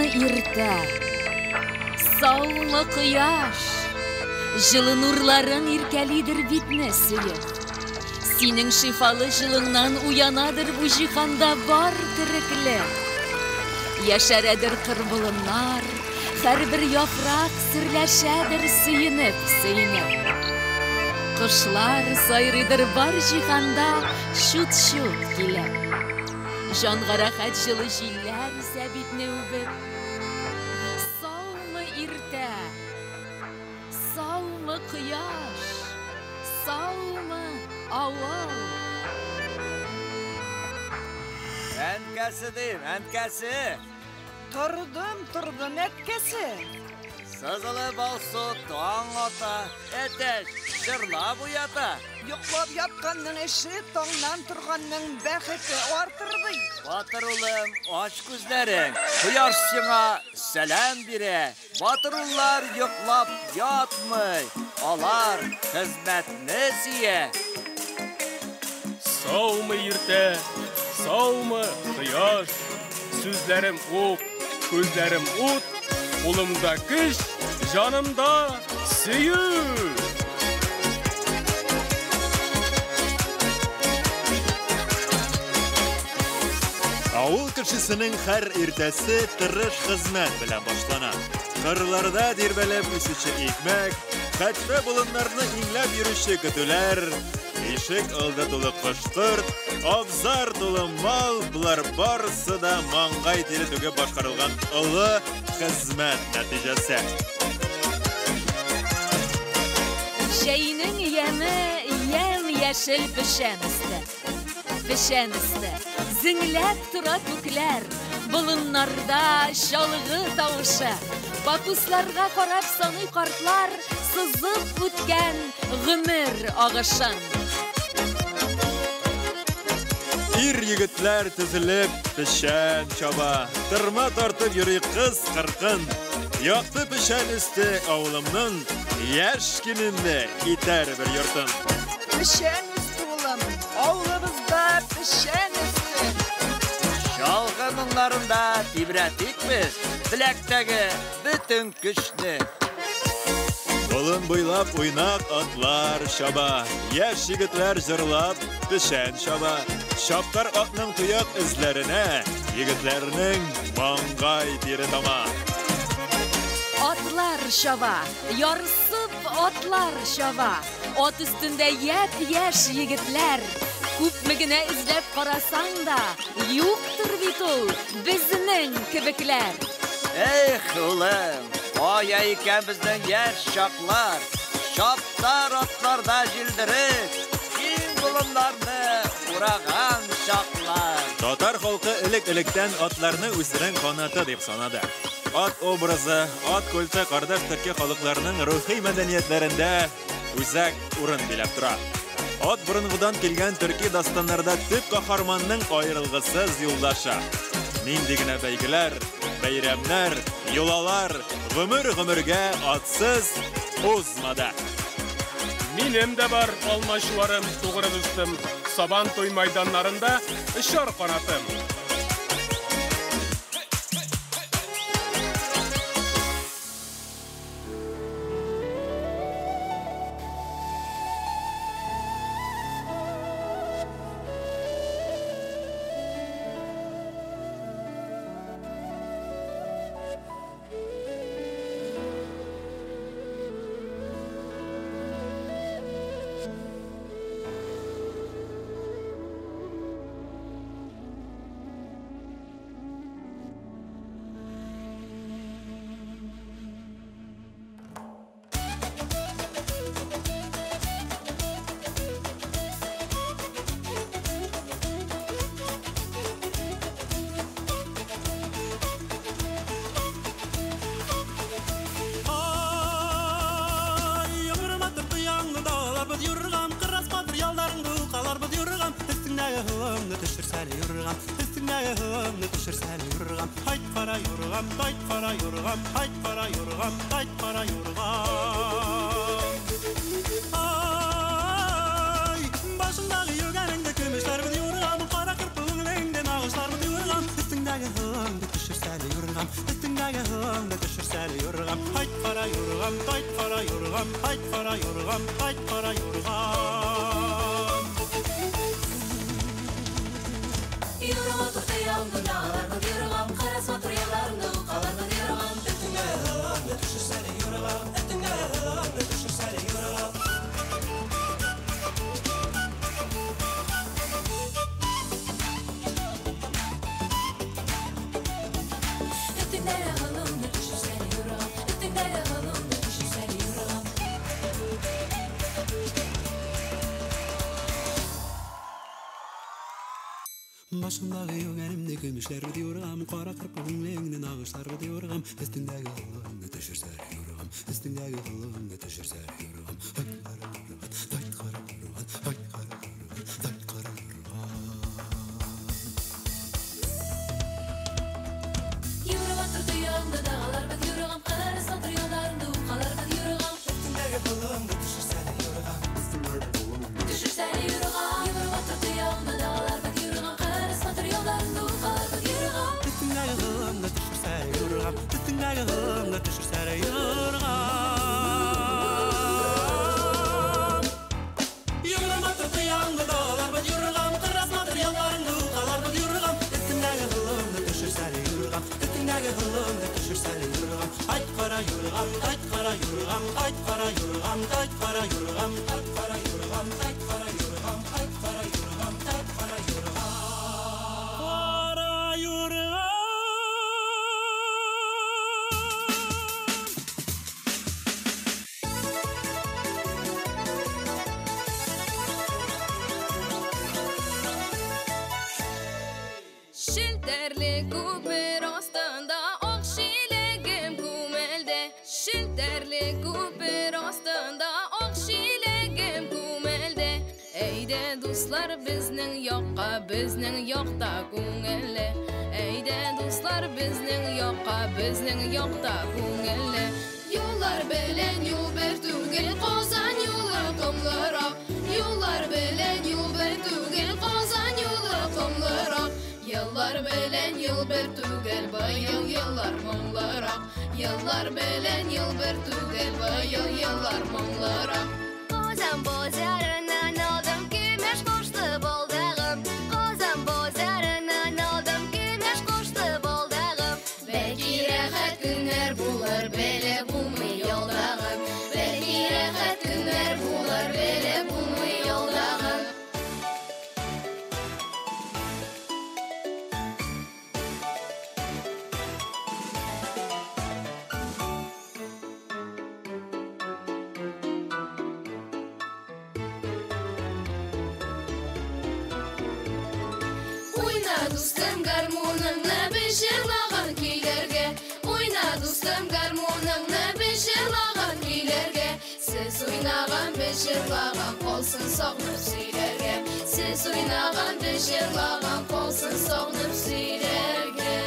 Иртә? Саумы, кояш? Җылы нурларың иркәлидер битне сөеп. Синең шифалы җылыңнан уянадыр бу җиһанда бар тереклек. Яшәрәдер кыр-болыннар, һәрбер яфрак серләшәдер сөенеп-сөенеп. Кошлар сайрыйдыр бар җиһанда чут-чут килеп. Җанга рәхәт җылы җилләр исә битне үбеп. Саумы, иртә? Саумы, кояш? Саумы, авыл? Әнкәсе дим, әнкәсе! Тордым, тордым, әткәсе. Сызылып алсу таң ата, әтәч җырлап уята. Йоклап ятканның эше, таңнан торганның бәхете артыр ди. Батыр улым, ач күзләрең, кояш сиңа сәлам бирә. Батыр уллар йоклап ятмый, алар хезмәтне сөя. Саумы, иртә, саумы, кояш? Сүзләрем ук, күзләрем ут, кулымда көч, җанымда сөю. Авыл кешесенең һәр иртәсе тырыш хезмәт белән башлана. Кырларда тирбәлеп үсүче икмәк, хәтфә болыннарны иңләп йөрүче көтүләр, ишек алды тулы кош-корт, абзар тулы мал, болар барысы да маңгай тире түгеп башкарылган олы хезмәт нәтиҗәсе. Җәйнең яме ямь-яшел печән өсте. Печән өсте. Зеңләп тора күкләр, болыннарда чалгы тавышы. Пакусларга карап саный картлар сызып үткән гомер агышын. Ир егетләр тезелеп печән чаба, тырма тартып йөри кыз кыркын. Якты печән өсте авылымның яшь киленне итәр бер йортын. Печән өсте, улым, авылыбызда печән өсте. Чалгы моңнарында тибрәтик без беләктәге бөтен көчне. Болын буйлап уйнак атлар чаба, яшь егетләр җырлап печән чаба. Чаптар атның тояк эзләренә егетләрнең маңгай тире тама. Атлар чаба, ярсып атлар чаба. Ат өстендә япь-яшь егетләр. Күпме генә эзләп карасаң да, юктыр бит ул безнең кебекләр. Эх, улым, кая икән безнең яшь чаклар? Чаптар атларда җилдереп, киң болыннарны ураган чаклар. Татар халкы элек-электән атларны үзенең канаты дип санады. Ат образы, ат культы кардәш төрки халыкларының рухи мәдәниятләрендә үзәк урын биләп тора. Ат борынгыдан килгән төрки дастаннарда төп каһарманның аерылгысыз юлдашы. Нинди генә бәйгеләр, бәйрәмнәр, йолалар гомер-гомергә атсыз узмады. Минем дә бар алмачуарым, тугры дустым, Сабан туй майданнарында очар канатым. төшерсәле юргам, Айт кара юргам, айт кара юргам, айт кара юргам, айт кара юргам. Юргам матур далаларда юргам, кырыс матур ярларында укаларда юргам. Өстеңә һылыңны төшерсәле юргам, өстеңә һылыңны төшерсәле юргам. Башындагы йөгәнемне көмешләр юргам, кара кырпыгыңны нагышлар юргам, өстеңдәге һылыңны төшерсәле юргам, өстеңдәге һылыңны төшерсәле юргам. Айт кара юрган, айт кара юрган, айт кара юрган, айт кара юрган. Юргам матур тоягыңда дагалар бит юргам, кырыс матур юлларында укалар бит юргам. Өстеңдәге һылыңны төшерсәле юргам, төшерсәле юргам. Юргам матур тоягыңда дагалар бит юргам, кырыс матур юлларында укалар бит юргам. Өстеңдәге һылыңны төшерсәле юргам, өстеңдәге һылыңны төшерсәле юргам. Юргам матур тоягыңда дагалар бит юргам, кырыс матур юлларында укалар бит юргам. Өстеңдәге һылыңны төшерсәле юргам, өстеңдәге һылыңны төшерсәле юргам. Айт кара юргам, айт кара юргам, айт кара юргам, айт кара юргам, айт кара юргам, айт кара юргам, айт кара юргам, айт кара юргам. Кара юргам. Шелтәрле күпер астында ак шиләгем күмелде. Шелтәрле күпер астында ак шиләгем күмелде. Әйдә, дуслар, безнең якка, безнең якта күңелле. Әйдә, дуслар, безнең якка, безнең якта күңелле. Юллар белән юл бер түгел, Казан юлы комлырак. Юллар белән юл бер түгел, Казан юлы комлырак. Еллар белән ел бер түгел, быел еллар моңлырак. Еллар белән ел бер түгел, быел еллар моңлырак. Казан базарыннан алдым көмеш кошлы балдагым. Казан базарыннан алдым көмеш кошлы балдагым. Бәлки рәхәт көннәр булыр, белеп булмый ялдагым. Бәлки рәхәт көннәр булыр, белеп булмый ялдагым. Уйна, дустым, гармуныңны без җырлаган көйләргә. Уйна, дустым, гармуныңны без җырлаган көйләргә. Сез уйнаган, без җырлаган, калсын сагынып сөйләргә. Сез уйнаган, без җырлаган, калсын сагынып сөйләргә.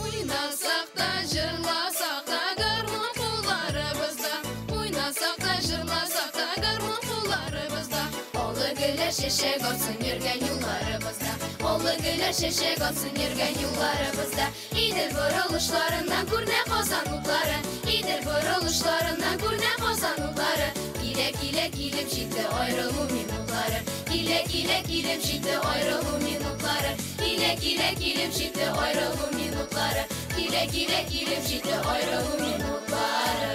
Уйнасак та, җырласак та, гармун кулларыбызда. Уйнасак та, җырласак та, гармун кулларыбызда. Олы гөлләр чәчәк атсын йөргән юлларыбызда. Олы гөлләр чәчәк атсын йөргән юлларыбызда. Идел борылышларыннан күренә Казан утлары. Идел борылышларыннан күренә Казан утлары. Килә-килә килеп җитте аерылу минутлары. Килә-килә килеп җитте аерылу минутлары. Килә-килә килеп җитте аерылу минутлары. Килә-килә килеп җитте аерылу минутлары.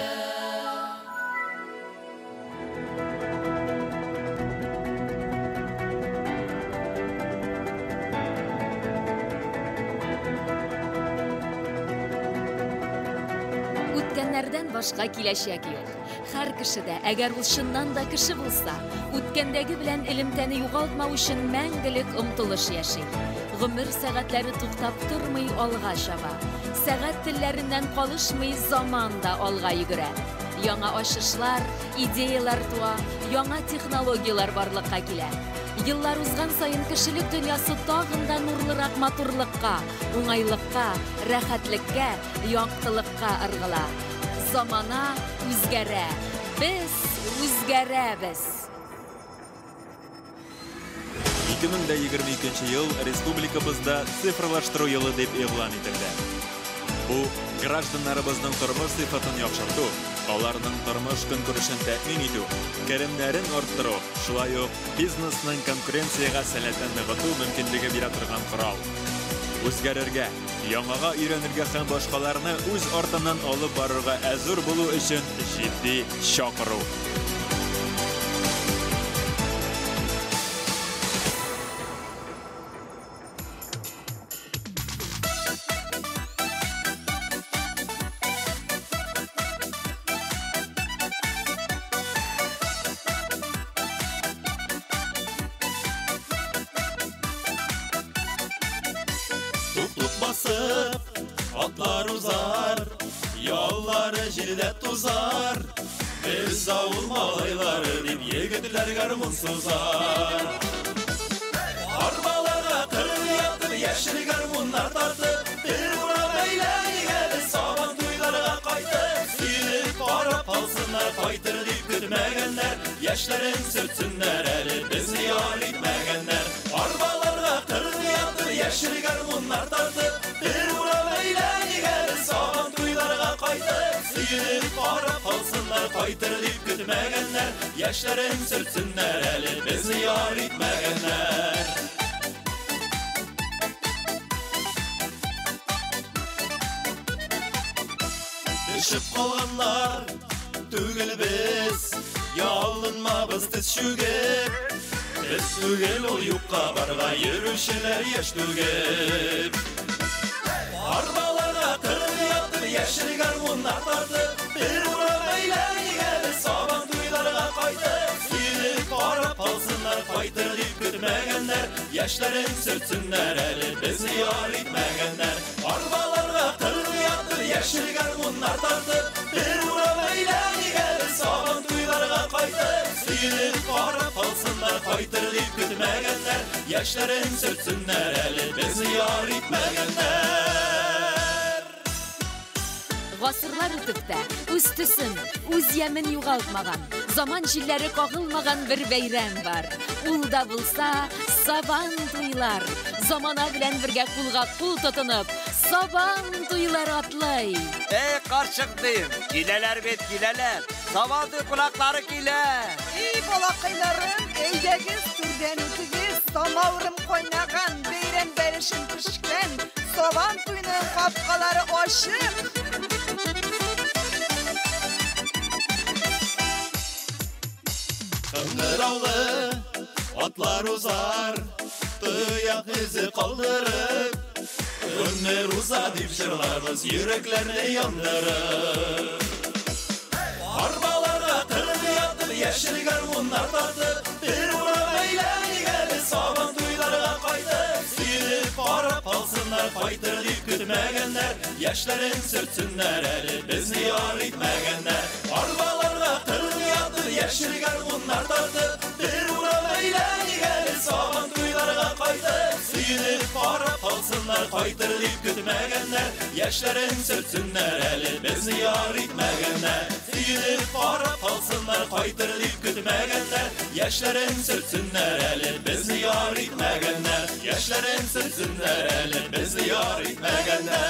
Үткәннәрдән башка киләчәк юк. Һәр кешедә, әгәр ул чыннан да кеше булса, үткәндәге белән элемтәне югалтмау өчен мәңгелек омтылыш яши. Гомер сәгатьләре туктап тормый алга чаба. Сәгать телләреннән калышмый заман да алга йөгерә. Яңа ачышлар, идеялар туа, яңа технологиялар барлыкка килә. Еллар узган саен кешелек дөньясы тагын да нурлырак матурлыкка, уңайлыкка, рәхәтлеккә, яктылыкка ыргыла. Замана үзгәрә, без үзгәрәбез. 2022 ел республикабызда цифрлаштыру елы дип игълан ителде. Бу гражданнарыбызның тормыш сыйфатын яхшырту, аларның тормыш-көнкүрешен тәэмин итү, керемнәрен арттыру, шулай ук бизнесның конкуренциягә сәләтен ныгыту мөмкинлеге бирә торган корал. Үзгәрергә, яңага өйрәнергә һәм башкаларны үз артыннан алып барырга әзер булу өчен җитди чакыру. Туплык басып, атлар узар, яллары җирдә тузар. Без авыл малайлары дип егетләр гармун сузар. Арбаларга кырын ятып, яшел гармуннар тартып, бер урам әйләник әле Сабан туйларга кайтып, сөенеп карап калсыннар, кайтыр дип көтмәгәннәр, яшьләрен сөртсеннәр әле безне яр итмәгәннәр. Арбаларга кырын ятып, яшел гармуннар тартып, бер урам әйләник әле Сабан туйларга кайтып, сөенеп карап калсыннар, кайтыр дип көтмәгәннәр, яшьләрен сөртсеннәр әле безне яр итмәгәннәр. Төшеп калганнар түгел без, ялынмабыз тез чүгеп. Без түгел ул юкка барга йөрүчеләр яшь түгел. Арбаларга кырын ятып, яшел гармуннар тартып, бер урам әйләник әле Сабан туйларга кайтып, сөенеп карап калсыннар, кайтыр дип көтмәгәннәр, яшьләрен сөртсеннәр әле безне яр итмәгәннәр. Арбаларга кырын ятып, яшел гармуннар тартып, бер урам әйләник әле Сабан туйларга кайтып, сөенеп карап калсыннар, кайтыр дип көтмәгәннәр, яшьләрен сөртсеннәр әле безне яр итмәгәннәр. Гасырлар үтеп тә, үз төсен, үз ямен югалтмаган, заман җилләре кагылмаган бер бәйрәм бар. Ул да булса Сабан туйлар. Замана белән бергә кулга кул тотынып, Сабан туйлар атлый. Эй, карчык дим, киләләр бит, киләләр. Сабан туй кунаклары килә. Эй, балакайларым, әйдәгез, түрдән үтегез, самавырым кайнаган, бәйрәм бәлешем пешкән, Сабан туйның капкалары ачык. Кыңгыраулы атлар узар, тояк эзе калдырып, гомер уза дип җырларбыз йөрәкләрне яндырып. Арбаларга кырын ятып, яшел гармуннар тартып, бер урам әйләник әле Сабан туйларга кайтып, сөенеп карап калсыннар, кайтыр дип көтмәгәннәр, яшьләрен сөртсеннәр әле безне яр итмәгәннәр. Арбаларга кырын ятып, яшел гармуннар тартып, бер урам әйләник әле Сабан туйларга кайтып, сөенеп карап калсыннар, кайтыр дип көтмәгәннәр, яшьләрен сөртсеннәр әле безне яр итмәгәннәр. Сөенеп карап калсыннар, кайтыр дип көтмәгәннәр, яшьләрен сөртсеннәр әле безне яр итмәгәннәр. Яшьләрен сөртсеннәр әле безне яр итмәгәннәр.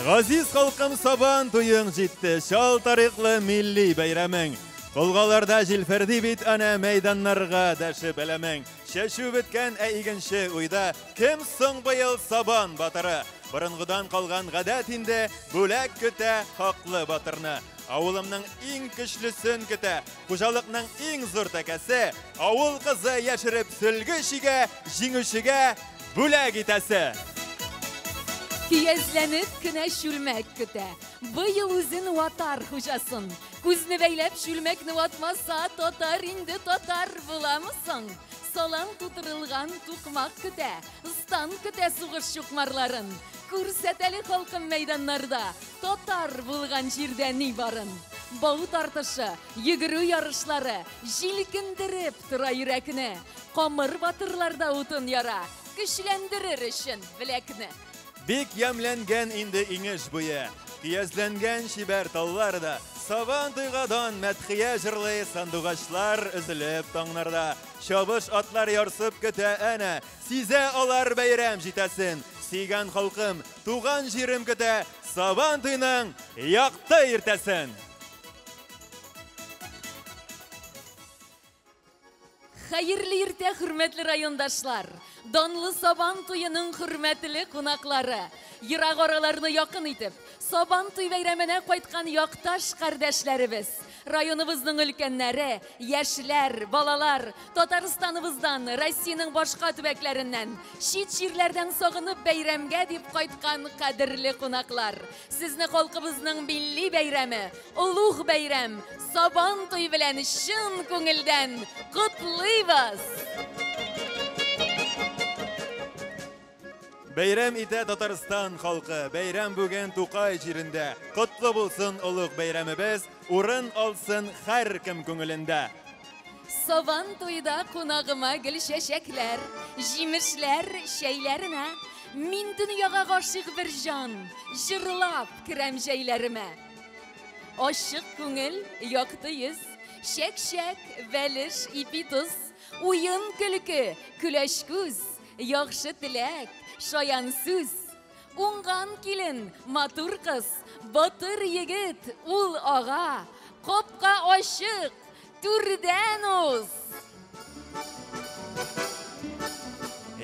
Газиз халкым, Сабан туең җитте, чал тарихлы милли бәйрәмең. Колгаларда җилферди бит әнә мәйданнарга дәшеп әләмең. Чәчү беткән, ә игенче уйда, кем соң быел Сабан батыры? Борынгыдан калган гадәт инде, бүләк көтә хаклы батырны. Авылымның иң көчлесен көтә, хуҗалыкның иң зур тәкәсе, авыл кызы яшереп сөлге чигә, җиңүчегә бүләк итәсе. Көязләнеп кенә чүлмәк көтә. Быел үзен ватар хуҗасын. Күзне бәйләп чүлмәкне ватмаса, татар инде татар буламы соң? Салам тутырылган тукмак көтә, стан көтә сугыш чукмарларын. Күрсәт әле халкым мәйданнарда, татар булган җирдә ни барын. Бау тартышы, йөгерү ярышлары җилкендереп тора йөрәкне. Камыр батырларда утын яра, көчләндерер өчен беләкне. Бик ямьләнгән инде инеш буе, көязләнгән чибәр таллар да, Сабан туйга дан мәдхия җырлый сандугачлар өзелеп таңнарда. Чабыш атлар ярсып көтә әнә, сизә алар бәйрәм җитәсен. Сөйгән халкым, туган җирем көтә Сабан туйның якты иртәсен. Хәерле иртә, хөрмәтле райондашлар! Данлы Сабан туеның хөрмәтле кунаклары! Ерак араларны якын итеп, Сабан туй бәйрәменә кайткан якташ кардәшләребез, районыбызның өлкәннәре, яшьләр, балалар, Татарстаныбыздан, Россиянең башка төбәкләреннән, чит җирләрдән сагынып бәйрәмгә дип кайткан кадерле кунаклар! Сезне халкыбызның милли бәйрәме, олуг бәйрәм, Сабан туй белән чын күңелдән котлыйбыз! Бәйрәм итә Татарстан халкы, бәйрәм бүген Тукай җирендә. Котлы булсын олуг бәйрәмебез, урын алсын һәркем күңелендә. Сабан туйда кунагыма гел чәчәкләр, җимешләр, чәйләренә. Мин дөньяга гашыйк бер җан, җырлап керәм җәйләремә. Ачык күңел, якты йөз, чәк-чәк, бәлеш, ипи-тоз, уен-көлке, көләч күз, яхшы теләк, шаян сүз. Уңган килен, матур кыз, батыр егет, ул ага, капка ачык, түрдән уз!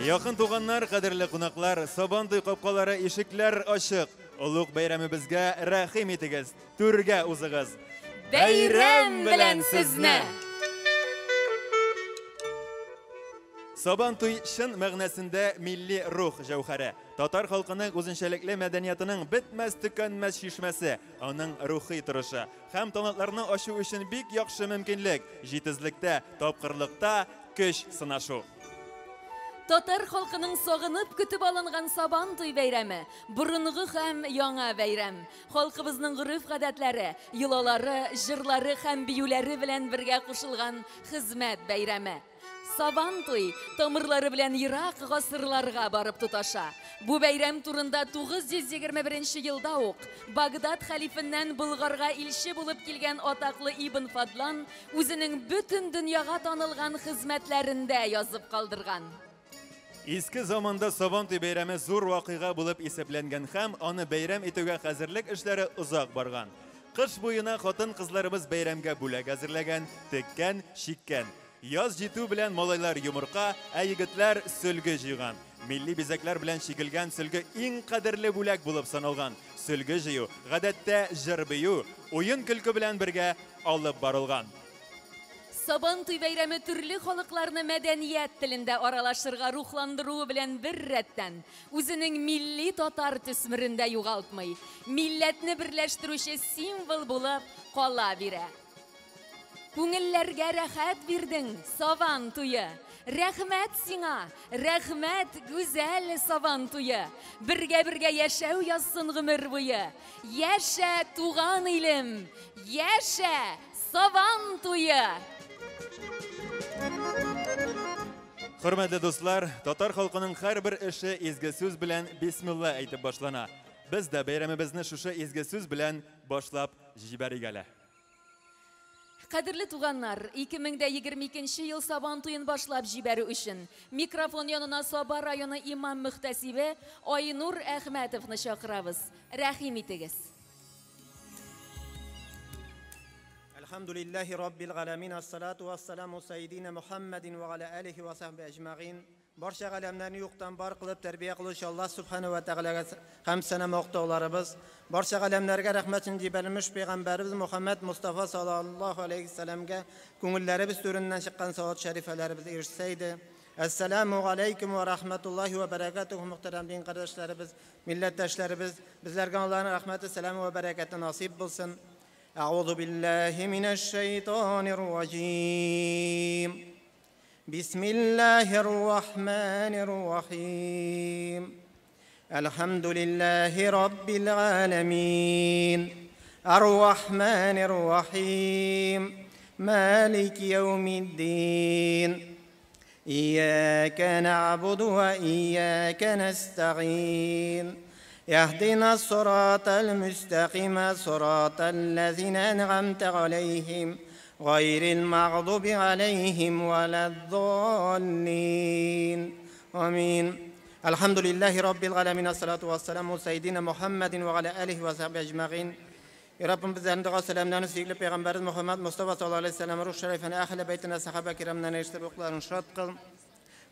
Якын туганнар, кадерле кунаклар, Сабантуй капкалары, ишекләр ачык. Олуг бәйрәмебезгә рәхим итегез, түргә узыгыз. Бәйрәм белән сезне! Сабантуй чын мәгънәсендә милли рух җәүһәре. Татар халкының үзенчәлекле мәдәниятының бетмәс-төкәнмәс чишмәсе, аның рухи торышы һәм талантларны ачу өчен бик яхшы мөмкинлек, җитезлектә, тапкырлыкта көч сынашу. Татар халкының сагынып көтеп алынган Сабантуй бәйрәме, борынгы һәм яңа бәйрәм. Халкыбызның гореф-гадәтләре, йолалары, җырлары һәм биюләре белән бергә кушылган хезмәт бәйрәме. Сабантуй тамырлары белән ерак гасырларга барып тоташа. Бу бәйрәм турында 921 нче елда ук Багдад хәлифеннән Болгарга илче булып килгән атаклы Ибн Фадлан үзенең бөтен дөньяга танылган хезмәтләрендә язып калдырган. Иске заманда Сабантуй бәйрәме зур вакыйга булып исәпләнгән һәм аны бәйрәм итүгә хәзерлек эшләре озак барган. Кыш буена хатын-кызларыбыз бәйрәмгә бүләк әзерләгән, теккән, чиккән. Яз җитү белән малайлар йомырка, ә егетләр сөлге җыйган. Милли бизәкләр белән чигелгән сөлге иң кадерле бүләк булып саналган. Сөлге җыю, гадәттә, җыр-бию, уен-көлке белән бергә алып барылган. Сабантуй бәйрәме төрле халыкларны мәдәният телендә аралашырга рухландыруы белән беррәттән, үзенең милли татар төсмерен дә югалтмый, милләтне берләштерүче символ булып кала бирә. Күңелләргә рәхәт бирдең, Сабан туе! Рәхмәт сиңа, рәхмәт, гүзәл Сабан туе! Бергә-бергә яшәү язсын гомер буе! Яшә, туган илем! Яшә, Сабан туе! Хөрмәтле дуслар, татар халкының һәрбер эше изге сүз белән бисмилла әйтеп башлана. Без дә бәйрәмебезне шушы изге сүз белән башлап җибәрик әле. Кадерле туганнар, 2022 нче ел Сабан туен башлап җибәрү өчен микрофон янына Саба районы имам-мөхтәсибе Айнур Әхмәтовны чакырабыз. Рәхим итегез. Әлхәмдүлилләһи раббил галәмин, ассалату вассаламу сайидина Мухаммадин ва аля алихи ва сахби әҗмәгыйн. Барча галәмнәрне юктан бар кылып тәрбия кылучы Аллаһ субхана ва тәгаләгә һәм сәна мактауларыбыз, барча галәмнәргә рәхмәтен җибәрелмеш пәйгамбәребез Мухаммад Мустафа саллаллаһу алейхи вәсәлләмгә күңелләребез түреннән чыккан салават шәрифәләребез ирешсә иде. Әссәламу алейкум ва рахматуллаһи ва бәрәкәтүһ, мөхтәрәм дин кардәшләребез, милләттәшләребез, безләргә Аллаһның рәхмәте, сәламе ва бәрәкәте насыйп булсын. Әгъузу биллаһи минәш шайтанир раҗим. بسم الله الرحمن الرحيم. الحمد لله رب العالمين. الرحمن الرحيم. مالك يوم الدين. إياك نعبد وإياك نستعين. اهدنا الصراط المستقيم، صراط الذين أنعمت عليهم غير المغضوب عليهم ولا الضالين. آمين. الحمد لله رب العالمين، الصلاة والسلام على سيدنا محمد وعلى آله وصحبه أجمعين. Rabbim bizlerin dua selamlarını sevgili Peygamberimiz Muhammed Mustafa sallallahu aleyhi ve sellem ruh şerifine, ehl-i beytine, sahabe kiramlarına eriştirip ruhlarını şad kıl.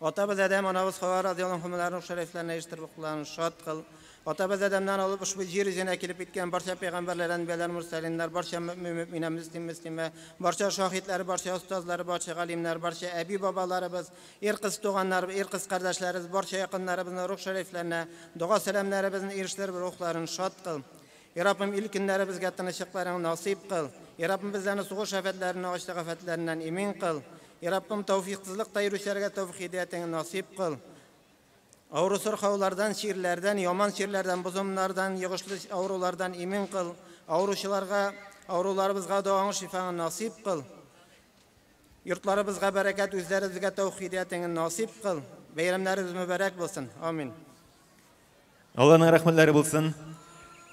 Atabız Adem, anamız Hava radıyallahu anhumların ruh şeriflerine eriştirip ruhlarını şad kıl. Atabız Adem'den alıp ushbu yer yüzüne kelip etken barcha peygamberler, anbiyalar, mursalinlar, barcha mümin, müslim, müslime, barcha şahitler, barcha ustazlar, barcha galimler, barcha abi babalarımız, er kız tuğanlar, er kız kardeşlerimiz, barcha yakınlarımızın ruh şeriflerine, dua selamlarımızın eriştirip ruhlarını şad kıl. Ya Rabbim ilk günlerimizge tınışıklarını nasip kıl. Ya Rabbim bizlerini soğuş afetlerinden, açlık afetlerinden emin kıl. Ya Rabbim tevfiksizlik yürüyüşlerge tevfik hidayetini nasip kıl. Avru sırxavlardan, şiirlerden, yaman şiirlerden, buzumlardan, yığışlı avrulardan emin kıl. Avruşılarga, avrularımızga duanı şifanı nasip kıl. Yurtlarımızga bereket, üzlerimizge tevfik hidayetini nasip kıl. Beyramlarımız mübarek olsun. Amin. Allah'ın rahmetleri bulsun.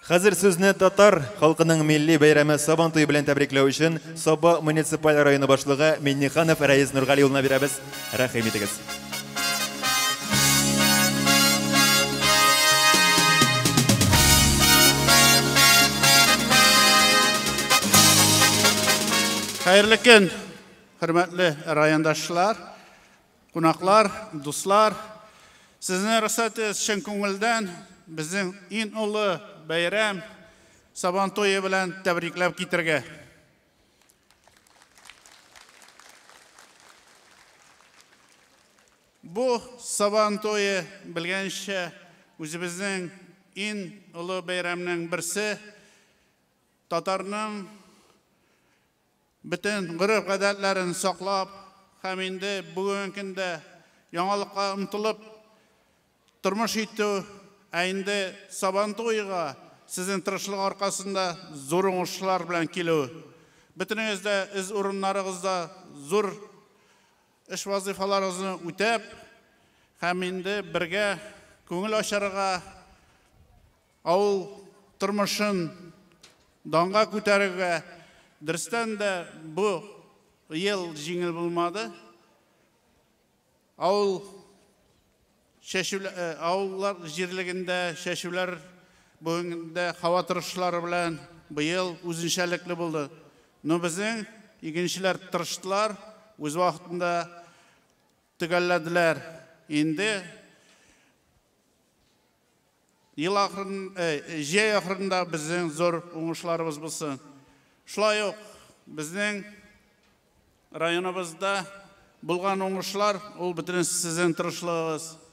Хәзер сүзне татар халкының милли бәйрәме Сабан туе белән тәбрикләү өчен Саба муниципаль районы башлыгы Минниханов Рәис Нургали улына бирәбез. Рәхим итегез. Хәерле көн, хөрмәтле райондашлар, кунаклар, дуслар. Сезне рөхсәт итегез чын күңелдән безнең иң олы бәйрәм Сабан туе белән тәбрикләп китергә. Бу Сабан туе белгәнчә үзебезнең иң олы бәйрәмнең берсе, татарның бөтен гореф-гадәтләрен саклап һәм инде бүгенге көндә яңалыкка омтылып тормыш итү. Ә инде Сабан туйга сезнең тырышлык аркасында зур уңышлар белән килү. Бөтенегез дә үз урыннарыгызда зур эш вазифаларыгызны үтәп һәм инде бергә күңел ачарга, авыл тормышын данга күтәрергә. Дөрестән дә бу ел җиңел булмады. Авыл авыллар җирлегендә чәчүләр бүгенгедә һава торышлары белән быел үзенчәлекле булды. Но безнең игенчеләр тырыштылар, үз вакытында төгәлләделәр. Инде ел ахырын, җәй ахырында безнең зур уңышларыбыз булсын. Шулай ук безнең районыбызда булган уңышлар ул бөтен сезнең тырышлыгыгыз.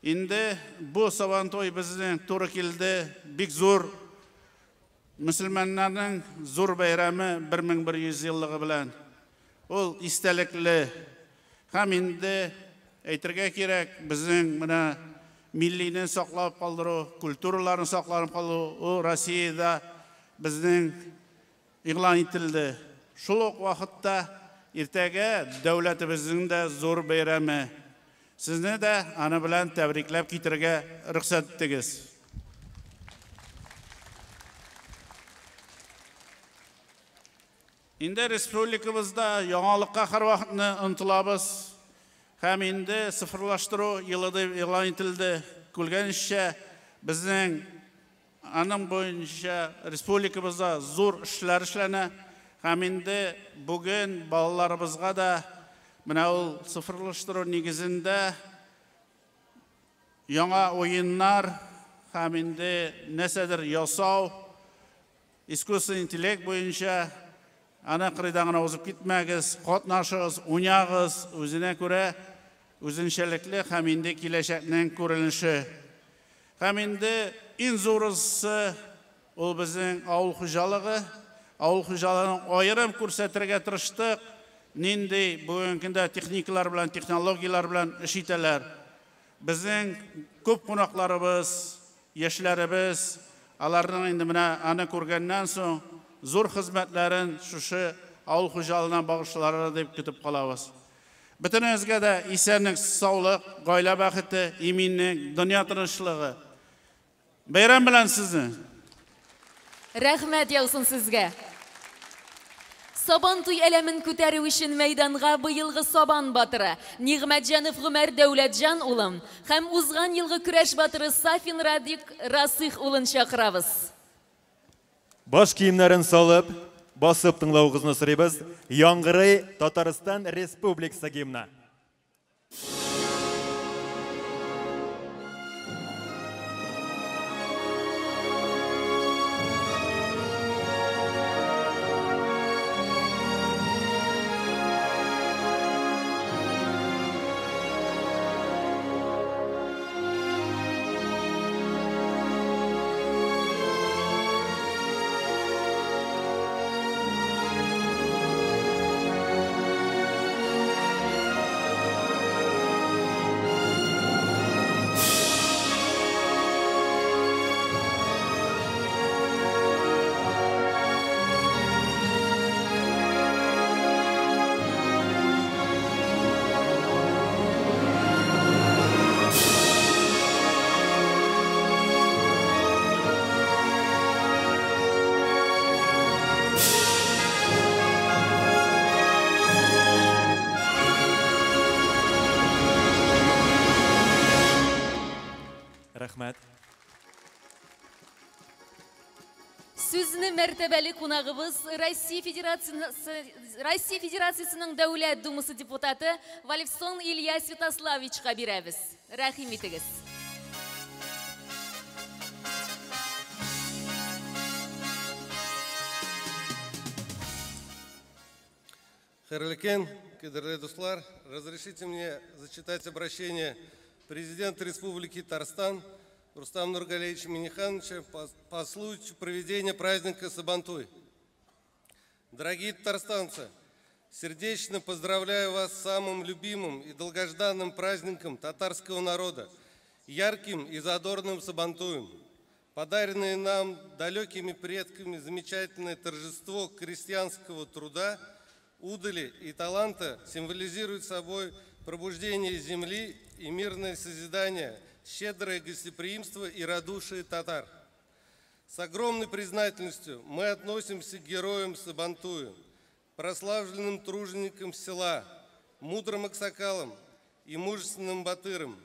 Инде бу Сабан туй безнең туры килде, бик зур мөселманнарның зур бәйрәме 1100 еллыгы белән. Ул истәлекле. Һәм инде әйтергә кирәк, безнең менә миллине саклап калдыру, культураларны саклап калу, ул Россиядә безнең игълан ителде. Шул ук вакытта иртәгә дәүләтебезнең дә зур бәйрәме. Сезне дә аны белән тәбрикләп китергә рөхсәт итегез. Инде республикабызда яңалыкка һәрвакытны омтылабыз. Һәм инде цифрлаштыру елы дип игълан ителде. Күргәнчә, безнең аның буенча республикабызда зур эшләр эшләнә. Һәм инде бүген балаларыбызга да менә ул цифрлаштыру нигезендә Яңа уеннар һәм инде нәрсәдер ясау, искусственный интеллект буенча аны кырыйдан гына узып китмәгез, катнашыгыз, уйнагыз, үзенә күрә үзенчәлекле һәм инде киләчәкнең күренеше. Һәм инде иң зурысы ул безнең авыл хуҗалыгы. Авыл хуҗалыгын аерым күрсәтергә тырыштык. Нинди бүгенге көндә техникалар белән, технологияләр белән эш итәләр. Безнең күп кунакларыбыз, яшьләребез, аларның инде менә аны күргәннән соң зур хезмәтләрен шушы авыл хуҗалыгына багышларлар дип көтеп калабыз. Бөтенегезгә дә исәнлек, саулык, гаилә бәхете, иминлек, дөнья тынычлыгы. Бәйрәм белән сезне! Рәхмәт яусын сезгә! Сабантуй әләмен күтәрү өчен мәйданга быелгы Сабан батыры Нигъмәтҗанов Гомәр Дәүләтҗан улын һәм узган елгы көрәш батыры Сафин Радик Расыйх улын чакырабыз. Баш киемнәрен салып, басып тыңлавыгызны сорыйбыз. Яңгырый Татарстан Республикасы гимны. Рәхмәт. Сүзне мәртәбәле кунагыбыз Россия Федерациясе Россия Федерациясенең Дәүләт Думасы депутаты Вольфсон Илья Святославичка бирәбез. Рәхим итегез. Хәерле көн, кадерле дуслар, разрешите мне зачитать обращение президента Республики Татарстан Рустама Нургалиевича Миннихановича по случаю проведения праздника Сабантуй. Дорогие татарстанцы, сердечно поздравляю вас с самым любимым и долгожданным праздником татарского народа, ярким и задорным Сабантуем. Подаренное нам далекими предками замечательное торжество крестьянского труда, удали и таланта символизирует собой пробуждение земли и мирное созидание, щедрое гостеприимство и радушие татар. С огромной признательностью мы относимся к героям Сабантуя, прославленным труженикам села, мудрым аксакалам и мужественным батырам.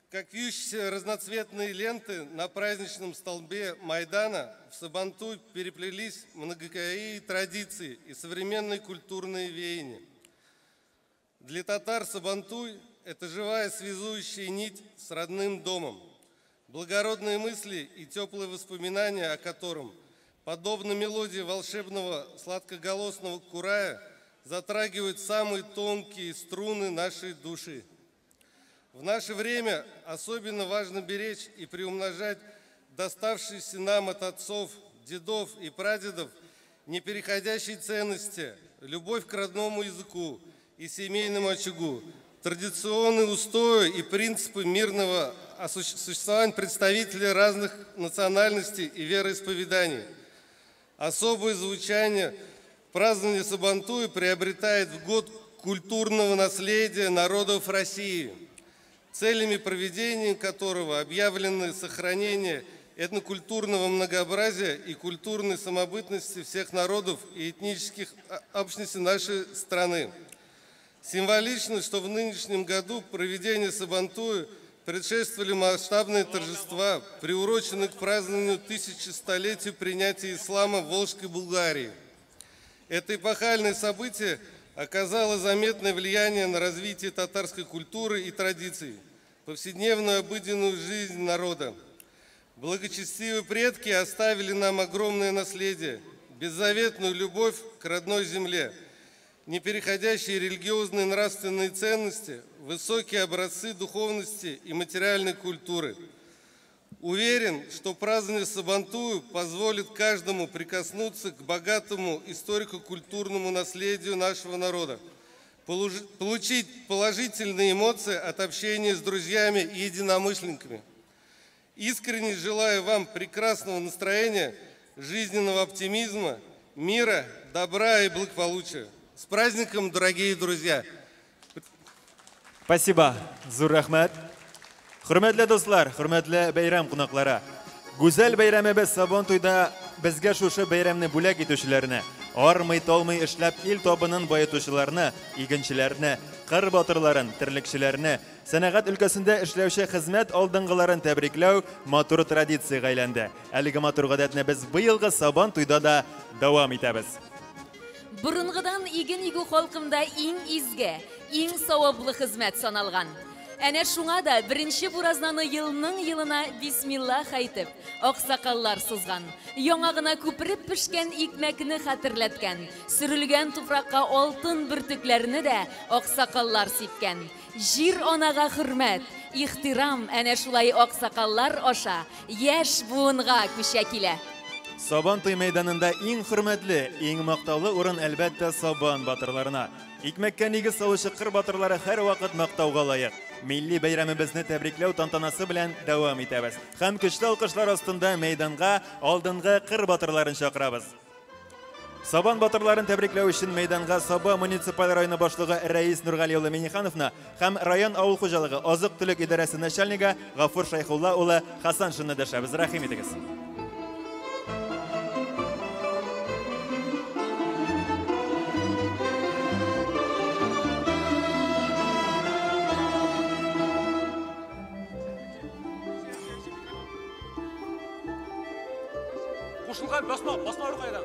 Как вьющиеся разноцветные ленты на праздничном столбе Майдана, в Сабантуй переплелись многовековые традиции и современные культурные веяния. Для татар Сабантуй – это живая связующая нить с родным домом, благородные мысли и теплые воспоминания о котором, подобно мелодии волшебного сладкоголосного курая, затрагивают самые тонкие струны нашей души. В наше время особенно важно беречь и приумножать доставшиеся нам от отцов, дедов и прадедов непереходящие ценности, любовь к родному языку и семейному очагу, традиционные устои и принципы мирного существования представителей разных национальностей и вероисповеданий. Особое звучание празднование Сабантуя приобретает в год культурного наследия народов России, целями проведения которого объявлены сохранение этнокультурного многообразия и культурной самобытности всех народов и этнических общностей нашей страны. Символично, что в нынешнем году проведение Сабантуя предшествовали масштабные торжества, приуроченные к празднованию 1100-летия принятия ислама в Волжской Булгарии. Это эпохальное событие оказало заметное влияние на развитие татарской культуры и традиций. повседневную обыденную жизнь народа. Благочестивые предки оставили нам огромное наследие, беззаветную любовь к родной земле, непереходящие религиозные нравственные ценности, высокие образцы духовности и материальной культуры. Уверен, что празднование Сабантую позволит каждому прикоснуться к богатому историко-культурному наследию нашего народа, получить положительные эмоции от общения с друзьями и единомышленниками. Искренне желаю вам прекрасного настроения, жизненного оптимизма, мира, добра и благополучия. С праздником, дорогие друзья! Спасибо, зур рәхмәт. Хөрмәтле дуслар, хөрмәтле бәйрәм кунаклары. Гүзәл бәйрәмебез Сабантуйда безгә шушы бәйрәмне бүләк итүчеләрне, армый-талмый эшләп ил табынын баетучыларны, игенчеләрне, кыр батырларын, терлекчеләрне, сәнәгать өлкәсендә эшләүче хезмәт алдынгыларын тәбрикләү матур традициягә әйләнде. Әлеге матур гадәтне без быелгы Сабантуйда да дәвам итәбез. Борынгыдан иген игү халкымда иң изге, иң саваплы хезмәт саналган. Әнә шуңа да беренче буразнаны елның елына бисмиллах әйтеп, аксакаллар сызган. Яңа гына күпереп пешкән икмәкне хәтерләткән, сөрелгән туфракка алтын бөртекләрне дә аксакаллар сипкән. Җир анага хөрмәт, ихтирам әнә шулай аксакаллар аша яшь буынга күчә килә. Сабантуй мәйданында иң хөрмәтле, иң мактаулы урын әлбәттә Сабан батырларына. Икмәккә нигез салучы кыр батырлары һәрвакыт мактауга лаек. Милли бәйрәмебезне тәбрикләү тантанасы белән дәвам итәбез. Һәм көчле алкышлар астында мәйданга алдынгы кыр батырларын чакырабыз. Сабан батырларын тәбрикләү өчен мәйданга Саба муниципаль районы башлыгы Рәис Нургали улы Минихановны һәм район авыл хуҗалыгы азык-төлек идарәсе начальнигы Гафур Шәйхулла улы Хасаншинны дәшәбез. Рәхим итегез. Кушылган басма, басма кайдан.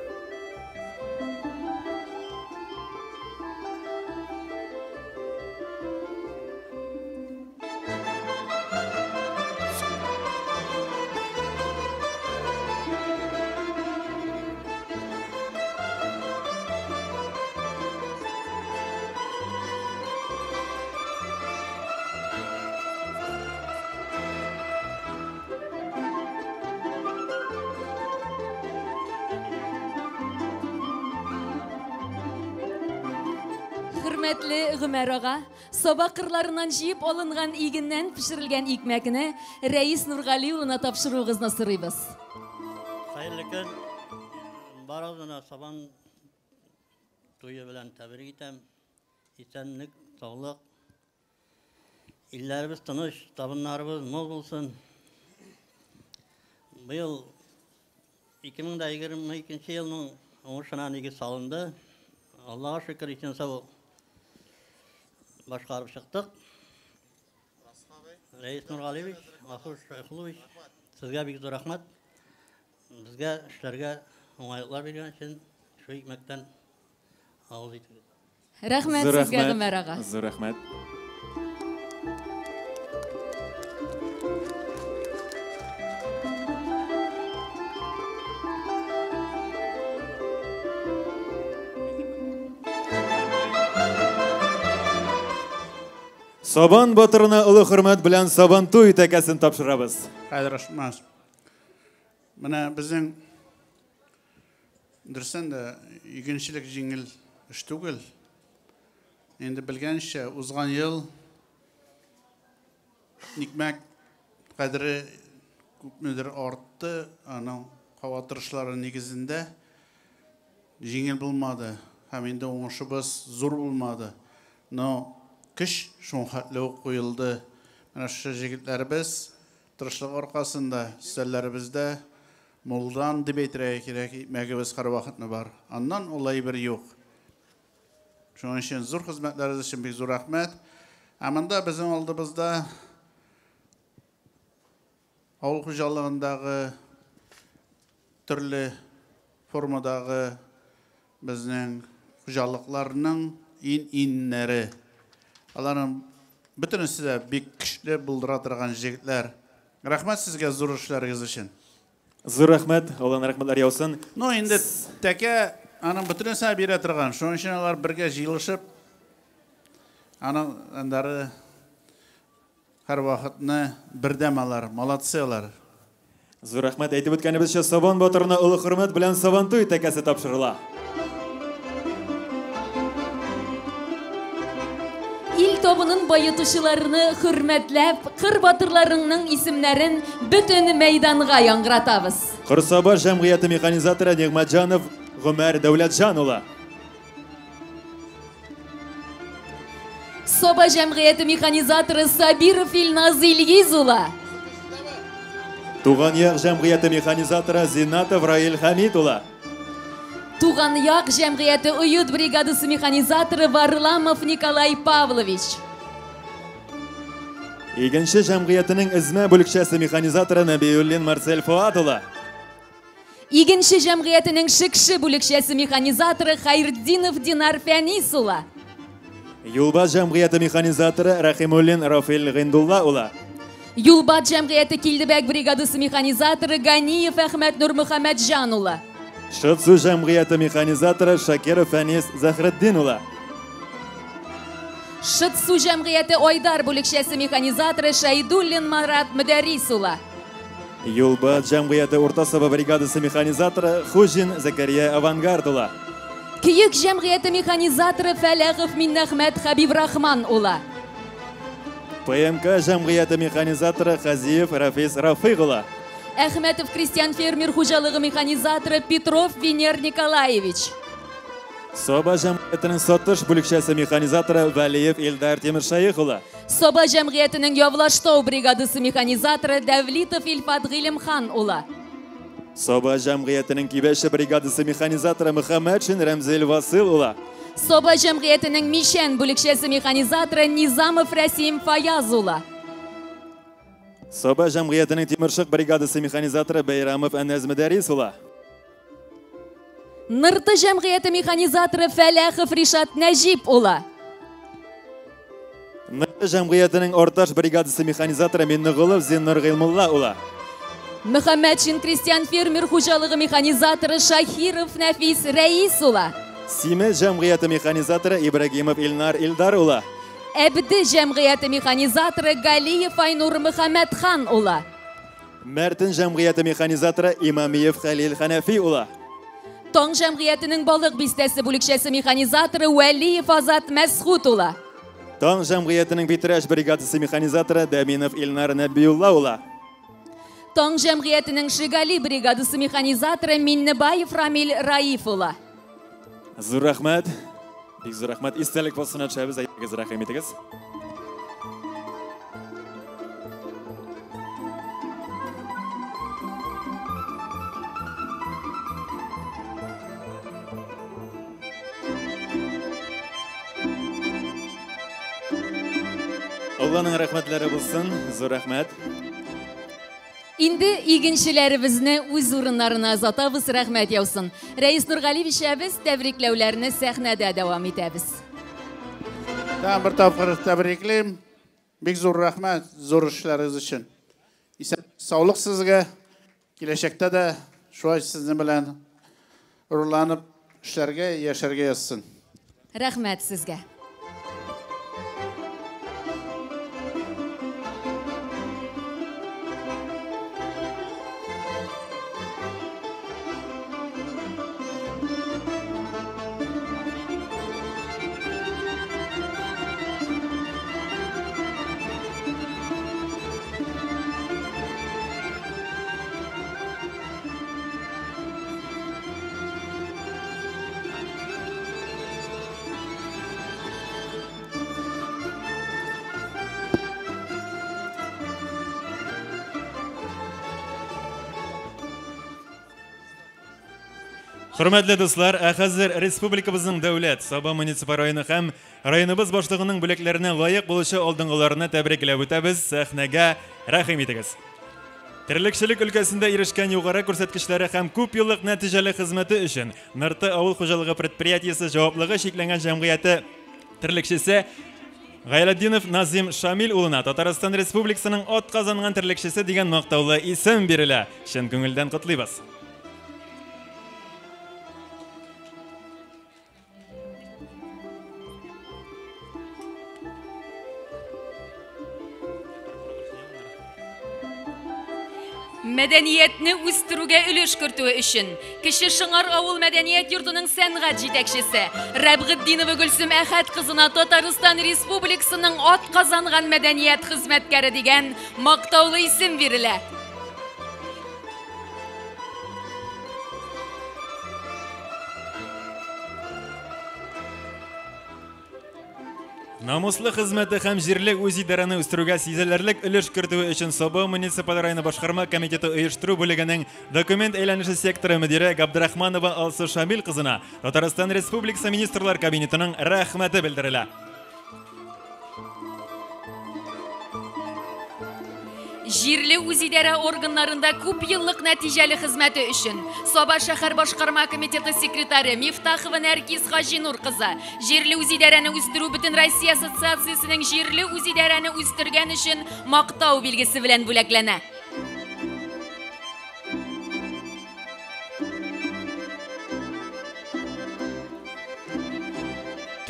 Хөрмәтле Гомәр ага, Саба кырларыннан җыеп алынган игеннән пешерелгән икмәкне Рәис Нургали улына тапшыруыгызны сорыйбыз. Хәерле көн. Барыгызны Сабан туе белән тәбрик итәм. Исәнлек, саулык. Илләребез тыныч, табыннарыбыз мул булсын. Быел 2022 елның уңышына нигез салынды. Аллаһка шөкер, исән сау башкарып чыктык. Рәис Нургалиевич, Гафур Шәйхуллович, сезгә бик зур рәхмәт. Безгә эшләргә уңайлыклар биргән өчен шу икмәктән авыз итегез. Рәхмәт сезгә, Гомәр ага. Зур рәхмәт. Сабан батырына олы хөрмәт белән Сабантуй тәкәсен тапшырабыз. Хәзер рәхмәт. Менә безнең дөрестән дә игенчелек җиңел эш түгел. Инде белгәнчә, узган ел икмәк кадере күпмедер артты, аның һава торышлары нигезендә җиңел булмады һәм инде уңышыбыз зур булмады. Но көч шуңа хәтле үк куелды. Менә шушы җегетләребез тырышлык аркасында өстәлләребездә мулдан дип әйтергә кирәк, икмәгебез һәрвакытны бар. Аннан улай бер юк. Шуның өчен зур хезмәтләрегез өчен бик зур рәхмәт. Ә монда безнең алдыбызда авыл хуҗалыгындагы төрле формадагы безнең хуҗалыкларның иң-иңнәре. Аларның Бөтенесе дә бик көчле булдыра торган җегетләр. Рәхмәт сезгә зур эшләрегез өчен. Зур рәхмәт, Алланың рәхмәтләре яусын. Ну, инде тәкә аның бөтенесенә бирә торган. Шуның өчен алар бергә җыелышып, аның андары һәрвакытны бердәм алар, молодцы алар. Зур рәхмәт, әйтеп үткәнебезчә, Сабан батырына олы хөрмәт белән Сабантуй тәкәсе тапшырыла. Ил табынын баетучыларны хөрмәтләп, кыр батырларының исемнәрен бөтен мәйданга яңгыратабыз. Корсаба җәмгыяте механизаторы Нигъмәтҗанов Гомәр Дәүләтҗан улы. Саба җәмгыяте механизаторы Сабиров Илназ Илгиз улы. Туган як җәмгыяте механизаторы Зинатов Раил Хәмит улы. Туган як җәмгыяте Оют бригадасы механизаторы Варламов Николай Павлович. Игенче җәмгыятенең Эзмә бүлекчәсе механизаторы Нәбиуллин Марсель Фоат улы. Игенче җәмгыятенең Шекше бүлекчәсе механизаторы Хайртдинов Динар Фәнис улы. Юлбат җәмгыяте механизаторы Рәхимуллин Рафил Гыйндулла улы. Юлбат җәмгыяте Килдебәк бригадасы механизаторы Ганиев Әхмәт Нурмөхәммәтҗан улы. Шытсу җәмгыяте механизаторы Шакиров Фәнис Заһретдин улы. Шытсу җәмгыяте Айдар бүлекчәсе механизаторы Шәйдуллин Марат Мөдәррис улы. Юлбат җәмгыяте Урта Саба бригадасы механизаторы Хуҗин Закария Авангард улы. Көек җәмгыяте механизаторы Фәләхов Миннәхмәт Хәбибрахман улы. ПМК җәмгыяте механизаторы Хазиев Рафис Рафыйк улы. Әхмәтов крестьян фермер хуҗалыгы механизаторы Петров Венер Николаевич. Саба җәмгыятенең сатыш бүлекчәсе механизаторы Вәлиев Илдар Тимершәех улы. Саба җәмгыятенең Явлаштау бригадасы механизаторы Дәвлитов Илфат Гыйлемхан улы. Саба җәмгыятенең Кибәче бригадасы механизаторы Мөхәммәтшин Рәмзил Васил улы. Саба җәмгыятенең Мишән бүлекчәсе механизаторы Низамов Рәсим Фаяз улы. Саба җәмгыятенең Тимершык бригадасы механизаторы Бәйрамов Әнәз Мөдәррис улы. Нырты җәмгыяте механизаторы Фәләхов Ришат Нәҗип улы. Нырты җәмгыятенең Орташ бригадасы механизаторы Миннеголов Зиннур Гыйлмулла улы. Мөхәммәтшин крестьян фермер хуҗалыгы механизаторы Шахиров Нәфис Рәис улы. Симез җәмгыяте механизаторы Ибрагимов Илнар Илдар улы. Әбде җәмгыяте механизаторы Галиев Айнур Мөхәммәтхан улы. Мәртен җәмгыяте механизаторы Имамиев Хәлил Хәнәфи улы. Таң җәмгыятенең Балык бистәсе бүлекчәсе механизаторы Вәлиев Азат Мәсхут улы. Таң җәмгыятенең Питрәч бригадасы механизаторы Дәминов Илнар Нәбиулла улы. Таң җәмгыятенең Шигали бригадасы механизаторы Миннебаев Рамил Раиф улы. Зур рәхмәт. Бик зур рәхмәт. Истәлек фотосына төшәбез. Әйдәгез, рәхим итегез. Алланың рәхмәтләре булсын. Зур рәхмәт. Инде игенчеләребезне үз урыннарына озатабыз, рәхмәт яусын. Рәис Нургалиевич, без тәбрикләүләрне сәхнәдә дәвам итәбез. Тагын бер тапкыр тәбриклим. Бик зур рәхмәт зур эшләрегез өчен. Исән саулык сезгә. Киләчәктә дә шулай сезнең белән горурланып эшләргә, яшәргә язсын. Рәхмәт сезгә. Хөрмәтле дуслар, ә хәзер республикабызның дәүләт, Саба муниципаль районы һәм районыбыз башлыгының бүләкләренә лаек булучы алдынгыларны тәбрикләп үтәбез. Сәхнәгә рәхим итегез. Терлекчелек өлкәсендә ирешкән югары күрсәткечләре һәм күп еллык нәтиҗәле хезмәте өчен Нырты авыл хуҗалыгы предприятиесе җаваплыгы чикләнгән җәмгыяте терлекчесе Гайләтдинов Назим Шамил улына Татарстан Республикасының атказанган терлекчесе дигән мактаулы исем бирелә. Чын күңелдән котлыйбыз. Мәдәниятне үстерүгә өлеш кертүе өчен Кече Шыңар авыл мәдәният йортының сәнгать җитәкчесе Рәбгетдинова Гөлсем Әхәт кызына Татарстан Республикасының атказанган мәдәният хезмәткәре дигән мактаулы исем бирелә. Намуслы хезмәте һәм җирле үзидарәне үстерүгә сизелерлек өлеш кертүе өчен Саба муниципаль районы башкарма комитеты оештыру бүлегенең документ әйләнеше секторы мөдире Габдрахманова Алсу Шамил кызына Татарстан Республикасы Министрлар Кабинетының рәхмәте белдерелә. Җирле үзидарә органнарында күп еллык нәтиҗәле хезмәте өчен Саба шәһәр башкарма комитеты секретаре Мифтахова Нәркиз Хаҗинур кызы Җирле үзидарәне үстерү Бөтенроссия ассоциациясенең җирле үзидарәне үстергән өчен мактау билгесе белән бүләкләнә.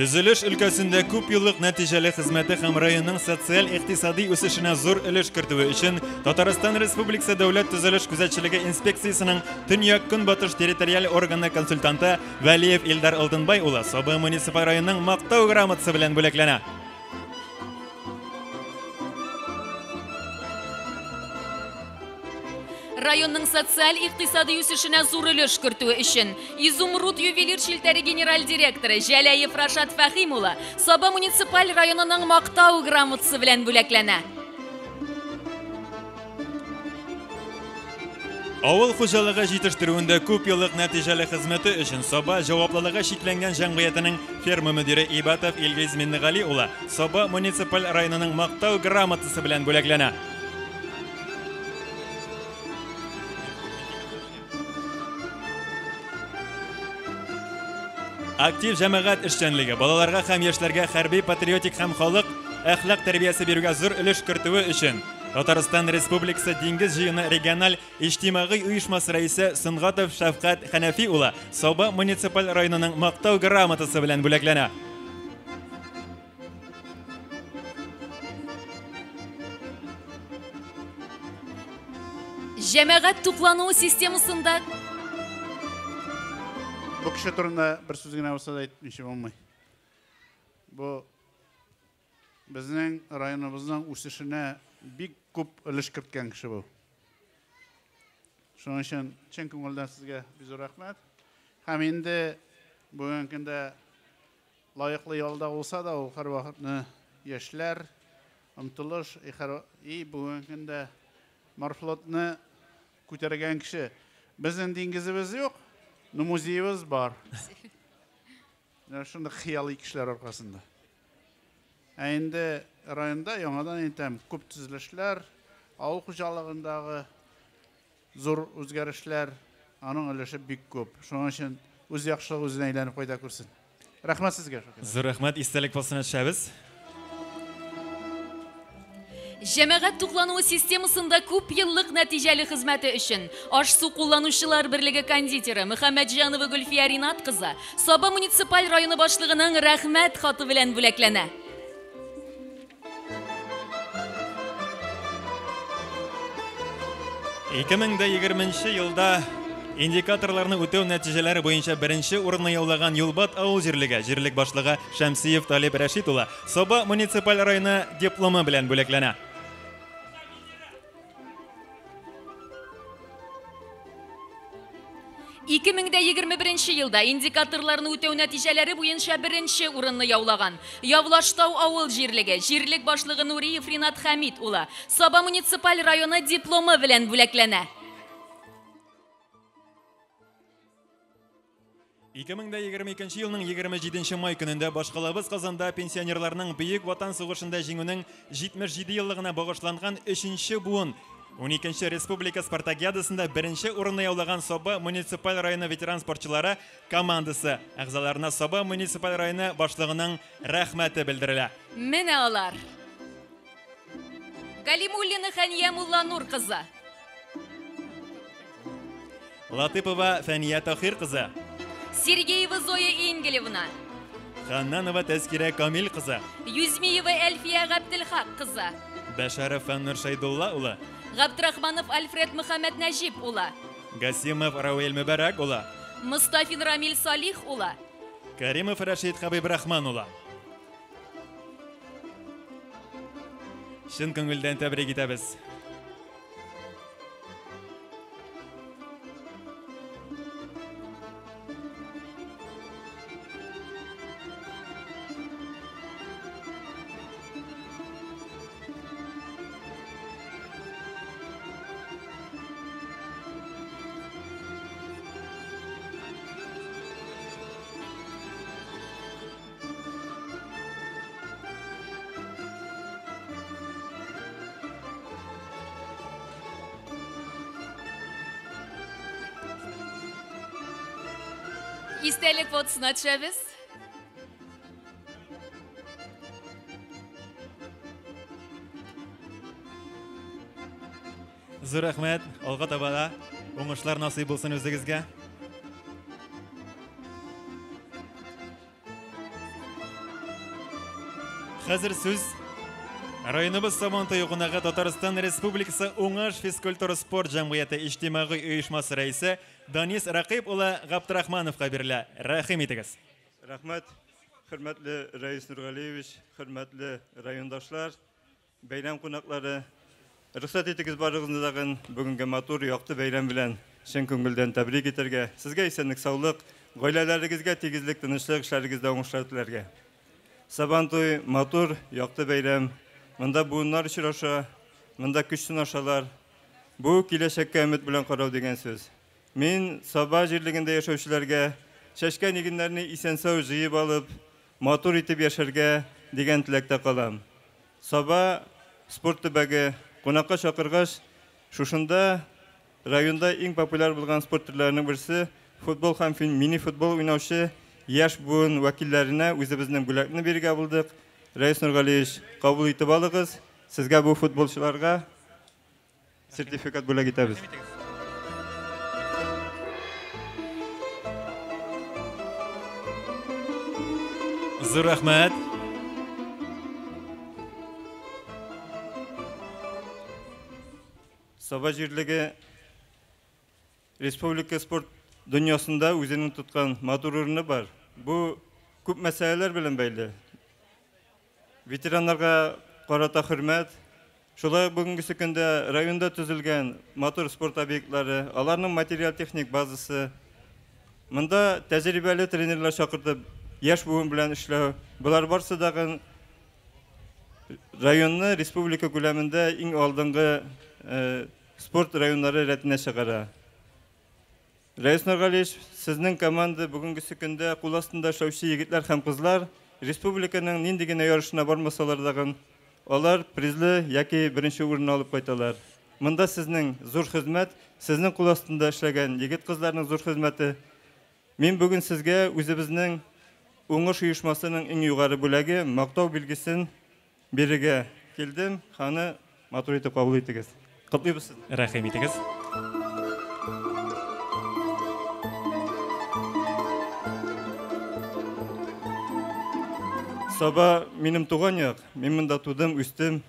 Төзелеш өлкәсендә күп еллык нәтиҗәле хезмәте һәм районның социаль-икътисади үсешенә зур өлеш кертүе өчен Татарстан Республикасы Дәүләт төзелеш күзәтчелеге инспекциясенең Төньяк-Көнбатыш территориаль органы консультанты Вәлиев Илдар Алтынбай улы Саба муниципаль районының Мактау грамотасы белән бүләкләнә. Районның социаль-икътисади үсешенә зур өлеш кертүе өчен Изумруд ювелир челтәре генераль директоры Җәләев Рашат Фәхим улы Саба муниципаль районының Мактау грамотасы белән бүләкләнә. Авыл хуҗалыгы җитештерүендә күп еллык нәтиҗәле хезмәте өчен Саба җаваплылыгы чикләнгән җәмгыятенең ферма мөдире Ибатов Илгиз Миннегали улы Саба муниципаль районының Мактау грамотасы белән бүләкләнә. Актив җәмәгать эшчәнлеге, балаларга һәм яшьләргә хәрби, патриотик һәм халык әхлак тәрбиясе бирүгә зур өлеш кертүе өчен Татарстан Республикасы Диңгез җыены региональ иҗтимагый оешмасы рәисе Сөнгатов Шәфкать Хәнәфи улы Саба муниципаль районының Мактау грамотасы белән бүләкләнә. Җәмәгать туклануы системасында Бу кеше турында бер сүз генә булса да әйтмичә булмый. Бу безнең районыбызның үсешенә бик күп өлеш керткән кеше бу. Шуның өчен чын күңелдән сезгә бик зур рәхмәт. Һәм инде бүгенге көндә лаеклы ялда булса да, ул һәрвакытны яшьләр, омтылыш, и бүгенге көндә морфлотны күтәргән кеше. Безнең диңгезебез юк, но музеебыз бар. Менә шундый хыялый кешеләр аркасында. Ә инде районда яңадан әйтәм, күп төзелешләр, авыл хуҗалыгындагы зур үзгәрешләр, аның өлеше бик күп. Шуның өчен үз яхшылыгы үзенә әйләнеп кайта күрсен. Рәхмәт сезгә. Зур рәхмәт, истәлек фасына төшәбез. Җәмәгать туклануы системасында күп еллык нәтиҗәле хезмәте өчен Аш-су кулланучылар берлеге кондитеры Мөхәммәтҗанова Гөлфия Ринат кызы Саба муниципаль районы башлыгының рәхмәт хаты белән бүләкләнә. Ике мең дә егерменче елда индикаторларны үтәү нәтиҗәләре буенча беренче урынны яулаган Юлбат авыл җирлеге җирлек башлыгы Шәмсиев Талип Рәшит улы Саба муниципаль районы дипломы белән бүләкләнә. Ике мең дә егерме беренче елда индикаторларны үтәү нәтиҗәләре буенча беренче урынны яулаган Явлаштау авыл җирлеге җирлек башлыгы Нуриев Ринат Хәмит улы Саба муниципаль районы дипломы белән бүләкләнә. Ике мең дә егерме икенче елның егерме җиденче май көнендә башкалабыз Казанда пенсионерларның Бөек Ватан сугышында җиңүнең 77 еллыгына багышланган өченче буын 12нче республика спартакиадасында беренче урынны яулаган Саба муниципаль районы ветеран спортчылары командасы әгъзаларына Саба муниципаль районы башлыгының рәхмәте белдерелә. Менә алар. Галимуллина Хәния Мулланур кызы. Латыпова Фәния Тахир кызы. Сергеева Зоя Ингелевна. Ханнанова Тәзкирә Камил кызы. Юзмиева Әлфия Габделхак кызы. Бәшәров Фәннур Шәйдулла улы. Габдрахманов Альфред Мөхәммәд Нәҗип улы. Гасимов Рауил Мөбәрәк улы. Мостафин Рамил Салих улы. Каримов Рәшид Хабибрахман улы. Чын күңелдән тәбрик итәбез. Истәлек фотосына төшәбез. Зур рәхмәт, алга таба да уңышлар насыйп булсын үзегезгә. Хәзер сүз районыбыз Сабантуе кунагы Татарстан Республикасы Уңыш физкультура спорт җәмгыяте иҗтимагый оешмасы рәисе Данис Рәкыйп улы Габдрахмановка бирелә. Рәхим итегез. Рәхмәт, хөрмәтле Рәис Нургалиевич, хөрмәтле райондашлар, бәйрәм кунаклары. Рөхсәт итегез барыгызны тагын бүгенге матур, якты бәйрәм белән чын күңелдән тәбрик итәргә. Сезгә исәнлек, саулык, гаиләләрегезгә тигезлек, тынычлык, эшләрегездә уңышлар теләргә. Сабантуй матур, якты бәйрәм. Монда буыннар очраша, монда көч сынашалар. Бу киләчәккә өмет белән карау дигән сүз. Мин Саба җирлегендә яшәүчеләргә чәчкән игеннәрне исән-сау җыеп алып, матур итеп яшәргә дигән теләктә калам. Саба спорт төбәге кунакка чакыргач, шушында районда иң популяр булган спорт төрләренең берсе футбол һәм мини-футбол уйнаучы яшь буын вәкилләренә үзебезнең бүләкне бирергә булдык. Рәис Нургалиевич, кабул итеп алыгыз. Сезгә бу футболчыларга сертификат бүләк итәбез. Зур рәхмәт. Саба җирлеге республика спорт дөньясында үзенең тоткан матур урыны бар. Бу күп мәсьәләләр белән бәйле. Ветераннарга карата хөрмәт, шулай ук бүгенгесе көндә районда төзелгән матур спорт объектлары, аларның материаль-техник базасы, монда тәҗрибәле тренерлар чакыртып, яшь буын белән эшләү, болар барсы дагы районны республика күләмендә иң алдынгы спорт районнары рәтенә чыгара. Рәис Нургалиевич, сезнең команда бүгенгесе көндә кул астында эшләүче егетләр һәм кызлар республиканың нинди генә ярышына бармасалар дагы, алар призлы яки беренче урын алып кайталар. Монда сезнең зур хезмәт, сезнең кул астында эшләгән егет-кызларның зур хезмәте. Мин бүген сезгә үзебезнең Уңыш оешмасының иң югары бүләге мактау билгесен бирергә килдем. Аны матур итеп кабул итегез. Котлыйбыз сезне. Рәхим итегез. Саба минем туган як. Мин монда тудым, үстем.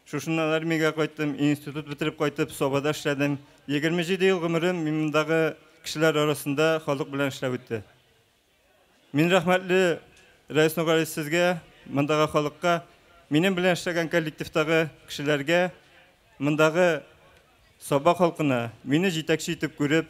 Шушыннан армиягә кайттым, институт бетереп кайтып, Сабада эшләдем. 27 ел гомерем мин мондагы кешеләр арасында халык белән эшләп үтте. Мин рәхмәтле Рәис Нургалиевич сезгә, мондагы халыкка, минем белән эшләгән коллективтагы кешеләргә, мондагы Саба халкына мине җитәкче итеп күреп,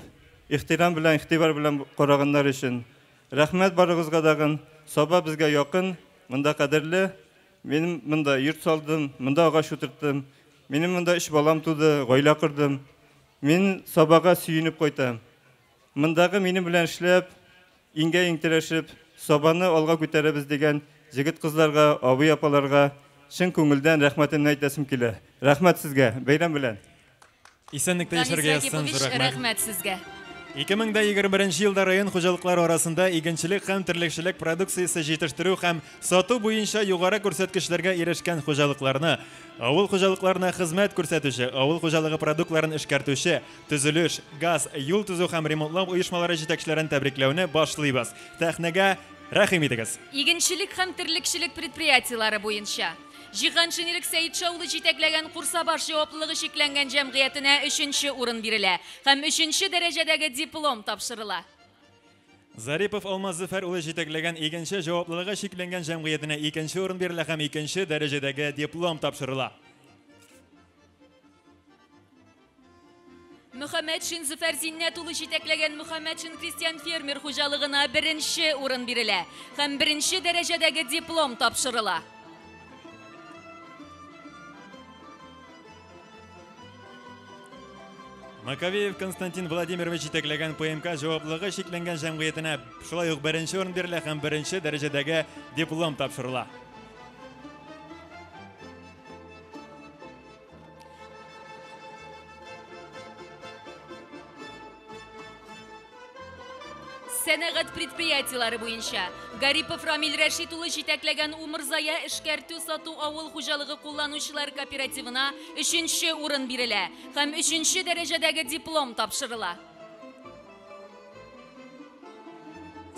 ихтирам белән, игътибар белән караганнар өчен. Рәхмәт барыгызга дагын. Саба безгә якын, монда кадерле. Мин монда йорт салдым, монда агач утырттым. Минем монда өч балам туды, гаилә кордым. Мин Сабага сөенеп кайтам. Мондагы минем белән эшләп, иңгә-иң терәшеп, Сабаны алга күтәрәбез дигән җегет-кызларга, абый-апаларга чын күңелдән рәхмәтемне әйтәсем килә. Рәхмәт сезгә, бәйрәм белән! Исәнлектә яшәргә язсын, зур рәхмәт. Рәхмәт сезгә. 2021 елда район хуҗалыклары арасында игенчелек һәм терлекчелек продукциясе җитештерү һәм сату буенча югары күрсәткечләргә ирешкән хуҗалыкларны, авыл хуҗалыкларына хезмәт күрсәтүче, авыл хуҗалыгы продуктларын эшкәртүче, төзелеш, газ, юл төзү һәм ремонтлау оешмалары җитәкчеләрен тәбрикләүне башлыйбыз. Сәхнәгә рәхим итегез. Игенчелек һәм терлекчелек предприятиеләре буенча Җиһаншин Ирек Сәетша улы җитәкләгән Курсабаш җаваплылыгы чикләнгән җәмгыятенә өченче урын бирелә һәм өченче дәрәҗәдәге диплом тапшырыла. Зарипов Алмаз Зөфәр улы җитәкләгән Игенче җаваплылыгы чикләнгән җәмгыятенә икенче урын бирелә һәм икенче дәрәҗәдәге диплом тапшырыла. Мөхәммәтшин Зөфәр Зиннәт улы җитәкләгән Мөхәммәтшин крестьян фермер хуҗалыгына беренче урын бирелә һәм беренче дәрәҗәдәге диплом тапшырыла. Маковеев Константин Владимирович җитәкләгән ПМК җаваплылыгы чикләнгән җәмгыятенә шулай ук беренче урын бирелә һәм беренче дәрәҗәдәге диплом тапшырыла. Сәнәгать предприятиеләре буенча Гарипов Рамил Рәшит улы җитәкләгән Умырзая эшкәртү сату авыл хуҗалыгы кулланучылар кооперативына өченче урын бирелә һәм өченче дәрәҗәдәге диплом тапшырыла.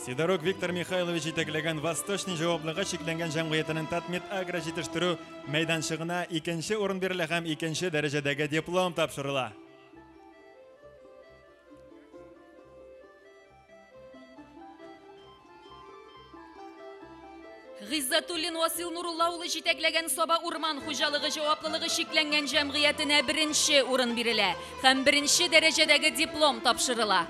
Сидорук Виктор Михайлович җитәкләгән Восточный җаваплыгы чикләнгән җәмгыятенең Татмед Агро җитештерү мәйданчыгына икенче урын бирелә һәм икенче дәрәҗәдәге диплом тапшырыла. Гыйззатуллин Васил Нурулла улы җитәкләгән Саба урман хуҗалыгы җаваплылыгы чикләнгән җәмгыятенә беренче урын бирелә һәм беренче дәрәҗәдәге диплом тапшырыла.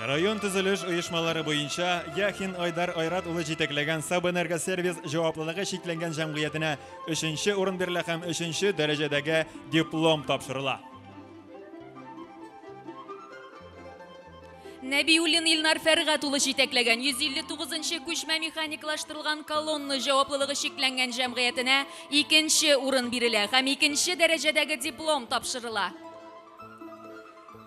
Район төзелеш оешмалары буенча Яхин Айдар Айрат улы җитәкләгән Сабэнергосервис җаваплылыгы чикләнгән җәмгыятенә өченче урын бирелә һәм өченче дәрәҗәдәге диплом тапшырыла. Нәбиуллин Илнар Фәргать улы җитәкләгән 159-нчы күчмә механикалаштырылган колонна җаваплылыгы чикләнгән җәмгыятенә икенче урын бирелә һәм икенче дәрәҗәдәге диплом тапшырыла.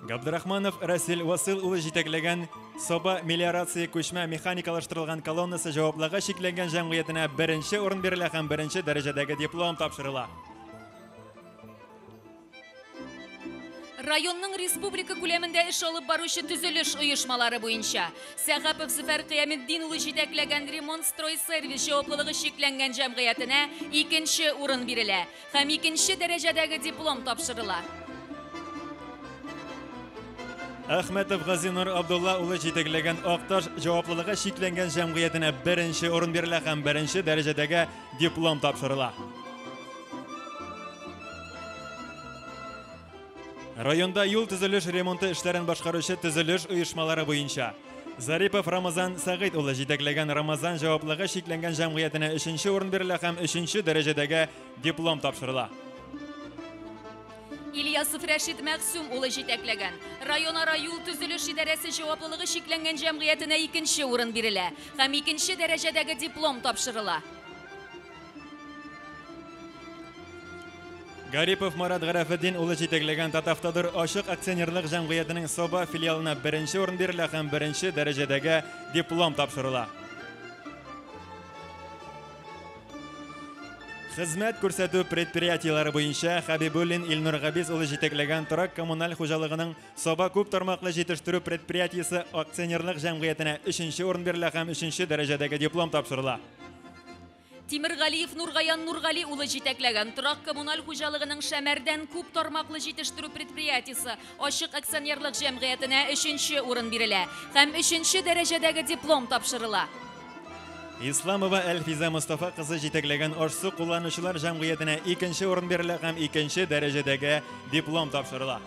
Габдрахманов Расил Васил улы җитәкләгән Саба мелиорация күчмә механикалаштырылган колоннасы җаваплылыгы чикләнгән җәмгыятенә беренче урын бирелә һәм беренче дәрәҗәдәге диплом тапшырыла. Районның республика күләмендә эш алып баручы төзелеш оешмалары буенча Сәхапов Зөфәр Кыяметдин улы җитәкләгән Ремонт строй сервис җаваплылыгы чикләнгән җәмгыятенә икенче урын бирелә һәм икенче дәрәҗәдәге диплом тапшырыла. Әхмәтов Газинур Абдулла улы җитәкләгән Акташ җаваплылыгы чикләнгән җәмгыятенә беренче урын бирелә һәм беренче дәрәҗәдәге диплом тапшырыла. Районда юл төзелеш ремонты эшләрен башкаручы төзелеш оешмалары буенча Зарипов Рамазан Сәгыйть улы җитәкләгән Рамазан җаваплылыгы чикләнгән җәмгыятенә өченче урын бирелә һәм өченче дәрәҗәдәге диплом тапшырыла. Ильясов Рәшит Мәгъсүм улы җитәкләгән районара юл төзелеш идарәсе җаваплылыгы чикләнгән җәмгыятенә икенче урын бирелә һәм икенче дәрәҗәдәге диплом тапшырыла. Гарипов Марат Гарәфетдин улы җитәкләгән Татавтодор ачык акционерлык җәмгыятенең Саба филиалына беренче урын бирелә һәм беренче дәрәҗәдәге диплом тапшырыла. Хезмәт күрсәтү предприятиеләре буенча Хабибуллин Илнур Габиз улы җитәкләгән торак коммуналь хуҗалыгының Саба күп тармаклы җитештерү предприятиесе акционерлык җәмгыятенә өченче урын бирелә һәм өченче дәрәҗәдәге диплом тапшырыла. Тимергалиев Нургаян Нургали улы җитәкләгән торак коммуналь хуҗалыгының Шәмәрдән күп тармаклы җитештерү предприятиесе ачык акционерлык җәмгыятенә өченче урын бирелә һәм өченче дәрәҗәдәге диплом тапшырыла. Исламова Әлфизә Мостафа кызы җитәкләгән Аш-су кулланучылар җәмгыятенә икенче урын бирелә һәм икенче дәрәҗәдәге диплом тапшырыла.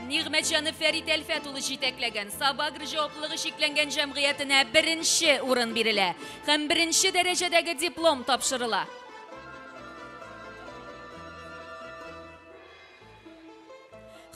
Нигъмәтҗанов Фәрит Әлфәт улы җитәкләгән Сабагр җаваплылыгы чикләнгән җәмгыятенә беренче урын бирелә һәм беренче дәрәҗәдәге диплом тапшырыла.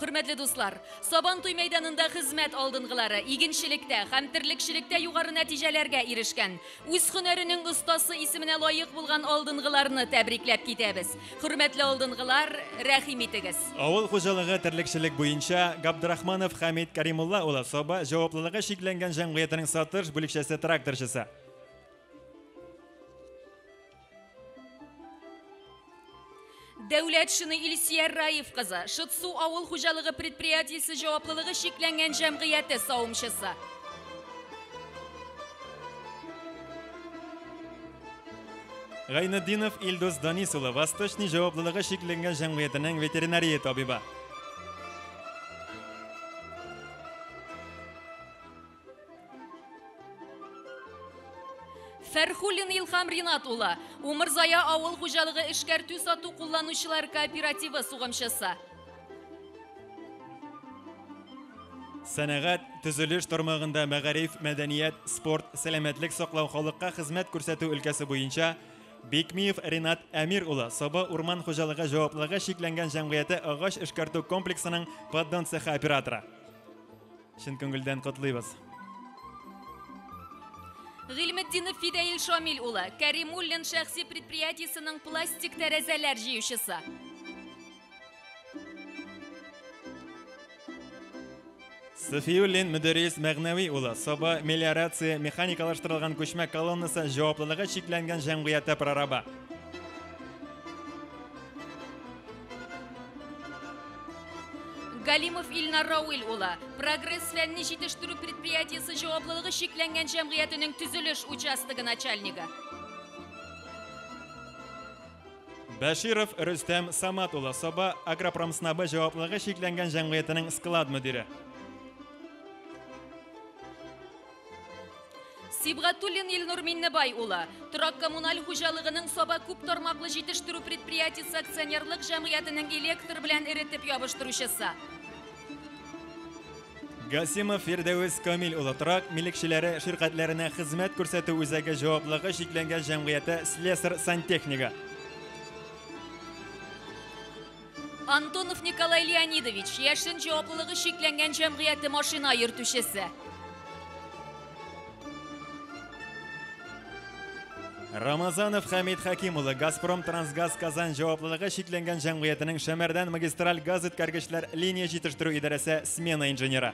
Хөрмәтле дуслар, Сабантуй мәйданында хезмәт алдынгылары игенчелектә һәм терлекчелектә югары нәтиҗәләргә ирешкән, үз һөнәренең остасы исеменә лаек булган алдынгыларны тәбрикләп китәбез. Хөрмәтле алдынгылар, рәхим итегез. Авыл хуҗалыгы терлекчелек буенча Габдрахманов Хамид Каримулла улы, Саба җаваплылыгы чикләнгән җәмгыятенең сатыш бүлекчәсе тракторчысы. Дәүләтшина Илсия Раев кызы, Шытсу авыл хуҗалыгы предприятиесе җаваплылыгы чикләнгән җәмгыяте савымчысы. Гайнетдинов Илдус Данис улы, Восточный җаваплылыгы чикләнгән җәмгыятенең ветеринария табибы. Фәрхуллин Илхам Ринат улы, Умырзая авыл хуҗалыгы эшкәртү сату кулланучылар кооперативы сугымчысы. Сәнәгать, төзелеш тармагында мәгариф, мәдәният, спорт, сәламәтлек саклау, халыкка хезмәт күрсәтү өлкәсе буенча Бекмиев Ринат Әмир улы, Саба урман хуҗалыгы җаваплылыгы чикләнгән җәмгыяте агач эшкәртү комплексының поддон цехы операторы. Чын күңелдән котлыйбыз. Гыйльметдинов Фидәил Шамил улы, Кәримуллин шәхси предприятиесенең пластик тәрәзәләр җыючысы. Софиуллин Мөдәррис Мәгънәви улы, Саба мелиорация механикалаштырылган күчмә колоннасы җаваплылыгы чикләнгән җәмгыяте прорабы. Галимов Илнар Рауил улы, Прогресс фәнни җитештерү предприятиесе җаваплылыгы чикләнгән җәмгыятенең төзелеш участогы начальнигы. Бәширов Рөстәм Самат улы, Саба агропромснабы җаваплылыгы чикләнгән җәмгыятенең склад мөдире. Сибгатуллин Илнур Миннебай улы, торак коммуналь хуҗалыгының Саба күп тармаклы җитештерү предприятиесе акционерлык җәмгыятенең электр белән эретеп ябыштыручысы. Гасимов Фирдәвес Камил улы, торак милекчеләре ширкәтләренә хезмәт күрсәтү үзәге җаваплылыгы чикләнгән җәмгыяте слесарь сантехнигы. Антонов Николай Леонидович, Яшен җаваплылыгы чикләнгән җәмгыяте машина йөртүчесе. Рамазанов Хамид Хаким улы, Газпром Трансгаз Казан җаваплылыгы чикләнгән җәмгыятенең Шәмәрдән магистраль газ үткәргечләр линия җитештерү идарәсе смена инженеры.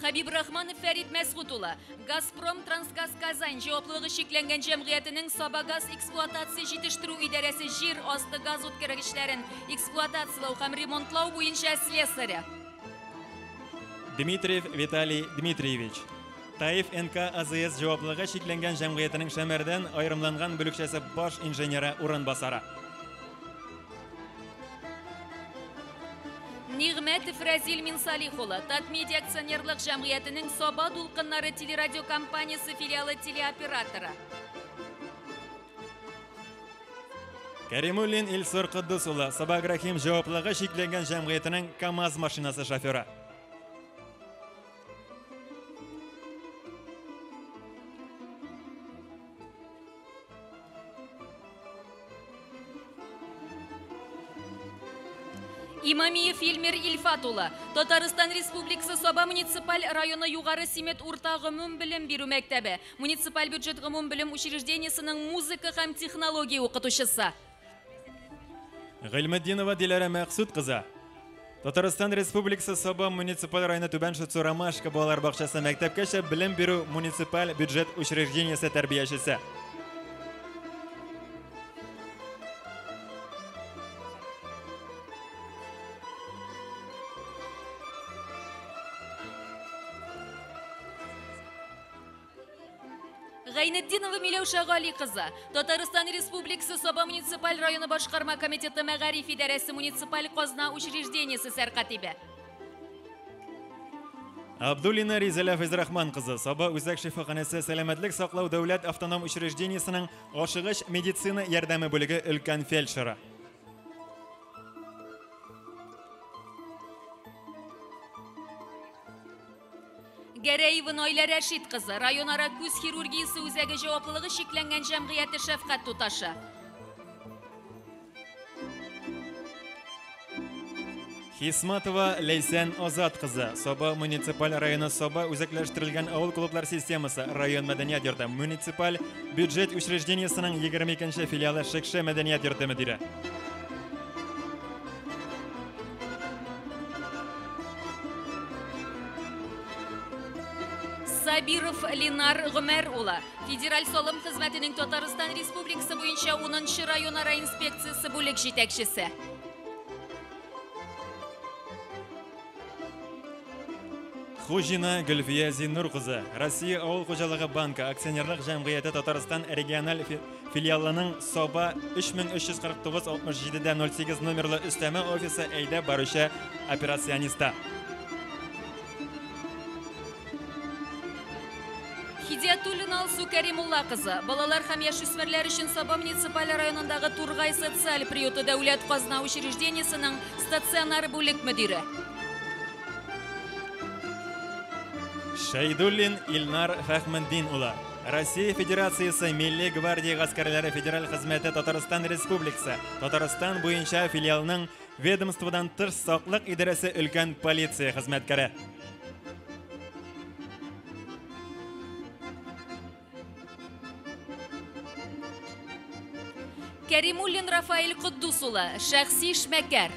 Хабибрахманов Фәрид Мәсгут улы, Газпром Трансгаз Казан җаваплылыгы чикләнгән җәмгыятенең Сабагаз эксплуатация җитештерү идарәсе җир асты газ үткәргечләрен эксплуатацияләү һәм ремонтлау буенча слесаре. Дмитриев Виталий Дмитриевич, Таиф НК АЗС җаваплылыгы чикләнгән җәмгыятенең Шәмәрдән аерымланган бүлекчәсе баш инженеры урынбасары. Нигъмәтов Разил Минсалих улы, Татмедиа акционерлык җәмгыятенең Саба дулкыннары телерадиокомпаниясе филиалы телеоператоры. Кәримуллин Илсур Куддус улы, Саба Агрохим җаваплылыгы чикләнгән җәмгыятенең КАМАЗ машинасы шоферы. Имамиев Илмир Илфат улы, Татарстан Республикасы Саба муниципаль районы Югары Симет урта гомум белем бирү мәктәбе, муниципаль бюджет гомум белем учреждениесенең музыка һәм технология укытучысы. Гыйльметдинова Диләрә Мәксут кызы, Татарстан Республикасы Саба муниципаль районы Түбән Шытсу Ромашка балалар бакчасы мәктәпкәчә белем бирү муниципаль бюджет учреждениесе тәрбиячесе. Гайнетдинова Миләүшә Гали кызы, Татарстан Республикасы Саба муниципаль районы башкарма комитеты мәгариф идарәсе муниципаль казна учреждениесе сәркатибе. Абдуллина Ризәлә Фәйзрахман кызы, Саба үзәк шифаханәсе сәламәтлек саклау дәүләт автоном учреждениесенең ашыгыч медицина ярдәме бүлеге өлкән фельдшеры. Гәрәева Наилә Рәшит кызы, районара күз хирургиясе үзәге җаваплылыгы чикләнгән җәмгыяте шәфкать туташы. Хисматова Ләйсән Азат кызы, Саба муниципаль районы Саба үзәкләштерелгән авыл клублар системасы район мәдәният йорты муниципаль бюджет учреждениесының 22 филиалы Шекше мәдәният йорты мөдире. Сабиров Ленар Гомәр улы, Федераль салым хезмәтенең Татарстан Республикасы буенча 10 районара инспекциясе бүлек җитәкчесе. Хуҗина Гөлфия Зиннур кызы, Россия авыл хуҗалыгы банкы акционерлык җәмгыяте Татарстан региональ филиалының Саба 3349 67 08 номерлы өстәмә офисы әйдәп баручы операциониста. Хидиятуллина Алсу Кәримулла кызы, балалар һәм яшүсмерләр өчен Саба муниципаль районындагы Тургай социаль приюты дәүләт казна учреждениесының стационар бүлек мөдире. Шәйдуллин Илнар Фәхметдин улы, Россия Федерациясе Милли гвардия гаскәрләре федераль хезмәте Татарстан Республикасы, Татарстан буенча филиалының ведомстводан тыш саклык идарәсе өлкән полиция хезмәткәре. Кәримуллин Рафаэль Котдус улы, шәхси эшмәкәр.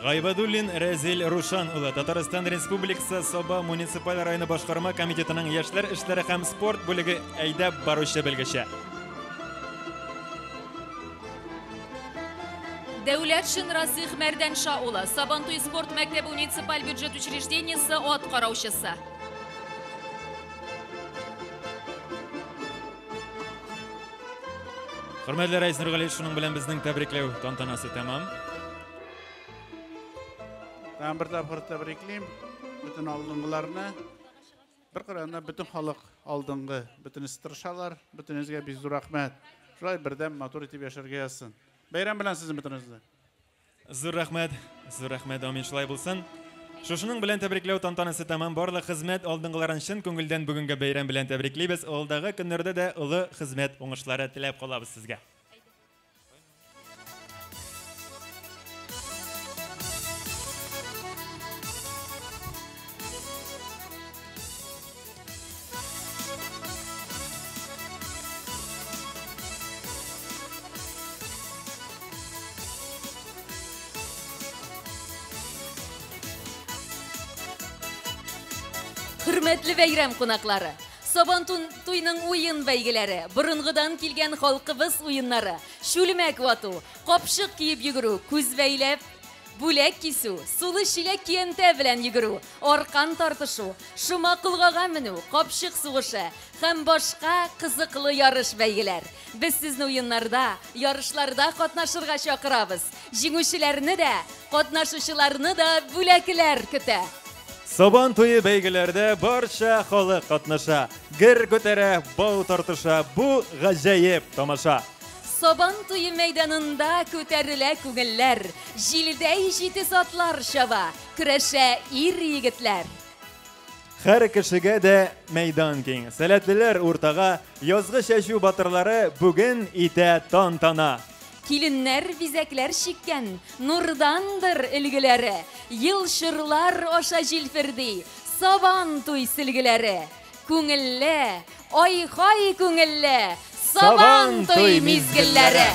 Гайбадуллин Рәзил Рушан улы, Татарстан Республикасы Саба муниципаль районы башкарма комитетының яшьләр эшләре һәм спорт бүлеге әйдәп баручы белгече. Дәүләтшин Расих Мәрдәнша улы, Сабантуй спорт мәктәбе муниципаль бюджет учреждениесе ат караучысы. Хөрмәтле Рәис Нургалиев, шуның белән безнең тәбрикләү тантанасы тәмам. Тагын бер тапкыр тәбриклим бөтен алдынгыларны. Бер караганда бөтен халык алдынгы, бөтенесе тырышалар, бөтенегезгә бик зур рәхмәт. Шулай бердәм матур итеп яшәргә язсын. Бәйрәм белән сезне бөтенегезне. Зур рәхмәт, зур рәхмәт, амин, шулай булсын. Шушының белән тәбрикләү тантанасы тәмам. Барлык хезмәт алдынгыларын чын күңелдән бүгенге бәйрәм белән тәбриклибез. Алдагы көннәрдә дә олы хезмәт уңышлары теләп калабыз сезгә. Хөрмәтле бәйрәм кунаклары, Сабантуйның уен бәйгеләре, борынгыдан килгән халкыбыз уеннары, шүлмәк вату, капчык киеп йөгерү, күз бәйләп, бүләк кисү, сулы чиләк киянтә белән йөгерү, аркан тартышу, шома колгага менү, капчык сугышы һәм башка кызыклы ярыш бәйгеләр. Без сезне уеннарда, ярышларда катнашырга чакырабыз. Җиңүчеләрне дә, катнашучыларны да бүләкләр көтә. Сабан туе бәйгеләрдә барча халык катнаша, гер күтәрә, бау тартыша, бу гаҗәеп тамаша. Сабан туе мәйданында күтәрелә күңелләр, җилдәй җитез атлар чаба, көрәшә ир егетләр. Һәр кешегә дә мәйдан киң, сәләтлеләр уртага, язгы чәчү батырлары бүген итә тантана. Киленнәр бизәкләр чиккән, нурдандыр өлгеләре, ел чорлар аша җилферди, сабан туй сөлгеләре. Күңелле, ай-хай күңелле, сабан туй мизгелләре.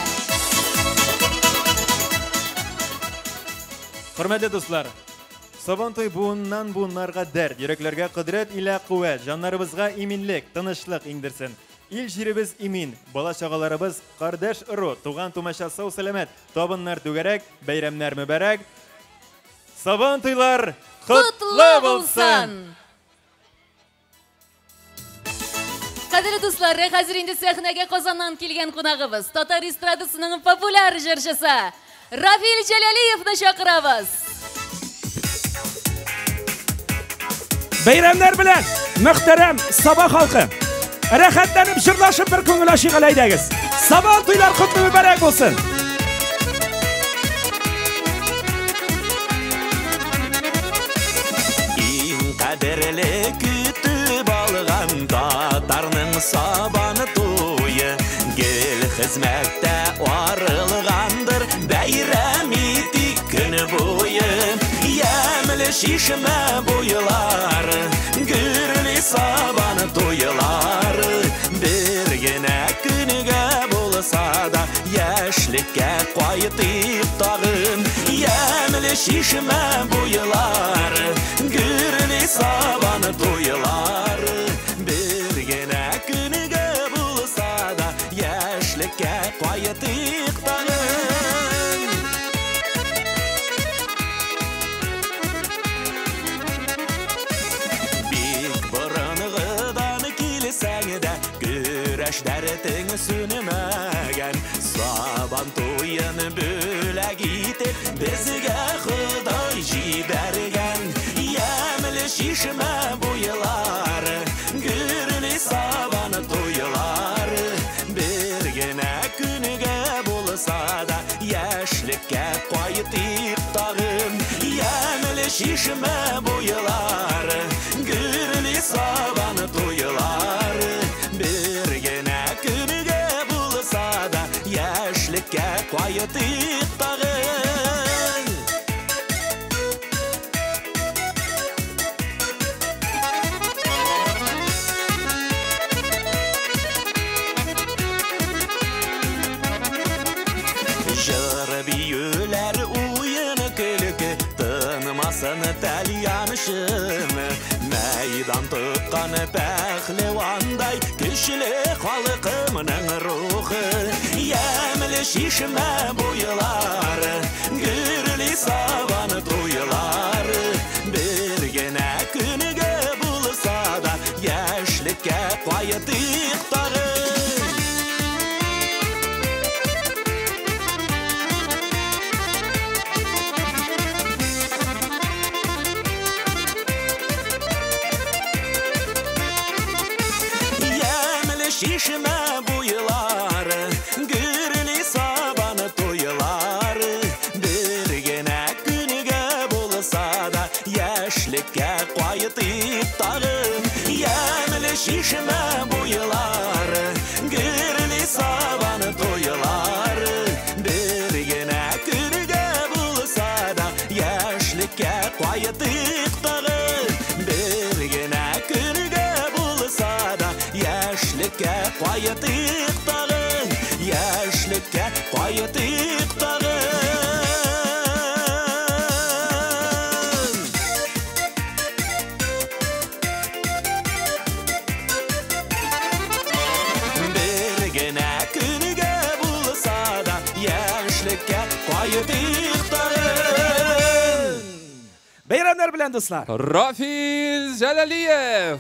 Хөрмәтле дуслар, Сабан туй буыннан буыннарга дәрт, йөрәкләргә кодрәт илә куәт, җаннарыбызга иминлек, тынычлык иңдерсен. Ил җиребез имин, бала чагаларыбыз кардәш ыру, туган тумача сау сәламәт, табыннар түгәрәк, бәйрәмнәр мөбарәк. Сабан туйлар котлы булсын! Кадерле дуслар, хәзер инде сәхнәгә Казаннан килгән кунагыбыз, татар эстрадасының популяр җырчысы Рафил Җәләлиевны чакырабыз. Бәйрәмнәр белән, мөхтәрәм Саба халкы! Рәхәтләнеп җырлашып бер күңел ачыйк әле, әйдәгез. Сабан туйлар котлы мөбарәк булсын. Иң кадерле көтеп алган татарның сабаны туе. Хезмәттә арылгандыр, бәйрәм итик көне буе. Ямьле чишмә буйлары, гөрли сабан туйлары. Бер генә көнгә булса да, яшьлеккә кайтыйк тагын. Ямьле чишмә буйлары, гөрли сабан туйлары. Бер генә көнгә булса да, яшьлеккә кайтыйк тагын. Бик борынгыдан килсәң дә, көрәш дәртең сүнмәгән. Сабан туен бүләк итеп, безгә Ходай җибәргән. Ямьле чишмә буйлары, гөрли сабан туйлары. Бер генә көнгә булса да, яшьлеккә кайтыйк тагын. Ямьле чишмә буйлары, гөрли сабан туйлары. Бер генә көнгә булса да, яшьлеккә кайтыйк тагын. Җыр биюләр, уен көлке, тынмасын тальян шымы. Мәйдан тоткан пәһлевандай, көчле халкымның рухы. Ямьле чишмә буйлары, гөрли сабан туйлары. Бер генә көнгә булса да, яшьлеккә кайтыйк тагын. Ямьле чишмә буйлары, гөрли сабан туйлары. Бер генә көнгә булса да, яшьлеккә кайтыйк тагын. Ямьле чишмә буйлары, гөрли сабан туйлары. Бер генә көнгә булса да, яшьлеккә кайтыйк тагын. Бер генә көнгә булса да, яшьлеккә кайтыйк тагын. Яшьлеккә кайтыйк тагын. Бер генә көнгә булса да, яшьлеккә кайтыйк тагын. Бәйрәмнәр белән, дуслар! Рафил Җәләлиев!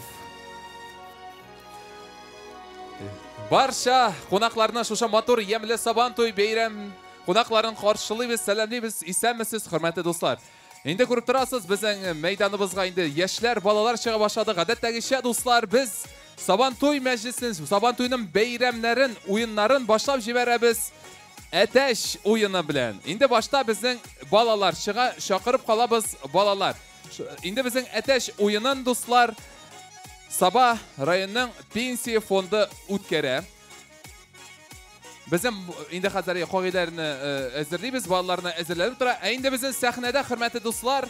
Барча кунакларны шушы матур ямьле Сабантуй бәйрәм кунакларын каршылыйбыз, сәламлибез. Исәнмесез, хөрмәтле дуслар. Инде күреп торасыз, безнең мәйданыбызга инде яшьләр, балалар чыга башлады. Гадәттәгечә, дуслар, без Сабантуй мәҗлесен, Сабантуйның бәйрәмнәрен, уеннарын башлап җибәрәбез. Әтәч уены белән. Инде башта безнең балалар чыга, чакырып калабыз балалар. Инде безнең әтәч уенын, дуслар, Саба районының пенсия фонды үткәрә. Безнең инде хәзер кагыйдәләрне әзерлибез, балаларны әзерләнеп тора. Ә инде безнең сәхнәдә, хөрмәтле дуслар,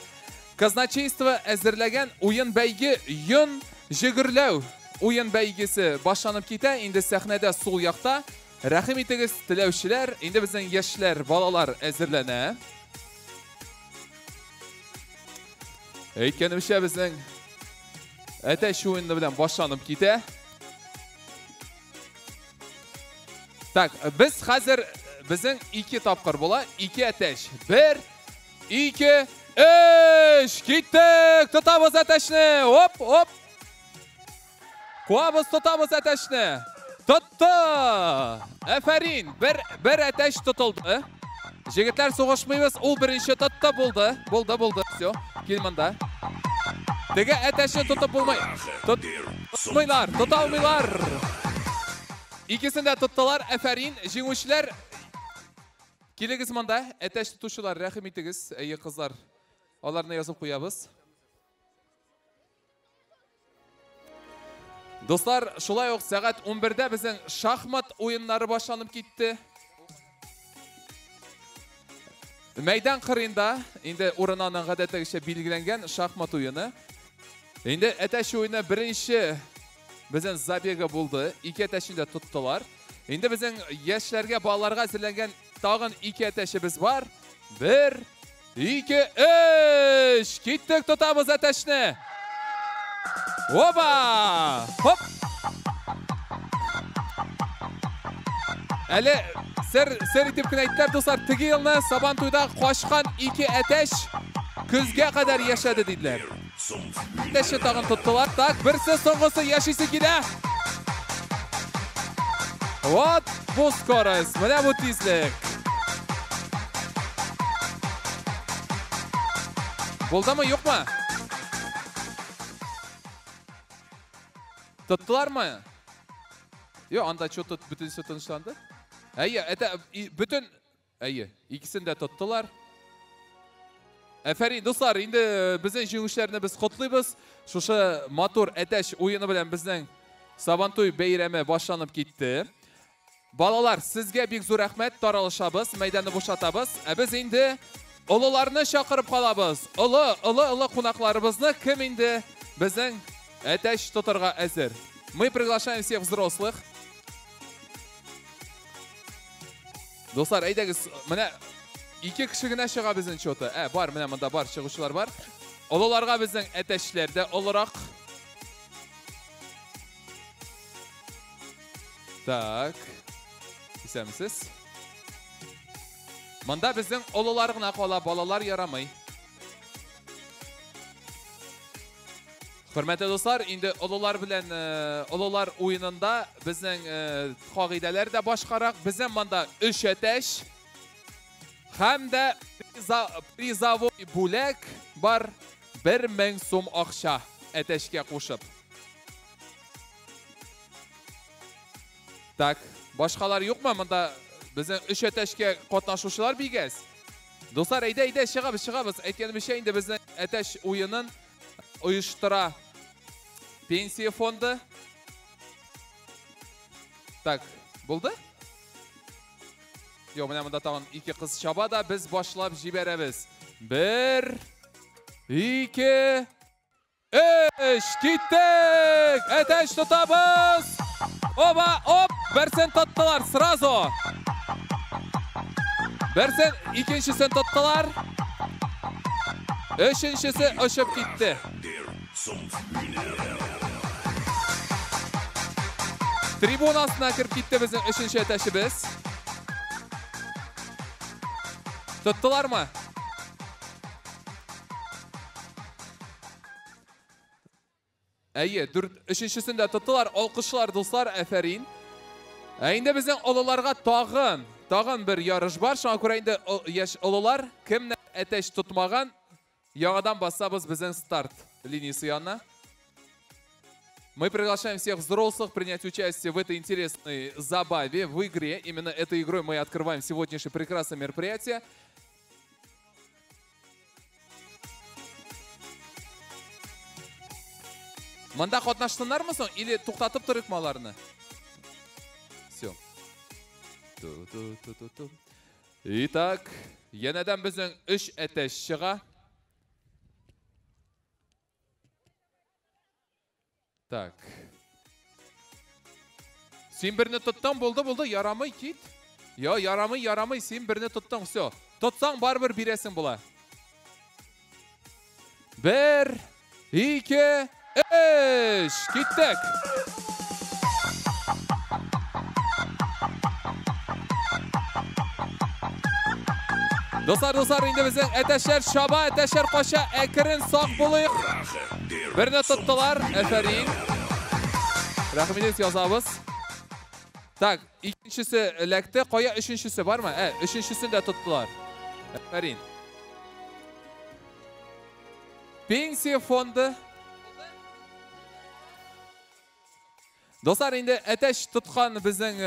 казначейство әзерләгән уен бәйге йон җегерләү уен бәйгесе башланып китә. Инде сәхнәдә сул якта. Рәхим итегез, теләүчеләр. Инде безнең яшьләр, балалар әзерләнә. Әйткәнемчә, безнең әтәч уены белән башланып китә. Так, без хәзер безнең ике тапкыр була, ике әтәч. 1, 2, 3. Киттек! Тотабыз әтәчне. Оп, оп. Куабыз, тотабыз әтәчне. Тотты! Әфәрин! Бер әтәч тотылды. Җегетләр, сугышмыйбыз. Ул беренче тотты, булды. Булды, булды. Все, кил монда. Теге әтәчне тотып булмый. Тотмыйлар, тота алмыйлар. Икесен дә тоттылар. Әфәрин, җиңүчеләр. Килегез монда. Әтәч тотучылар, рәхим итегез. Әйе, кызлар. Аларны язып куябыз. Дуслар, шулай ук сәгать 11-дә безнең шахмат уеннары башланып китте. Мәйдан кырыенда инде урын аның гадәттәгечә билгеләнгән шахмат уены. Инде әтәч уены беренче безнең забега булды. Ике әтәчне дә тоттылар. Инде безнең яшьләргә, балаларга әзерләнгән тагын ике әтәчебез бар. 1, 2, 3! Киттек, тотабыз әтәчне! Оба! Хоп! Әле сер, сер итеп кенә әйттеләр, дуслар, теге елны Сабантуйда качкан ике әтәч көзгә кадәр яшәде диделәр. Әтәчне тагын тоттылар. Так, берсе соңгысы яшисе килә. Вот бу скорость, менә бу тизлек. Булдымы, юкмы? Тоттылармы? Юк, анда что-то бөтенесе тынычланды. Әйе, это бөтен, әйе, икесен дә тоттылар. Әфәрин, дуслар, инде безнең җиңүчеләрне без котлыйбыз. Шушы матур әтәч уены белән безнең Сабантуй бәйрәме башланып китте. Балалар, сезгә бик зур рәхмәт, таралышабыз, мәйданны бушатабыз. Ә без инде олыларны чакырып калабыз. Олы, олы, олы кунакларыбызны кем инде безнең әтәч тотарга әзер. Мы приглашаем всех взрослых. Дуслар, әйдәгез, менә ике кеше генә чыга безнең чоты. Бар, менә монда бар, чыгучылар бар. Олыларга безнең әтәчләр дә олырак. Так. Исәнмесез. Монда безнең олылар гына кала, балалар ярамый. Хөрмәтле дуслар, инде олылар белән олылар уенында безнең кагыйдәләр дә башкарак. Безнең монда 3 әтәч һәм дә призовой бүләк бар, 1000 сум акча әтәчкә кушып. Так, башкалар юкмы? Монда безнең 3 әтәчкә катнашучылар бигәс. Дуслар, әйдә, әйдә, чыгабыз, чыгабыз. Әйткәнемчә, инде безнең әтәч уенын оештыра пенсия фонды. Так, булды? Юк, менә монда тагын ике кыз чаба да, без башлап җибәрәбез. 1, 2, 3, киттек! Әтәч тотабыз! Оба, оп, берсен тоттылар, сразу. Берсен, икенчесен тоттылар. Өченчесе очып китте. Трибуна астына кереп китте безнең өченче әтәчебез. Тоттылармы? Әйе, өченчесен дә тоттылар. Алкышлар, дуслар, әфәрин. Ә инде безнең олыларга тагын бер ярыш бар. Шуңа күрә инде яшь олылар кемнәр әтәч тотмаган, яңадан басабыз безнең старт линиясе янына. Мы приглашаем всех взрослых принять участие в этой интересной забаве, в игре. Именно этой игрой мы открываем сегодняшнее прекрасное мероприятие. Монда катнаштыннармы соң или туктатып торыйкмы аларны? Всё. Ту-ту-ту-ту-ту. Итак, янәдән безнең 3 әтәч чыга. Так. Син берне тоттың, булды, булды, ярамый, кит. Йо, ярамый, ярамый, син берне тоттың, всё. Тотсаң, барыбер бирәсең була. 1, 2, 3, киттек. Дуслар, дуслар, инде безнең әтәчләр чаба, әтәчләр кача, әкрен сак булыйк. Берне тоттылар, әфәрин. Рәхмәт язабыз. Так, икенчесе эләкте, кая өченчесе бармы? Өченчесен дә тоттылар. Әфәрин. Пенсия фонды. Дуслар, инде әтәч тоткан безнең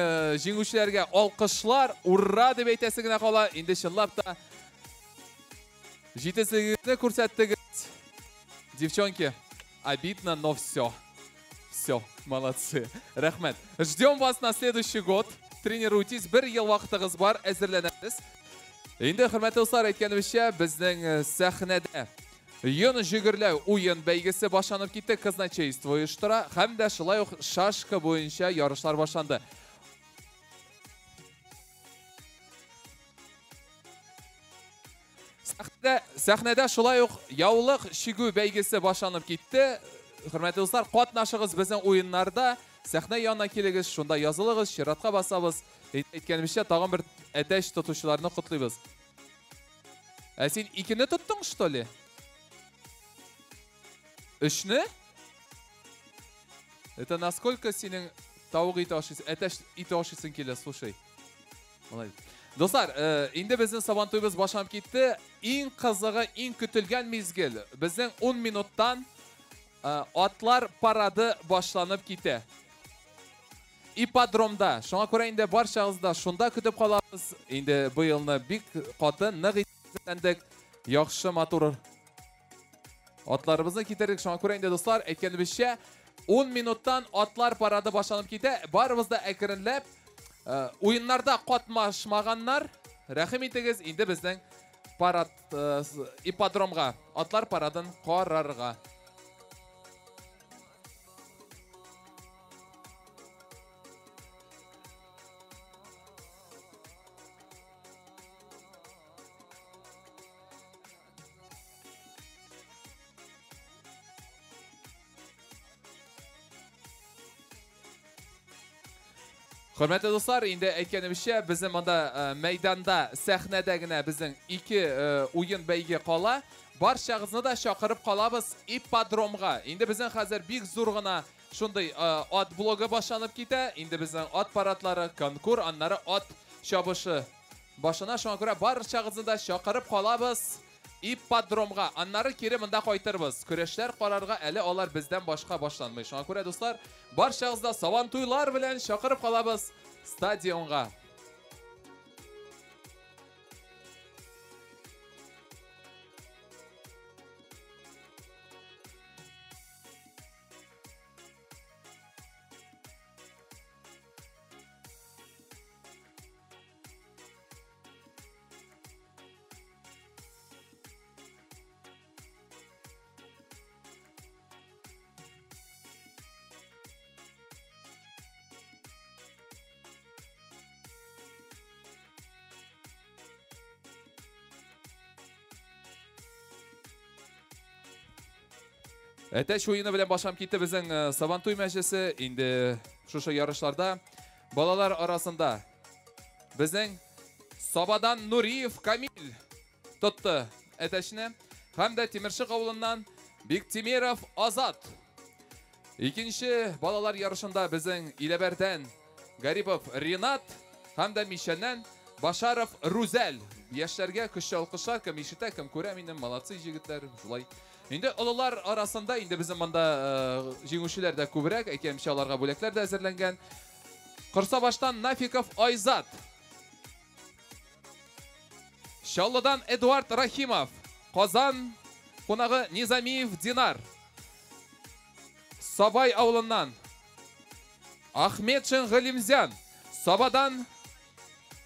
җиңүчеләргә алкышлар, ура дип әйтәсе генә кала. Инде чынлап та җитезлегегезне күрсәттегез. Девчонки, обидно, но все. Все, молодцы. Рәхмәт. Ждем вас на следующий год. Тренируйтесь. Бер ел вакытыгыз бар, әзерләнәбез. Инде, хөрмәтле дуслар, әйткәнебезчә, безнең сәхнәдә йон җөгерләү уен бәйгесе башланып китте. Казначейство оештыра һәм дә шулай ук шашка буенча ярышлар башланды. Сәхнәдә шулай ук яулык чигү бәйгесе башланып китте. Хөрмәтле дуслар, катнашыгыз безнең уеннарда. Сәхнә янына килегез, шунда язылыгыз, чиратка басабыз. Әйткәнебезчә, тагын бер әтәч тотучыларны котлыйбыз. Ә син икене тоттың, что ли? Өчне? Это насколько синең тавык ите ашыйсың, әтәч ите ашыйсың килә, слушай. Молодец. Дуслар, инде безнең Сабантуебыз башланып китте. Иң кызыгы, иң көтелгән мизгел. Безнең 10 минуттан атлар парады башланып китә. Ипподромда. Шуңа күрә инде барчагызны да шунда көтеп калабыз. Инде быелны бик каты, нык итеп яхшы, матур атларыбызны китердек. Шуңа күрә инде, дуслар, әйткәнебезчә, 10 минуттан атлар парады башланып китә. Барыбыз да әкренләп уеннарда катнашмаганнар, рәхим итегез, инде безнең парад ипподромга, атлар парадын карарга. Хөрмәтле дуслар, инде әйткәнебезчә, безнең монда мәйданда, сәхнәдә генә безнең ике уен бәйге кала. Барчагызны да чакырып калабыз ипподромга. Инде безнең хәзер бик зур гына шундый ат блогы башланып китә. Инде безнең ат парадлары, конкур, аннары ат чабышы башлана. Шуңа күрә барчагызны да чакырып калабыз ипподромга. Аннары кире монда кайтырбыз. Көрәшләр карарга әле алар бездән башка башланмый. Шуңа күрә, дуслар, барчагызны да Сабантуйлар белән чакырып калабыз стадионга. Әтәч уены белән башланып китте безнең Сабантуй мәҗлесе. Инде шушы ярышларда балалар арасында безнең Сабадан Нуриев Камил тотты әтәчне һәм дә Тимершык авылыннан Биктимиров Азат. Икенче балалар ярышында безнең Иләбәрдән Гарипов Ринат һәм дә Мишәннән Башаров Рузәл. Яшьләргә көчле алкышлар, кем ишетә, кем күрә минем, молодцы җегетләр, шулай. Инде олылар арасында инде безнең монда җиңүчеләр дә күбрәк, әйткәнемчә, аларга бүләкләр дә әзерләнгән. Корсабаштан Нафиков Айзат. Чаллыдан Эдуард Рахимов. Казан кунагы Низамиев Динар. Сабай авылыннан Ахметшин Галимзян. Сабадан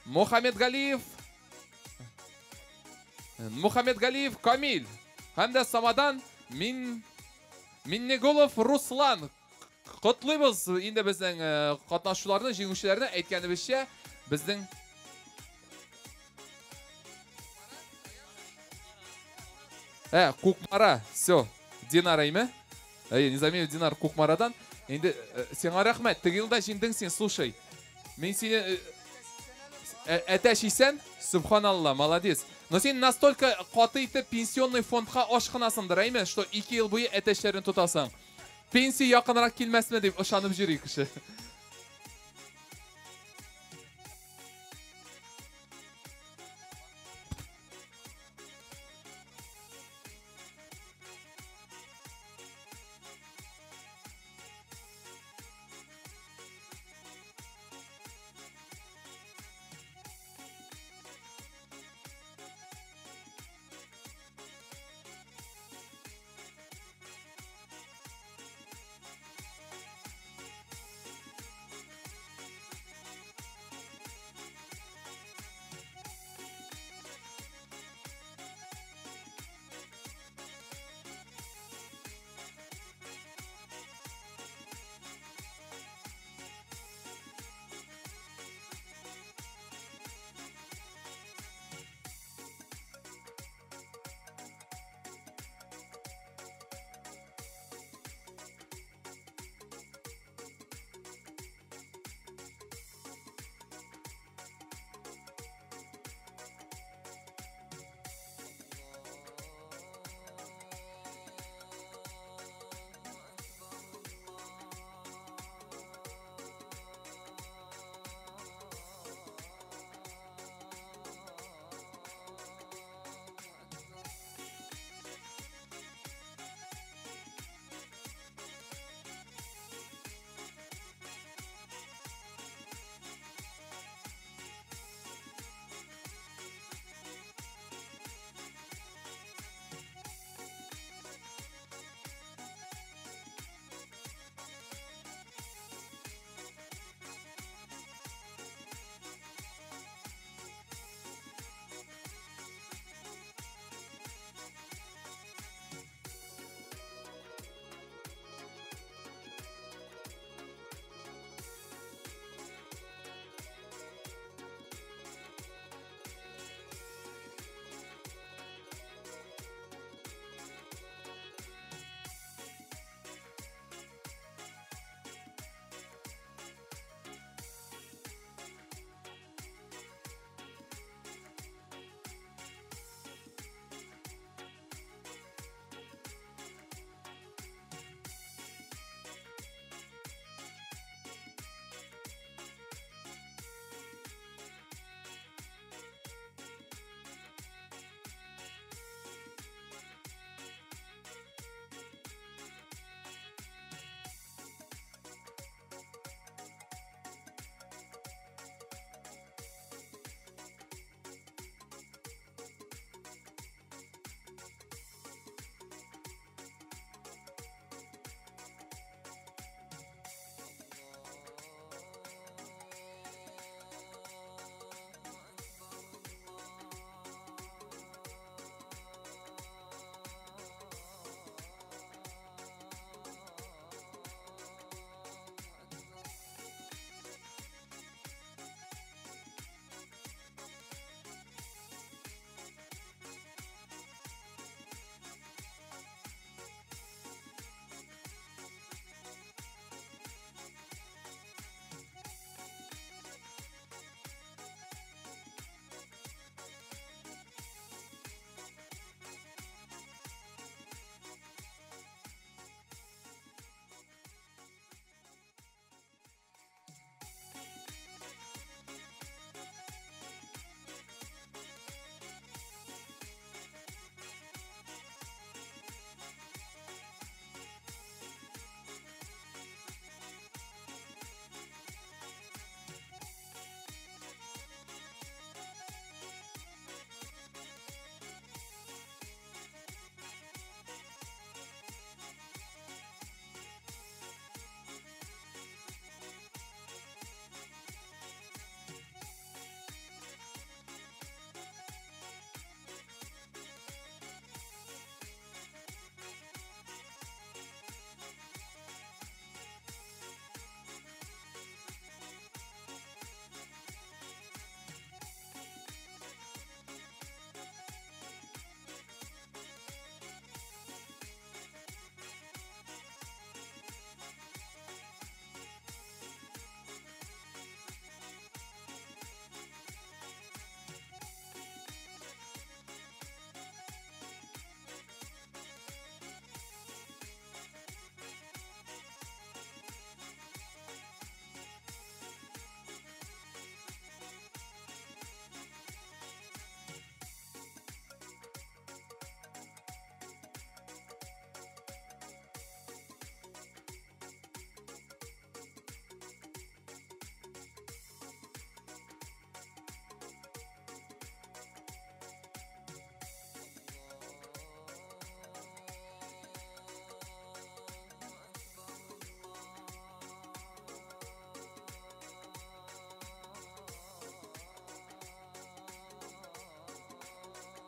Мухаммедгалиев Камиль. Һәм дә Самадан Миннегулов Руслан. Котлыйбыз инде безнең катнашучыларны, җиңүчеләрне, әйткәнебезчә, безнең Кукмара, все, Динар әйме? Әйе, Низамиев Динар Кукмарадан. Инде сиңа рәхмәт, теге елда җиңдең син, слушай. Мин сине әтәч исән, субханалла, молодец. Но син настолько каты итеп пенсионный фондка ашкынасыңдыр, әйме, что 2 ел буе әтәчләрен тотасың. Пенсия якынрак килмәсме дип ышанып йөри кеше.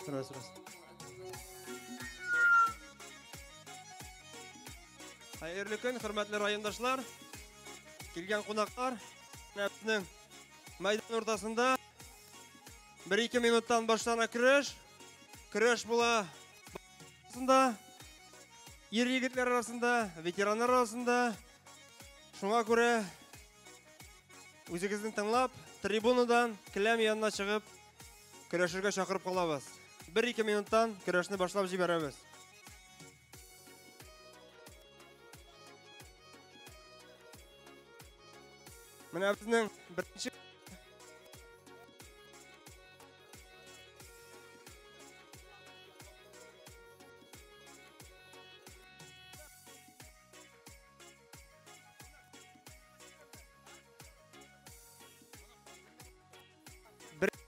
Раз, раз. Хәерле көн, хөрмәтле райондашлар, килгән кунаклар. Безнең мәйдан уртасында 1-2 минуттан башлана көрәш. Көрәш була арасында, ир егетләр арасында, ветераннар арасында. Шуңа күрә үзегезне тыңлап, трибунадан келәм янына чыгып көрәшергә чакырып калабыз. 1-2 минуттан көрәшне башлап җибәрәбез. Менә безнең беренче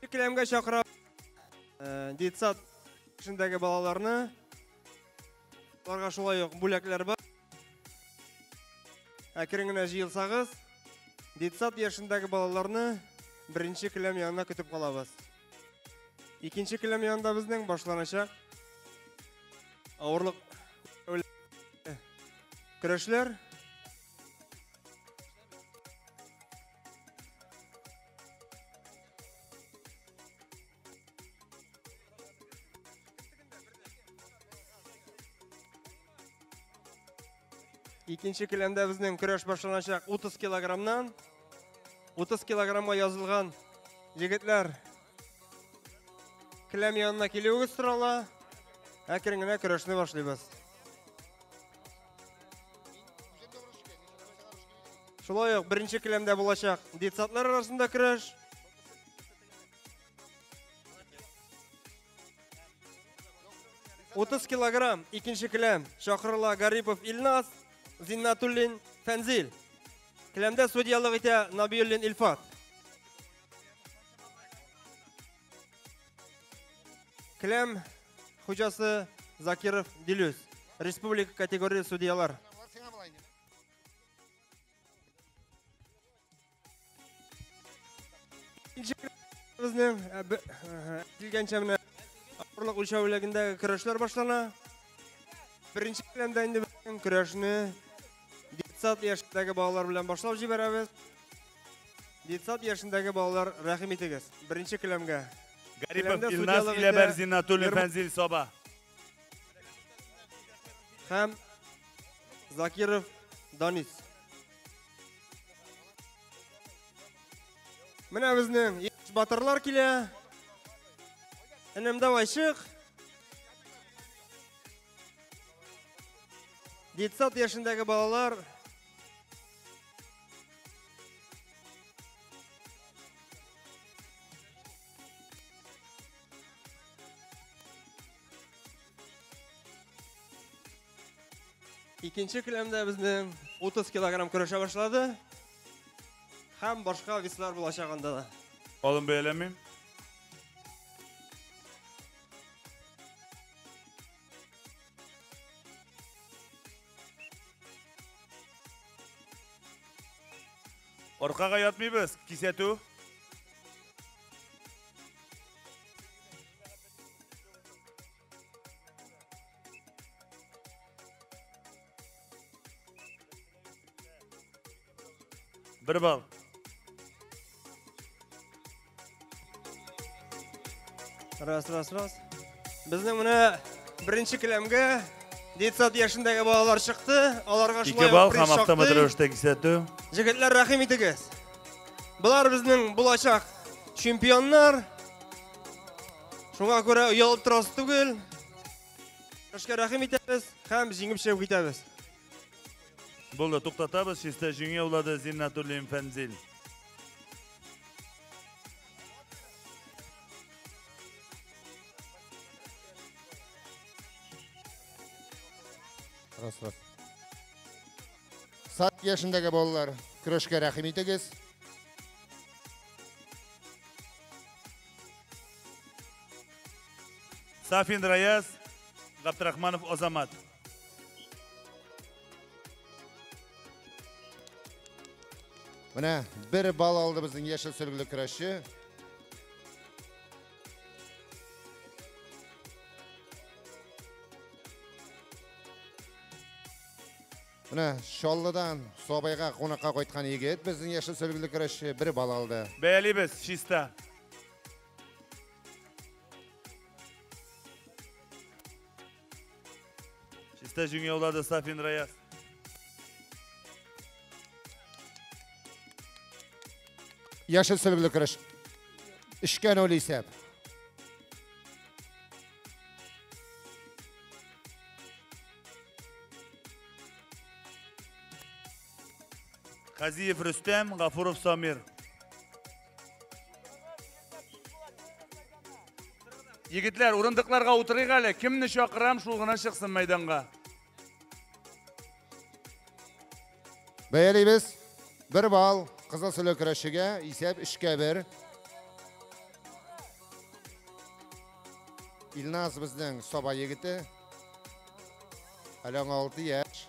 келәмгә чакыра детсад эшендәге балаларны. Аларга шулай ук бүләкләр бар. Әкрен генә җыелсагыз, детсад яшендәге балаларны беренче келәм янына көтеп калабыз. Икенче келәм янында безнең башланачак авырлык көрәшләр. Икенче келәмдә безнең көрәш башланачак 30 килограммнан. 30 килограммга язылган егетләр келәм янына килүегез сорала. Әкрен генә көрәшне башлыйбыз. Шулай ук беренче келәмдә булачак детсадлар арасында көрәш. 30 килограмм икенче келәм чакырыла Гарипов Илназ, Зиннатуллин Фәнзил. Келәмдә судьялык итә Набиуллин Илфат. Келәм хуҗасы Закиров Дилюс. Республика категория судьялар. Безнең килгәнчә менә авырлык үлчәүлегендәге көрәшләр башлана. Беренче келәмдә инде безнең көрәшне детсад яшендәге балалар белән башлап җибәрәбез. Детсад яшендәге балалар, рәхим итегез. Беренче келәмгә. Гарипов Илназ Иләбәр, Зиннатуллин Фәнзил Саба. Һәм Закиров Данис. Менә безнең яшь батырлар килә. Энем, давай чык. Детсад яшендәге балалар Икенче келәмдә безнең 30 килограмм көрәшә башлады. Һәм башка веслар булачак анда да. Алым бәяләмим. Аркага ятмыйбыз, кисәтү. Бер балл. Раз, раз, раз. Безнең менә беренче келәмгә детсад яшендәге балалар чыкты. Аларга шулай 2 балл һәм автомат рәвештә кисәтү. Егетләр, рәхим итегез. Болар безнең булачак чемпионнар. Шуңа күрә оялып торасы түгел. Эшкә рәхим итәбез һәм җиңеп чыгып китәбез. Булды, туктатабыз. Чиста җиңү яулады Зиннатуллин Фәнзил. Раз, раз. Сат яшендәге балалар, көрәшкә рәхим итегез. Сафин Раяз, Габдрахманов Азамат. Менә бер балл алды безнең яшел сөлгеле көрәшче. Менә Чаллыдан Сабайга кунакка кайткан егет, безнең яшел сөлгеле көрәшче бер балл алды. Бәялибез, чиста. Чиста җиңү яулады Сафин Раяз. Яшел сөлгеле көрәш. Өчкә ноль исәп. Хазиев Рөстәм, Гафуров Самир. Егетләр, урындыкларга утырыйк әле. Кемне чакырам, шул гына чыксын мәйданга. Бәялибез. Бер балл кызыл сөлге көрәшчегә, исәп өчкә бер. Илназ безнең Саба егете. Әле аңа 6 яшь.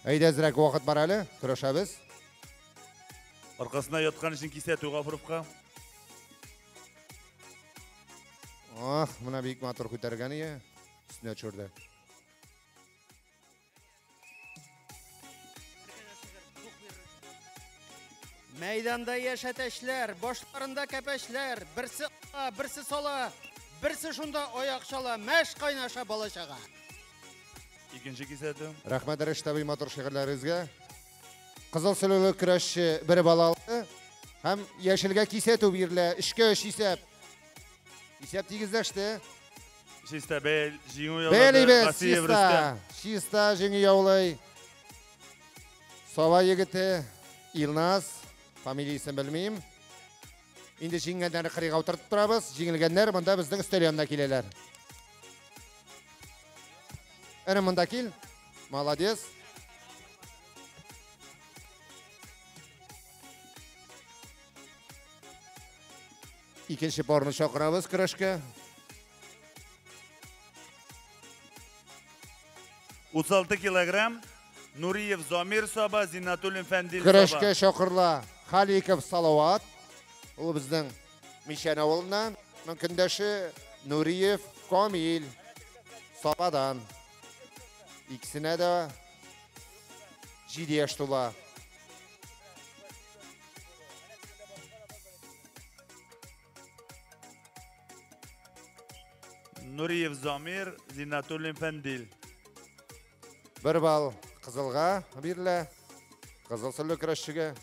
Әйдә, әзрәк вакыт бар әле, көрәшәбез. Аркасына яткан өчен кисәтү Гафуровка. Ах, менә бик матур күтәргән ие, өстенә төшерде. Мәйданда яшь әтәчләр, башларында кәпәчләр, берсе ала, берсе сала, берсе шунда аяк чала, мәш кайнаша бала-чага. Икенче кисәтү. Рәхмәт, Рәшит абый, матур шигырьләрегезгә. Кызыл сөлгеле көрәшче бер балл алды һәм яшелгә кисәтү бирелә. Өчкә өч исәп. Исәп тигезләште. Чиста бәйл җиңү яулады. Бәйлибез, Васильев чиста. Рөстәм. Чиста җиңү яулый. Саба егете Илназ, фамилиясен белмим. Инде җиңгәннәрне кырыйга утыртып торабыз. Җиңелгәннәр монда безнең өстәл янына киләләр. Әнә монда кил. Молодец. Икенче парны чакырабыз көрәшкә. 36 килограмм Нуриев Замир Саба, Зиннатуллин Фәндил Саба. Көрәшкә чакырыла Халиков Салават. Ул безнең Мишән авылыннан. Моның көндәше Нуриев Камил Сабадан. Икесенә дә 7 яшь тула. Нуриев Замир, Зиннатуллин Фәндил. Бер балл кызылга бирелә. Кызыл сөлле көрәшчегә.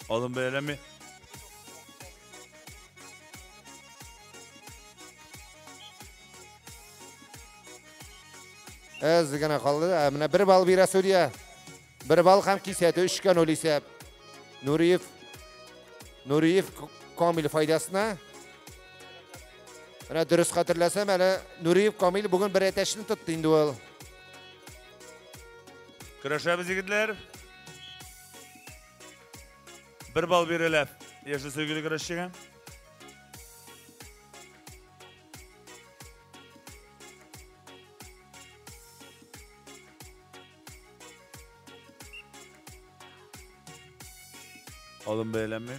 Алым бәяләми. Әз генә калды. Менә бер балл бирә судья. Бер балл һәм кисәтү өчкә ноль исәп. Нуриев Камил файдасына. Менә дөрес хәтерләсәм, әле Нуриев Камил бүген бер әтәчне тотты инде ул. Көрәшәбез, егетләр. Бер балл бирелә яшел сөлгеле көрәшчегә. Алым бәяләнми.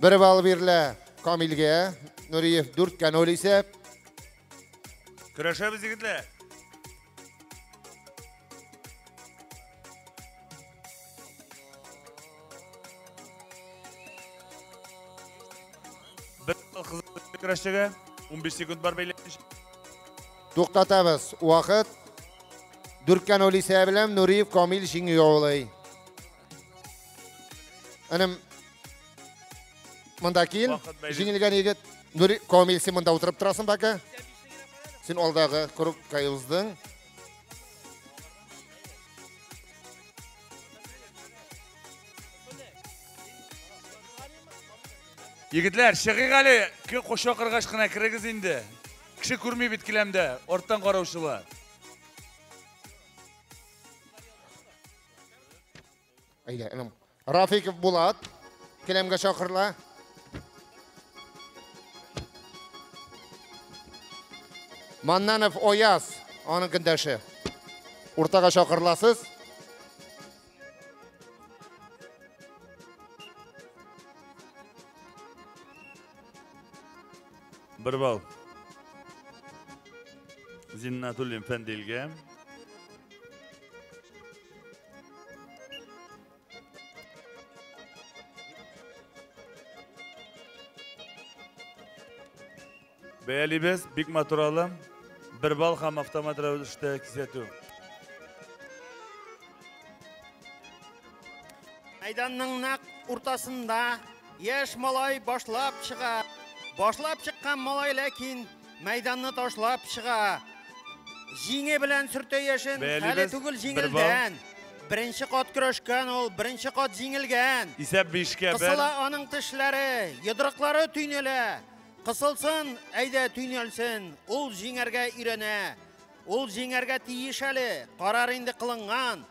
Бер балл бирелә Камилгә. Нуриев дүрткә ноль исәп. Көрәшәбез, егетләр. Көрәшчегә 15 секунд бар бәйләнеш. Туктатабыз. Вакыт. Дүрткә ноль исәбе белән Нуриев Камил җиңү яулый. Энем, монда кил. Җиңелгән егет. Нури Камил, син монда утырып торасың пока. Син алдагы кругка уздың. Егетләр, чыгыйк әле, чакыргач кына керегез инде. Кеше күрми бит келәмдә, арттан караучылар. Әйдә, энем. Рафиков Булат келәмгә чакырыла. Маннанов Ояз, аның көндәше. Уртага чакырыласыз. Бер балл. Зиннатуллин Фәндилгә. Бәялибез, бик матур алым. Бер балл һәм автомат рәвештә кисәтү. Мәйданның нәкъ уртасында яшь малай башлап чыга. Башлап чыккан малай ләкин мәйданны ташлап чыга. Җиңе белән сөртә яшен, хәле түгел җиңелгән. Беренче кат көрәшкән ул, беренче кат җиңелгән. Исәп 5-кә 1. Кысыла аның тешләре, йодрыклары төйнелә. Кысылсын, әйдә төйнелсен, ул җиңәргә өйрәнә. Ул җиңәргә тиеш әле, карар инде кылынган.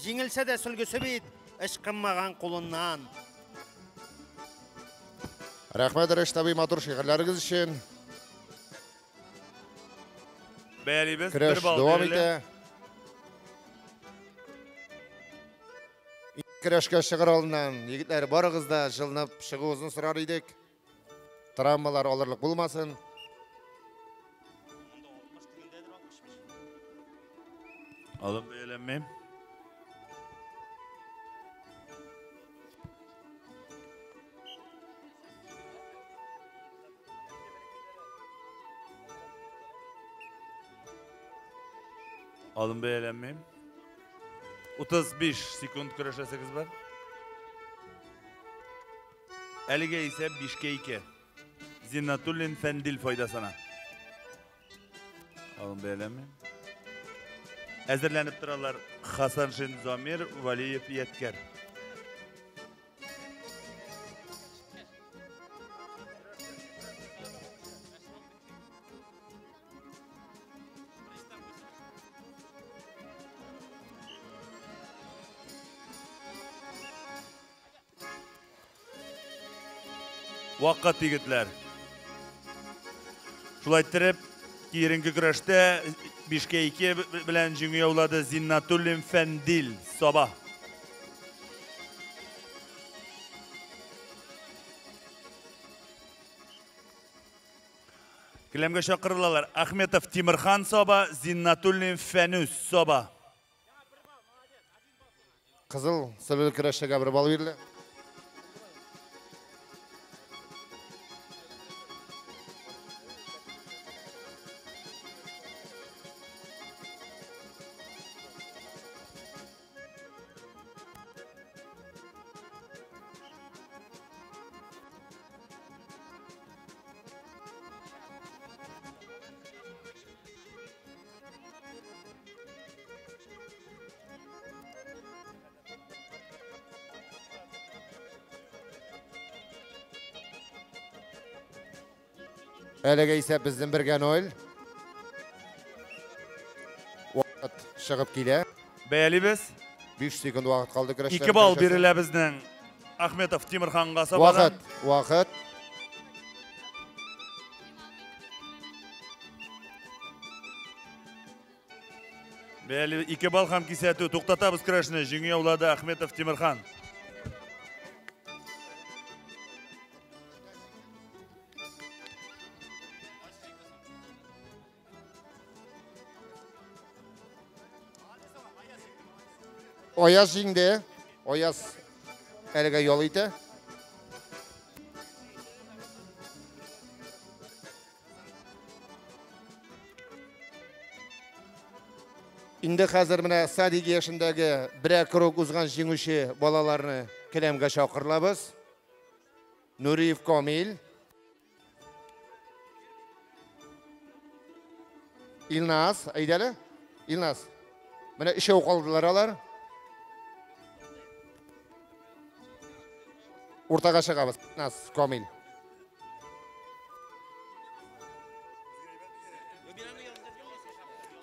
Җиңелсә дә сөлгесе бит, ычкынмаган кулыннан. Рәхмәт, Рәшит абый, матур шигырьләрегез өчен. Бәялибез, Көрәш бер балл дәвам бирелә. итә. Көрәшкә чыгыр алдыннан, егетләр, барыгыз да җылынып чыгуыгызны сорар идек. Травмалар алырлык булмасын. Алым бәяләнмәй. Алым бәяләнмәй. 35 секунд көрәшәсегез бар. Әлегә исә 5-кә 2. Зиннатуллин Фәндил файдасына. Алым бәяләнмәй. Әзерләнеп торалар Хасаншин Замир, Валиев Яткәр. Вакыт, егетләр. Шулай иттереп, киеренке көрәштә 5-кә 2 белән җиңү яулады Зиннатуллин Фәндил Саба. Келәмгә чакырылалар Ахметов Тимирхан Саба, Зиннатуллин Фәнүс Саба. Кызыл сөлгеле көрәшчегә бер балл бирелә. Әлегә исәп безнең бергә ноль. Вакыт чыгып килә. Бәялибез. 5 секунд вакыт калды көрәштә. 2 балл бирелә безнең Ахметов Тимирханга Сабадан. Вакыт, вакыт. Бәялибез 2 балл һәм кисәтү. Туктатабыз көрәшне. Җиңү яулады Ахметов Тимирхан. Аяз җиңде. Аяз әлегә ял итә. Инде хәзер менә садик яшендәге берәр круг узган җиңүче балаларны келәмгә чакырылабыз. Нуриев Камил. Илназ, әйдә әле. Илназ. Менә өчәү калдылар алар. Уртага чыгабыз. Илназ, Камил.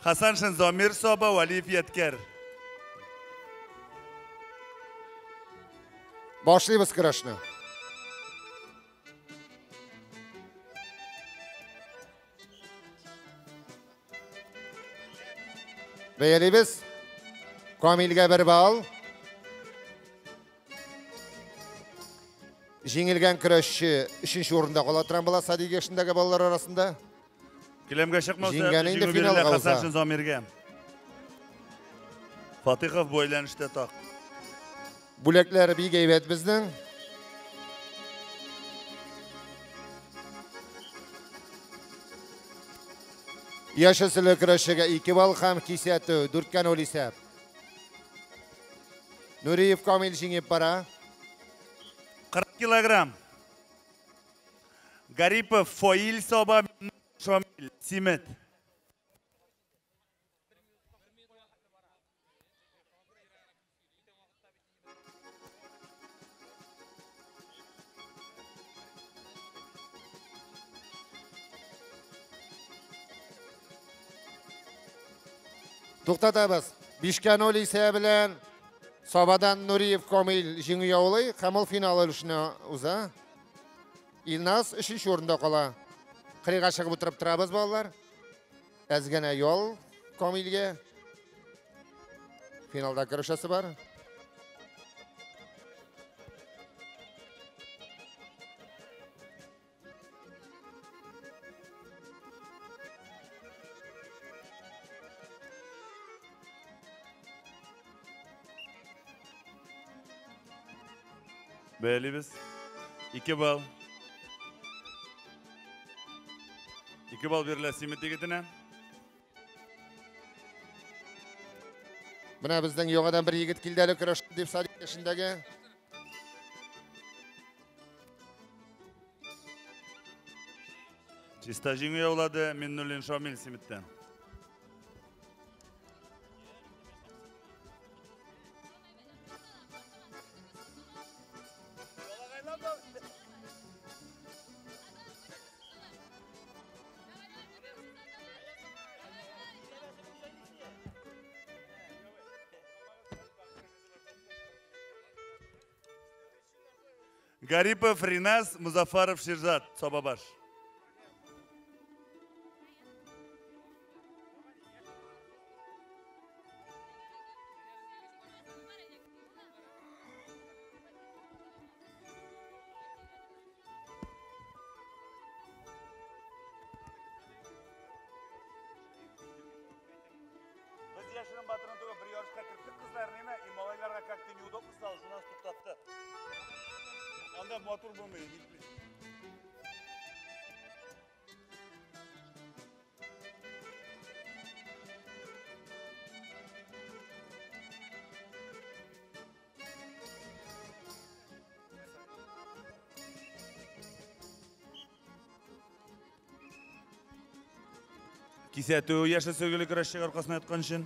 Хасаншин Замир Саба, Валиев Ядкәр. Башлыйбыз көрәшне. Бәялибез. Камилгә 1 балл. Җиңелгән көрәшче 3нче урында кала торган була садик яшендәге балалар арасында. Келәмгә чыкмаса, Җиңгән инде җиңү бирелә финалга уза. Хасаншин Замиргә. Фатихов бу әйләнештә так. Бүләкләр бик әйбәт безнең. Яшелсөле көрәшчегә 2 балл һәм кисәтү 4-0 исәп. Нуриев Камил җиңеп бара. 40 килограмм. Гарипов Фоил Саба, Шамил Симет. Туктатабыз. 5-0 исәбе белән Сабадан Нуриев Камил җиңү яулый һәм ул финал өлешенә уза. Илназ 3нче урында кала. Кырыйга чыгып утырып торабыз, балалар. Әз генә ял Камилгә. Финалда көрәшәсе бар. Бәялибез. 2 балл. 2 балл бирелә Симет егетенә. Менә безнең яңадан бер егет килде әле көрәш дип садик яшендәге. Чиста җиңү яулады Миннуллин Шамил Симеттән. Гарипов Риназ, Музафаров Ширзат, Сабабаш. Без яшерен батырын түгел, бер ярышка керттек кызларны, и малайларга как-то неудобно стало, шуннан туктатты. Анда матур булмый, нитми. Кисәтү яшел сөлгеле көрәшче аркасына яткан өчен.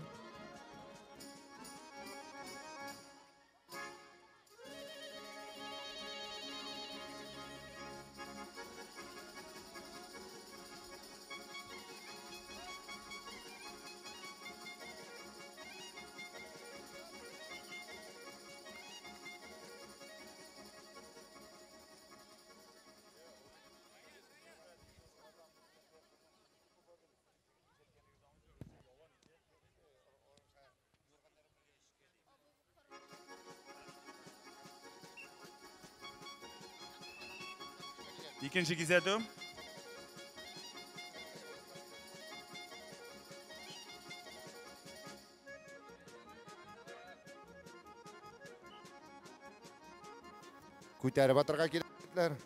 Икенче кисәтү. Күтәреп атырга кирәкләр.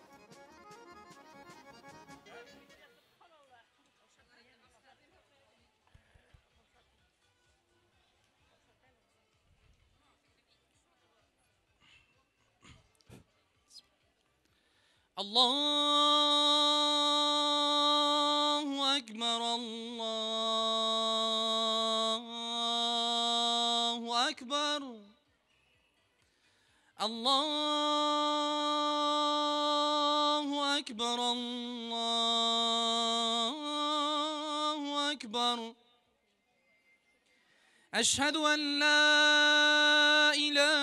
الله أكبر الله أكبر الله أكبر الله أكبر أشهد أن لا إله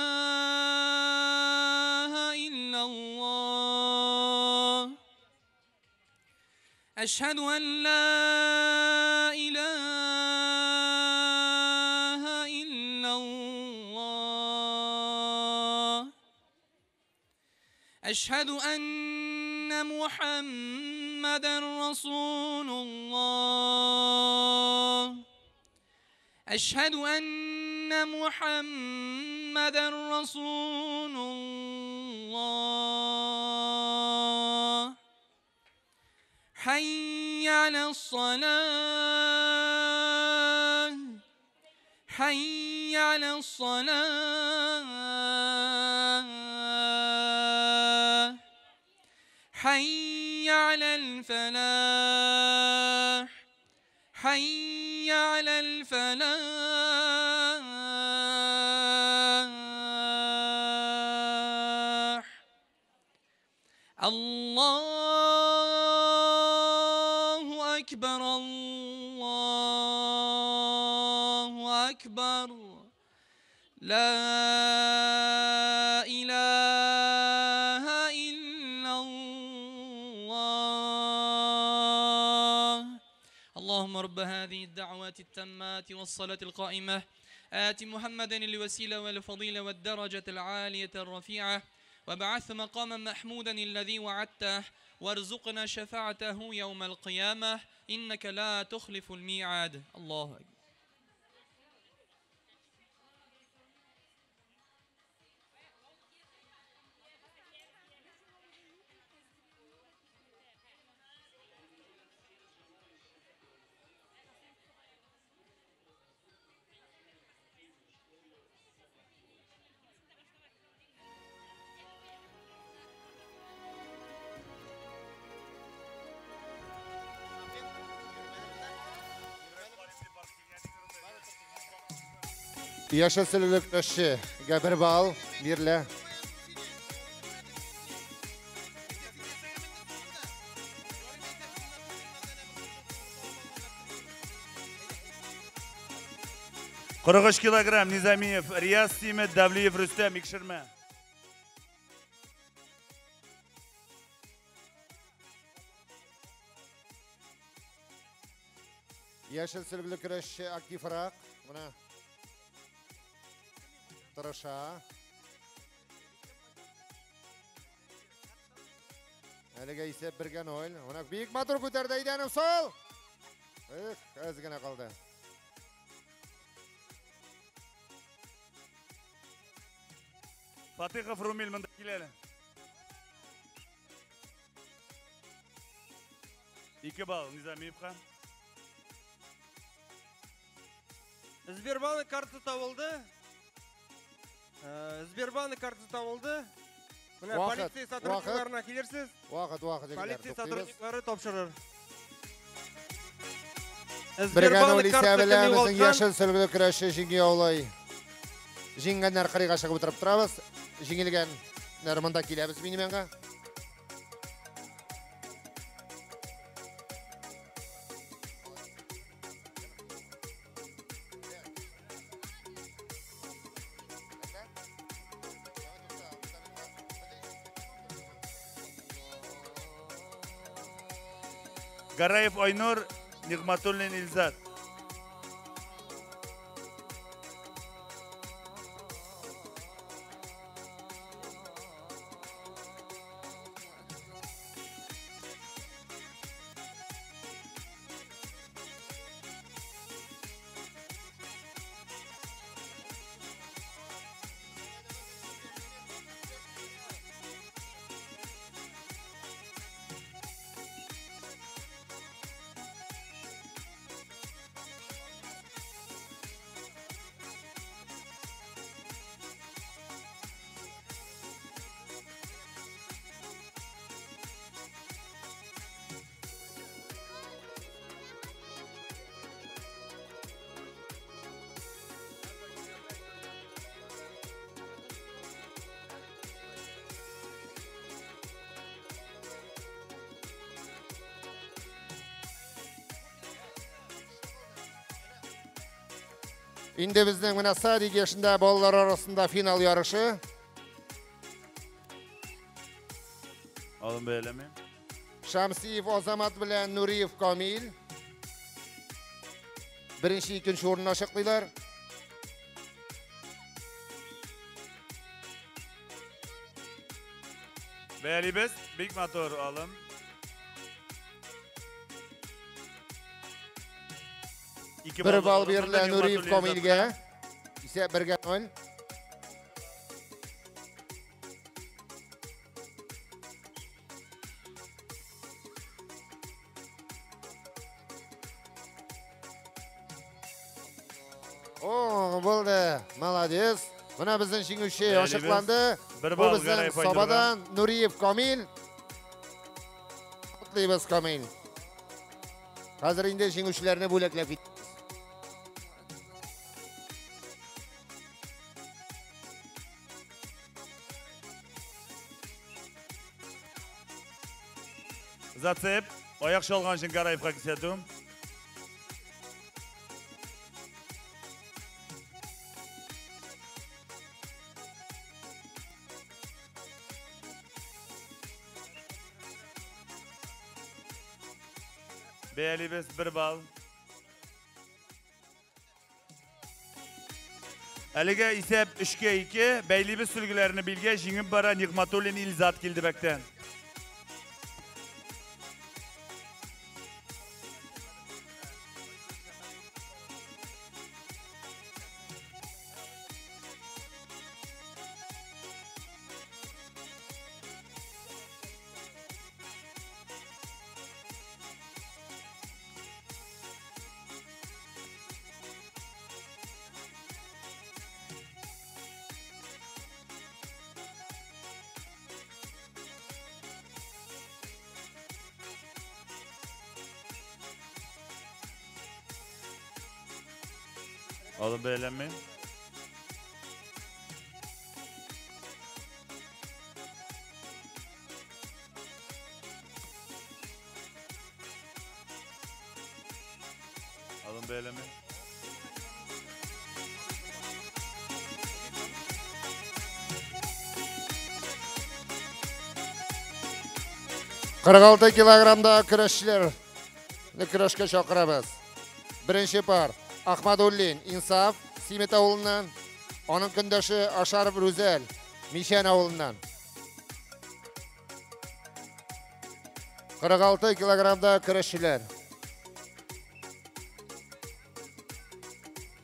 إلا الله أشهد أن لا إله إلا الله أشهد أن محمدًا رسول الله أشهد أن محمدًا رسول الله حي على الصلاة حي على الصلاة حي على الفلاح حي على الفلاح الله أكبر الله أكبر لا إله إلا الله اللهم رب هذه الدعوات التامات والصلاة القائمة آت محمدا الوسيلة والفضيلة والدرجة العالية الرفيعة وابعث مقاما محمودا الذي وعدته وارزقنا شفاعته يوم القيامة إنك لا تخلف الميعاد. الله أكبر. Яшел сөлгеле көрәшчегә 1 балл бирелә. Кырык өч килограмм Низамиев Рияз Симет, Давлиев Рөстәм, икшермә. Яшел сөлгеле көрәшче активрак. Менә тырыша. Әлегә исәп 1-0. Менә бик матур күтәрде Әйдәнов сол. Эх, әз генә калды. Фатыйхов Румил монда килә әле. 2 балл Низамиевка. Сбербанк карты табылды. Сбербанк карты табылды. Менә полиция сотрудникларына килерсез. Вакыт, вакыт. Полиция сотрудниклары тапшырыр. 1-0 исәбе белән безнең яшел сөлгеле көрәшче җиңү яулый. Җиңгәннәр кырыйга чыгып утырып торабыз. Җиңелгәннәр монда киләбез минем янга. Гараев Айнур, Нигматуллин Илзат. Инде безнең менә садик яшендә балалар арасында финал ярышы. Алым бәяләмә. Шамсиев Азамат белән Нуриев Камил. Беренче, икенче урынны ачыклыйлар. Бәялибез, бик матур алым. Бер балл бирелә Нуриев Камилгә. Исәп 1-0. О, булды. Молодец. Менә безнең җиңүче ачыкланды. Бу безнең Сабадан Нуриев Камил. Котлыйбыз, Камил. Хәзер инде җиңүчеләрне бүләкләп китәбез. Зацеп, аяк чалган өчен Гараевка кисәтү. Бәялибез 1 балл. Әлегә исәп 3-2, бәйлибез сөлгеләрне билгә җиңеп бара Нигматуллин Илзат Килдебәктән. Алып бәйләнмәй. Алып бәйләнмәй. 46 килограммда көрәшчеләрне көрәшкә чакырабыз. Беренче пар Ахмадуллин Инсаф Симет авылыннан, аның көндәше Ашаров Рүзәл Мишән авылыннан. 46 килограммда көрәшчеләр.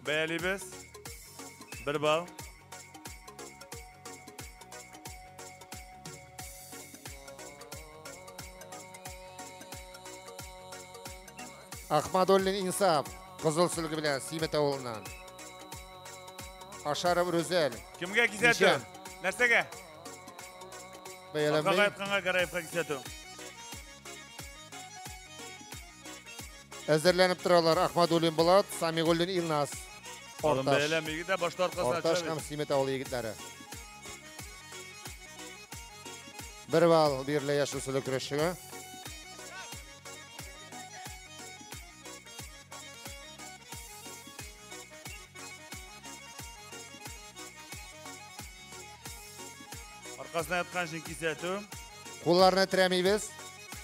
Бәялибез. 1 балл. Ахмадуллин Инсаф Кызыл сөлге белән Симет авылыннан. Ашаров Рүзәл. Кемгә кисәтү? Нәрсәгә? Бәяләнмәй. Аркага ятканга Гараевка кисәтү. Әзерләнеп торалар Ахмадуллин Булат, Самигуллин Илназ. Алым бәяләм егетләр, башта аркасына Арташ һәм Симет авылы егетләре. 1 балл бирелә яшел сөлге көрәшчегә. Аркасына яткан өчен кисәтү. Кулларны терәмибез.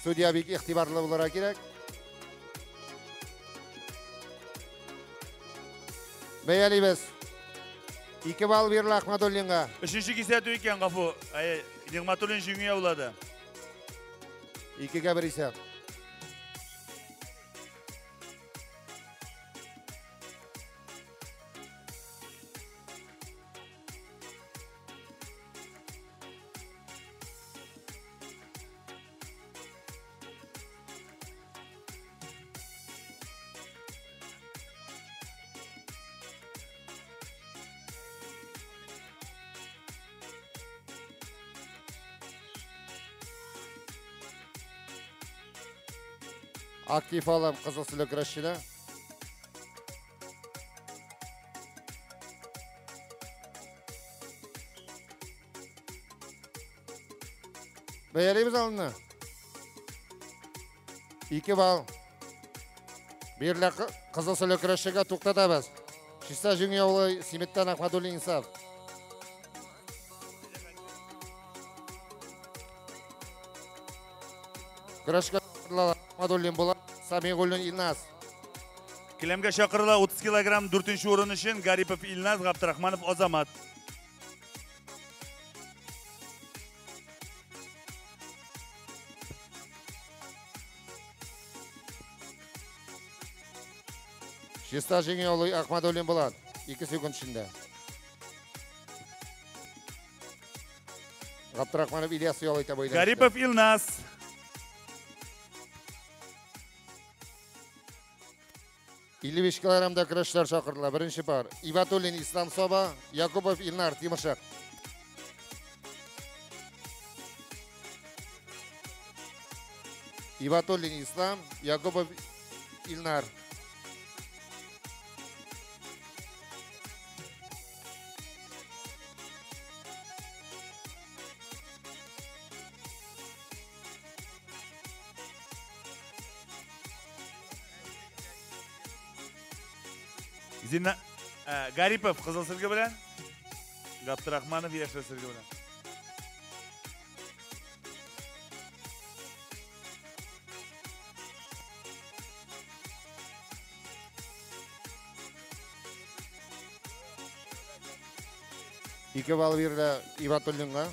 Судья бик игътибарлы булырга кирәк. Бәялибез. 2 балл бирелә Ахмадуллинга. Өченче кисәтү икән, гафу. Нигматуллин җиңү яулады. 2-1 исәп. Актив алым Кызыл сөлге көрәшчеләр. Бәялибез алымны. 2 балл. Бирелә Кызыл сөлге көрәшчегә, туктатабыз. Чиста җиңү яулый Симеттән Ахмадуллин Инсаф. Көрәшкә Ахмадуллин Булат, Самигуллин Илназ. Келәмгә чакырыла 30 килограмм 4 урын өчен Гарипов Илназ, Габдрахманов Азамат. Чиста җиңү яулый Ахмадуллин Булат. 2 секунд эчендә. Габдрахманов Ильяс ял итә бу әйләнештә. Гарипов Илназ. 55 килограммда көрәшчеләр чакырыла. Беренче пар. Ибатуллин Ислам Саба, Якубов Илнар Тимершык. Ибатуллин Ислам, Якубов Илнар. Зина Гарипов кызыл сөлге белән, Габдрахманов яшел сөлге белән. Ике балл бирелә Ибатуллинга.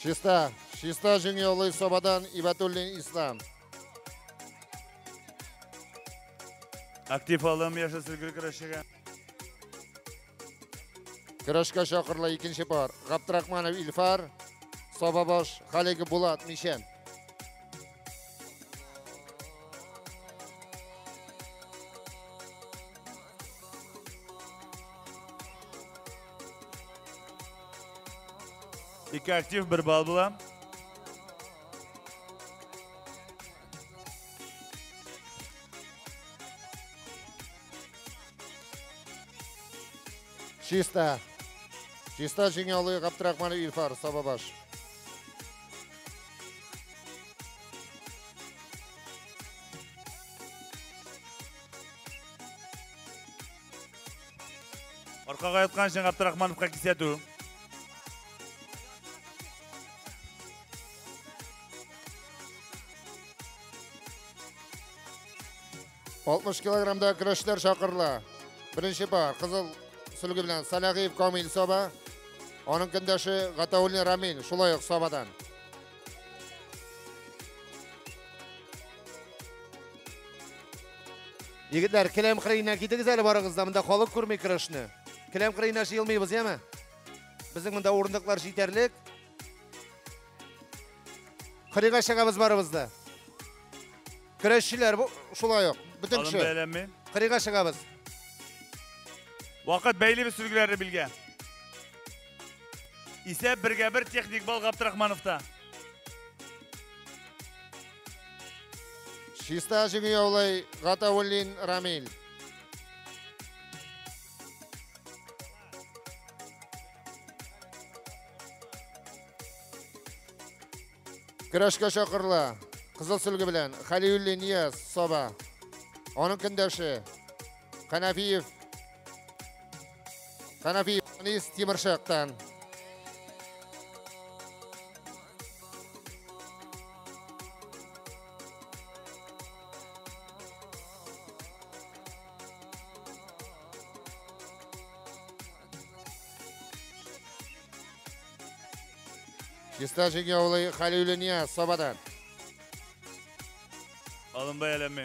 Чиста, чиста җиңү яулый Сабадан Ибатуллин Ислам. Актив алым яшел сөлгеле көрәшчегә. Көрәшкә чакырыла икенче пар. Габдрахманов Илфар, Сабабаш Халиков Булат Мишән. Ике актив, бер балл була. Чиста. Чиста җиңү яулый Габдрахманов Илфар, Сабабаш. Аркага яткан өчен Габдрахмановка кисәтү. 60 килограммда көрәшчеләр чакырыла. Беренче пар кызыл сөлге белән Салахиев Камил Саба, аның көндәше Гатауллин Рамил, шулай ук Сабадан. Егетләр, келәм кырыеннан китегез әле барыгыз да, монда халык күрми көрәшне. Келәм кырыена җыелмыйбыз, яме? Безнең монда урындыклар җитәрлек. Кырыйга чыгабыз барыбыз да. Көрәшчеләр шулай ук, бөтен Алым кеше. бәйләнми. Кырыйга чыгабыз. Вакыт бәйлибез сөлгеләрне билгә. Исәп бергә бер техник балл Габдрахмановта. Чиста җиңү яулый Гатауллин Рамил. Көрәшкә чакырыла. Кызыл сөлге белән Халиуллин Нияз Саба. Аның көндәше Ханафиев. Ханафиев Анис Тимершыктан. Чиста җиңү яулый Халиуллин Нияз Сабадан. Алым бәяләнми.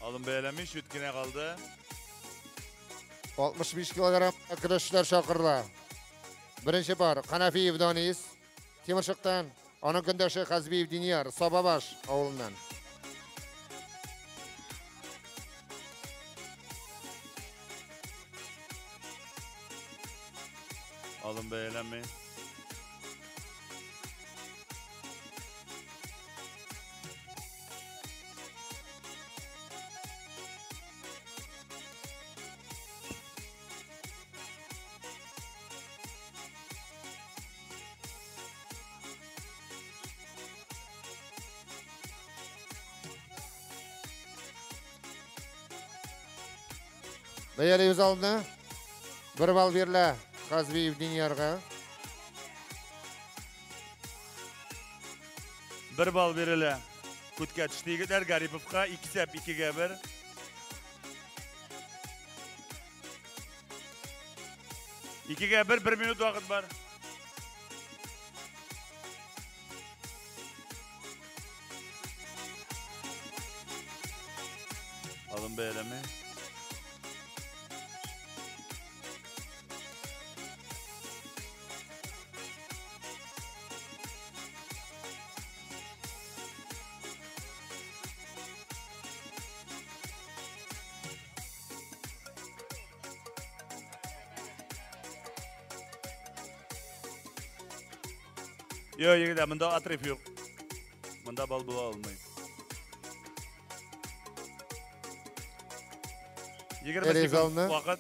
Алым бәяләнми, чүт кенә калды. 65 килограмм көрәшчеләр чакырыла. Беренче пар Ханафиев Данис Тимершыктан, Аның көндәше Хазбиев Динияр, Сабабаш авылыннан. Алым бәяләнми. Бәялибез алымны. 1 балл бирелә Хазбиев Диниярга. 1 балл бирелә. Күткә төште егетләр Гариповка 2 2-1. 2-1, 1 минут вакыт бар. Алым бәяләми. Yok егетләр, монда отрыв юк. Монда бал була алмый. 20 секунд вакыт.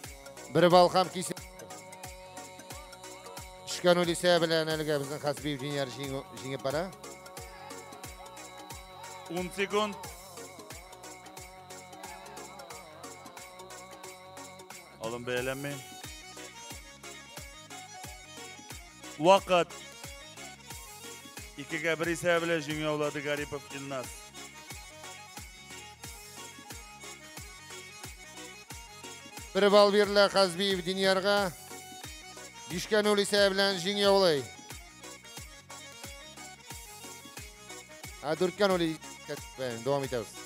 1 балл һәм кисеп. 3-0 исәбе белән әлегә безнең Хазбиев Динияр җиңеп бара. 10 секунд. Алым бәяләнми. Вакыт. 2-1 исәбе белән җиңү яулады Гарипов Илназ. 1 балл бирелә Хазбиев Диниярга. 5-0 исәбе белән җиңү яулый. 4-0 дәвам итәбез.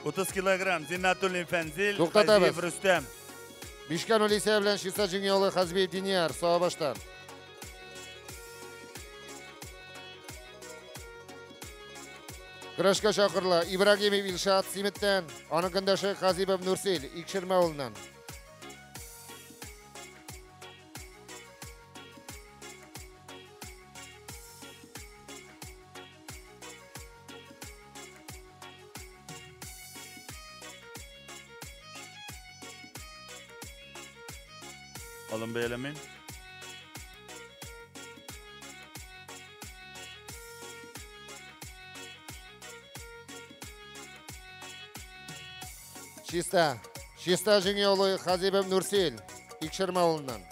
30 килограмм Зиннатуллин Фәнзил, Хазиев Рөстәм. 5-0 исәбе белән чиста җиңү яулый Хазбиев Динияр, Сабабаштан. Көрәшкә чакырыла Ибрагимов Илшат Симеттән, аның көндәше Хазибов Нурсил Икшермә авылыннан. Alın beylemin. Чиста. Чиста җиңү яулый Хазибов Нурсил Икшермә авылыннан.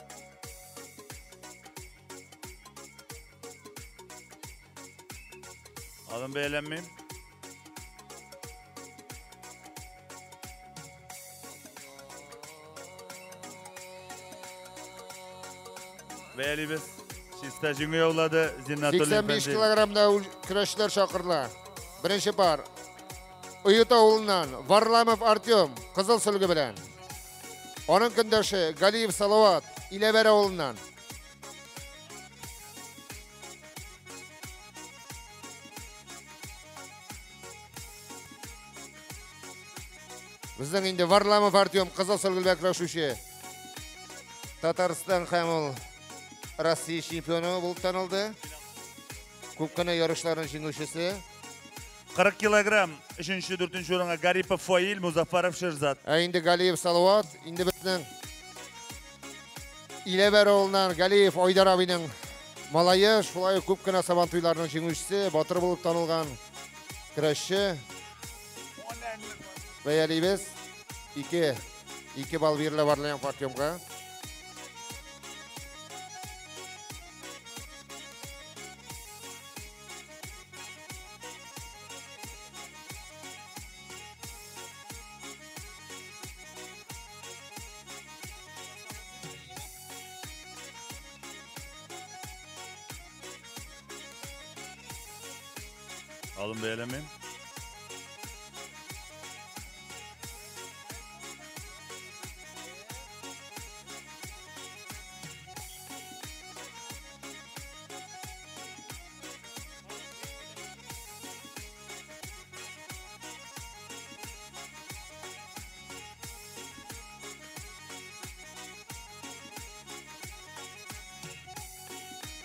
Alın beylemin. Бәялибез. Чиста җиңү яулады Зиннатуллин 85 Фәнзил. килограммда көрәшчеләр чакырыла. Беренче пар. Оют авылыннан Варламов Артем кызыл сөлге белән. Аның көндәше Галиев Салават Иләбәр авылыннан. Безнең инде Варламов Артем кызыл сөлге белән көрәшүче. Татарстан һәм ул Россия чемпионы булып танылды. Күп кенә ярышларның җиңүчесе. 40 килограмм 3-4 урынга Гарипов Фаил, Музафаров Шерзат. Ә инде Галиев Салават, инде безнең Иләбәр авылыннан Галиев Айдар абыйның малае, шулай ук күп кенә Сабан туйларының җиңүчесе, батыр булып танылган көрәшче. Бәялибез. 2 балл бирелә Варламов Артемга. Alın beylemin.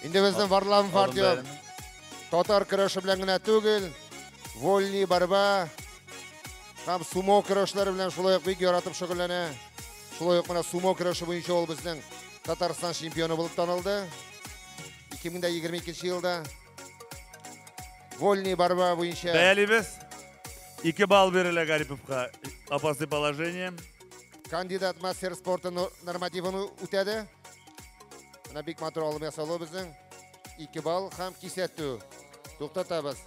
Инде безнең Варламов Артем татар көрәше белән генә түгел, вольный борьба һәм сумо көрәшләре белән шулай ук бик яратып шөгыльләнә. Шулай ук менә сумо көрәше буенча ул безнең Татарстан чемпионы булып танылды. 2022 елда вольный борьба буенча. Бәялибез. 2 балл бирелә Гариповка. Опасное положение. Кандидат мастер спорта нормативын үтәде. Менә бик матур алым ясалу безнең. 2 балл һәм кисәтү. Туктатабыз.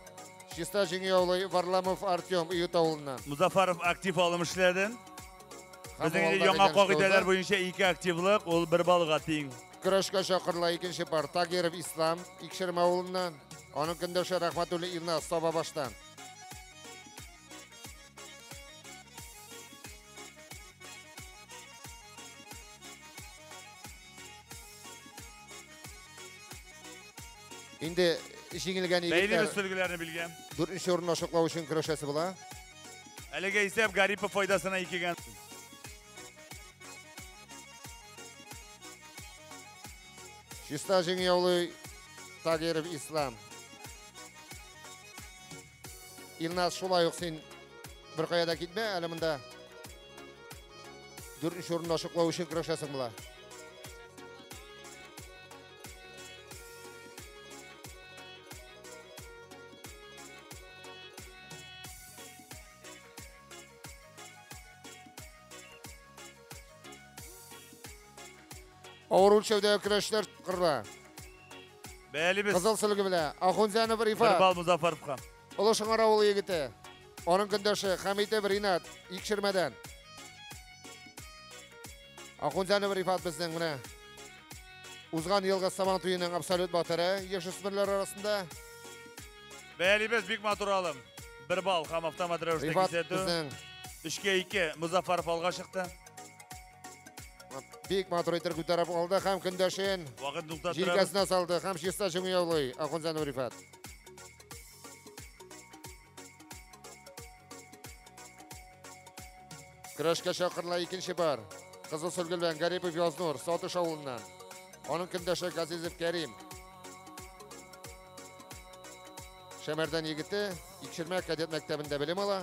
Чиста җиңү яулый Варламов Артем Уют авылыннан. Музафаров актив алым эшләде. Безнең яңа кагыйдәләр буенча 2 активлык, ул 1 баллга тиң. Көрәшкә чакырыла икенче пар Тагиров Ислам Икшермә авылыннан. Аның көндәше Рахматуллин Илназ Сабабаштан. Инде җиңелгән егетләр Бәйлибез сөлгеләрне белгән. 4нче урынны ачыклау өчен көрәшәсе була. Әлегә исәп Гарипов файдасына 2-гә. Чиста җиңү яулый Тагиров Ислам. Илназ, шулай ук син бер кая да китмә, әле монда 4нче урынны ачыклау өчен көрәшәсең була. Авыр үлчәүдәге көрәшләр кырыла. Бәялибез. Кызыл сөлге белән Ахунзянов Рифат. 1 балл Музафаровка. Олы Шыңар авылы егете. Аның көндәше Хәмитов Ринат Икшермәдән. Ахунзянов Рифат безнең менә узган елгы Сабан туеның абсолют батыры яшүсмерләр арасында. Бәялибез, бик матур алым. 1 балл һәм автомат рәвештә Рифат кисәтү. безнең 3-2 Музафаров алга чыкты. Бик матур итеп күтәреп алды һәм көндәшен Вакыт туктатып җилкәсенә салды һәм чиста җиңү яулый Ахунзянов Рифат. Көрәшкә чакырыла икенче пар. Кызыл сөлге белән Гарипов Язнур Сатыш авылыннан. Аның көндәше Газизов Кәрим. Шәмәрдән егете Икшермә кадет мәктәбендә белем ала.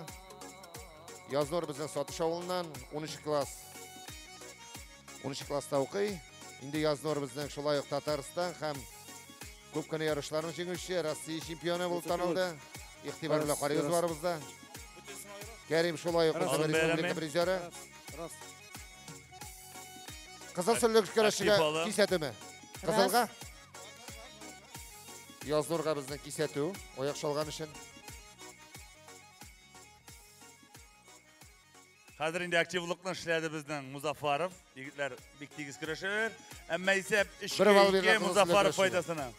Язнур безнең Сатыш авылыннан 13 класс. 13 класста укый. Инде Язнур безнең шулай ук Татарстан һәм күп кенә ярышларның җиңүчесе, Россия чемпионы булып танылды. Игътибар белән карыйбыз барыбыз да. Кәрим шулай ук безнең республика призеры. Кызыл сөллек көрәшчегә кисәтүме? Кызылга? Язнурга безнең кисәтү, аяк чалган өчен. Хәзер инде активлыкны эшләде безнең Музафаров. Егетләр бик тигез көрәшәләр. Әмма исәп өч Бер балл ике бирелә кызыл Музафаров сөллек көрәшчегә. файдасына.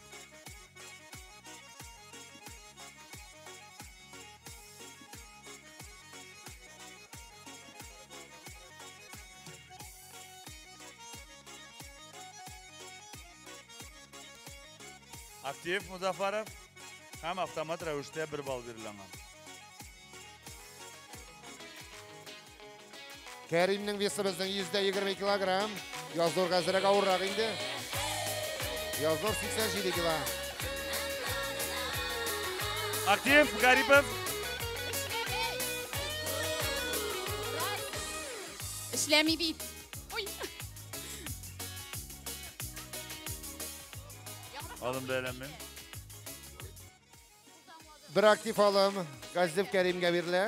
Актив Музафаров һәм автомат рәвештә 1 балл бирелә аңа. Кәримнең весы безнең 120 килограмм. Язнурга әзрәк авыррак инде. Язнур 87 кило. Актив Гарипов. Эшләми бит. Ой. Алым бәйләнмим. Бер актив алым Газизов Кәримгә бирелә.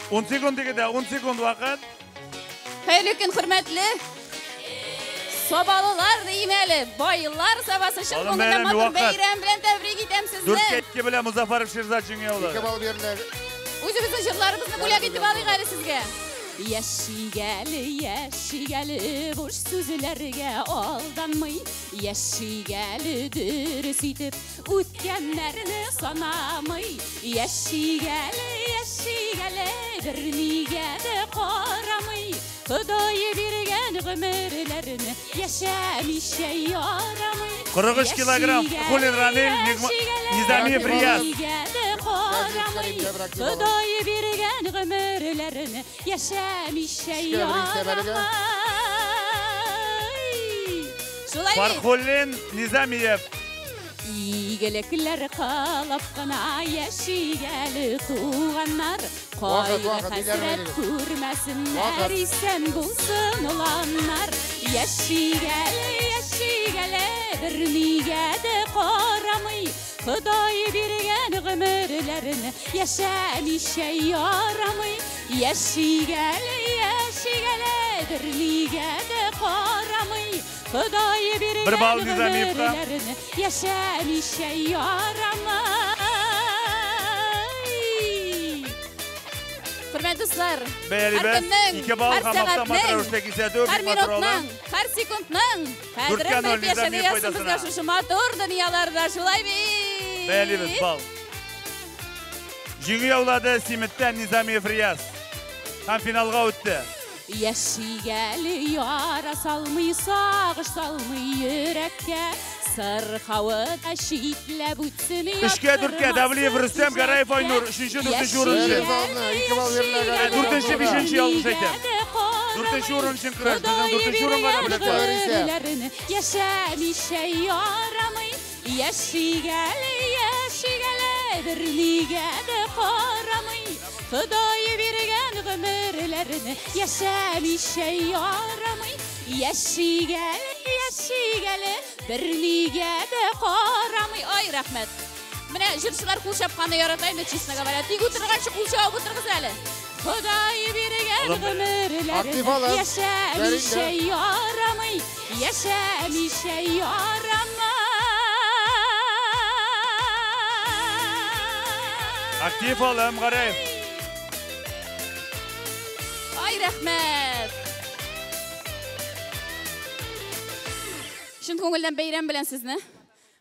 10 секунд дигәндә, 10 секунд вакыт. Хәерле көн, хөрмәтле Сабалылар дим әле, байлар сабасы чын Алым күңелдән бәйрәм, матур вакыт. бәйрәм белән тәбрик итәм сезне. Дүрткә ике белән Музафаров Ширзат җиңә алды. Ике балл бирелә. Үзебезнең җырларыбызны бүләк итеп алыйк әле сезгә. Яшик әле, яшик әле, буш сүзләргә алданмый. Яшик әле дөрес итеп, үткәннәрне санамый. Яшик әле, яшик әле, бернигә дә карамый. Ходай биргән гомерләрне яшәмичә ярамый. 43 килограмм. Яшик әле, Хулин Рамил, яшик әле, Низамиев Рияз. бернигә дә карамый. Ходай биргән гомерләрне яшәмичә ярамый. Шулай бит? Фархуллин Низамиев. Игелекләр кылып кына яшик әле, туганнар. Вакыт, Кайгы вакыт, хәсрәт биләр күрмәсеннәр, Вакыт. исән булсын уланнар. Яшик әле, яшик әле, бернигә дә карамый. Ходай биргән гомерләрне яшәмичә ярамый. Яшик әле, яшик әле, бернигә дә карамый. Ходай Бер балл биргән Низамиевка. гомерләрне яшәмичә ярамый. Хөрмәтле дуслар, һәр Бәялибез. көннең, 2 балл һәр һәм автомат сәгатьнең, рәвештә кисәтү. һәр Бик матур минутның, алым. һәр секундның Дүрткә кадерен ноль белеп яшәргә Низамиев язсын безгә файдасына. шушы матур дөньяларда, шулай бит? Бәялибез балл. Җиңү яулады Симеттән Низамиев Рияз. Һәм финалга үтте. Яшик әле яра салмый, сагыш салмый йөрәккә, сырхавы да читләп үтсен 3-4 Давлиев Рөстәм, Гараев Айнур. 3-нче, 4-нче урын өчен. 4-нче, 5-нче ялгыш әйтәм. 4-нче урын өчен көрәш. Безнең 4-нче урынга да бүләк бар. Гомерләрне яшәмичә ярамый. Яшик әле, яшик әле, бернигә дә карамый. Ходай биргән гомерләрне яшәмичә ярамый. Яшик әле, яшик әле, бернигә дә карамый. Ай, рәхмәт. Менә җырчылар кул чапканны ярата инде, честно говоря. Тик утырганчы кул чабып утырыгыз әле. Ходай биргән Актив гомерләрне алым. яшәмичә ярамый. Яшәмичә ярамый. Актив алым Гараев. Ай, рәхмәт. Чын күңелдән бәйрәм белән сезне.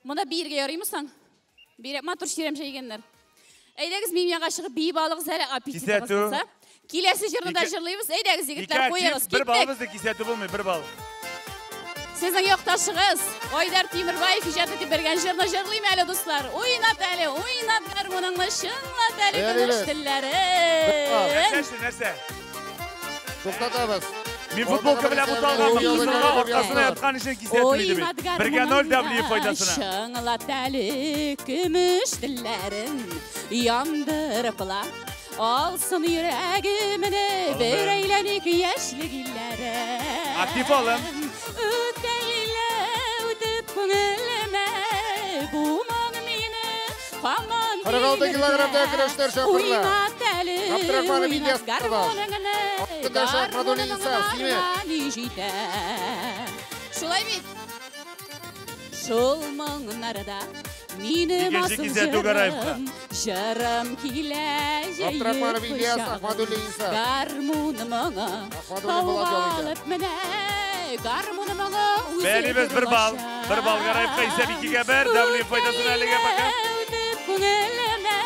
Монда биергә ярыймы соң? Бирә матур чирәм җәйгәннәр. Әйдәгез, минем янга чыгып биеп алыгыз әле, аппетитыгыз Кисәтү. булса. Киләсе җырны да Ике- җырлыйбыз. Әйдәгез, Ике егетләр, куегыз. актив, бер балл Киттек. бездә кисәтү булмый, бер балл. Сезнең якташыгыз Айдар Тимербаев иҗат итеп бергән җырны җырлыйм әле, дуслар. Уйнат әле, уйнат гармуныңны, чыңлат әле Бәялибез. көмеш телләрен. Нәрсә, нәрсә? Туктатабыз. Мин футболка белән буталганмын. Кызылга аркасына яткан өчен кисәтү иде бит. 1-0 Давлиев файдасына. Чыңлат әле көмеш телләрен, яндырып ла. Алсын йөрәгемне бер әйләник яшьлек илләрен. Актив алым. Үтә үтеп күңелемә, бу моң мине һаман 46 килограммда көрәшләр чакырыла. Уйнат әле, Абдрахманов уйнат Ильяс Кабаш. гармуныңны, Алтындаш Ахмадуллин Инсаф, Симет. гармуныңны җитә. Шулай бит. Шул моңнарда минем Икенче асыл кисәтү Гараевка. җырым, җырым килә җәеп Абдрахманов Ильяс, кочагым. Ахмадуллин Инсаф. Гармун моңы Ахмадуллин Булат тауга ялы итә. алып менә, гармун моңы үзе Бәялибез бер балл. Бер балл Гараевка исәп 2-1. Давлиев файдасына әлегә пока. Үтеп күңелемә,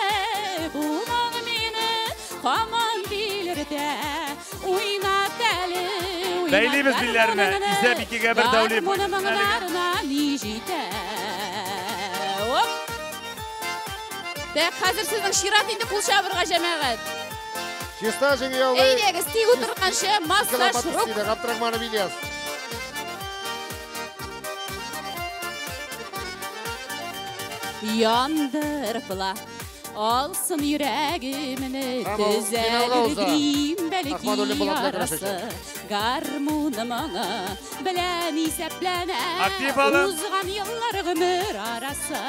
бу моң мине һаман тилертә. Уйнат әле, уйнат Бәйлибез билләренә. гармуныңны, Исәп 2-1 Давлиев гармун файдасына әлегә. моңнарына ни җитә. Оп! Тәк, хәзер сезнең чират инде кул чабырга, җәмәгать. Чиста җиңү яулый. Әйдәгез, тик утырганчы массаж рук. Абдрахманов Ильяс. Яндырып ла. Алсын йөрәгемне Һәм ул финалга төзәлер уза. дим, бәлки Ахмадуллин Булат белән ярасы. көрәшәчәк. Гармун моңы белән исәпләнә. Актив алым. Узган еллар гомер арасы.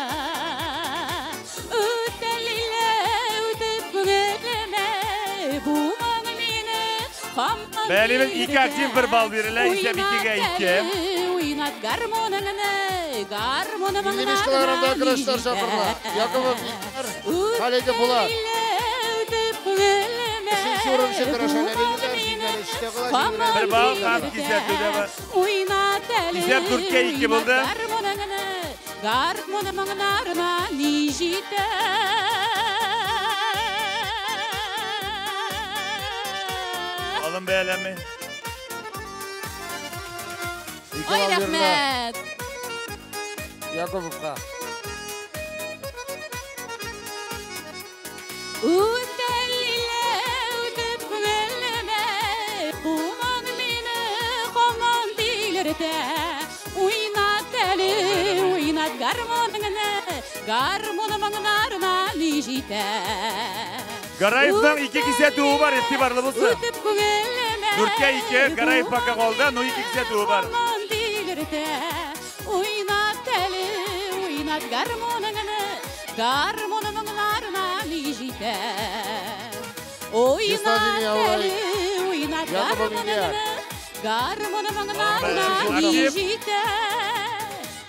Үтә ләйлә, үтеп күңелемә, бу моң мине һаман Бәялибез 2 актив, 1 балл бирелә. Исәп Уйнат 2-2. әле, уйнат гармуныңны, гармун 55 килограммда көрәшләр чакырыла. Якубов Виктор, Халидов Булат. Өченче урын өчен көрәшәләр егетләр. Җиңгән өчтә кала, җиңелгән Бер балл һәм кисәтү дә бар. Уйнат әле, Исәп 4-2 булды. гармуныңны, гармун моңнарына ни җитә. Алым бәяләми. Ике Ай, балл бирелә рәхмәт. Якубовка. Үтә лилә, үтеп күңелемә, бу моң мине һаман тилертә. Уйнат Гармуны моңнарына ни җитә. Гараевның 2 кисәтүе бар, игътибарлы булсын. Үтеп күңелемә. 4-2, Гараев пока калды, но 2 кисәтүе бар. Моң дилертә. Уйнат әле, уйнат гармуныңны, гармуны моңнарына ни җитә. Уйнат әле, уйнат гармуныңны, гармуны моңнарына ни җитә.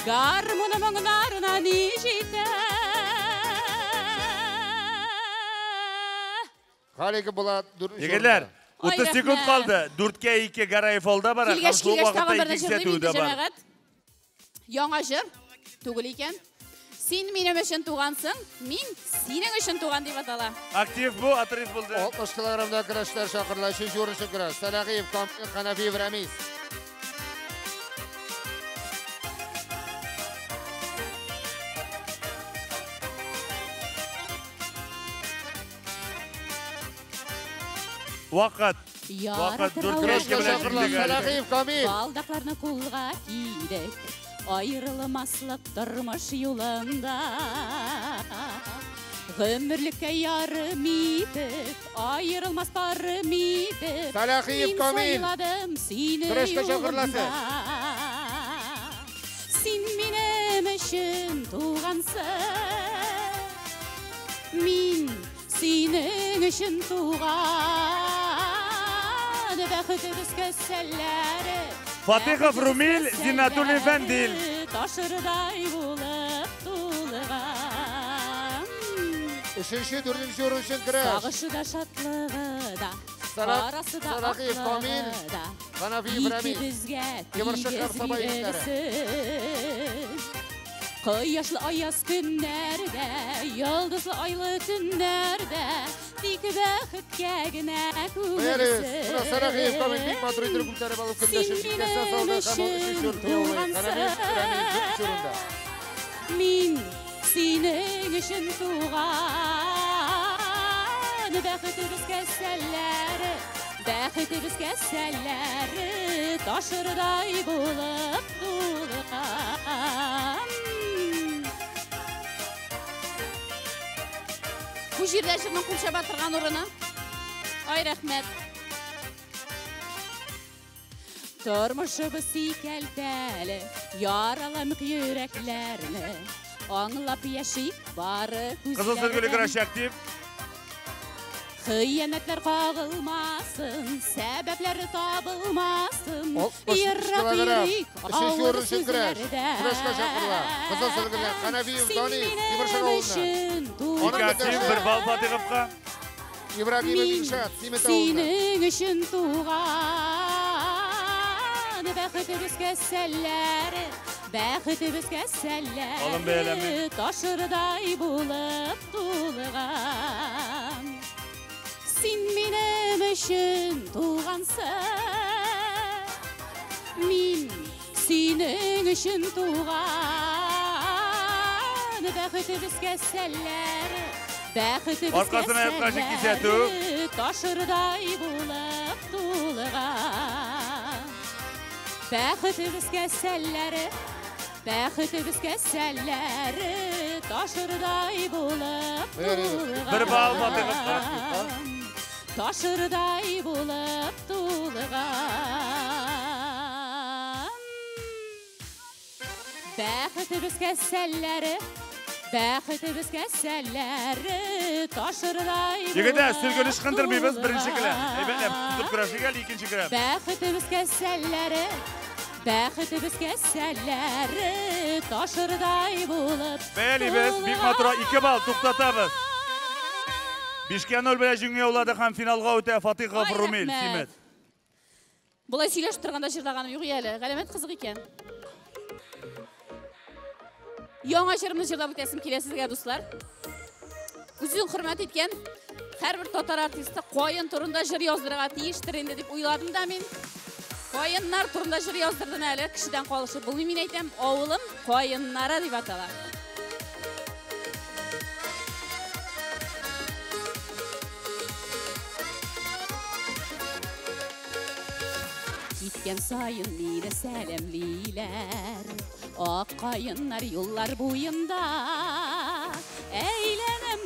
Гармуны моңнарына ни җитә. Халики була. Егетләр, 30 секунд калды. 4-2 Гараев алда бара. Килгәч, Шул килгәч вакытта тагын бер 2 җырлыйм кисәтүе инде, дә бар. җәмәгать. Яңа җыр түгел икән. Син минем өчен тугансың, мин синең өчен туган дип атала. Актив бу, отрыв булды. 60 килограммда көрәшләр чакырыла. 3 урын өчен көрәш. Сәләхиев, Камил, Ханафиев, Рамис. Вакыт. Вакыт 4-2 белән җиңде. Сәләхиев, Камил. Балдакларны кулга кидек, аерылмаслык тормыш юлында. Гомерлеккә ярым итеп, аерылмас парым итеп, Сәләхиев, мин Камил. сайладым сине Көрәшкә чакырыласыз. юлымда. Син минем өчен тугансың, мин синең өчен туган. Бәхетебез кәсәлләре, Фатихов Румил, Зиннатуллин Фәндил. Ташырдай булып тулган. 3-нче, 4-нче урын өчен көрәш. Сагышы да, шатлыгы да, карасы да, Сәләхиев, Камил, аклыгы да, Ханафиев, Рамис. икебезгә Тимершык тигез Саба егетләре. бирелсен. Кояшлы аяз көннәрдә, йолдызлы айлы төннәрдә, тик бәхеткә генә Бәялибез. Менә Сәләхиев, Камил бик күмелсен. матур итеп күтәреп алып көндәшен Син җилкәсенә минем салды һәм ул өчен 3-нче урынны яулый. Ханафиев, Рамис 4-нче урында. Мин синең өчен туган. Бәхетебез кәсәлләре, бәхетебез кәсәлләре, ташырдай булып тулган. Бу җирдә җырның кул чаба торган урыны. Ай, рәхмәт. Тормышыбыз сикәлтәле, яраламык йөрәкләрне, аңлап яшик бары Кызыл сөлгеле күзләрдән. көрәш актив. Хыянәтләр кагылмасын, сәбәпләре табылмасын. 63 Ерак килограмм. йөрик 3-нче авыр урын өчен көрәш. сүзләрдән. Көрәшкә чакырыла. Кызыл сөлгеләр, Ханафиев, Син Данис, минем Тимершык авылына. өчен Аның Ике актив, көндәше бер балл Фатиховка. Ибрагимов Мин Илшат, Симет авылына. синең өчен туган. Бәхетебез кәсәлләре, бәхетебез Алын бәяләми. кәсәлләре, ташырдай булып тулган. Син минем өчен тугансың, мин синең өчен туган. Бәхетебез кәсәлләре, бәхетебез Аркасына яткан кисәтү. кәсәлләре, ташырдай булып тулган. Бәхетебез кәсәлләре, бәхетебез кәсәлләре, ташырдай булып тулган. Бер балл Фатиховка. Ташырдай булып тулган. Бәхетебез кәсәлләре, бәхетебез кәсәлләре, ташырдай Егетләр, булып сөлгене ычкындырмыйбыз, беренче келәм. тулган. Әйбәтләп тотып көрәшик әле, икенче келәм. Бәхетебез кәсәлләре, бәхетебез кәсәлләре, ташырдай булып Бәялибез, бик матур 2 балл туктатабыз. 5-0 белән җиңү яулады һәм финалга үтә Фатихов Ай, Румил, рәхмәт. Симет. Болай сөйләшеп торганда җырлаганым юк әле. Галәмәт кызык икән. Яңа җырымны җырлап үтәсем килә сезгә, дуслар. Үзен хөрмәт иткән һәрбер татар артисты каен турында җыр яздырырга тиештер инде дип уйладым да мин. Каеннар турында җыр яздырдым әле, кешедән калышып булмый, мин әйтәм, авылым каеннары дип атала. Киткән саен мине сәламлиләр, ак каеннар юллар буенда.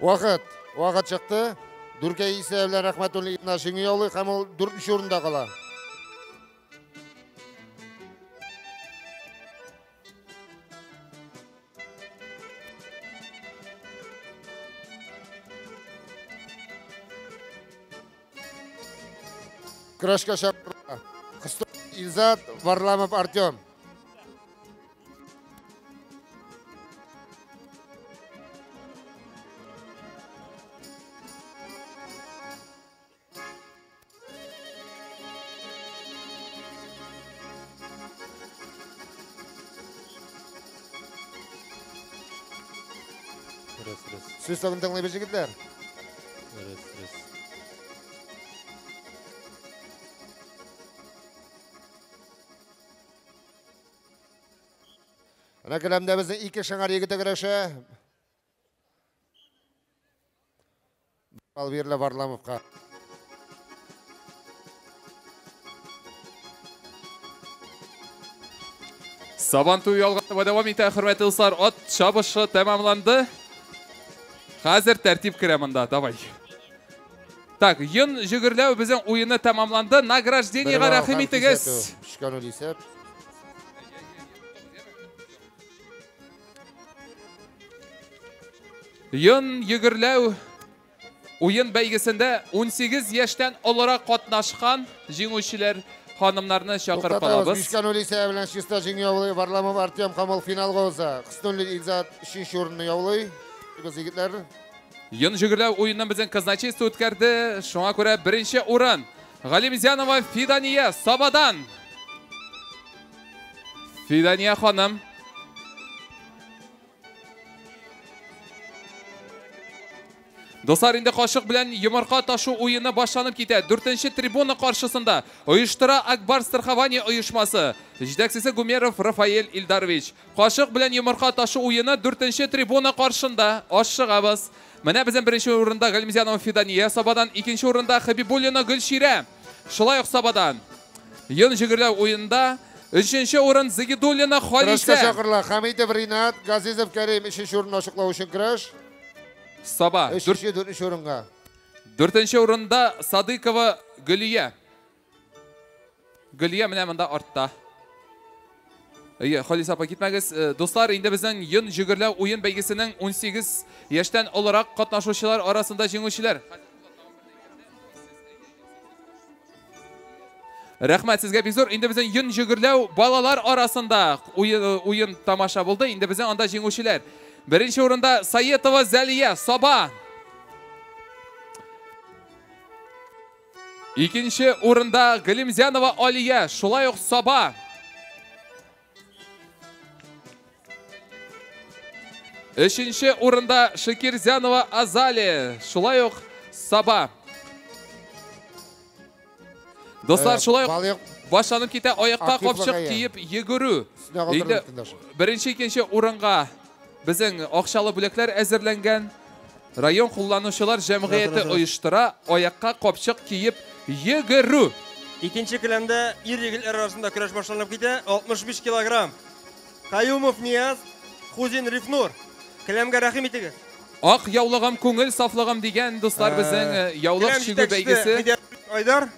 Вакыт, вакыт чыкты. Дүркәй исә белән Рәхмәтуллин Илназ җиңү яулый һәм ул 4нче урында кала. Көрәшкә чакырыла. Илзат, Варламов Артем. Сүз тагын тыңлыйбыз, егетләр. Дөрес, дөрес. Менә келәмдә безнең ике шыңар егете көрәшә. Бал бирелә Варламовка. Сабан туе алга таба дәвам итә, хөрмәтле дуслар. Ат чабышы тәмамланды. Хәзер тәртип керә монда. Давай. Так, йон җөгерләү безнең уены тәмамланды. Награждениега рәхим итегез. Өчкә нөл исәп. Йон йөгерләү уен бәйгесендә 18 яшьтән олырак катнашкан җиңүчеләр ханымнарны чакырып калабыз. Бишкә нөл исәбе белән чиста җиңү яулый Варламов Артем һәм ул финалга уза. Хөснуллин Илзат өченче урынны яулый. Без егетләр. Йон җөгерләү уенын безнең казначейство үткәрде. Шуңа күрә беренче урын Галимзянова Фидания Сабадан. Фидания ханым. Дуслар, инде кашык белән йомырка ташу уены башланып китә. Дүртенче трибуна каршысында оештыра Акбар страхование оешмасы. Җитәкчесе Гумеров Рафаэль Илдарович. Кашык белән йомырка ташу уены дүртенче трибуна каршында. Ашыгабыз. Менә безнең беренче урында Галимзянова Фидания Сабадан, икенче урында Хабибуллина Гөлширә. Шулай ук Сабадан. Йон җөгерләү уенында өченче урын Загидуллина Халисә. Көрәшкә чакырыла Хамитов Ринат, Газизов Кәрим өченче урынны ачыклау өчен көрәш. Саба. Өченче, дүртенче урынга. Дүртенче урында Садыкова Гөлия. Гөлия менә монда артта. Әйе, Халис апа, китмәгез. Дуслар, инде безнең йон җөгерләү уен бәйгесенең 18 яшьтән олырак катнашучылар арасында җиңүчеләр. Рәхмәт сезгә бик зур. Инде безнең йон җөгерләү балалар арасында уен тамаша булды. Инде безнең анда җиңүчеләр. Беренче урында Саетова Зәлия, Саба. Икенче урында Галимзянова Алия, шулай ук Саба. Өченче урында Шакирзянова Азалия, шулай ук Саба. Дуслар, шулай ук башланып китә аякка капчык киеп йөгерү. Инде беренче, икенче урынга безнең акчалы бүләкләр әзерләнгән. Район кулланучылар җәмгыяте оештыра аякка капчык киеп йөгерү. Икенче келәмдә ир егетләр арасында көрәш башланып китә. 65 килограмм. Каюмов Нияз, Хузин Рифнур. Келәмгә рәхим итегез. Ак яулыгым, күңел сафлыгым дигән дуслар безнең яулык чигү бәйгесе. Айдар.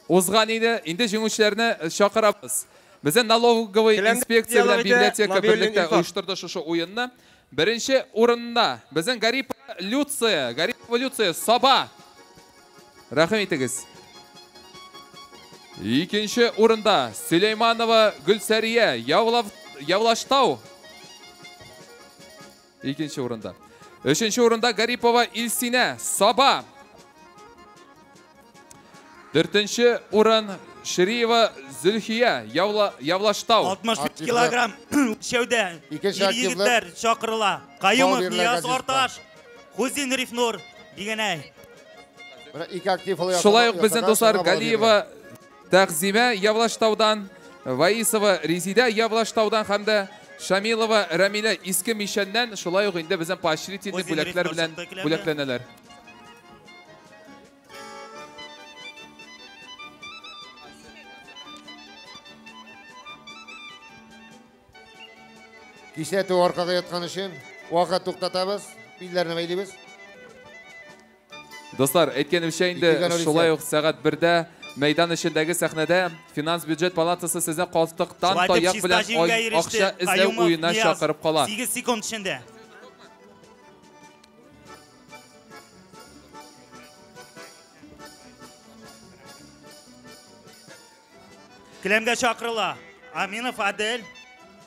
Узган иде. Инде җиңүчеләрне чакырабыз. Безнең налоговый инспекция белән библиотека берлектә оештырды шушы уенны. Беренче урында безнең Гарипова Люция, Гарипова Люция Саба. Рәхим итегез. Икенче урында Сөләйманова Гөлсәрия, Явлаштау. Икенче урында. Өченче урында Гарипова Илсинә, Саба. Дүртенче урын Шириева Зөлхия, Явлаштау. 65 килограмм үлчәүдә ир егетләр чакырыла. Каюмов Нияз Арташ, Хузин Рифнур Бигәнәй. Шулай ук безнең дуслар Галиева Тәгъзимә Явлаштаудан, Ваисова Резидә Явлаштаудан һәм дә Шамилова Рәмилә Иске Мишәннән шулай ук инде безнең поощрительный бүләкләр белән бүләкләнәләр. Кисәтү аркага яткан өчен. Вакыт туктатабыз, билләрне бәйлибез. Дуслар, әйткәнемчә инде шулай ук сәгать 1-дә мәйдан эчендәге сәхнәдә финанс бюджет палатасы сезне калтыктан таяк белән акча эзләү уенына чакырып кала. 8 секунд эчендә. Келәмгә чакырыла. Аминов Адель,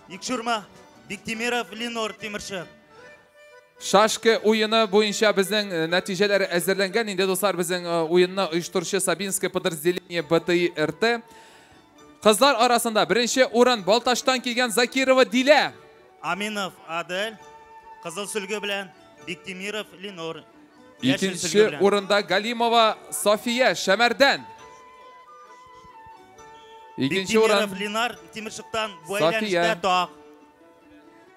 Икшурма, Биктимиров Ленор Тимершык. Шашка уены буенча безнең нәтиҗәләр әзерләнгән. Инде дуслар, безнең уенны оештыручы Сабинское подразделение БТИ РТ. Кызлар арасында беренче урын Балтачтан килгән Закирова Дилә. Аминов Адель, кызыл сөлге белән Биктимиров Ленор. Икенче урында Галимова София Шәмәрдән. Икенче урын Ленар Тимершыктан бу әйләнештә так.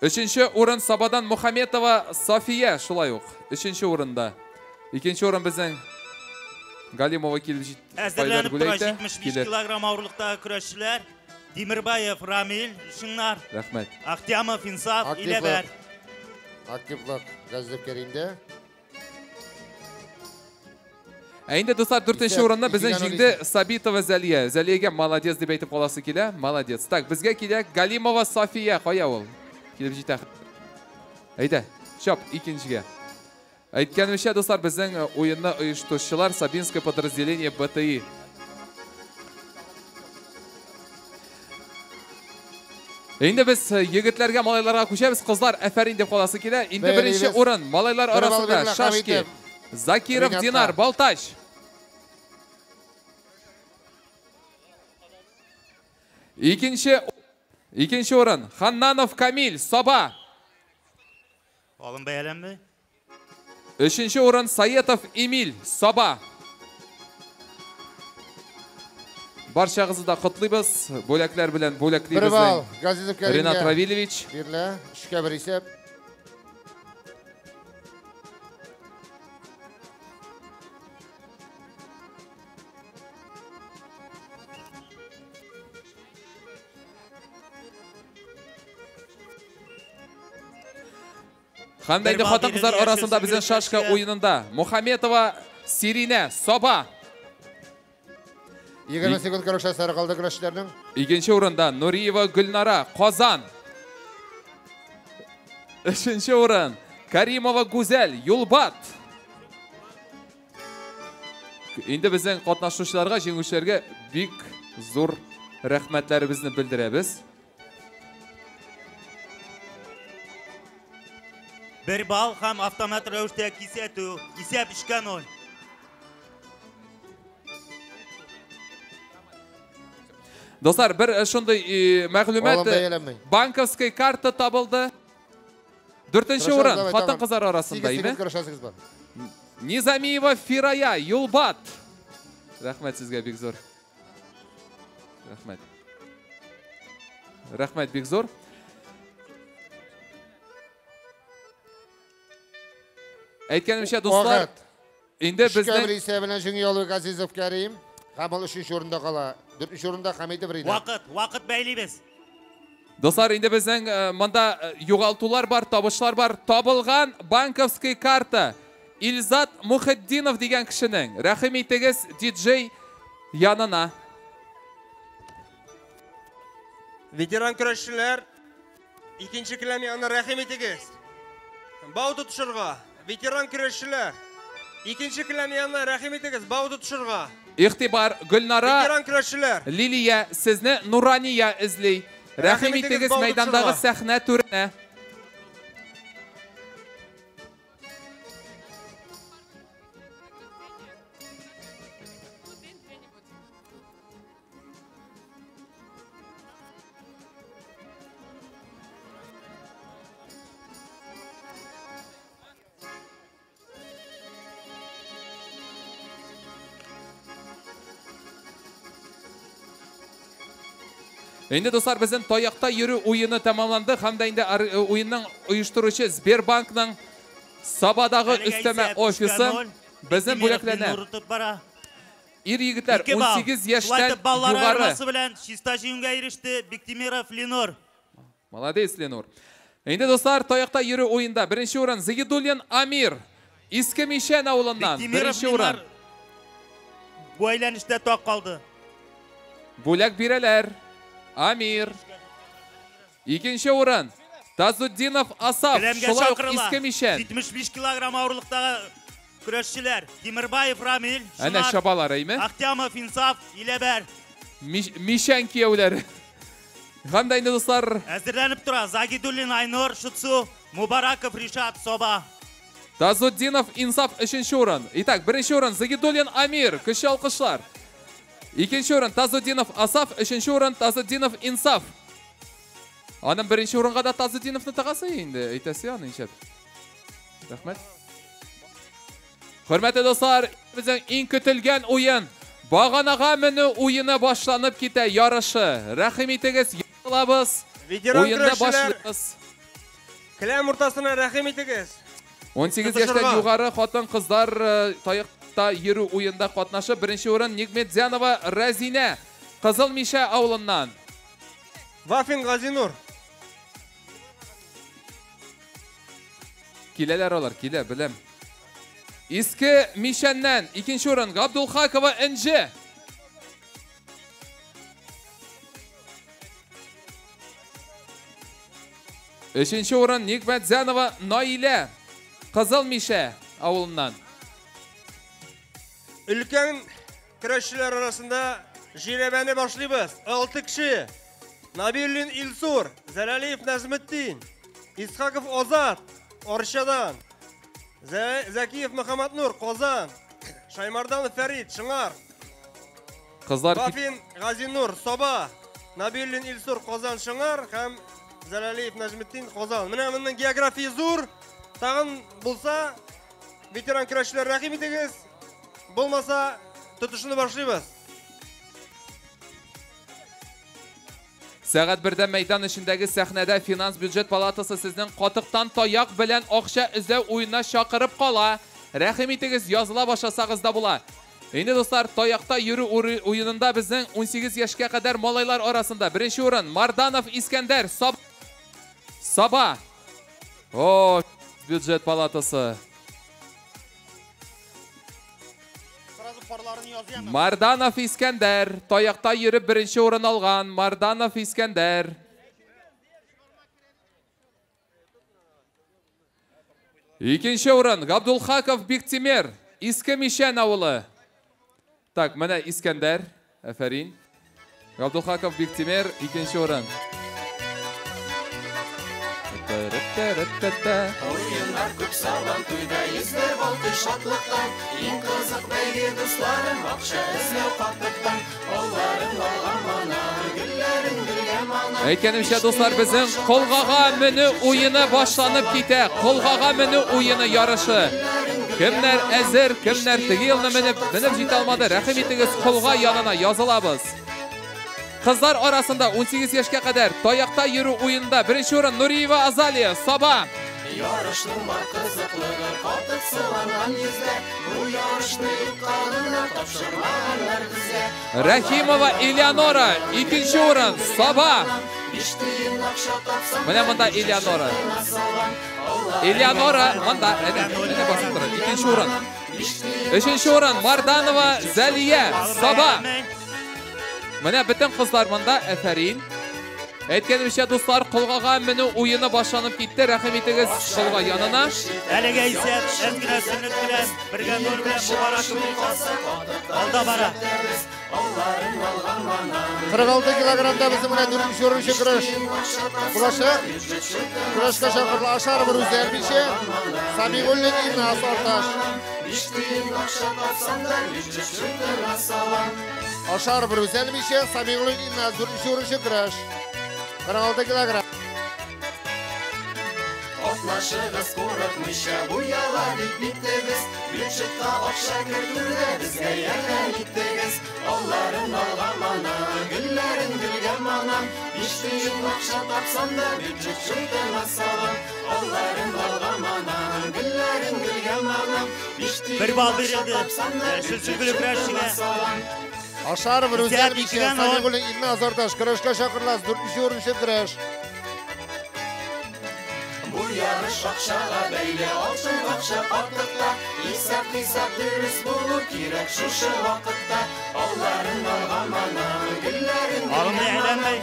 Өченче урын Сабадан Мухаметова София, шулай ук. Өченче урында. Икенче урын безнең Галимова килеп җитте. Әзерләнеп тора 75 килограмм авырлыктагы көрәшчеләр. Тимербаев Рамил, Шыңнар. Рәхмәт. Ахтямов Инсаф, Иләбәр. Активлык Газизов Кәримдә. Ә инде дуслар, дүртенче урынны безнең җиңде Сабитова Зәлия. Зәлиягә молодец дип әйтеп каласы килә. Молодец. Так, безгә килә Галимова София. Кая ул? Килеп җитә. Әйдә, чап икенчегә. Әйткәнемчә, дуслар, безнең уенны оештыручылар Сабинское подразделение БТИ. Инде без егетләргә, малайларга күчәбез. Кызлар, әфәрин дип каласы килә. Инде беренче урын малайлар арасында шашки. Закиров Динар, Балтач. Икенче урын Ханнанов Камиль, Саба. Алым бәяләнме? Өченче урын Саетов Эмиль, Саба. Барчагызны да котлыйбыз. Бүләкләр белән бүләклибез. Бер балл Газизов Кәримгә. Ренат Равилевич. Бирелә. 3-1 исәп. Һәм дә инде хатын-кызлар арасында безнең шашка уенында Мухаметова Сиринә, Саба. 20 секунд көрәшә сары калды көрәшчеләрнең. Икенче урында Нуриева Гөлнара, Казан. Өченче урын Каримова Гүзәл, Юлбат. Инде безнең катнашучыларга, җиңүчеләргә бик зур рәхмәтләребезне белдерәбез. Бер балл һәм автомат рәвештә кисәтү. Исәп 3-0. Дуслар, бер шундый мәгълүмат, банковский карта табылды. Дүртенче урын хатын-кызлар арасында, име? Низамиева Фирая, Юлбат. Рәхмәт сезгә бик зур. Рәхмәт. Рәхмәт бик зур. Әйткәнемчә, дуслар, инде безнең бер исәбенә җиңү яулый Газизов Кәрим. Һәм ул өченче урында кала. Дүртенче урында Хәмитов Ринат. Вакыт, вакыт бәйлибез. Дуслар, инде безнең монда югалтулар бар, табышлар бар. Табылган банковский карта Илзат Мухетдинов дигән кешенең. Рәхим итегез диджей янына. Ветеран көрәшчеләр, икенче келәм янына рәхим итегез. Бау тотышырга. Ветеран көрәшчеләр, икенче келәм янына рәхим итегез, бау тотышырга. Игътибар, Гөлнара, Ветеран көрәшчеләр. Лилия, сезне Нурания эзли. Рәхим итегез мәйдандагы сәхнә түренә. Инде, дуслар, безнең таякта йөрү уены тәмамланды һәм дә инде уенның оештыручы Сбербанкның Сабадагы өстәмә офисы безнең бүләкләнә. Ир егетләр 18 яшьтән югары. Белән чиста җиңүгә иреште Биктимиров Ленур. Молодец, Ленур. Инде, дуслар, таякта йөрү уенда беренче урын Загидуллин Амир. Иске Мишән авылыннан беренче урын. Бу әйләнештә так калды. Бүләк бирәләр. Амир. Икенче урын Тазутдинов Асаф, шулай ук Иске Мишән. 75 килограмм авырлыктагы көрәшчеләр Тимербаев Рамил, Әнә чабалар, әйме? Ахтямов Инсаф, Иләбәр. Мишән кияүләре. Һәм дә инде, дуслар, әзерләнеп тора Загидуллин Айнур, Шытсу, Мубараков Ришат, Соба. Тазутдинов Инсаф өченче урын. Итак, беренче урын Загидуллин Амир, көчле алкышлар. Икенче урын Тазутдинов Асаф, өченче урын Тазутдинов Инсаф. Аның беренче урынга да Тазутдиновны тагасы инде, әйтәсе аны ничек. Рәхмәт. Хөрмәтле дуслар, безнең иң көтелгән уен Баганага менү уены башланып китә, ярышы. Рәхим итегез, язылабыз. Ветеран Уенны көрәшчеләр. башлыйбыз. Келәм уртасына рәхим итегез. 18 яшьтән югары хатын-кызлар таякта йөрү уенда катнашып, беренче урын Нигметзянова Разинә, Кызыл Мишә авылыннан. Вафин Газинур. Киләләр алар, килә, беләм. Иске Мишәннән икенче урын Габдулхакова Энҗе. Өченче урын Нигмәтзянова Наилә, Кызыл Мишә авылыннан. Өлкән көрәшчеләр арасында жирәбәне башлыйбыз. 6 кеше. Набиуллин Илсур, Зәләлиев Нәзметдин, Исхаков Азат, Арчадан, Зәкиев Мөхәммәтнур, Казан, Шаймарданов Фәрид, Шыңар, Кызлар Вафин Газинур, Саба, Набиуллин Илсур, Казан, Шыңар һәм Зәләлиев Нәҗметдин, Казан. Менә моның география зур. Тагын булса, ветеран көрәшчеләр рәхим итегез. Булмаса, тотышны башлыйбыз. Сәгать 1-дә мәйдан эчендәге сәхнәдә финанс бюджет палатасы сезнең катыктан таяк белән акча эзләү уенына чакырып кала. Рәхим итегез, языла башласагыз да була. Инде, дуслар, таякта йөрү уенында безнең 18 яшькә кадәр малайлар арасында беренче урын Марданов Искәндәр, Саба. О, бюджет палатасы. Марданов Искәндәр, таякта йөреп беренче урын алган Марданов Искәндәр. Икенче урын Габдулхаков Биктимер, Иске Мишән авылы. Так, менә Искәндәр, афәрин. Габдулхаков Биктимер, икенче урын. Уеннар күп сабан туйда, йөзләр балкый шатлыктан. Иң кызык бәйге, дусларым, акча эзләү катыктан. Алларын алга мана, гөлләрен гөлгә мана. Әйткәнемчә, дуслар, безнең колгага менү уены башланып китә. Колгага менү уены ярышы. Кемнәр әзер, кемнәр теге елны менеп җитә алмады, рәхим итегез, колга янына язылабыз. Кызлар арасында 18 яшькә кадәр таякта йөрү уенында беренче урын Нуриева Азалия, Саба. Ярышның бар кызыклыгы катык сыланган йөздә. Бу ярышны юкка гына тапшырмаганнар безгә. Рәхимова Элеонора, икенче урын, Саба. Менә монда Элеонора. Элеонора монда, әнә, әнә басып тора, икенче урын. Өченче урын Марданова Зәлия, Саба. Менә бөтен кызлар монда, афәрин. Әйткәнемчә, дуслар, колгага менү уены башланып китте. Рәхим итегез колга янына. Әлегә исәп әз генә өстенлек белән, бергә ноль белән Мубараков Ришат алда бара. 46 килограммда безнең менә дүртенче урын өчен көрәш булачак. Көрәшкә чакырыла Ашаров Рүзәл Мишә, Самигуллин Илназ Арташ. Ашаров Рүзәл Мишә, Самигуллин Илназ, дүртенче урын өчен көрәш. 46 килограмм. Атлашыгыз курыкмыйча, буяла дип биттегез. Бюджетка акча кертүдә безгә ярдәм иттегез. Алларын алга мана, гөлләрен гөлгә мана. 5 тиен акча тапсам да бюджет шутына салам. Алларын алга мана, гөлләрен гөлгә мана. 5 тиен Бер балл акча бирелде. тапсам да Яшел бюджет сөлгеле шутына көрәшчегә. салам. Ашаров Рүзәл Исәп Мишә, икегә ноль. Самигуллин Илназ Арташ көрәшкә чакырыла. Дүртенче урын өчен көрәш. ярыш акчага бәйле, алтын акча катыкта. Исәп-хисап дөрес булу кирәк шушы вакытта. Алларын алган анам, гөлләрен Алынмый, әйләнмәй.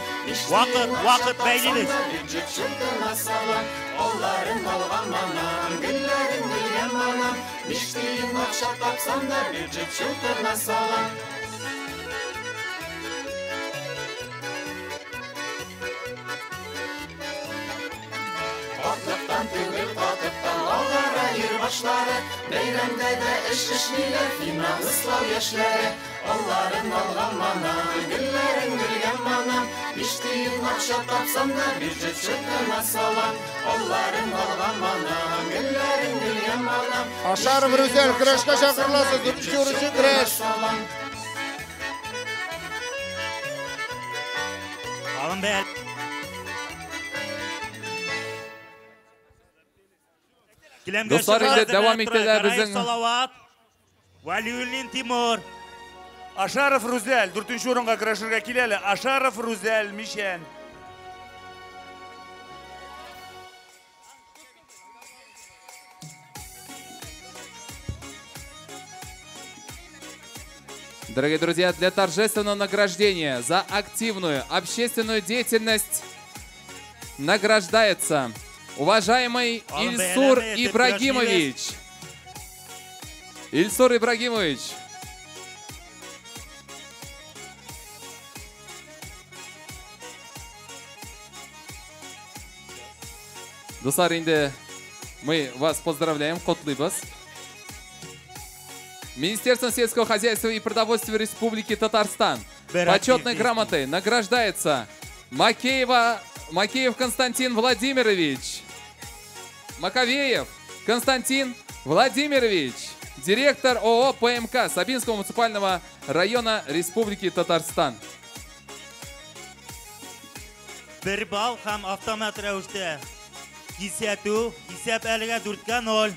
Вакыт, вакыт бәйлибез. Бюджет счетына салам. Алларын алган анам, гөлләрен гөлгән анам. 5 тиен акча тапсам да бюджет счетына салам. Атлыктан түгел, катыктан алара ир башлары. Бәйрәмдә дә эш эшлиләр финанслау яшьләре. Алларын алган манам, гөлләрен гөлгән манам. 5 тиен акча тапсам да бюджет счетына салам. Алларын алган манам, гөлләрен гөлгән манам. Ашаров Рүзәл, көрәшкә чакырыласыз. 4-нче урын өчен көрәш. Алынбай. Дуслар, инде дәвам итәләр безнең. Салават, Валиуллин Тимур. Ашаров Рүзәл, 4-нче урынга көрәшергә килә әле. Ашаров Рүзәл, Мишән. Дорогие друзья, для торжественного награждения за активную общественную деятельность награждается уважаемый Ильсур Ибрагимович. Ильсур Ибрагимович. Дуслар, инде мы вас поздравляем, котлыйбыз. Министерство сельского хозяйства и продовольствия Республики Татарстан почетной грамотой награждается Макеев Константин Владимирович. Маковеев Константин Владимирович, директор ООО ПМК Сабинского муниципального района Республики Татарстан. Бер балл һәм автомат рәвештә кисәтү, исәп әлегә 4-0.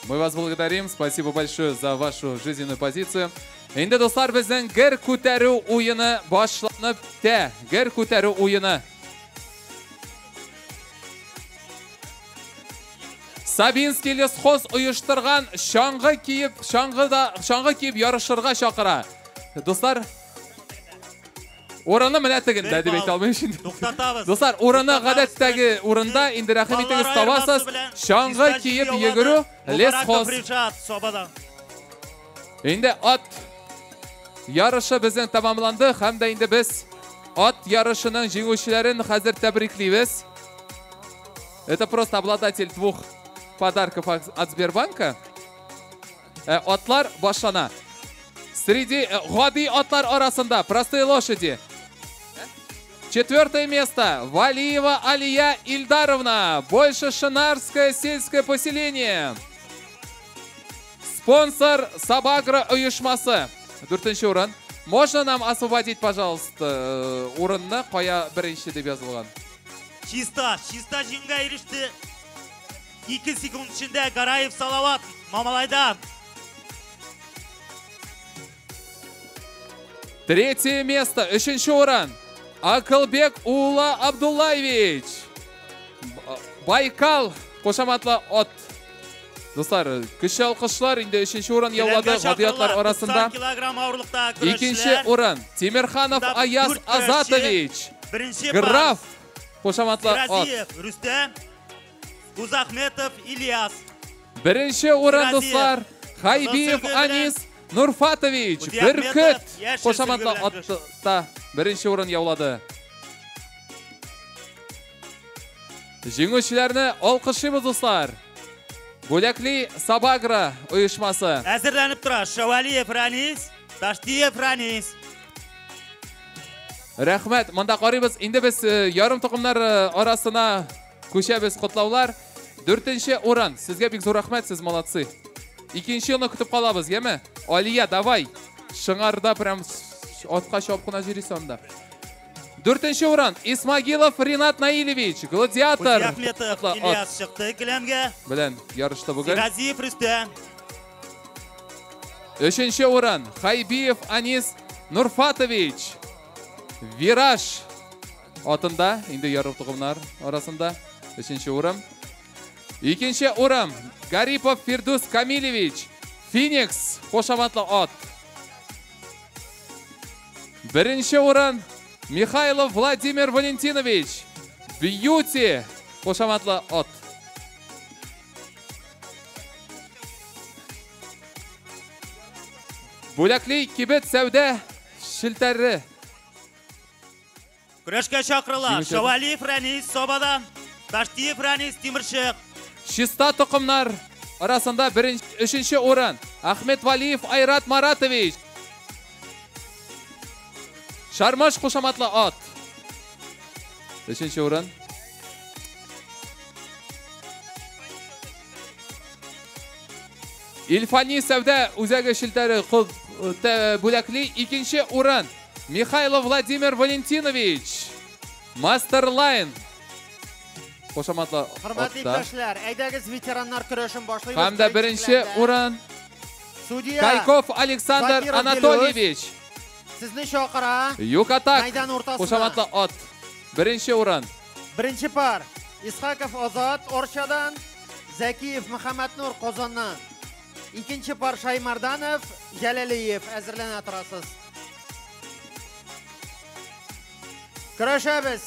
Мы вас благодарим. Спасибо большое за вашу жизненную позицию. Инде, дуслар, безнең гер күтәрү уены башланып китә. Гер күтәрү уены. Сабинский лесхоз оештырган чаңгы киеп, чаңгы киеп ярышырга чакыра. Дуслар, урыны менә тегендә дип әйтә алмыйм инде. Туктатабыз. Дуслар, урыны гадәттәге урында, инде рәхим итегез, табасыз. Чаңгы киеп йөгерү лесхоз. Инде ат ярышы безнең тәмамланды һәм дә инде без ат ярышының җиңүчеләрен хәзер тәбриклибез. Это просто обладатель двух подарков от Сбербанка. Атлар башлана. Среди гади атлар арасында простые лошади. 4-е место Валиева Алия Ильдаровна, Больше Шинарское сельское поселение. Спонсор Сабагра оешмасы. 4-нче урын. Можно нам освободить, пожалуйста, урынны? Кая беренче дип язылган? Чиста, чиста җиңгә иреште. 2 секунд эчендә Гараев Салават Мамалайдан. 3-е место, 3-нче урын. Акылбек Ула Абдуллаевич. Байкал кушаматлы ат. Дуслар, көчле алкышлар инде 3-нче урын яулады гади атлар арасында. 2-нче урын Тимирханов Аяз Азатович. Граф кушаматлы ат. Рүстәм Гузахметов Ильяс. 1-нче урын, дуслар, Хайбиев Анис Нурфатович. Бөркет кушаматлы атта 1-нче урын яулады. Җиңүчеләрне алкышлыйбыз, дуслар. Бүләкли Сабагра оешмасы. Әзерләнеп тора Шавалиев Ранис, Таштиев Ранис. Рәхмәт. Монда карыйбыз. Инде без ярым токымнар арасына күчәбез. Котлаулар. 4-нче урын. Сезгә бик зур рәхмәт, сез молодцы. 2-нче елны көтеп калабыз, яме? Алия, давай. Шыңарда прям атка чабып кына йөрисең анда. 4-нче урын. Исмагилов Ринат Наилевич, гладиатор. Ахметов Ильяс чыкты келәмгә. Белән ярышты бүген. Газиев Рөстәм. 3-нче урын. Хайбиев Анис Нурфатович. Вираж атында, инде ярым токымнар арасында өченче урын. Икенче урын Гарипов Фирдус Камилевич, Феникс кушаматлы ат. Беренче урын Михайлов Владимир Валентинович, Бьюти кушаматлы ат. Бүләкли кибет сәүдә шелтәре. Көрәшкә чакырыла. Шавалиев Рәнис Сабадан, Таштиев Рәнис Тимершык. Чиста токымнар арасында өченче урын Ахмет Валиев Айрат Маратович. Шармаш кушаматлы ат. Өченче урын. Илфани сәүдә үзәге шелтәре бүләкли икенче урын Михайлов Владимир Валентинович. Мастерлайн кушаматлы Хөрмәтле иптәшләр, әйдәгез ветераннар көрәшен башлыйбыз. Һәм дә беренче урын Судья Кайков Александр Анатольевич. Сезне чакыра. Юкатак кушаматлы ат. Беренче урын. Беренче пар Исхаков Азат Орчадан, Зәкиев Мөхәммәтнур Казаннан. Икенче пар Шаймарданов, Җәләлиев, әзерләнә торасыз. Көрәшәбез.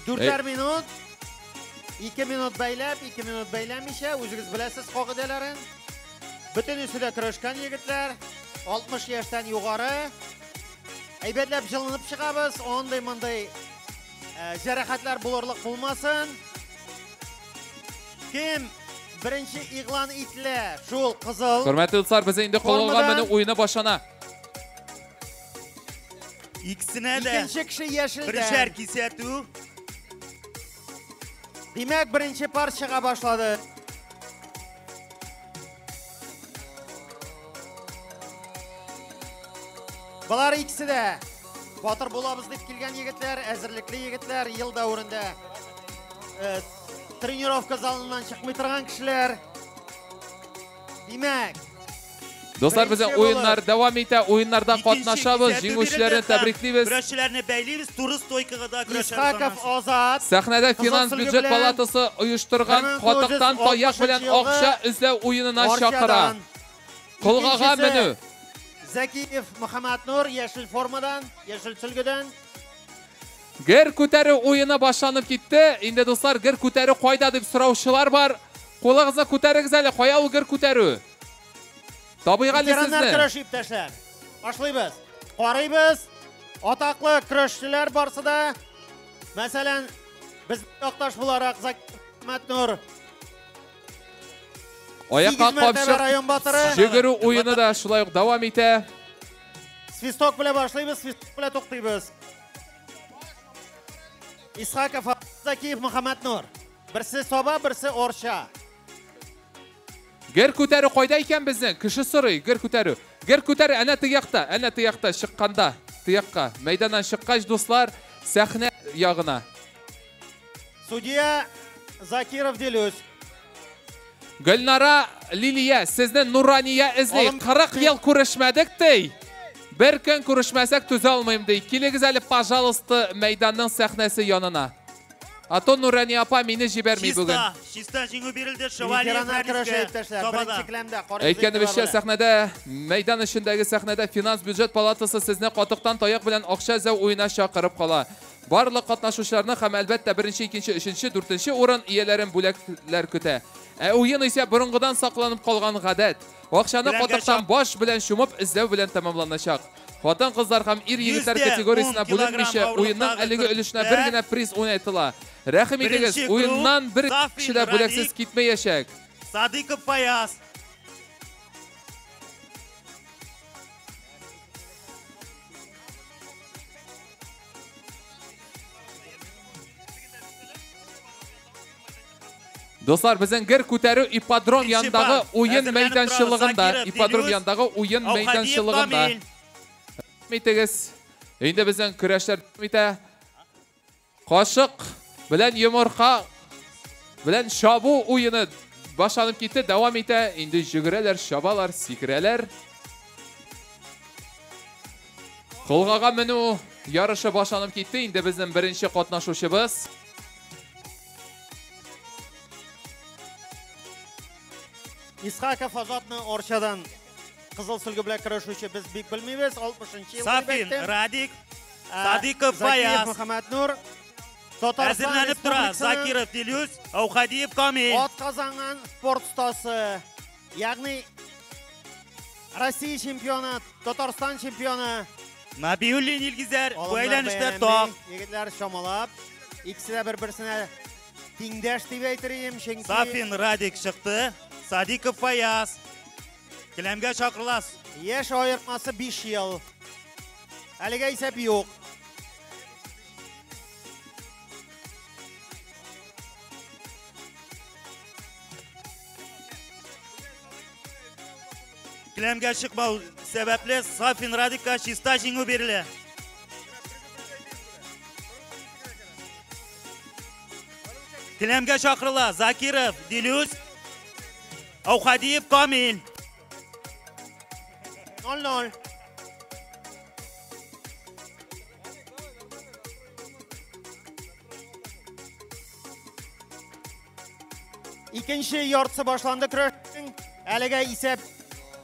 4 минут. 2 минут бәйләп, 2 минут бәйләмичә, үзегез беләсез кагыйдәләрен. Бөтенесе дә көрәшкән егетләр, 60 яшьтән югары. Әйбәтләп җылынып чыгабыз, андый-мондый җәрәхәтләр булырлык булмасын. Кем беренче игълан ителә, шул кызыл. Хөрмәтле дуслар, без инде колгага менү уены башлана. Икесенә дә икенче кеше яшелдән. Бершәр кисәтү. Димәк, беренче пар чыга башлады. Болар икесе дә батыр булабыз дип килгән егетләр, әзерлекле егетләр, ел дәверендә тренировка залыннан чыкмый торган кешеләр. Димәк, дуслар, безнең уеннар дәвам итә, уеннарда катнашабыз, җиңүчеләрне тәбриклибез. Көрәшчеләрне бәйлибез, туры стойкага да көрәшәбез. Исхаков Азат. Сәхнәдә финанс бюджет палатасы оештырган катыктан таяк белән акча эзләү уенына чакыра. Колгага менү. Зәкиев Мөхәммәтнур яшел формадан, яшел сөлгедән. Гер күтәрү уены башланып китте. Инде дуслар, гер күтәрү кайда дип сораучылар бар. Кулыгызны күтәрегез әле, кая ул гер күтәрү? Табыйк әле сезне. Ветераннар көрәше, иптәшләр. Башлыйбыз. Карыйбыз. Атаклы көрәшчеләр барсы да. Мәсәлән, без якташ буларак Мөхәммәтнур. Аякка капчык җөгерү уены да шулай ук дәвам итә. Свисток белән башлыйбыз, свисток белән туктыйбыз. Исхаков Закиев Мөхәммәтнур. Берсе Саба, берсе Орча. Гер күтәрү кайда икән безнең? Кеше сорый, гер күтәрү. Гер күтәрү әнә теге якта, әнә теге якта чыкканда, теге якка. Мәйданнан чыккач, дуслар, сәхнә ягына. Судья Закиров Делюс. Гөлнара Лилия, сезне Нурания эзли. 40 ел күрешмәдек ди. Бер көн күрешмәсәк түзә алмыйм ди. Килегез әле, пожалуйста, мәйданның сәхнәсе янына. А то Нурания апа мине җибәрми бүген. Чиста җиңү бирелде Шавалиев Рәнискә. Әйткәнебезчә, сәхнәдә, мәйдан эчендәге сәхнәдә финанс бюджет палатасы сезне катыктан таяк белән акча эзләү уенына чакырып кала. Барлык катнашучыларны һәм әлбәттә беренче, икенче, өченче, дүртенче урын ияләрен бүләкләр көтә. Ә уен исә борынгыдан сакланып калган гадәт. Акчаны катыктан баш белән чумып эзләү белән тәмамланачак. Хатын-кызлар һәм ир-егетләр категориясенә бүленмичә уенның әлеге өлешенә бер генә приз уйнатыла. Рәхим итегез, уеннан бер кеше дә бүләксез китмәячәк. Садыков Фаяз. Дуслар, безнең гер күтәрү ипподром янындагы уен мәйданчылыгында, ипподром янындагы уен мәйданчылыгында. Итегез. Инде безнең көрәшләр итә. Кашык белән йомырка белән чабу уены башланып китте, дәвам итә. Инде җөгерәләр, чабалар, сикерәләр. Колгага менү ярышы башланып китте. Инде безнең беренче катнашучыбыз. Исхаков Азатны Орчадан кызыл сөлге белән көрәшүче без бик белмибез. 60 ел. Сафин Радик, Садиков Фаяз. Мөхәммәтнур. Татарстан Әзерләнеп тора Закиров Дилюс, Аухадиев Камил. Ат казанган спорт остасы, ягъни Россия чемпионы, Татарстан чемпионы. Набиуллин Илгизәр, бу әйләнештә так. Егетләр чамалап, икесе дә бер-берсенә тиңдәш дип әйтер идем, чөнки Сафин Радик чыкты, Садиков Фаяз. Келәмгә чакырыласыз. Яшь аермасы 5 ел. Әлегә исәп юк. Келәмгә чыкмау сәбәпле Сафин Радикка чиста җиңү бирелә. Келәмгә чакырыла Закиров Дилюс, Аухадиев Камил. 0-0. Икенче яртысы башланды көрәшнең. Әлегә исәп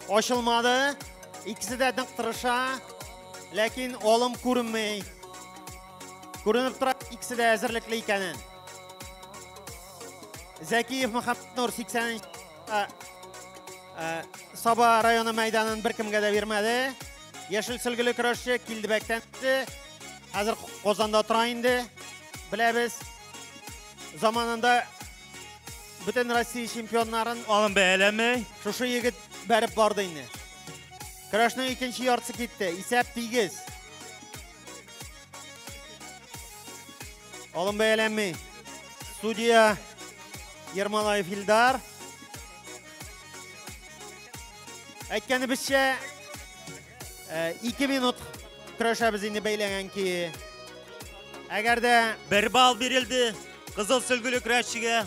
ачылмады. Икесе дә нык тырыша, ләкин алым күренми. Күренеп тора икесе дә әзерлекле икәнен. Зәкиев Мөхәммәтнур 80-нче Саба районы мәйданын беркемгә дә бирмәде. Яшел сөлгеле көрәшче Килдебәктән хәзер Казанда тора инде. Беләбез. Заманында бөтен Россия чемпионнарын алым бәяләми. Шушы егет бәреп барды инде. Көрәшнең икенче яртысы китте. Исәп тигез. Алым бәяләми. Судья Ермолаев Илдар. Әйткәнебезчә, 2 минут көрәшәбез инде бәйләнгән ки. Әгәр дә 1 балл бирелде кызыл сөлгеле көрәшчегә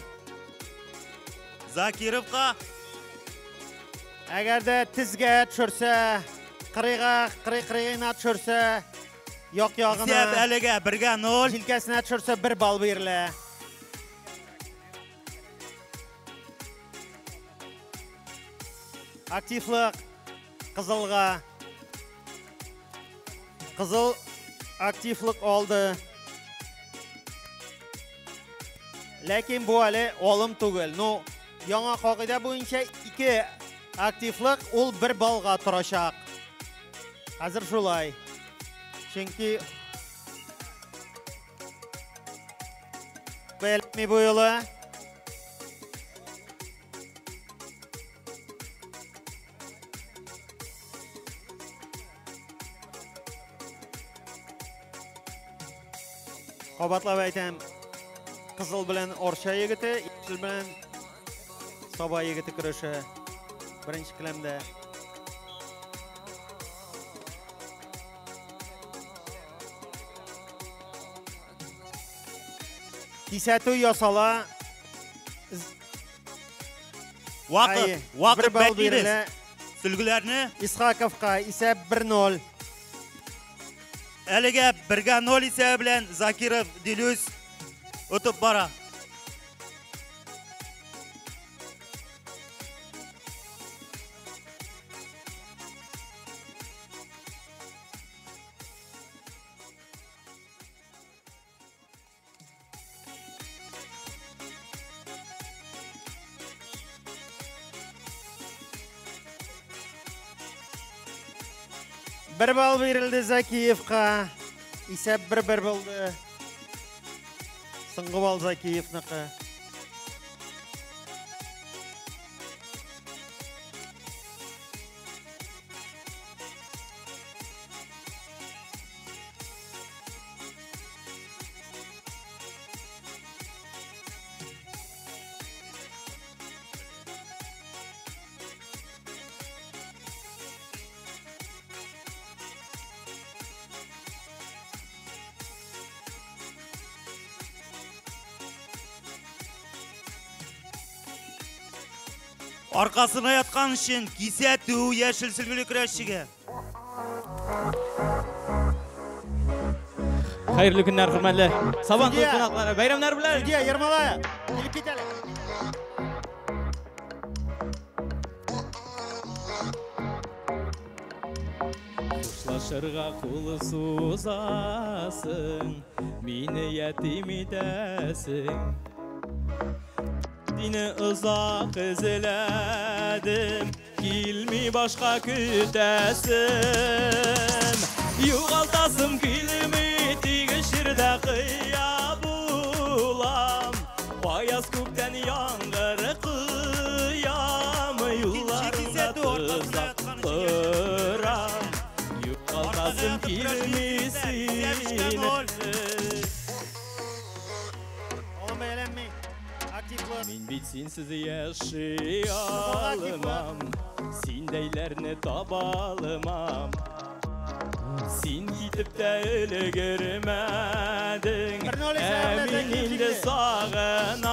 Закировка. Әгәр дә тезгә төшерсә, кырыйга, кырый-кырыена төшерсә, як ягына. Исәп әлегә 1-0. Җилкәсенә төшерсә 1 балл бирелә. Активлык кызылга. Кызыл активлык алды. Ләкин бу әле алым түгел. Ну, яңа кагыйдә буенча 2 активлык ул 1 баллга торачак. Хәзер шулай. Чөнки белми бу юлы. Кабатлап әйтәм, кызыл белән Орча егете, яшел белән Саба егете көрәшә беренче келәмдә. Кисәтү ясала. Вакыт, вакыт бәйлибез. Сөлгеләрне Исхаковка исәп 1-0. Әлегә 1-0 исәбе белән Закиров Дилюс отып бара. Бер балл бирелде Закиевка. Исәп 1-1 булды. Соңгы балл Закиевныкы. Аркасына яткан өчен кисәтү яшел сөлгеле көрәшчегә. Хәерле көннәр, хөрмәтле Сабан туй кунаклары, бәйрәмнәр белән! Судья, Ермолаев, килеп кит әле. Хушлашырга кул сузасың, мине ятим итәсең. Сине озак эзләдем, килми башка көтәсем. Югалтасым килми, тик җирдә кыя булам. Аяз күктән яңгыр коям, юлларыңда тозак корам. Югалтасым килми сине. Алым бәяләнми. Активлык. Мин бит синсез яши алмам, синдәйләрне таба алмам. Син китеп тә өлгермәдең, ә мин инде сагынам.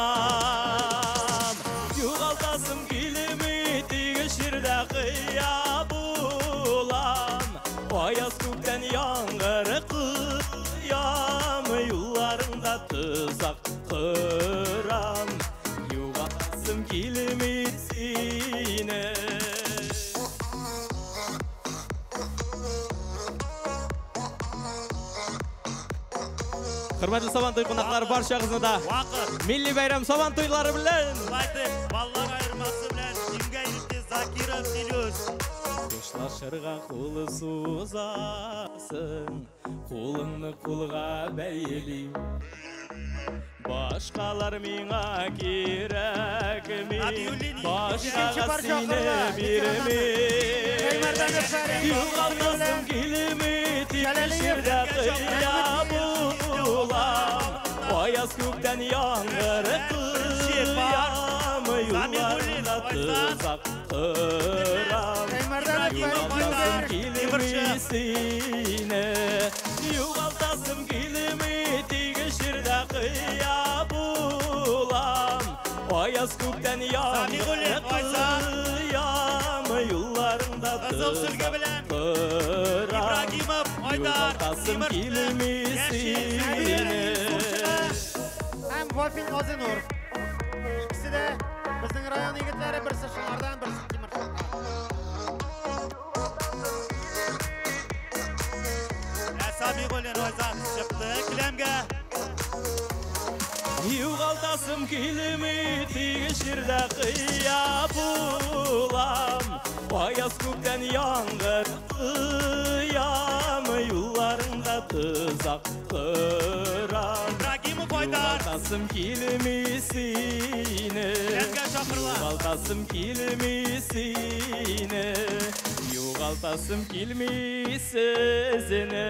Югалтасым килми, тик җирдә кыя булам. Аяз күктән яңгыр коям, юлларыңда тозак корам. Югалтасым килми сине. Хөрмәтле Сабан туй кунаклары, барчагызны да милли бәйрәм Сабан туйлары белән! Шулай баллар аермасы белән җиңгә иреште Закиров Дилүс. Хушлашырга кул сузасың, кулыңны кулга бәйлим. Башкалар миңа кирәкми, башкага сине бирмим. Югалтасым килми, тик җирдә кыя булам. Аяз күктән яңгыр коям, юлларыңда тозак корам. Югалтасым килми сине, югалтасым килми, тик җирдә кыя булам. Аяз күктән яңгыр коям, юлларыңда тозак корам. Югалтасым килми сине. Һәм Вафин Газинур. Икесе дә безнең район егетләре, берсе Шыңардан, берсе Тимершыктан. Самигуллин Айзат чыкты келәмгә. Югалтасым килми, тик җирдә кыя булам. Аяз күктән яңгыр коям, юлларыңда тозак корам. Ибрагимов Айдар. Югалтасым килми сине. Югалтасым килми сине. Югалтасым килми сезне.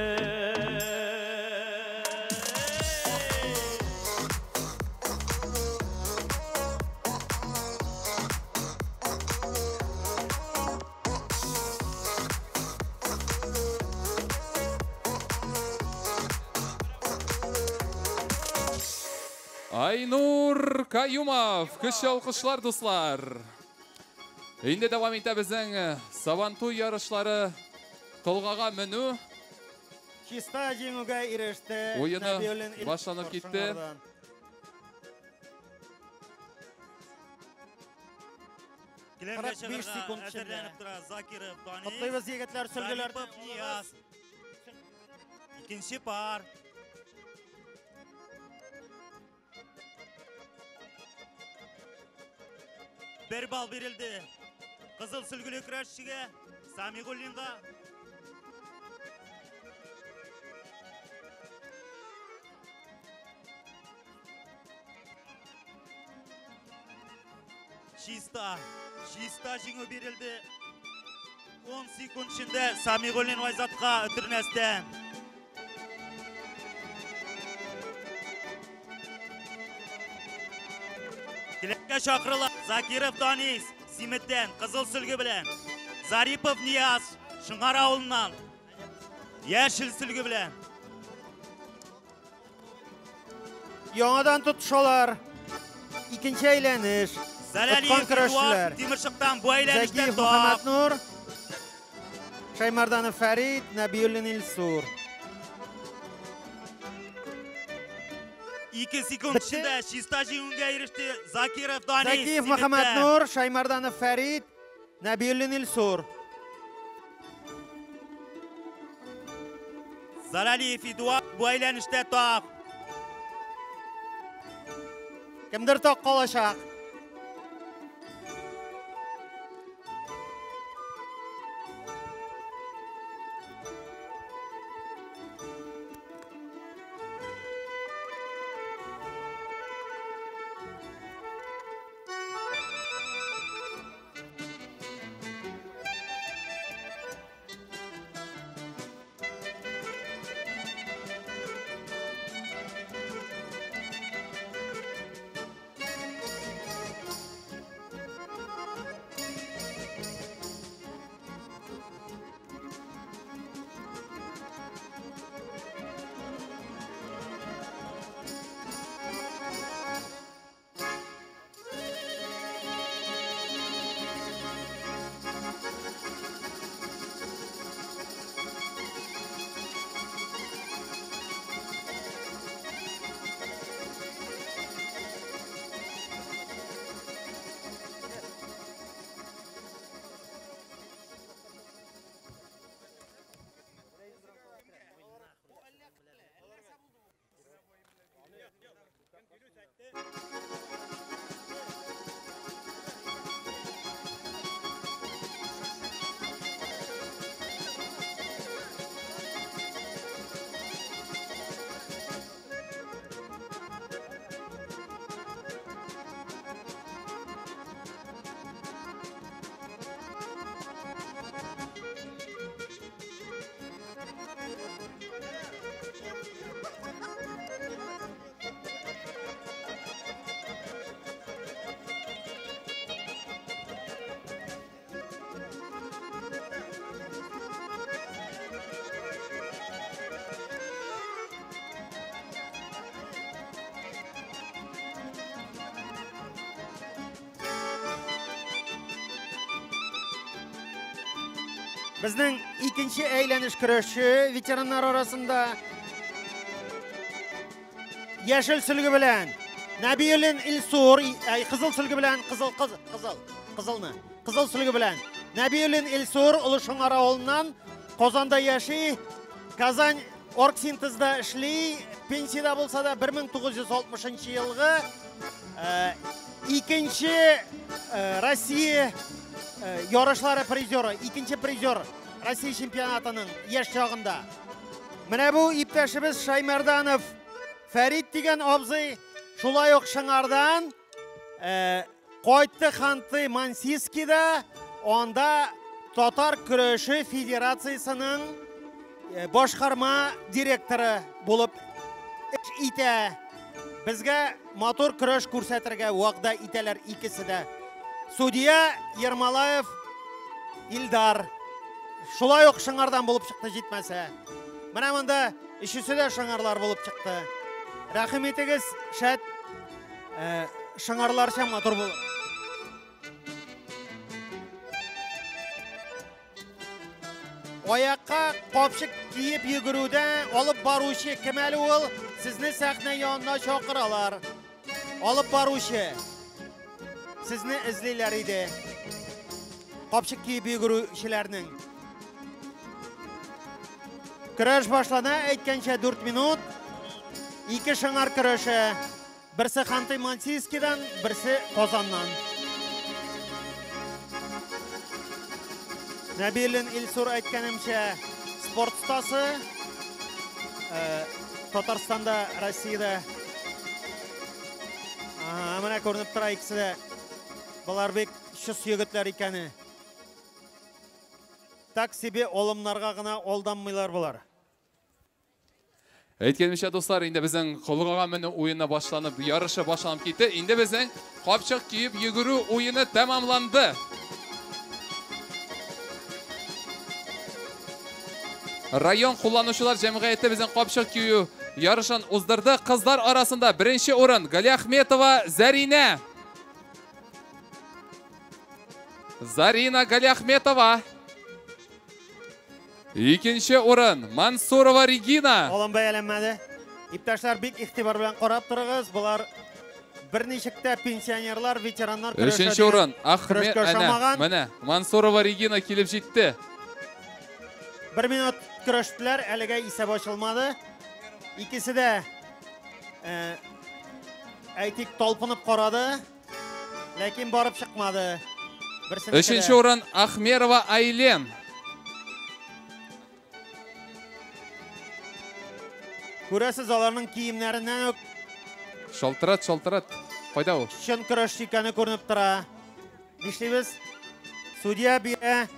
Айнур Каюмов, көчле алкышлар, дуслар. Инде дәвам итә безнең Сабантуй ярышлары. Толгага менү Чиста җиңүгә иреште. Уены башланып китте. Келәмгә 45 чыгарга секунд эчендә. әзерләнеп тора Закиров Данис. Котлыйбыз егетләр, сөлгеләрне. Зарипов Нияз. Икенче пар. Бер балл бирелде. Кызыл сөлгеле көрәшчегә Самигуллинга. Чиста, чиста җиңү бирелде. 10 секунд эчендә Самигуллин Айзатка өтермәстән. Келәмгә чакырыла Закиров Данис, Симеттән, кызыл сөлге белән. Зарипов Нияз, Шыңар авылыннан, яшел сөлге белән. Яңадан тотышалар. Икенче әйләнеш. Зәләлиев Откан көрәшчеләр. Эдуард Тимершыктан бу әйләнештә Зәкиев топ. Мөхәммәтнур, Шаймарданов Фәрид, Нәбиуллин Илсур. 2 секунд эчендә чиста җиңүгә иреште Закиров Данис. Закиев Мөхәммәтнур, Шаймарданов Фәрид, Нәбиуллин Илсур. Заралиев Эдуард бу әйләнештә так. Кемдер так калачак. Безнең икенче әйләнеш көрәше ветераннар арасында яшел сөлге белән Нәбиуллин Илсур, кызыл сөлге белән кызыл кызыл кызылны, кызыл сөлге белән Нәбиуллин Илсур Олы Шыңар авылыннан, Казанда яши, Казань оргсинтезда эшли, пенсиядә булса да 1960 елгы икенче Россия ярышлары призеры, икенче призер Россия чемпионатының яшь чагында. Менә бу иптәшебез Шаймарданов Фәрид дигән абзый шулай ук Шыңардан кайтты Ханты Мансийскийда, анда татар көрәше федерациясының башкарма директоры булып эш итә. Безгә матур көрәш күрсәтергә вәгъдә итәләр икесе дә. Судья Ермолаев Илдар. Шулай ук Шыңардан булып чыкты җитмәсә. Менә монда өчесе дә шыңарлар булып чыкты. Рәхим итегез, шәт шыңарларча матур булыр. Аякка капчык киеп йөгерүдә алып баручы кем әле ул? Сезне сәхнә янына чакыралар. Алып баручы. Сезне эзлиләр иде. Капчык киеп йөгерүчеләрнең. Көрәш башлана, әйткәнчә 4 минут. Ике шыңар көрәше. Берсе Ханты-Мансийскийдан, берсе Казаннан. Нәбиуллин Илсур әйткәнемчә спорт остасы. Татарстанда, Россиядә. Менә күренеп тора икесе дә. Болар бик чыс егетләр икәне. Так себе алымнарга гына алданмыйлар болар. Әйткәнемчә, дуслар, инде безнең колгага менү уены башланып, ярышы башланып китте. Инде безнең капчык киеп йөгерү уены тәмамланды. Район кулланучылар җәмгыяте безнең капчык кию ярышын уздырды. Кызлар арасында беренче урын Галиахметова Зарина. Зарина Галиахметова. Икенче урын Мансурова Регина. Алым бәяләнмәде. Иптәшләр, бик игътибар белән карап торыгыз. Болар берничек тә пенсионерлар, ветераннар көрәшә. Өченче урын Ахмед әнә, менә Мансурова Регина килеп җитте. 1 минут көрәштеләр, әлегә исәп ачылмады. Икесе дә әйтик талпынып карады, ләкин барып чыкмады. Өченче урын Ахмерова Айлен. Күрәсез, аларның киемнәреннән үк Шалтырат, шалтырат. Кайда ул? Чын көрәшче икәне күренеп тора. Нишлибез? Судья бирә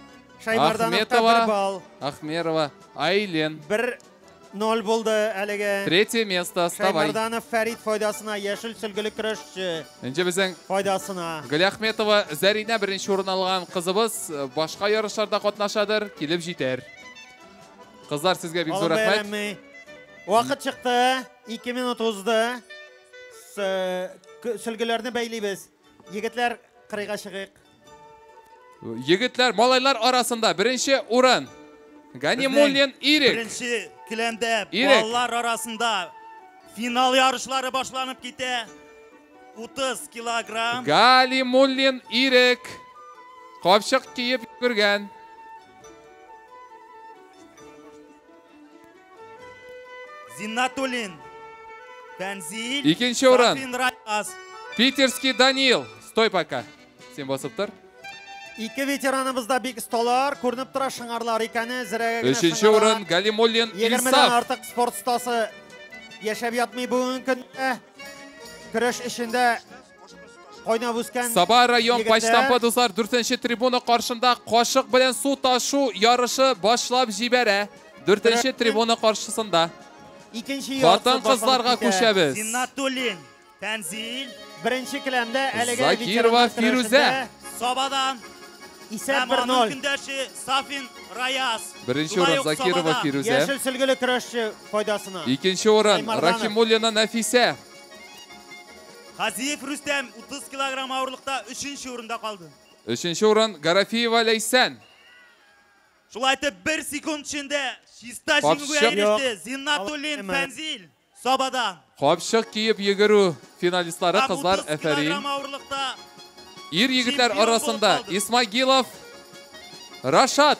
Шаймардановка 1 балл. Ахмерова Айлен. 1-0 булды әлеге. Третье место, вставай. Шаймарданов Фәрит файдасына, яшел сөлгеле көрәшче. Инде безнең файдасына. Галиахметова Зәринә беренче урын алган кызыбыз башка ярышларда катнашадыр, килеп җитәр. Кызлар, сезгә бик зур рәхмәт. Вакыт чыкты, 2 минут узды. Сөлгеләрне бәйлибез. Егетләр, кырыйга чыгыйк. Егетләр, малайлар арасында беренче урын Ганимуллин Ирек. Беренче келәмдә балалар арасында финал ярышлары башланып китә. 30 килограмм. Галимуллин Ирек. Капчык киеп йөргән. Зиннатуллин Тәнзил. Икенче урын. Питерский Даниил. Стой пока. Син басып тор. Ике ветераныбыз да бик осталар, күренеп тора шыңарлар икәне, зрәгә генә. Өченче урын Галимуллин Илсаф. 20-дән артык спорт остасы яшәп ятмый бүгенге көндә. Көрәш эчендә кайнап үскән. Саба район почтампы, дуслар, 4-нче трибуна каршында кашык белән су ташу ярышы башлап җибәрә. 4-нче трибуна каршысында. Икенче хатын-кызларга күчәбез. Зиннатуллин Тәнзил. Беренче келәмдә әлеге Закирова Фирүзә. Сабадан исәп 1-0. Көндәше Сафин Раяз. Беренче урын Закирова Фирүзә. Яшел сөлгеле көрәшче файдасына. Икенче урын Рахимуллина Нәфисә. Хазиев Рүстәм 30 килограмм авырлыкта 3-нче урында калды. 3-нче урын Гарафиева Ләйсән. Шулай итеп 1 секунд эчендә чиста җиңүгә иреште Зиннатуллин Фәнзил Сабадан. Капчык киеп йөгерү финалистлары кызлар, әфәрин. Ир егетләр арасында Исмагилов Рашат.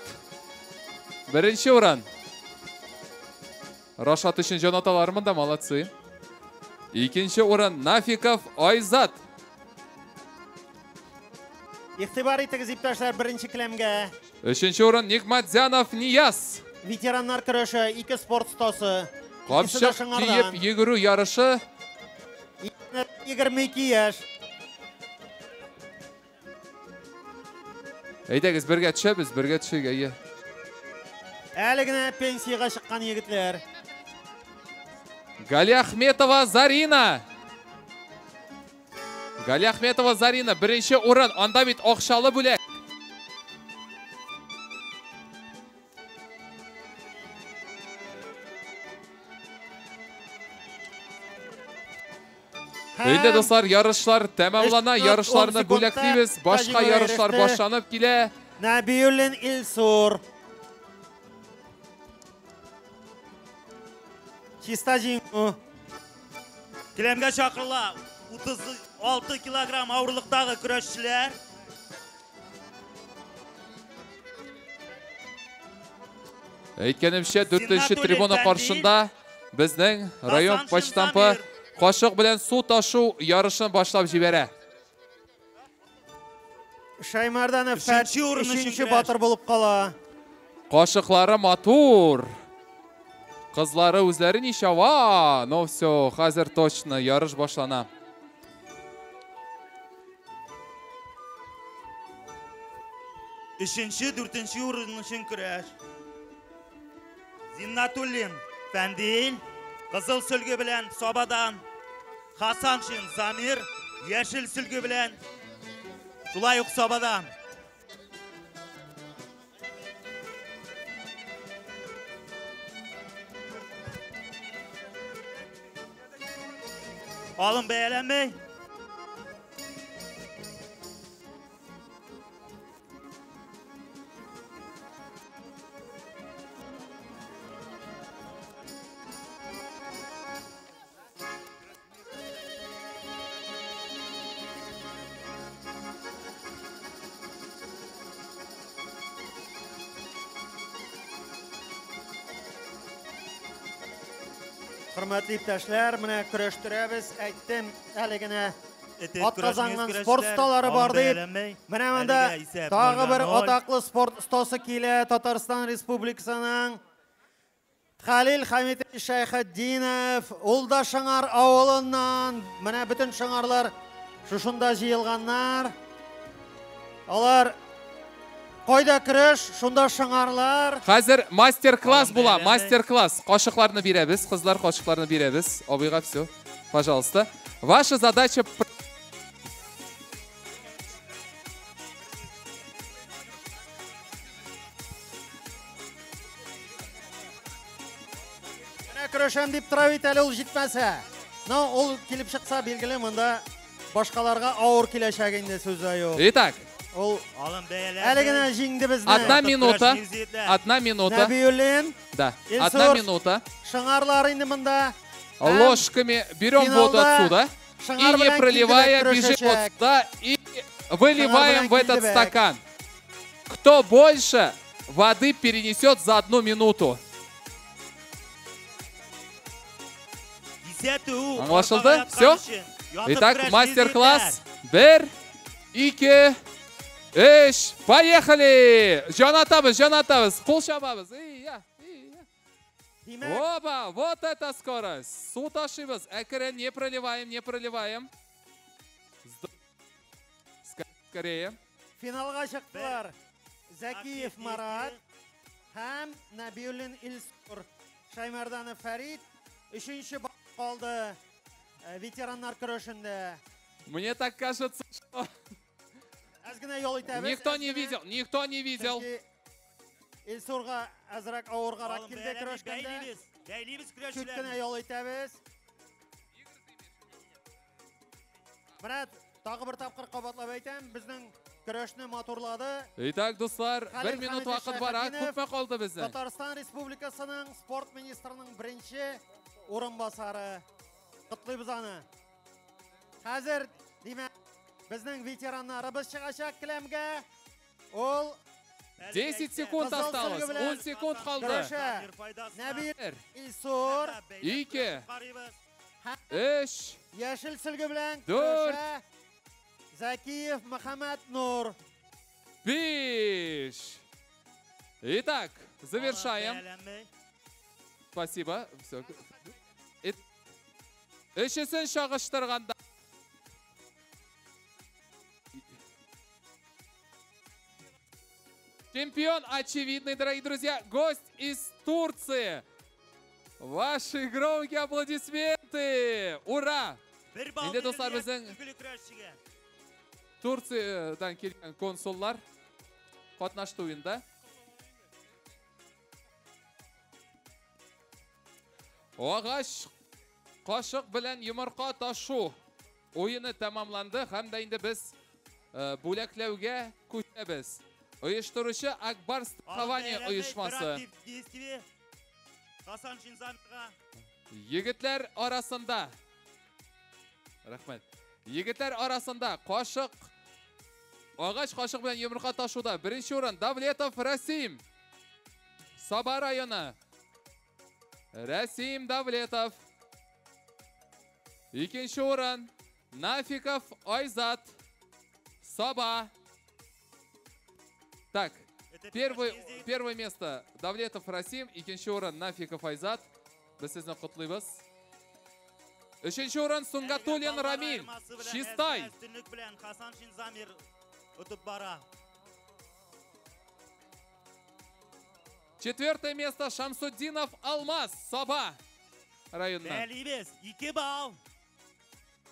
Беренче урын. Рашат өчен җан аталар монда, молодцы. Икенче урын Нафиков Айзат. Игътибар итегез, иптәшләр, беренче келәмгә. Өченче урын Нигматзянов Нияз. Ветераннар көрәше, ике спорт остасы. Капчык киеп йөгерү ярышы. 22 яшь. Әйдәгез, бергә төшәбез, бергә төшик, әйе. Әле генә пенсиягә чыккан егетләр. Галиахметова Зарина. Галиахметова Зарина беренче урын, анда бит акчалы бүләк. Инде, дуслар, ярышлар тәмамлана, ярышларны бүләклибез, башка ярышлар башланып килә. Нәбиуллин Илсур. Чиста җиңү. Келәмгә чакырыла 36 килограмм авырлыктагы көрәшчеләр. Әйткәнемчә, 4-нче трибуна каршында безнең район почтампы кашык белән су ташу ярышын башлап җибәрә. Шаймарданов өченче батыр булып кала. Кашыклары матур. Кызлары үзләре ничава. Ну все, хәзер точно ярыш башлана. Өченче, дүртенче урын өчен көрәш. Зиннатуллин Фәндил, кызыл сөлге белән Сабадан. Хасаншин Замир, яшел сөлге белән шулай ук Сабадан. Алым бәяләнмәй. Хөрмәтле иптәшләр, менә көрәштерәбез. Әйттем, әле генә ат казанган спорт осталары бар дип. Менә монда тагы бер атаклы спорт остасы килә Татарстан Республикасының. Хәлил Хәмитович Шәйхетдинов, ул да Шыңар авылыннан. Менә бөтен шыңарлар шушында җыелганнар. Алар кайда көрәш, шунда шыңарлар. Хәзер мастер-класс була, мастер-класс. Кашыкларны бирәбез, кызлар, кашыкларны бирәбез. Абыйга все. Пожалуйста. Ваша задача. Менә көрәшәм дип тора бит әле ул җитмәсә. Но ул килеп чыкса, билгеле, монда башкаларга авыр киләчәк инде, сүз дә юк. Итак. Ул әле генә җиңде безне. Одна минута. Одна минута. Нәбиуллин. Да. Илсур. Одна минута. Шыңарлар инде монда. Ложками берем воду Финалда отсюда и Шыңар не белән проливая Килдебәк бежим вот көрәшәчәк. сюда и выливаем белән в этот Килдебәк. стакан. Кто больше воды перенесет за одну минуту? Аңлашылды? Все? Итак, мастер-класс. Бер, ике, өч. Поехали! Җан атабыз, җан атабыз. Кул чабабыз. Ия, ия. Опа, вот это скорость. Су ташыйбыз. Әкрен, не проливаем, не проливаем. Скорее. Финалга чыктылар. Зәкиев Марат һәм Нәбиуллин Илсур. Шаймарданов Фәрид өченче калды ветераннар көрәшендә. Мне так кажется, что Әз генә ял итәбез. никто не видел, никто не видел. Чөнки Илсурга әзрәк авыргарак килде көрәшкәндә. Бәйлибез Чүт кенә көрәшчеләрне. ял итәбез. Менә тагы бер тапкыр кабатлап әйтәм, безнең көрәшне матурлады. Итак, дуслар, бер Хәлил минут Хәмитович вакыт бара. Шәйхетдинов, Күпме калды безнең? Татарстан Республикасының спорт министрының беренче урынбасары. Котлыйбыз аны. Хәзер, димәк, безнең ветераннарыбыз чыгачак келәмгә. Ул 10 секунд Кызыл осталось. сөлге белән 10 секунд калды. көрәшә. Нәбир Илсур. Ике, өч, Яшел сөлге белән Дүрт. көрәшә. Зәкиев Мөхәммәд Нур. биш. Итак, завершаем. Спасибо. Все. Өчесен чагыштырганда. Чемпион очевидный, дорогие друзья, гость из Турции. Ваши громкие аплодисменты! Ура! Бер балл Инде, дуслар, бирелә безнең сөлгеле көрәшчегә. Турциядан килгән консуллар катнашты уенда. Агач кашык белән йомырка ташу уены тәмамланды һәм дә инде без бүләкләүгә күчәбез. Оештыручы Акбар страхование Бәйләнмәй, оешмасы. бер актив действие. Хасаншин Замирга. Егетләр арасында. Рәхмәт. Егетләр арасында кашык агач кашык белән йомырка ташуда беренче урын Давлетов Расим. Саба районы. Расим Давлетов. Икенче урын Нафиков Айзат. Саба. Так, первое место Давлетов Расим, икенче урын Нафиков Айзат. Без сезне котлыйбыз. Өченче урын Сунгатуллин Рамиль. Аермасы белән Чистай. әзгә Өстенлек белән Хасаншин Замир отып бара. Четвертое место Шамсуддинов Алмаз, Саба районыннан. Бәйлибез. 2 балл.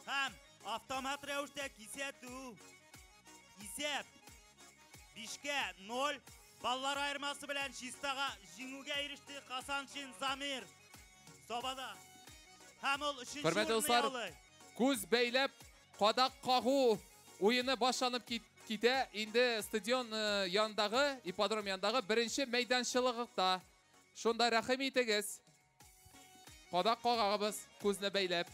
Һәм автомат рәвештә кисәтү. Исәп 5-кә 0. Баллар аермасы белән чистага җиңүгә иреште Хасаншин Замир. Сабада. Һәм ул өченче Хөрмәтле урынны дуслар, яулый. күз бәйләп кадак кагу уены башланып китә. Инде стадион янындагы, ипподром янындагы беренче мәйданчылыкта. Шунда рәхим итегез. Кадак кагабыз, күзне бәйләп.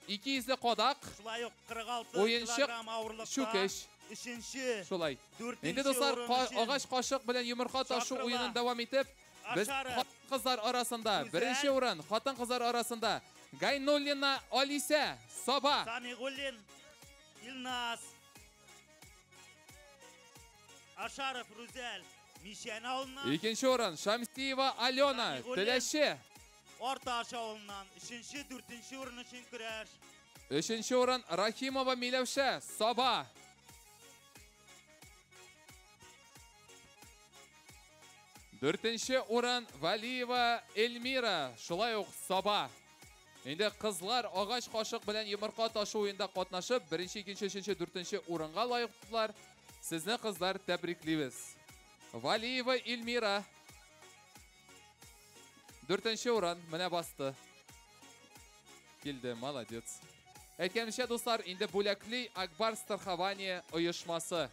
Ике йөзле кадак. Шулай ук 46 Уенчык килограмм авырлыкта чүкеч. Өченче. Шулай. Дүртенче Инде, дуслар, урын өчен агач кашык белән йомырка ташу чакырыла. уенын дәвам итеп, Без хатын-кызлар арасында беренче урын, хатын-кызлар арасында Гайнуллина Алисә, Саба. Самигуллин Илназ. Ашаров Рүзәл, Мишән авылыннан. Икенче урын Шамсиева Алена, Теләче. Арташ авылыннан. Өченче, дүртенче урын өчен көрәш. Өченче урын Рахимова Миләүшә, Саба. Дүртенче урын Валиева Эльмира, шулай ук Саба. Инде кызлар агач кашык белән йомырка ташу уенда катнашып, беренче, икенче, өченче, дүртенче урынга лаек булдылар. Сезне кызлар тәбриклибез. Валиева Эльмира. Дүртенче урын менә басты. Килде, молодец. Әйткәнемчә, дуслар, инде бүләкли Акбар страхование оешмасы.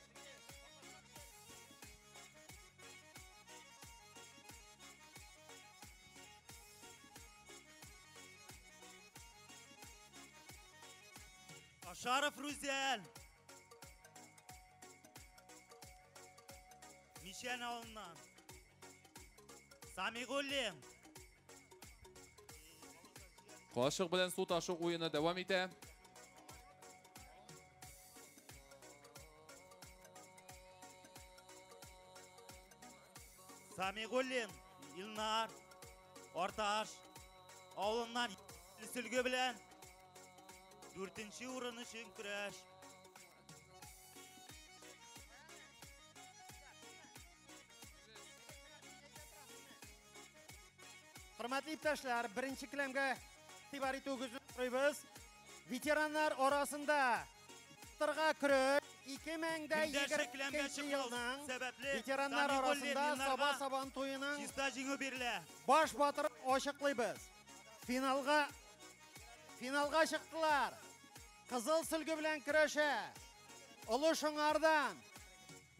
Ашаров Рүзәл. Мишән авылыннан. Самигуллин. Кашык белән су ташу уены дәвам итә. Самигуллин Илнар Арташ авылыннан сөлге белән дүртенче урын өчен көрәш. Хөрмәтле иптәшләр, беренче келәмгә игътибар итүегезне сорыйбыз. Ветераннар арасында батырга көрәш 2022 елның ветераннар арасында Саба Сабан туеның чиста җиңү бирелә. Баш батырын ачыклыйбыз. Финалга чыктылар. Кызыл сөлге белән көрәшә. Олы Шыңардан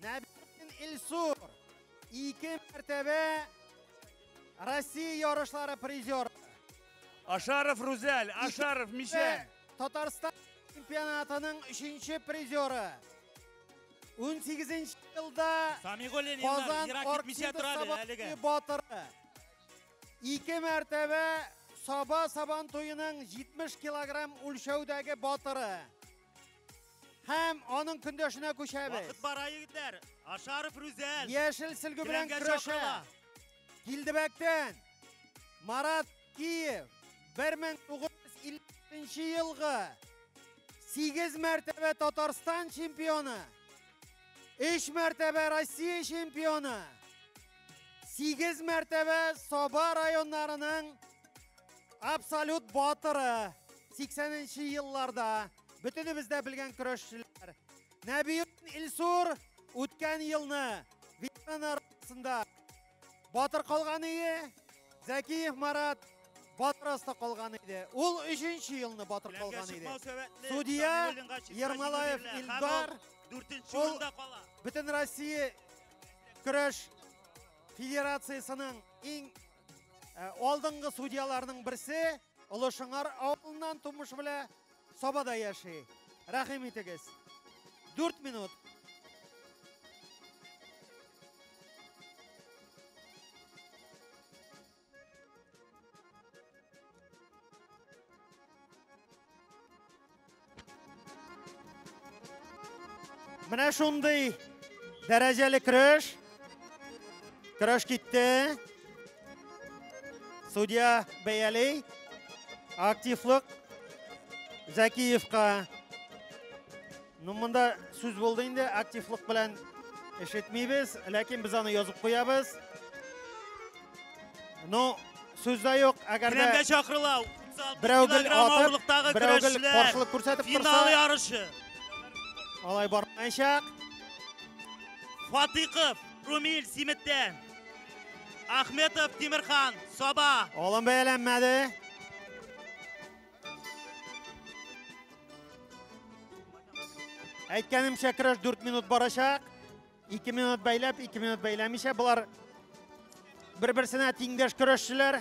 Нәбиуллин Илсур, 2 мәртәбә Россия ярышлары призеры. Ашаров Рузәл, Ашаров Мишән. Татарстан чемпионатының 3-нче призеры. 18 елда Казан Оркестр батыры. 2 мәртәбә Саба Сабан туеның 70 килограмм үлчәүдәге батыры. Һәм аның көндәшенә күчәбез. Вакыт бара, егетләр. Ашаров Рузәл. Яшел сөлге белән көрәшә. Килдебәктән Марат Киев 1950 елгы 8 мәртәбә Татарстан чемпионы, 3 мәртәбә Россия чемпионы, 8 мәртәбә Саба районнарының абсолют батыры. 80 елларда бөтенебез дә белгән көрәшчеләр. Нәбиуллин Илсур үткән елны ветераннар арасында батыр калган иде. Зәкиев Марат батыр аста калган иде. Ул 3-нче елны батыр калган иде. Судья Ермолаев Илдар ул Бөтен Россия көрәш федерациясының иң алдынгы судьяларының берсе, Олы Шыңар авылыннан тумыш белән Сабада яши. Рәхим итегез. 4 минут. Менә шундый дәрәҗәле көрәш. Көрәш китте. Судья бәяли. Активлык Зәкиевка. Ну, монда сүз булды инде, активлык белән эш итмибез, ләкин без аны язып куябыз. Ну, сүз дә юк, әгәр дә Келәмгә чакырыла. Берәү гел атып, берәү гел көрәшчеләр. каршылык күрсәтеп торса, Финал ярышы. Алай бармаячак. Фатыйков Румил Симеттән. Ахметов Тимирхан Саба. Алым бәяләнмәде. Әйткәнемчә, көрәш 4 минут барачак. 2 минут бәйләп, 2 минут бәйләмичә. Болар бер-берсенә тиңдәш көрәшчеләр.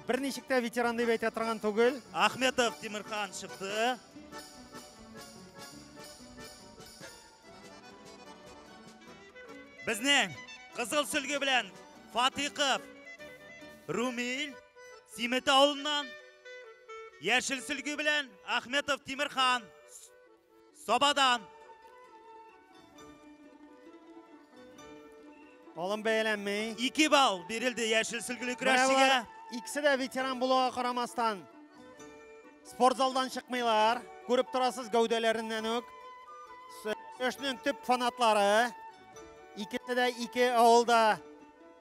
Берничек тә ветеран дип әйтә торган түгел. Ахметов Тимирхан чыкты. Безнең кызыл сөлге белән Фатыйков Румил, Симет авылыннан. Яшел сөлге белән Ахметов Тимирхан, Сабадан. Алым бәяләнми. 2 балл бирелде яшел сөлгеле көрәшчегә. Икесе дә ветеран булуга карамастан спорт залдан чыкмыйлар. Күреп торасыз гәүдәләреннән үк. Көрәшнең төп фанатлары. Икесе дә ике авылда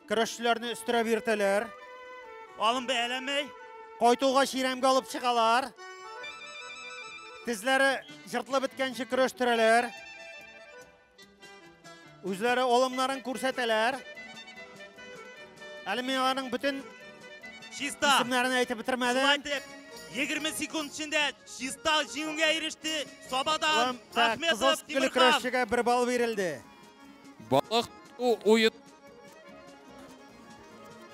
көрәшчеләрне өстерәп йөртәләр. Алым бәяләнми. Кайтуга чирәмгә алып чыгалар. Тезләре жыртылып беткәнче көрәштерәләр. Үзләре алымнарын күрсәтәләр. Әле мин аларның бөтен Чиста. исемнәрен әйтеп бетермәдем. Шулай итеп, 20 секунд эчендә чиста җиңүгә иреште Сабадан Так, кызыл Ахметов сөлгеле Тимирхан. көрәшчегә 1 балл бирелде. Балык тоту уен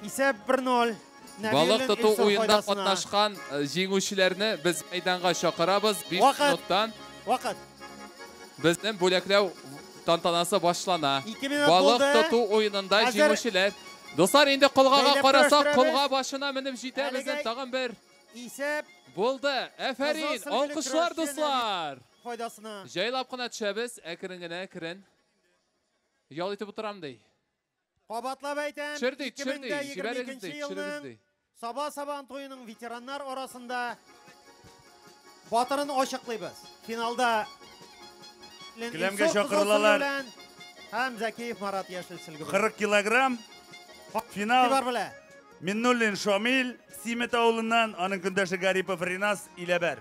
Исәп 1-0. Балык Нәбиуллин тоту Илсур уенда файдасына. катнашкан җиңүчеләрне без мәйданга чакырабыз. 5 Вакыт. минуттан Вакыт. безнең бүләкләү тантанасы башлана. Ике минут Балык булды. тоту уенында Хәзер җиңүчеләр. Дуслар, инде колгага бәйләп карасак, көрәштерәбез. колга башына менеп җитә безнең Әлегә тагын бер. Исәп Булды. Әфәрин, Кызыл сөлгеле алкышлар, көрәшче дуслар. файдасына. Җайлап кына төшәбез, әкрен генә, әкрен. Ял итеп утырам ди. Кабатлап әйтәм, Төшер ди, төшер ди, җибәрегез ди, 2022 төшерегез елның ди. Саба Сабан туеның ветераннар арасында батырын ачыклыйбыз. Финалда Келәмгә Илсур Кызыл чакырылалар. сөлге белән һәм Зәкиев Марат яшел сөлге белән. 40 килограмм. Финал. Игътибар белән. Миннуллин Шамил, Симет авылыннан, аның көндәше Гарипов Ринас Иләбәр.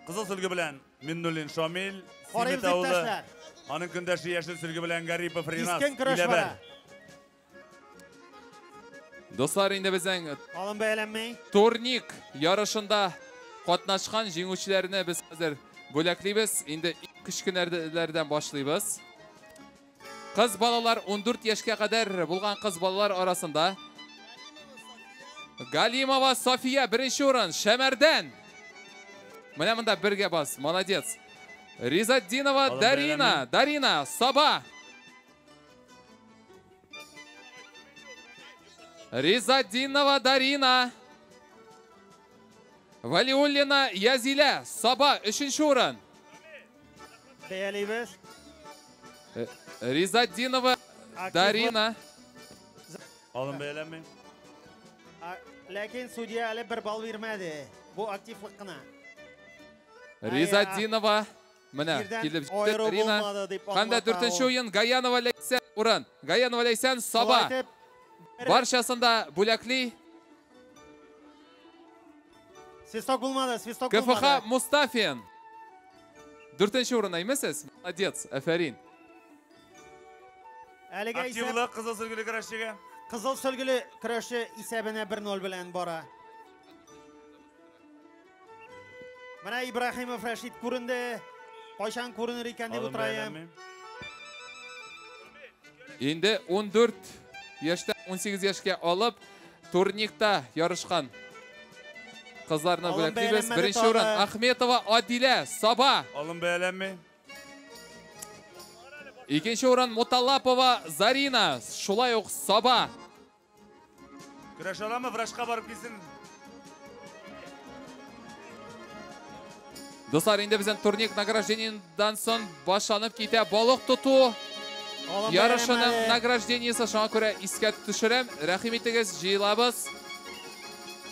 Кызыл сөлге белән Миннуллин Шамил, Карыйбыз, Симет авылы. иптәшләр. Аның көндәше яшел сөлге белән Гарипов Ринас Кискен көрәш Иләбәр. бара. Дуслар, инде безнең Алым бәяләнми. турник ярышында катнашкан җиңүчеләрне без хәзер бүләклибез. Инде иң кечкенәләрдән башлыйбыз. Кыз балалар 14 яшькә кадәр булган кыз балалар арасында Галимова София беренче урын, Шәмәрдән. Менә монда бергә бас, молодец. Ризатдинова Алым Дарина, бәяләнми. Дарина, Саба. Ризатдинова Дарина. Валиуллина Язилә, Саба, өченче урын. Бәялибез. Ризатдинова Дарина. Алым бәяләнми. Ләкин судья әле бер балл бирмәде. Бу активлык кына. Ризатдинова. Менә Җирдән килеп җитте аеру Дарина. булмады дип Һәм дә аңлата дүртенче ул. уен Гаянова Ләйсән урын. Гаянова Ләйсән, Саба. Шулай итеп, Барчасын да бүләкли. Свисток булмады, свисток КФХ булмады. Мустафин. Дүртенче урын әймесез? Молодец, әфәрин. Әлегә исәп Активлык кызыл сөлгеле көрәшчегә. Кызыл сөлгеле көрәшче исәбенә 1-0 белән бара. Менә Ибраһимов Рәшид күренде. Кайчан күренер икән дип Алым утырайым. бәяләнми. Инде 14 яшьтән 18 яшькә алып турникта ярышкан кызларны Алым бүләклибез. бәяләнмәде Беренче урын тагы. Ахметова Адилә, Саба. Алым бәяләнми. Икенче урын Муталапова Зарина, шулай ук Саба. Көрәш аламы? Врачка барып килсен. Дуслар, инде безнең турник награждениедан соң башланып китә балык тоту Алым ярышының бәяләнмәде. награждениесе. Шуңа күрә искә төшерәм. Рәхим итегез, җыелабыз.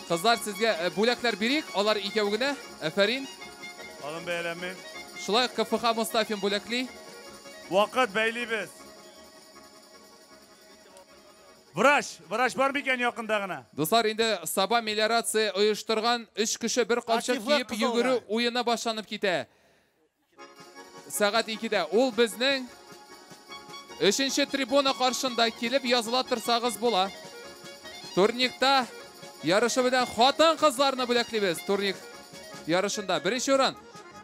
Кызлар, сезгә бүләкләр бирик. Алар икәү генә. Әфәрин. Алым бәяләнми. Шулай ук КФХ Мустафин бүләкли. Вакыт бәйлибез. Врач, врач бар микән якында гына? Дуслар, инде Саба мелиорация оештырган 3 кеше бер капчык Активлык киеп кызылга. йөгерү уены башланып китә. Сәгать 2-дә. Ул безнең 3-нче трибуна каршында килеп языла торсагыз була. Турникта ярышы белән хатын-кызларны бүләклибез. Турник ярышында беренче урын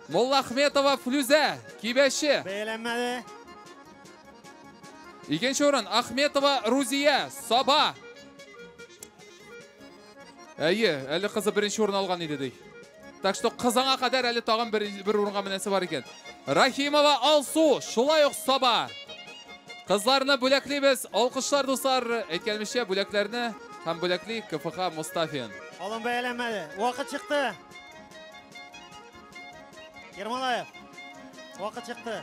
Муллахметова Флюзә, Кибәче. Бәяләнмәде. Икенче урын Ахметова Рузия, Саба. Әйе, әле кызы беренче урын алган иде ди. Так что кызыңа кадәр әле тагын бер урынга менәсе бар икән. Рахимова Алсу, шулай ук Саба. Кызларны бүләклибез. Алкышлар, дуслар, әйткәнемчә, бүләкләрне һәм бүләкли КФХ Мустафин. Алым бәяләнмәде. Вакыт чыкты. Ермолаев. Вакыт чыкты.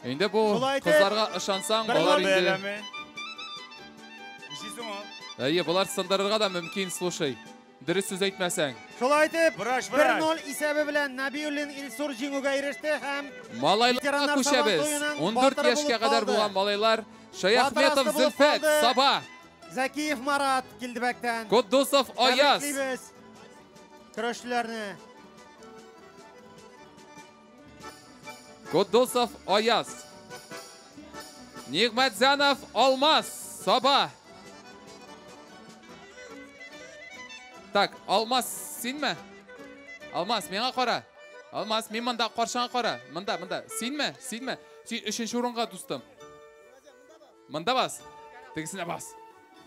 Инде бу кызларга ышансаң, алар инде. Әйе, болар сындырырга да мөмкин, слушай. Дөрес сүз әйтмәсәң. Шулай итеп, 1-0 исәбе белән Нәбиуллин Илсур җиңүгә иреште һәм малайларга күчәбез. 14 яшькә кадәр булган малайлар Шаяхметов Зөлфәт, Саба. Зәкиев Марат Килдебәктән. Куддусов Аяз. Көрәшчеләрне. Куддусов Аяз. Нигмәтзянов Алмаз, Саба. Так, Алмаз, синме? Алмаз, миңа кара. Алмаз, мин монда каршыңа кара. Монда, монда. Синме? Синме? Син өченче урынга, дустым. Монда бас. Тегесенә бас.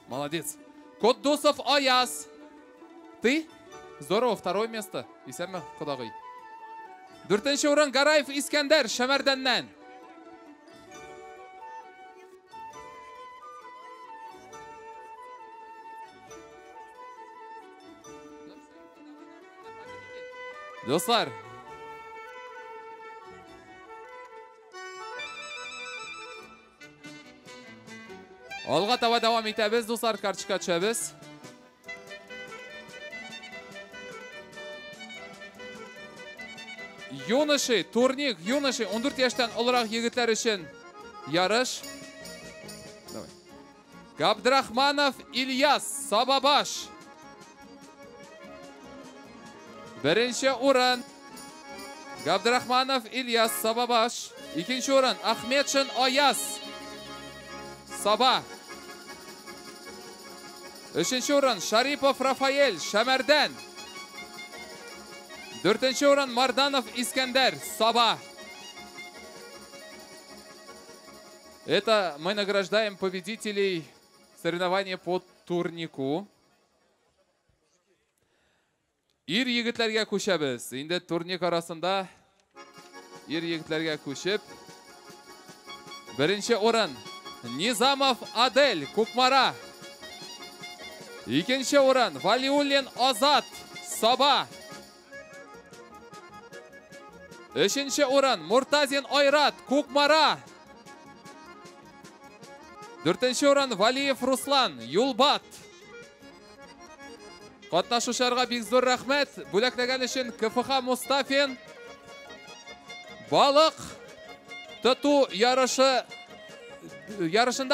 Молодец. Куддусов Аяз. Ты? Здорово, второе место. Исәнме, кодагый. Дүртенче урын Гараев Искәндәр, Шәмәрдәннән. Дуслар, алга таба дәвам итәбез, дуслар, карточка төшәбез. Юноши, турник, юноши, 14 яшьтән олырак егетләр өчен ярыш. Давай. Габдрахманов Ильяс, Сабабаш. Беренче урын Габдрахманов Ильяс, Сабабаш. Икенче урын Ахметшин Аяз, Саба. Өченче урын Шарипов Рафаэль, Шәмәрдән. Дүртенче урын Марданов Искәндәр, Саба. Это мы награждаем победителей соревнования по турнику. Ир егетләргә күчәбез. Инде турник арасында ир егетләргә күчеп, беренче урын Низамов Адель, Кукмара. Икенче урын Валиуллин Азат, Саба. Өченче урын Муртазин Айрат, Кукмара. Дүртенче урын Валиев Руслан, Юлбат. Катнашучыларга бик зур рәхмәт. Бүләкләгән өчен КФХ Мустафин. Балык тоту ярышында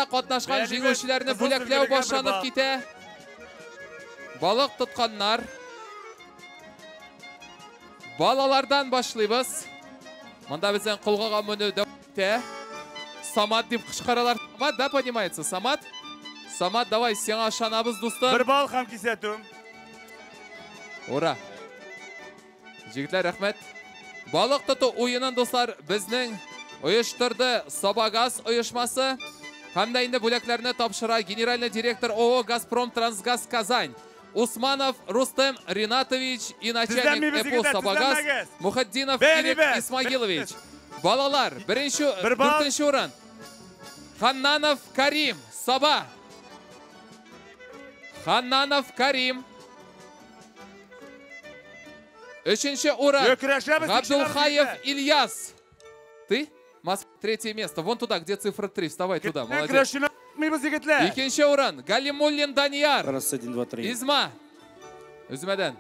катнашкан җиңүчеләрне бүләкләү башланып китә. Балык тотканнар. Балалардан башлыйбыз. Монда безнең колгага менү дәвам итә. Самат дип кычкыралар. Самат, да, понимается? Самат? Самат, давай, сиңа ышанабыз, дустым. Бер бал һәм кисәтү. Ура! Җегетләр, рәхмәт. Балык тоту уенын, дуслар, безнең оештырды Сабагаз оешмасы. Һәм дә инде бүләкләрне тапшыра генеральный директор ООО «Газпром Трансгаз Казань» Усманов Рустем Ринатович и начальник ЭПО Сабагаз Мухатдинов Ирек Исмагилович. Балалар, беренче, дүртенче урын Ханнанов Карим, Саба. Ханнанов Карим. Өченче урын Габдулхаев Ильяс. Ты? Москва, третье место. Вон туда, где цифра 3. Вставай туда, молодец. Икенче урын Галимуллин Данияр. Раз, 1, 2, 3. Изма. Үзмәдән.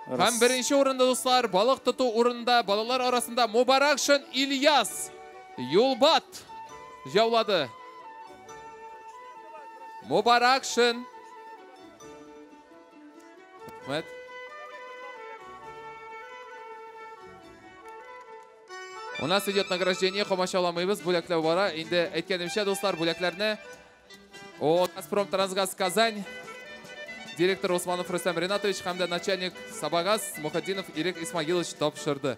Һәм беренче урында, дуслар, балык тоту урынында балалар арасында Мубаракшин Ильяс Юлбат яулады. Мубаракшин. Рәхмәт. У нас идет награждение, комачауламыйбыз, бүләкләү бара. Инде әйткәнемчә, дуслар, бүләкләрне ООО «Газпром Трансгаз Казань» директор Усманов Рустам Ринатович һәм дә начальник Сабагаз Мухатдинов Ирек Исмагилович тапшырды.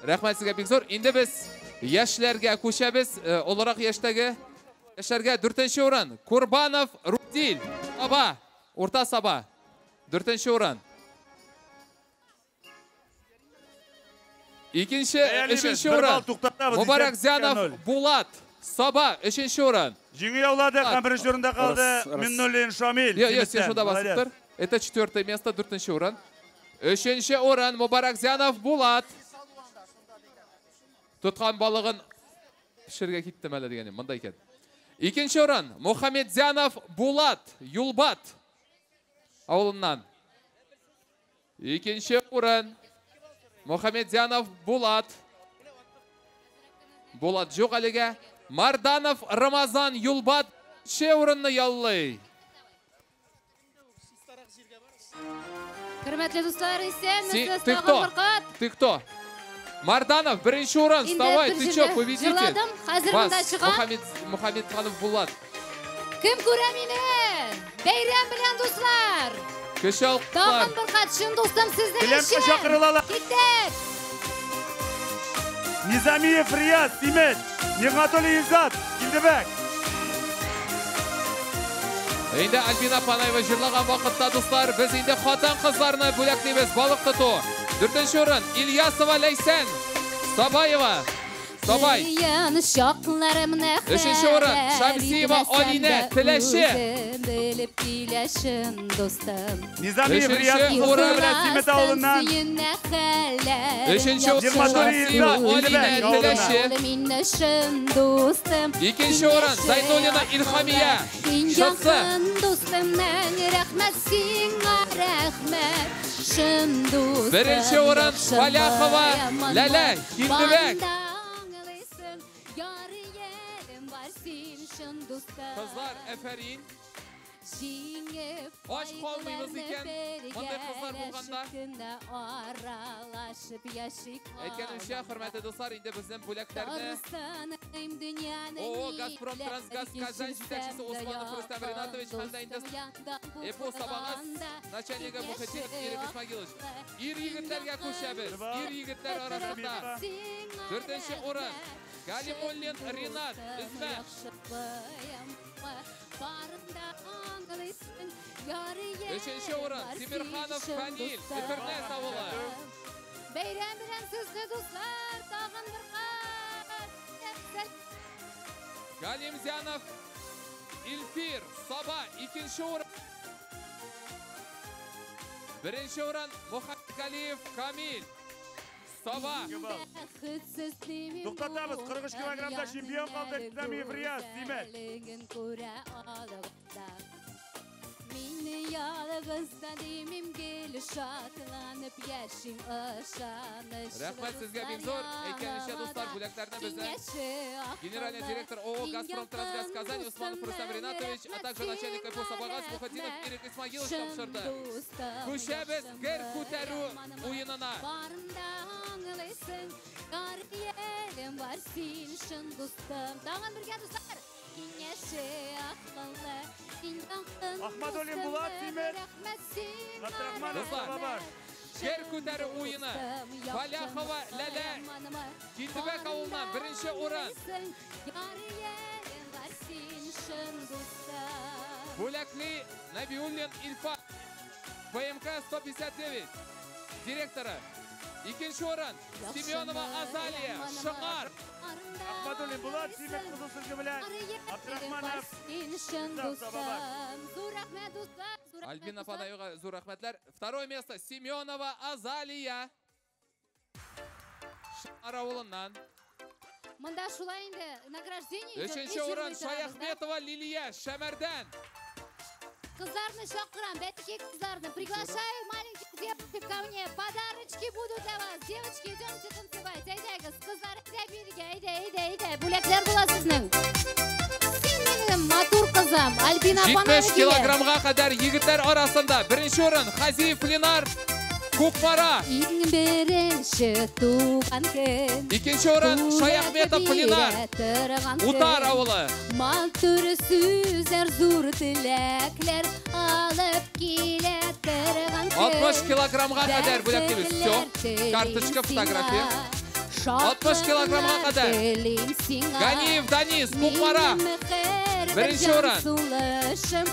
Рәхмәт сезгә бик зур. Инде без яшьләргә күчәбез. Олырак яшьтәге яшьләргә дүртенче урын Курбанов Рудиль. Саба, Урта Саба. Дүртенче урын. Икенче, өченче урын. Мубаракзянов Булат, Саба, өченче урын. Җиңү яулады һәм беренче урында калды Миннуллин Шамил. Йо, син шунда басып тор. Это четвертое место, дүртенче урын. Өченче урын Мубаракзянов Булат. Тоткан балыгын пешерергә киттем әле дигән, монда икән. Икенче урын Мухаммедзянов Булат, Юлбат авылыннан. Икенче урын Мухаммедзянов Булат. Булат юк әлегә. Марданов Рамазан Юлбат беренче урынны яулый. Хөрмәтле дуслар, исәнмесез, Ты тагын кто? бер кат. Ты кто? Марданов, беренче урын, Инде вставай, бер ты чё, җирдә победитель? җырладым, хәзер Бас, монда чыгам. Мухаммедханов Булат. Кем күрә мине? Бәйрәм белән, дуслар. Кеше алкышлар. Тагын бер кат чын дустым сезнең Келәмгә өчен. чакырылалар. Киттек. Низамиев Рияз, Симет, Нигъмәтуллин Илзат, Килдебәк. Инде Альбина Панаева җырлаган вакытта, дуслар, без инде хатын-кызларны бүләклибез. Балык тоту. Дүртенче урын Ильясова Ләйсән, Сабаева. Сабай. Сөйгән чакларымны Өченче урын Шамсиева Алинә, Теләче. Үзем белеп килә чын дустым. Низамиев Өченче Рияз, урын. белән Симет авылыннан. Өченче урын Шамсиева Алинә, Теләче. Мине чын дустым. Икенче урын Зайнуллина Илһамия, Иң Шытсы. якын дустымның рәхмәт сиңа, рәхмәт. Чын дустым. Беренче урын яхшымы, Валяхова яманмы, Ләлә, Килдебәк. Банда аңлыйсың, яры елем бар син чын дустым. Кызлар, әфәрин. Җиңеп Ач калмыйбыз икән, мондый кызлар булганда. кенә аралашып яшик. Әйткәнемчә, хөрмәтле дуслар, инде безнең бүләкләрне Тарсаным дөньяны ООО «Газпром Трансгаз Казань» җитәкчесе Усманов Рөстәм Ринатович һәм дә инде ЭПО Сабагаз начальнигы Мухетдинов Ирек Исмагилович. Ир егетләргә күчәбез. Ир егетләр арасында дүртенче урын Галимуллин Ринат, Өзмә. Өченче урын Тимирханов Фанил, Өтернәс авылы. Бәйрәм белән сезне, дуслар, тагын бер кат. Галимзянов Илфир, Саба, икенче урын. Беренче урын Мухаммедгалиев Камил, Саба. Туктатабыз, 43 килограммда чемпион калды Низамиев Рияз, Симет. Мине ялгыз да димим, гел шатланып яшим, ышанычлы Рәхмәт сезгә бик зур. Әйткәнемчә, дуслар, бүләкләрне безнең генеральный директор ООО «Газпром Трансгаз Казань» Усманов Рустам Ринатович, а также начальник ЭПО Сабагаз Мухетдинов Ирек Исмагилович тапшырды. Күчәбез гер күтәрү уенына. Барында аңлыйсың, карьерем бар син чын дустым. Тагын бергә, дуслар. Киңәше акыллы, иң якын Ахмадуллин Булат, дустым, Симет. рәхмәт сиңа, Габдрахманов Дуслар, Сабабаш. гер күтәрү уены. Валяхова Ләлә, Килдебәк авылыннан беренче урын. Карьерем бар син чын дустым. Бүләкли Набиуллин Илфат, БМК 159 директоры. Икенче урын Семенова Азалия, Шыңар. Ахмадуллин Булат, Симет кызыл сөлге белән. Абдрахманов Син чын Илзат, Сабабаш. дустым. Зур рәхмәт, дуслар. Зур рәхмәт, Альбина дуслар. Панаева, зур рәхмәтләр. Второе место Семенова Азалия, Шыңар авылыннан. Монда шулай инде награждение идет. Өченче урын Шаяхметова Лилия, Шәмәрдән. Кызларны чакырам, бәтики кызларны. Приглашаю маленьких девочек ко мне. Подарочки будут для вас. Девочки, идемте танцевать. Әйдәгез, кызлар, әйдә биргә, әйдә, әйдә, әйдә. Бүләкләр була сезнең. Син минем матур кызым, Альбина 70 Панаева. килограммга кадәр егетләр арасында беренче урын Хазиев Ленар, Кукмара. Иң беренче туган көн. Икенче урын Шаяхметов Ленар, Утар авылы. Матур сүзләр, зур теләкләр алып килә торган көн. 60 килограммга кадәр бүләклибез. Все, карточка, фотография. 60 килограммга кадәр. Ганиев Данис, Кукмара. Беренче урын.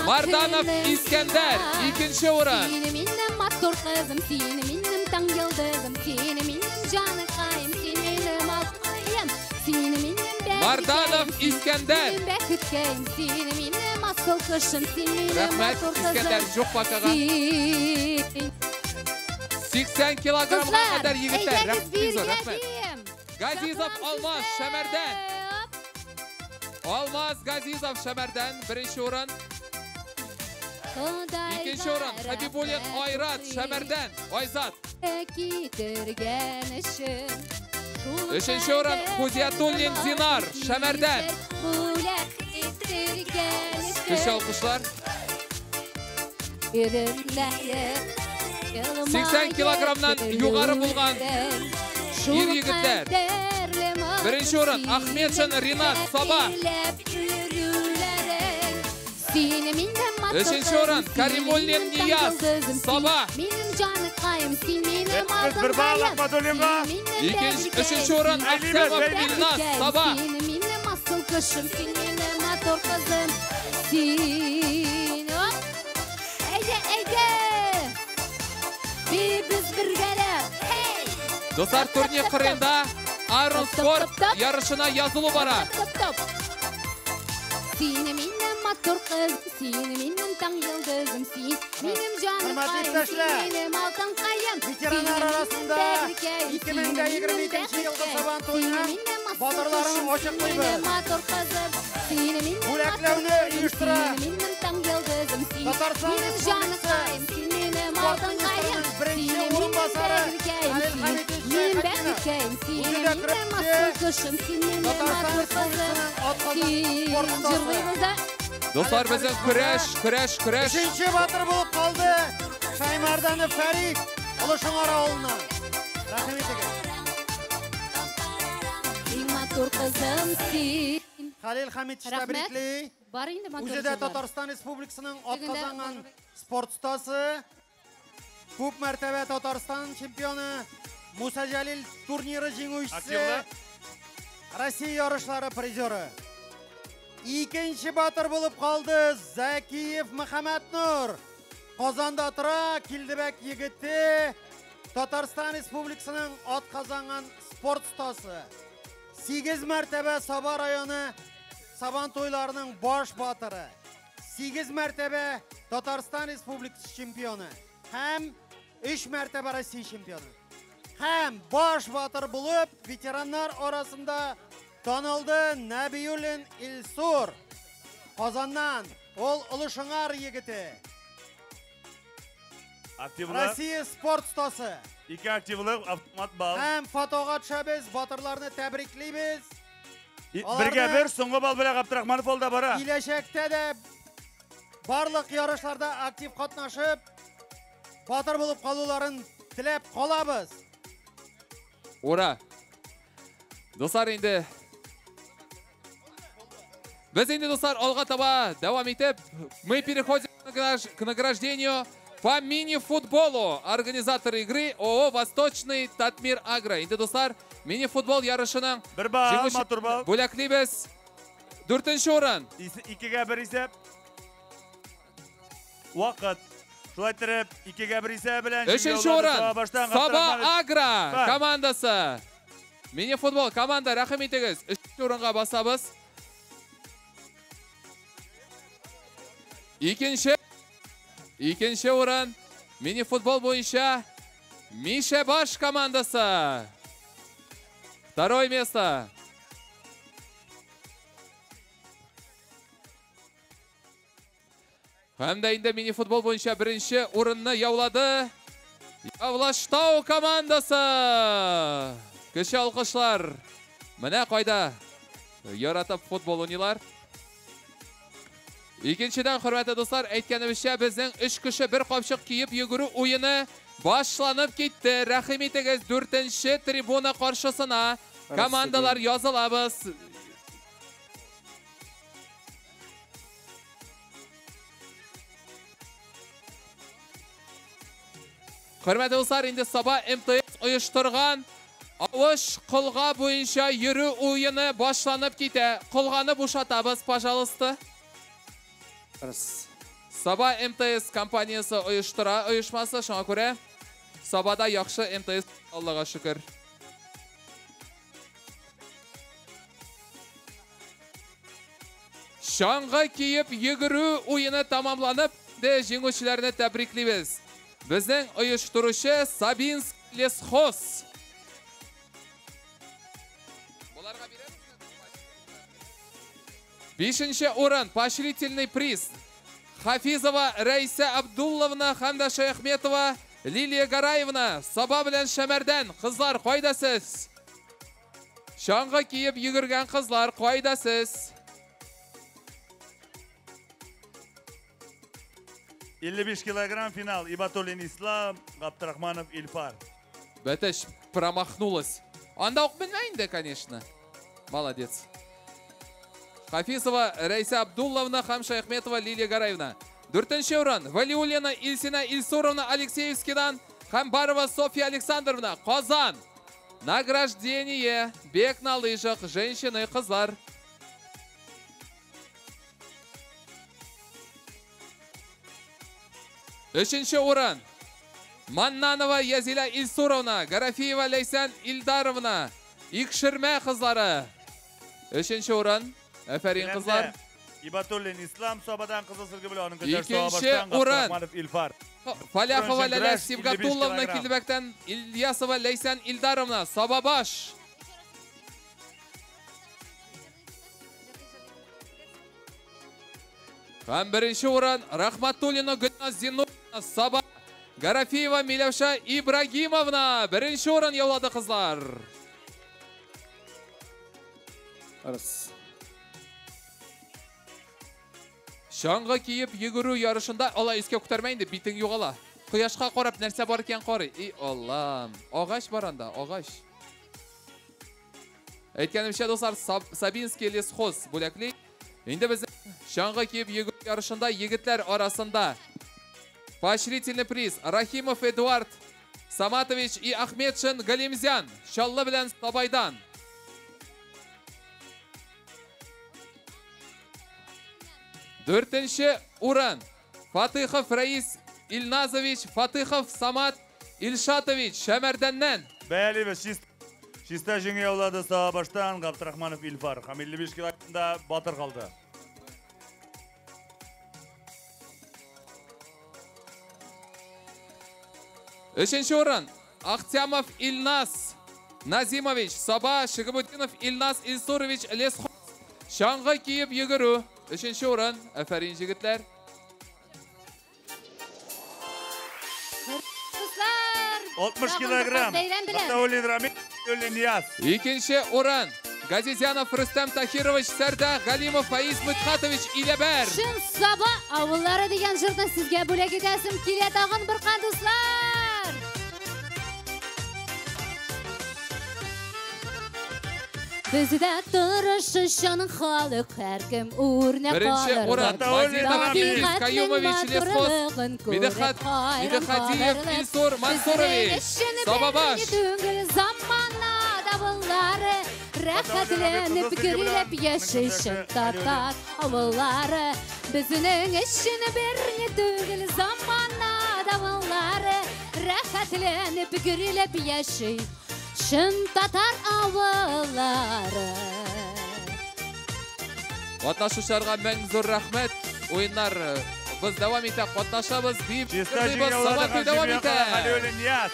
Марданов Искәндәр, икенче урын. Син минем матур кызым, син минем таң йылдызым, син минем җаныкаем, син минем алтынкаем, син минем бәхеткәем. Марданов Искәндәр. Син бәхеткәем, син минем асыл кошым, син минем Рәхмәт, матур кызым. Искәндәр, юк бакага. Син. 80 килограммга Кызлар, кадәр егетләр. әйдәгез Рәхмәт, Илзур, биргә рәхмәт. дим. Газизов Алмаз Шәмәрдән. Алмаз Газизов Шәмәрдән беренче урын. Икенче урын Хабибуллин Айрат Шәмәрдән. Айзат. Китергән өчен. Өченче урын Худиятуллин Динар Шәмәрдән. Бүләк иттергән өчен. Көчле алкышлар. Иреннәре 80 килограммнан югары булган ир егетләр. Беренче урын Ахметшин Ринат Саба. Өченче урын Каримуллин Нияз Саба. Минем җаныкаем, син минем Бер балл Ахмадуллинга. Икенче, өченче урын Ахтямов Илназ Саба. Син минем асыл кошым, син минем матур кызым. Син, оп. Әйдә, әйдә. Без бергәләп. Хей! Дуслар, турнир кырында Айрон Спорт ярышына язылу бара. Топ, топ. Син минем матур кыз, син минем таң йылдызым, син минем Хөрмәтле җаныкаем, син иптәшләр, минем алтынкаем. Ветераннар арасында 2022 елгы Сабан туеның батырларын ачыклыйбыз. Матур кызым, син минем Бүләкләүне оештыра минем таң йылдызым, син Татарстан минем җаныкаем, син минем Спорт алтынкаем, министрының беренче син минем урынбасары бәгырькәем, Хәлил син Хәмитович минем Шәйхетдинов. бәхеткәем, син Үзе дә минем көрәшче, асыл кошым, син минем Татарстан матур кызым. Республикасының атказанган Син спорт остасы. җырлыйбыз да. Дуслар, безнең көрәш, көрәш, көрәш. Өченче батыр булып калды Шаймарданов Фәрит Олы Шыңар авылыннан. Рәхим итегез. Иң матур кызым син. Хәлил Хәмитович Рәхмәт. тәбрикли. Бар инде матур Үзе дә җырлар. Татарстан Республикасының Тегендә атказанган спорт остасы, күп мәртәбә Татарстан чемпионы, Муса Җәлил турниры җиңүчесе, Активлы. Россия ярышлары призеры. Икенче батыр булып калды Закиев Мөхәммәтнур. Казанда тора, Килдебәк егете, Татарстан Республикасының атказанган спорт остасы. 8 мәртәбә Саба районы Сабан туйларының баш батыры. 8 мәртәбә Татарстан Республикасы чемпионы һәм 3 мәртәбә Россия чемпионы. Һәм баш батыр булып ветераннар арасында танылды Нәбиуллин Илсур. Казаннан, ул Олы Шыңар егете. Активлы. Россия спорт остасы. Ике активлык, автомат балл. Һәм фотога төшәбез, батырларны тәбриклибез. Бергә бер, соңгы балл белән Габдрахманов алда бара. Киләчәктә дә барлык ярышларда актив катнашып, батыр булып калуларын теләп калабыз. Ура! Дуслар, инде Без инде, дуслар, алга таба дәвам итеп, мы переходим к награждению по мини-футболу. Организатор игры ООО «Восточный Татмир Агро». Инде, дуслар, мини-футбол ярышының Бер балл, җиңүче матур балл. бүләклибез. Дүртенче урын. Икегә бер исәп. Вакыт. Шулай итеп, икегә бер исәп белән Өченче урын. Саба Агро командасы. Мини-футбол команда, рәхим итегез. Өченче урынга басабыз. Икенче урын мини-футбол буенча Мишәбаш командасы. Второе место. Һәм дә инде мини-футбол буенча беренче урынны яулады Явлаштау командасы. Кеше алкышлар. Менә кайда яратып футбол уйныйлар. Икенчедән, хөрмәтле дуслар, әйткәнебезчә, безнең өч кеше бер капчык киеп йөгерү уены башланып китте. Рәхим итегез, дүртенче трибуна каршысына командалар язылабыз. Хөрмәтле дуслар, инде Саба МТС оештырган авыш колга буенча йөрү уены башланып китә. Колганы бушатабыз, пожалуйста. Саба МТС компаниясе оештыра, оешмасы, шуңа күрә Сабада яхшы МТС, Аллага шөкер. Чаңгы киеп йөгерү уены тамамланып, де җиңүчеләрне тәбриклибез. Безнең оештыручы Сабинск лесхоз. Буларга бирәбезме? 5-нче урын, поощрительный приз. Хафизова Рәйсә Абдулловна һәм дә Шәяхметова Лилия Гараевна, Саба белән Шәмәрдән. Кызлар, кайда сез? Чаңгы киеп йөгергән кызлар, кайда сез? 55 килограмм финал. Ибатуллин Ислам, Габдрахманов Ильфар. Бәтәч промахнулась. Анда ук белмә инде, конечно. Молодец. Хафизова Рәйсә Абдулловна һәм Шәяхметова Лилия Гараевна. 4-нче урын Валиуллина Илсина Ильсуровна Алексеевскидан һәм Барова Софья Александровна, Казан. Награждение. Бег на лыжах. Женщины, кызлар. 3-нче урын Маннанова Язиля Ильсуровна, Гарафиева Ләйсән Илдаровна, Икшермә кызлары. 3-нче урын. Әфәрин, кызлар. Ибатуллин Ислам Сабадан кызыл сөлге белән, аның көндәш Икенче Сабаштан урын. Габдрахманов Ильфар. Фаляхова Көрәш Ләлә 55 Сибгатулловна килограмм. Килдебәктән, Ильясова Ләйсән Илдаровна, Сабабаш. Һәм 1-нче урын Рахматуллина Гөлназ Зиннуровна, Саба. Гарафиева Миләүшә Ибрагимовна 1-нче урын яулады, кызлар. Раз. Чаңгы киеп йөгерү ярышында алай өскә күтәрмә инде, битең югала. Кояшка карап нәрсә бар икән карый. И Аллам, агач бар анда, агач. Әйткәнемчә, дуслар, Сабинский лесхоз бүләкли. Инде без чаңгы киеп йөгерү ярышында егетләр арасында поощрительный приз Рахимов Эдуард Саматович и Ахмедшин Галимзян, Чаллы белән Сабайдан. 4-нче урын Фатыхов Раис Илназович, Фатыхов Самат Илшатович, Шәмәрдәннән. Бәялибез, чиста җиңү яулады Сабаштан Габдрахманов Ильфар. Һәм 55 килограммда батыр калды. 3-нче урын Ахтямов Илназ Назимович, Саба, Шигабутдинов Илназ Илсурович, Лесхоз. Чаңгы киеп йөгерү. 3-нче урын. Әфәрин, җегетләр. Кызлар, 60 килограмм. Бәйрәм белән. Гатауллин Рамил, Уллин Нияз. 2-нче урын Газизянов Рөстәм Тахирович, Сәрдә, Галимов Фаиз Мидхатович, Иләбәр. Чын Саба авыллары дигән җырны сезгә бүләк итәсем килә тагын бер кат, дуслар. Бездә тырышучан халык, һәркем үрнәк 1-нче калырлык. урын Мазитов Илгиз Табигатьнең Каюмович, Лесхоз, матурлыгын күреп Мидхат, хайран Мидхатиев калырлык. Илсур Мансурович, Безнең өчен Сабабаш. берни түгел замана давыллары, рәхәтләнеп гөрләп яши чын татар авыллары. Безнең өчен берни түгел замана давыллары, рәхәтләнеп гөрләп яши чын татар авыллары. Катнашучыларга мең зур рәхмәт. Уеннар без дәвам итә, катнашабыз, дип Чиста йөрлибез, җиңү яулады Сабантуй һәм дәвам чемпион итә. кала Галиуллин Нияз.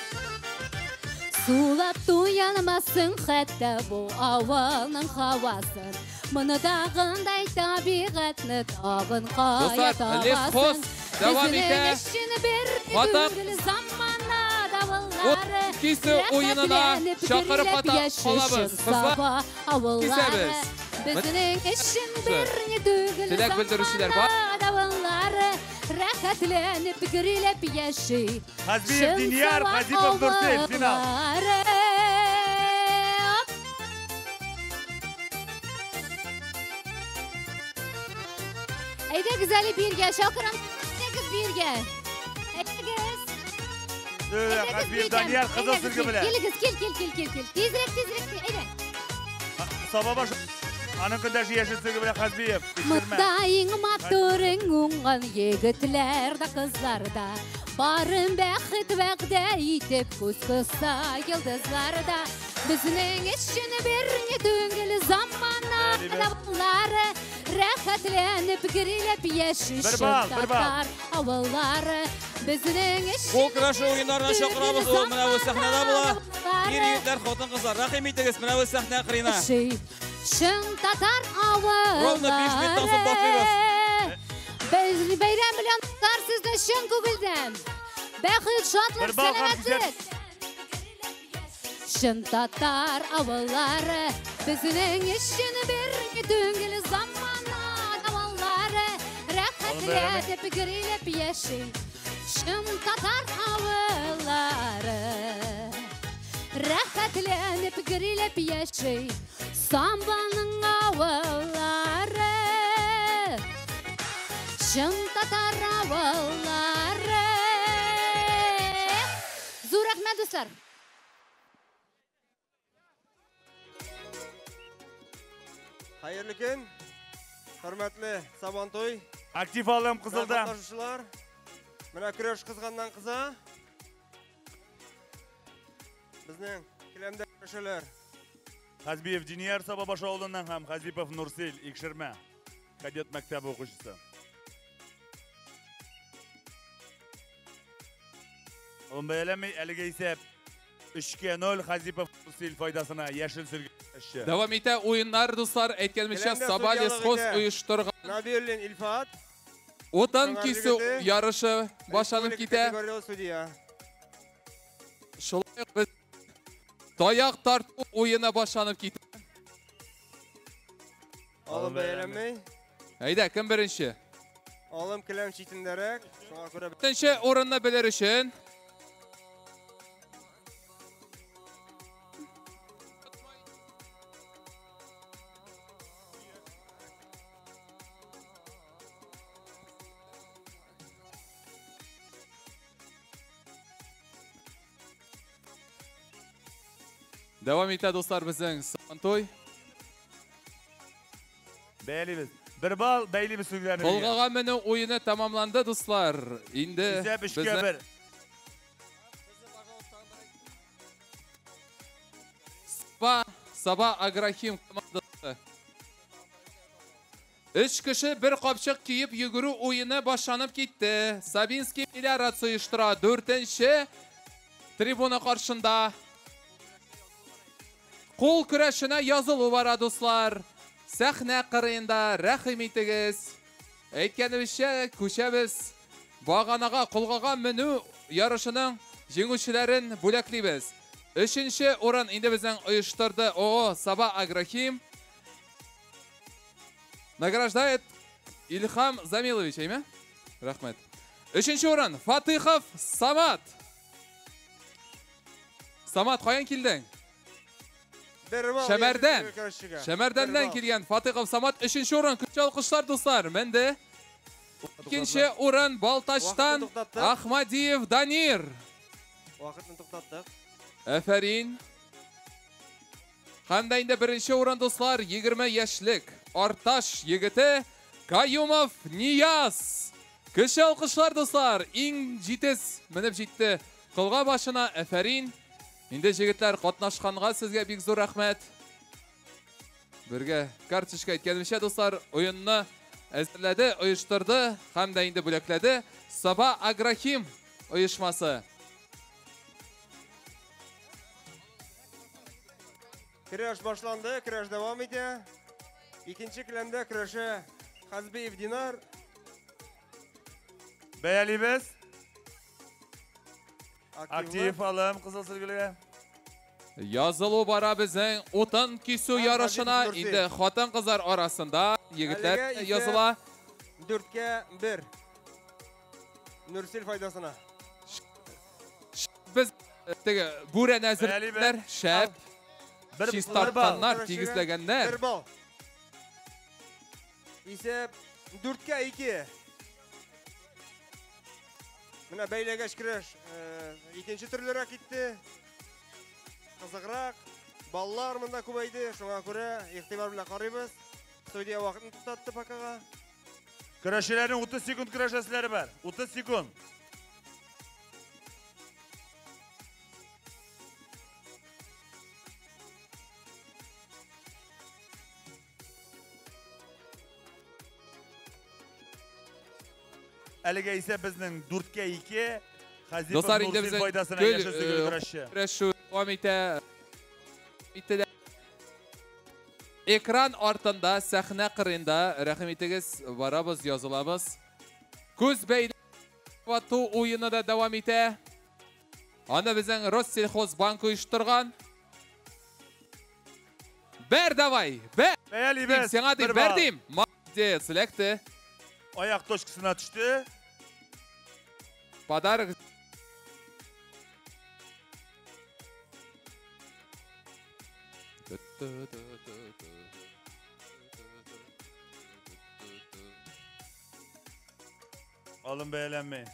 Сулап туялмасын хәтта бу авылның һавасын. Моны тагындай табигатьне тагын кая Дуслар, табасың? Лесхоз дәвам Безнең итә. өчен берни Хатын түгел замана давыллары, Ут кисү уенына рәхәтләнеп чакырып гөрләп ата яши калабыз. чын Кызлар, Саба авыллары. кисәбез. Безнең өчен берни түгел Теләк белдерүчеләр бар. замана давыллары, рәхәтләнеп гөрләп яши Хазбиев чын Динияр, Саба Хазипов Нурсел, финал. авыллары. Әйдәгез әле биргә, чакырам. Әйдәгез биргә. Әйдәгез. Әйдәгез Хазбиев биргә. Данияр кызыл Әйдәгез сөлге биргә. белән. Килегез, кил, кил, кил, кил, кил. Тизрәк, тизрәк, әйдә. Сабабаш аның көндәше яшел сөлге белән Хазбиев. Икшермә. Монда иң матур, иң уңган егетләр дә, кызлар да. Барын бәхет вәгъдә итеп күз кыса йолдызларда. Безнең өчен берни түгел замана давыллары, рәхәтләнеп гөрләп яши Бер балл, бер балл. татар авыллары. Безнең өчен Кул көрәше уеннарына чакырабыз. Ул менә бу сәхнәдә була. Ир егетләр, хатын-кызлар, рәхим итегез менә бу сәхнә кырыена. Чын татар авыллары. Ровно 5 минуттан соң башлыйбыз. Без бәйрәм белән котлар сезне чын күңелдән. Бәхет, шатлык, Бер балл һәм сәламәтлек. Чын татар авыллары безнең өчен берни түгел замана давыллары, рәхәтләнеп гөрләп яши. Чын татар авыллары рәхәтләнеп гөрләп яши. Самбаның авыллары, чын татар авыллары. Зур рәхмәт, дуслар. Хәерле көн, хөрмәтле Сабантуй. Актив алым кызылда. Катнашучылар. Менә көрәш кызганнан кыза. Безнең келәмдә көрәшәләр. Хазбиев Динияр Саба башы авылыннан һәм Хазипов Нурсил Икшермә кадет мәктәбе укучысы. Алым бәяләми, әлеге исәп 3-0 Хазипов Нурсил файдасына яшел сөлге көрәшче. Дәвам итә уеннар, дуслар. Әйткәнемчә, Келәмдә Саба судьялык лесхоз итә оештырган Набиуллин Илфат. Отан Шыңар кисү егете. ярышы башланып Республика китә. категорияле судья. Шулай ук без таяк тарту уены башланып китә. Алым бәяләнмәй. Әйдә, кем беренче? Алым келәм читендәрәк. Шуңа күрә Беренче урынны белер өчен Дәвам итә, дуслар, безнең Сабантуй. Бәялибез. Бер балл бәйлибез сөлгеләрне. Колгага менү уены тәмамланды, дуслар. Инде Исәп 3-1. безнең Саба Агрохим командасы. Өч кеше бер капчык киеп йөгерү уены башланып китте. Сабинский Миллиард оештыра. 4-нче трибуна каршында. Кул көрәшенә язылу бара, дуслар. Сәхнә кырыенда рәхим итегез. Әйткәнебезчә, күчәбез. Баганага, колгага менү ярышының җиңүчеләрен бүләклибез. 3-нче урын инде безнең оештырды ООО Саба Агрохим. Награждает Илхам Замилович, әйме? Рәхмәт. 3-нче урын Фатыхов Самат. Самат, каян килдең? Бер балл Шәмәрдән. яшел көрәшчегә. Бер Шәмәрдәннән балл. килгән Фатыхов Самат 3-нче урын. Көчле алкышлар, дуслар. Менде. 2-нче урын Балтачтан Вакытны туктаттык. Ахмадиев Данир. Вакытны туктаттык. Әфәрин. Һәм дә инде 1-нче урын, дуслар, 20 яшьлек Арташ егете Каюмов Нияз. Көчле алкышлар, дуслар. Иң җитез менеп җитте колга башына. Әфәрин. Инде җегетләр катнашканга сезгә бик зур рәхмәт. Бергә карточка әйткәнемчә, дуслар, уенны әзерләде, оештырды һәм дә инде бүләкләде Саба Агрохим оешмасы. Көрәш башланды, көрәш дәвам итә. Икенче келәмдә көрәшә Хазбиев Динар. Бәялибез. Актив алым кызыл сөлгелегә. Язылу бара безнең утын кисү Һәм ярышына. Хазбиев Нурсил. Инде хатын-кызлар арасында егетләр Әлегә исә языла. 4-1. Нурсил файдасына. Без теге бүрәнә әзерләр, шәп, Бер чистартканнар, Көрәшчегә тигезләгәннәр. Бер балл. Исәп 4-2. Менә бәйләгәч көрәш икенче төрлерәк китте. Кызыграк. Баллар монда күбәйде, шуңа күрә игътибар белән карыйбыз. Судья вакытны туктатты покага. Көрәшчеләрнең 30 секунд көрәшәселәре бар. 30 секунд. Әлегә исә безнең 4-2 Хазипов Дуслар, инде Нурсил безнең файдасына көл, яшел сөлгеле көрәшче. Көрәшү дәвам итә. Ителә. Экран артында, сәхнә кырында, рәхим итегез, барабыз, язылабыз. Күз бәйләп ату уены да дәвам итә. Аны безнең Россельхозбанк оештырган. Бер давай, бер. Бәялибез, Сиңа дип бер бер балл. дим. Молодец, эләкте. Аяк точкасына төште. Подарок. Алым бәяләнми.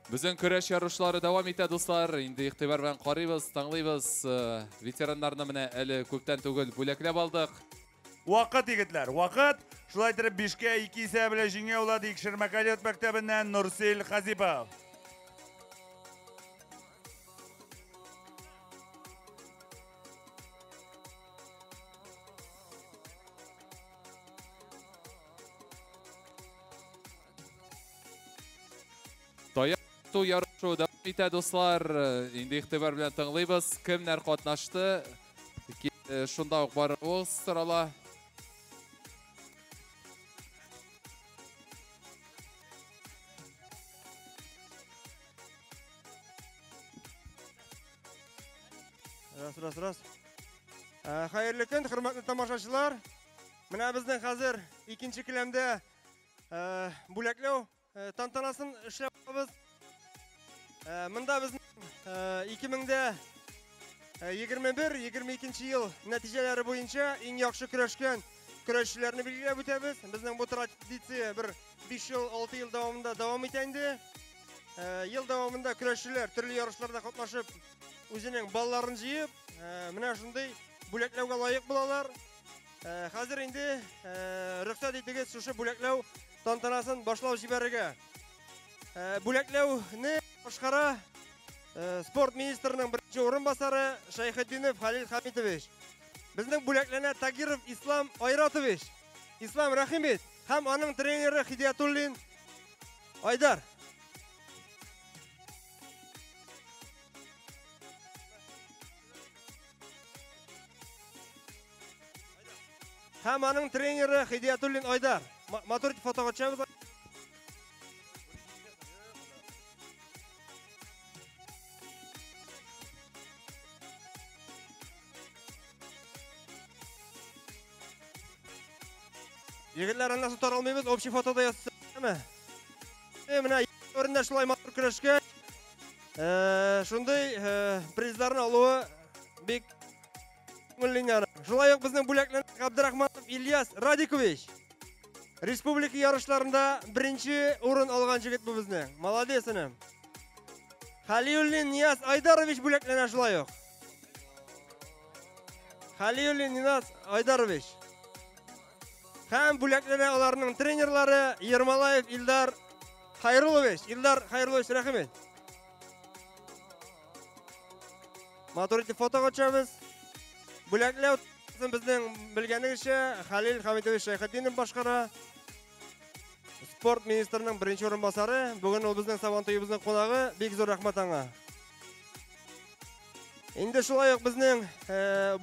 Безнең көрәш ярышлары дәвам итә, дуслар. Инде игътибар белән карыйбыз, тыңлыйбыз. Ветераннарны менә әле күптән түгел бүләкләп алдык. Вакыт, егетләр, вакыт. Шулай итеп 5-2 исәбе белән җиңә улады Икшермәкалият мәктәбеннән Нурсил Хазипов. Таяк ту ярышы дәвам итә, дуслар. Инде игътибар белән тыңлыйбыз. Кемнәр катнашты? Шунда ук баруыбыз сорала. Раз, раз, раз. Хәерле көн, хөрмәтле тамашачылар. Менә безнең хәзер икенче келәмдә бүләкләү тантанасын эшләп алабыз. Монда безнең ике мең дә егерме бер, егерме икенче ел нәтиҗәләре буенча иң яхшы көрәшкән көрәшчеләрне билгеләп үтәбез. Безнең бу традиция бер 5 ел, 6 ел дәвамында дәвам итә инде. Ел дәвамында көрәшчеләр төрле ярышларда катнашып, үзенең балларын җыеп, менә шундый бүләкләүгә лаек булалар. Хәзер инде рөхсәт итегез шушы бүләкләү тантанасын башлау җибәрергә. Бүләкләүне башкара спорт министрының беренче урынбасары Шәйхетдинов Халил Хамитович. Безнең бүләкләнә Тагиров Ислам Айратович. Ислам, рәхим ит. Һәм аның тренеры Хидиятуллин Айдар. Һәм аның тренеры Хидиятуллин Айдар. Матур итеп фотога төшәбез. Егетләр, аннан соң таралмыйбыз, общий фотода ясасамы? Менә урында шулай матур көрәшкәч, шундый призларны алуы бик күңелле инде. Шулай ук безнең бүләкләр Габдрахманов Ильяс Радикович. Республика ярышларында беренче урын алган җегет бу безнең. Молодец, энем. Халиуллин Нияз Айдарович бүләкләнә шулай ук. Халиуллин Нияз Айдарович. Һәм бүләкләнә аларның тренерлары Ермолаев Илдар Хайрулович. Илдар Хайрулович, рәхим ит. Матур итеп фотога төшәбез. Бүләкләү безнең белгәнегезчә Халил Хамитович Шәйхетдинов башкара. Спорт министрының беренче урынбасары. Бүген ул безнең Сабан туебызның кунагы. Бик зур рәхмәт аңа. Инде шулай ук безнең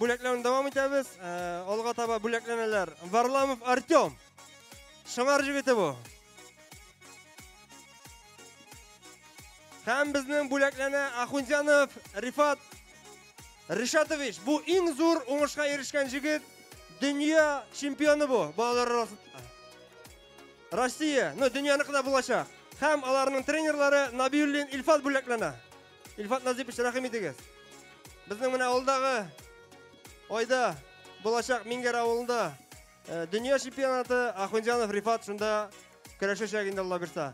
бүләкләүне дәвам итәбез. Алга таба бүләкләнәләр. Варламов Артем. Шыңар җегете бу. Һәм безнең бүләкләнә Ахунзянов Рифат Ришатович. Бу иң зур уңышка ирешкән җегет, дөнья чемпионы бу балалар арасында. Россия, ну дөньяныкы да булачак. Һәм аларның тренерлары Набиуллин Илфат бүләкләнә. Илфат Назипович, рәхим итегез. Безнең менә алдагы айда булачак Мингәр авылында дөнья чемпионаты Ахунзянов Рифат шунда көрәшәчәк инде, Алла бирсә.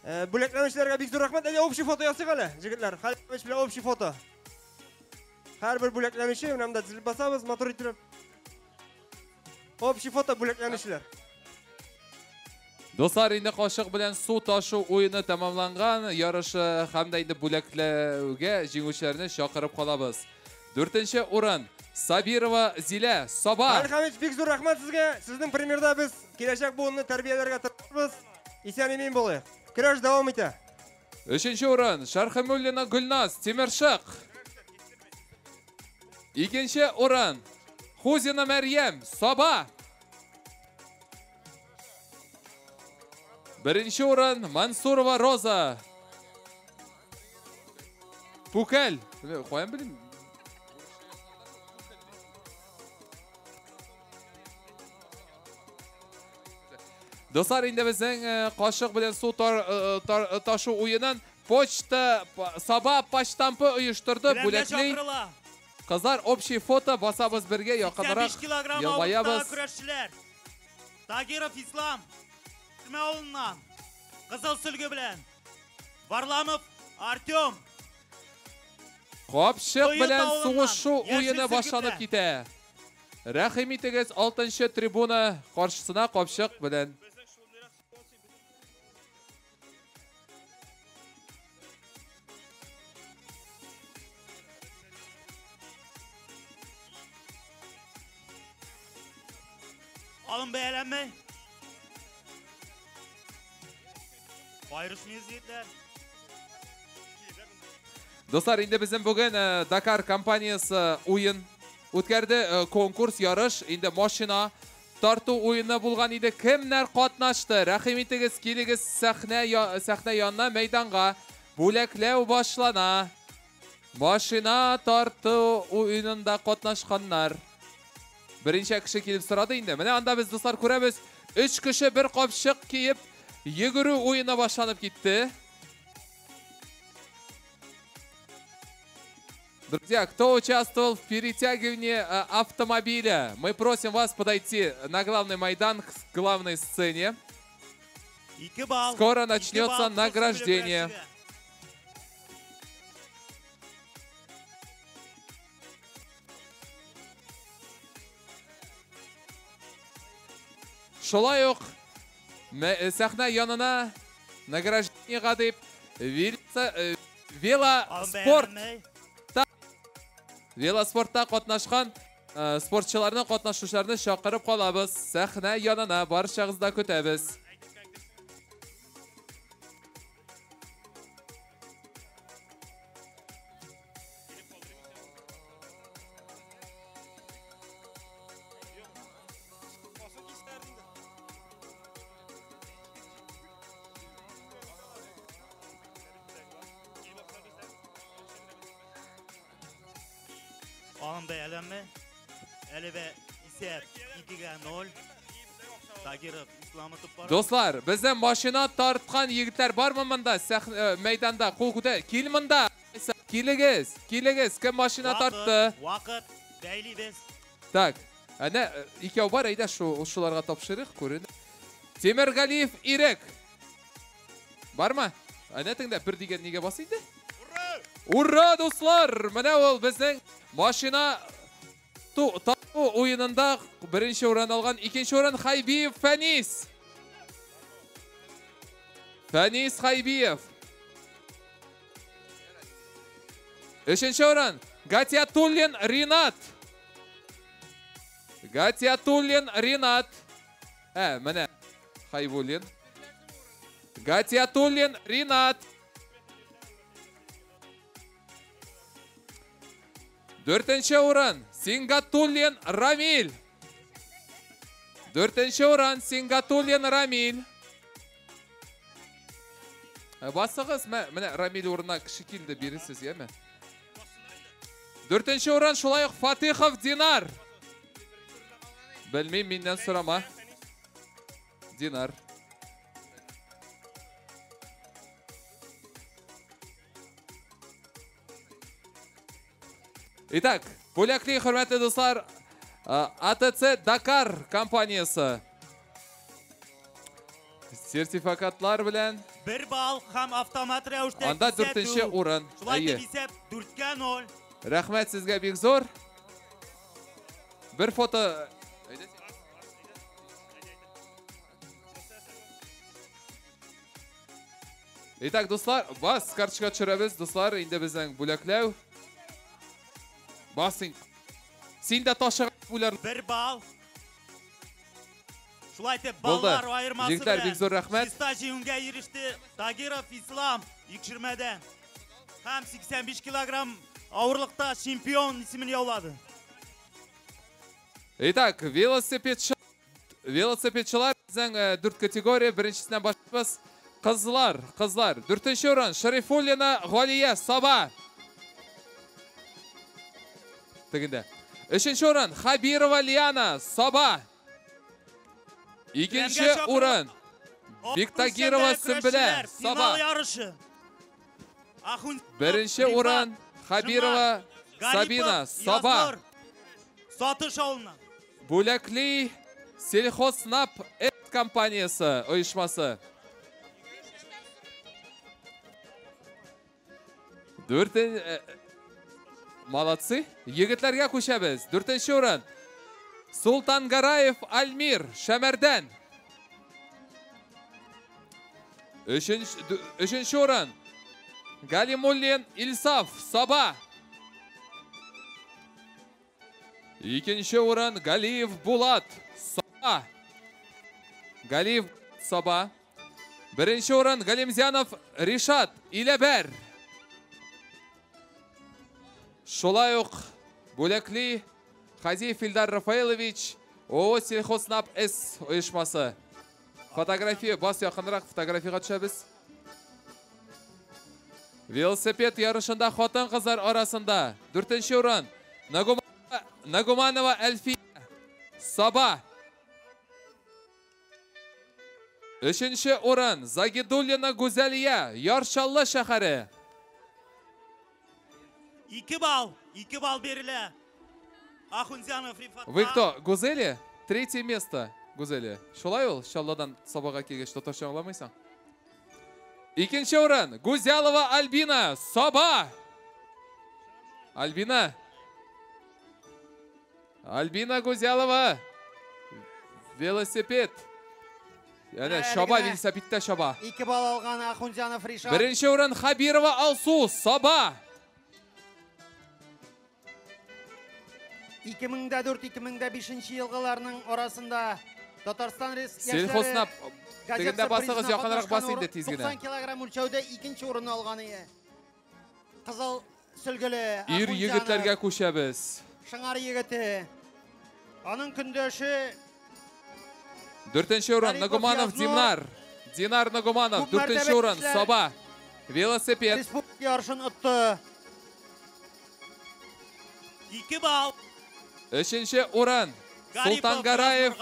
Бүләкләнүчеләргә бик зур рәхмәт. Әйдә, общий фото ясыйк әле, җегетләр. Халил белән общий фото. Һәрбер бүләкләнүче, менә монда тезелеп басабыз, матур итеп. Общий фото бүләкләнүчеләр. Дуслар, инде кашык белән су ташу уены тәмамланган. Ярышы һәм дә инде бүләкләүгә җиңүчеләрне чакырып калабыз. Дүртенче урын Сабирова Зилә, Саба. Халил Хамитович, бик зур рәхмәт сезгә. Сезнең примерда без киләчәк буынны тәрбияләргә тырышабыз. Исән-имин булыйк. Көрәш дәвам итә. Өченче урын Шархымуллина Гөлназ, Тимершык. Икенче урын Хузина Мәрьям, Саба. Беренче урын Мансурова Роза. Пукәл. Каян белим? Дуслар, инде безнең кашык белән су ташу уенын почта Саба почтампы оештырды, бүләкли. Кызлар, общий фото басабыз бергә, якынрак елмаябыз. Тагиров Ислам, Тмә авылыннан, кызыл сөлге белән. Варламов Артем. Капчык белән сугышу уены башланып китә. Рәхим итегез, 6-нчы трибуна каршысына капчык белән. Алын бәяләнме? Аерышмыйбыз, егетләр. Дуслар, инде безнең бүген Дакар компаниясе уен үткәрде, конкурс, ярыш, инде машина тарту уены булган иде. Кемнәр катнашты? Рәхим итегез, килегез сәхнә янына, мәйданга. Бүләкләү башлана. Машина тарту уенында катнашканнар. Беренче кеше килеп сорады инде. Менә анда без, дуслар, күрәбез, 3 кеше бер капчык киеп йөгерү уены башланып китте. Друзья, кто участвовал в перетягивании автомобиля, мы просим вас подойти на главный майдан, к главной сцене. Скоро начнется награждение. Шулай ук сәхнә янына награждениега дип велоспортта катнашкан спортчыларны, катнашучыларны чакырып калабыз. Сәхнә янына барчагызны да көтәбез. Алын бәяләнме? Әле бә исәп 2-0. Тагиров Исламы тотып бара. Дуслар, безнең машина тарткан егетләр бармы монда? Мәйданда кул күтә. Кил монда. Килегез, килегез. Кем машина тартты? Вакыт бәйлибез. Так, әнә икәү бар, әйдә шуларга тапшырыйк, күрен. Тимергалиев Ирек. Бармы? Әнә теңдә бер дигән нигә бас инде? Ура, дуслар! Менә ул безнең машина тарту уенында беренче урын алган, икенче урын Хайбиев Фәнис. Фәнис Хайбиев. Өченче урын Гатиатуллин Ринат. Гатиатуллин Ринат. Менә Хайбуллин. Гатиатуллин Ринат. Дүртенче урын Сингатуллин Рамиль. Дүртенче урын Сингатуллин Рамиль. Басыгыз, менә Рамиль урынына кеше килде, биресез, яме? Дүртенче урын шулай ук Фатыйхов Динар. Белмим, миннән сорама. Динар. Итак, бүләкли, хөрмәтле дуслар, АТЦ Дакар компаниясе. Сертификатлар белән. 1 балл һәм автомат рәвештә. Анда 4-нче урын. Шулай дип исәп 4-0. Рәхмәт сезгә бик зур. Бер фото. Итак, дуслар, бас карточка төшерәбез, дуслар, инде безнең бүләкләү. Басын. Син дә ташыган бүләр. 1 балл. Шулай итеп, Булды. баллар аермасы Егетләр, бик зур рәхмәт. Чиста җиңүгә иреште Тагиров Ислам Икшермәдән. Һәм 85 килограмм авырлыкта чемпион исемен яулады. Итак, велосипедчылар безнең дүрт категория, беренчесеннән башлыйбыз. Кызлар, кызлар. Дүртенче урын Шарифуллина Галия Саба. Тегендә. Өченче урын Хабирова Лиана Саба. Икенче урын Биктагирова Сөмбелә Саба. Финал ярышы. Ахун Беренче урын Хабирова Сабина Саба. Сатыш авылыннан. Бүләкли Сельхознаб компаниясе оешмасы. Дүртен молодцы. Егетләргә күчәбез. Дүртенче урын Султангараев Альмир Шәмәрдән. Өченче урын Галимуллин Илсаф Саба. Икенче урын Галиев Булат Саба. Галиев Саба. Беренче урын Галимзянов Ришат Иләбәр. Шулай ук бүләкли Хазиев Илдар Рафаэлович ООО Сельхознаб С оешмасы. Фотография, бас якынрак фотографияга төшәбез. Велосипед ярышында хатын-кызлар арасында дүртенче урын Нагуманова Әлфия Саба. Өченче урын Загидуллина Гүзәлия Яр Чаллы шәһәре. 2 балл, 2 балл бирелә. Ахунзянов Рифат. Вы кто? Гузели? Третье место, Гузели. Шулай ул, Чаллыдан Сабага килгәч татарча аңламыйсың. Икенче урын Гузялова Альбина Саба. Альбина. Альбина Гузялова. Велосипед. Әнә чаба, велосипедта чаба. 2 балл алган Ахунзянов Ришат. Беренче урын Хабирова Алсу Саба. 2004-2005 елгыларның арасында Татарстан Сельхознаб тегендә басыгыз, якынрак бас инде тиз генә. 90 килограмм үлчәүдә икенче урын алган ие. Кызыл сөлгеле Ир егетләргә күчәбез. Шыңар егете. Аның көндәше Дүртенче урын Нагуманов Динар. Динар Нагуманов дүртенче урын Саба. Велосипед. Республика ярышын отты. 2 балл. Өченче урын Султангараев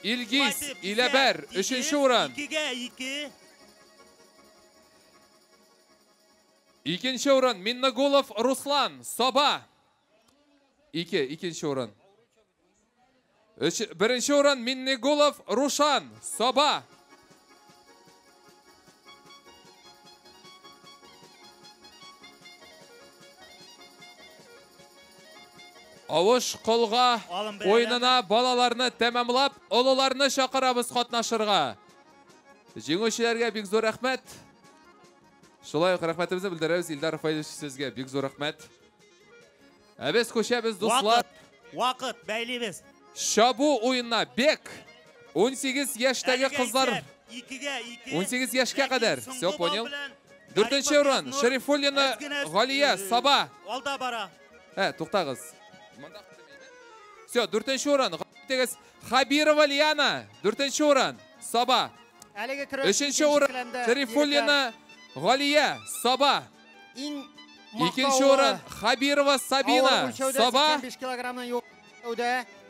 Илгиз Иләбәр. Өченче урын. 2-гә 2. Икенче урын Миннагулов Руслан Саба. Икенче урын. Беренче урын Миннегулов Рушан Саба. Авыш колга уенына балаларны тәмамлап, олыларны чакырабыз катнашырга. Җиңүчеләргә бик зур рәхмәт. Шулай ук рәхмәтебезне белдерәбез Илдар Рафаилович сезгә бик зур рәхмәт. Ә без күчәбез, дуслар. Вакыт, бәйлибез. Чабу уенына бек 18 яшьтәге кызлар. 2-гә 2. 18 яшькә кадәр. Все понял. Дүртенче урын Шәрифуллина Галия Саба. Алда бара. Туктагыз. Все, дүртенче урын. Хабирова Лиана. Дүртенче урын. Саба. Өченче урын Шәрифуллина Галия Саба. Икенче урын Хабирова Сабина Саба.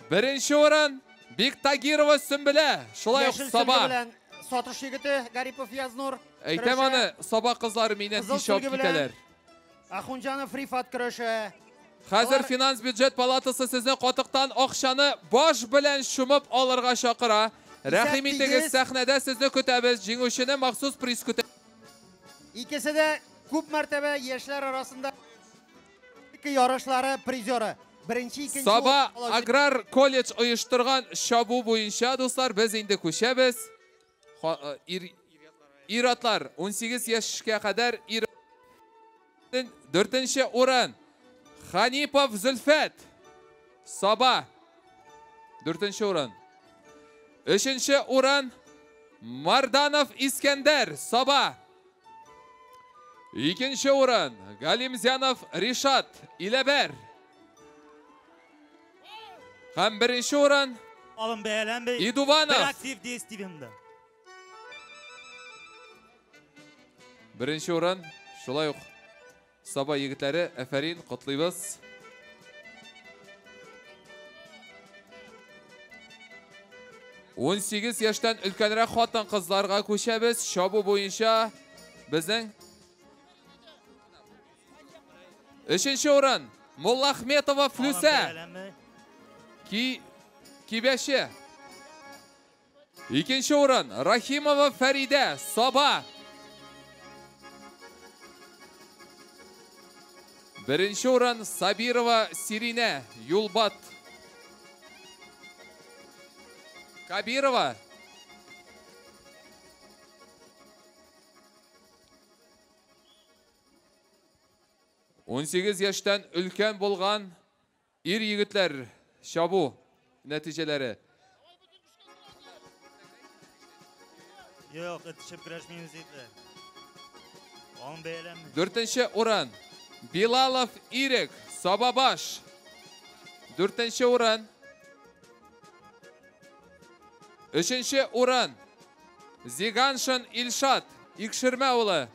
Беренче урын Биктагирова Сөмбелә. Шулай ук Саба. Сатыш егете Гарипов Язнур. Әйтәм аны, Саба кызлары миннән тиз чабып китәләр. Ахунҗанов Рифат көрәше. Хәзер финанс бюджет палатасы сезне катыктан акчаны баш белән чумып алырга чакыра. Рәхим итегез, сәхнәдә сезне көтәбез. Җиңүчене махсус приз көтә. Икесе дә күп мәртәбә яшьләр арасында ярышлары призеры. Беренче, икенче Саба аграр колледж оештырган чабу буенча, дуслар, без инде күчәбез. Ир-атлар 18 яшькә кадәр ир. Дүртенче урын Ханипов Зөлфәт. Саба. Дүртенче урын. Өченче урын Марданов Искәндәр, Саба. Икенче урын Галимзянов Ришат, Иләбәр. Һәм беренче урын Алым бәяләнми. Идуванов. Бер актив действиемда. Беренче урын шулай ук Саба егетләре, әфәрин, котлыйбыз. 18 яшьтән өлкәнрәк хатын-кызларга күчәбез. Чабу буенча безнең өченче урын Муллахметова Флюсә. Кибәче. Икенче урын Рахимова Фәридә, Саба. Беренче урын Сабирова Сиринә, Юлбат. Кабирова. 18 яшьтән өлкән булган ир егетләр чабу нәтиҗәләре. Юк, этешеп көрәшмибез егетләр. Алым бәяләнми. Дүртенче урын Билалов Ирек, Сабабаш. Дүртенче урын. Өченче урын Зиганшин Илшат, Икшермә улы.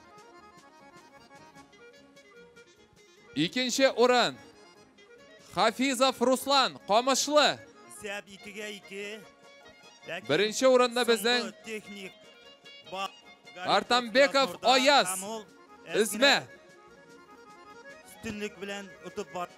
Икенче урын Хафизов Руслан, Камышлы. Исәп 2-2. Беренче урында безнең Артамбеков Аяз, Эзмә. Өстенлек белән отып бар.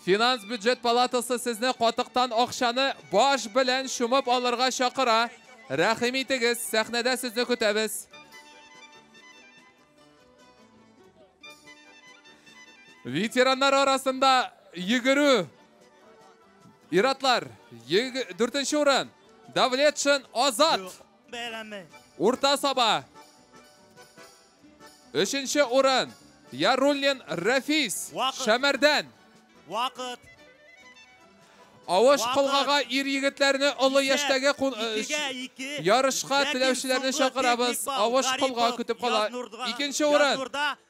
Финанс бюджет палатасы сезне катыктан акчаны баш белән чумып алырга чакыра. Рәхим итегез, сәхнәдә сезне көтәбез. Ветераннар арасында йөгерү. Иратлар, дүртенче урын Давлетшин Азат. Урта Саба. Өченче урын Яруллин Рафис, Шәмәрдән. Вакыт. Авыш колгага ир егетләрне олы яшьтәге ярышка теләүчеләрне чакырабыз. Авыш колга көтеп кала. Икенче урын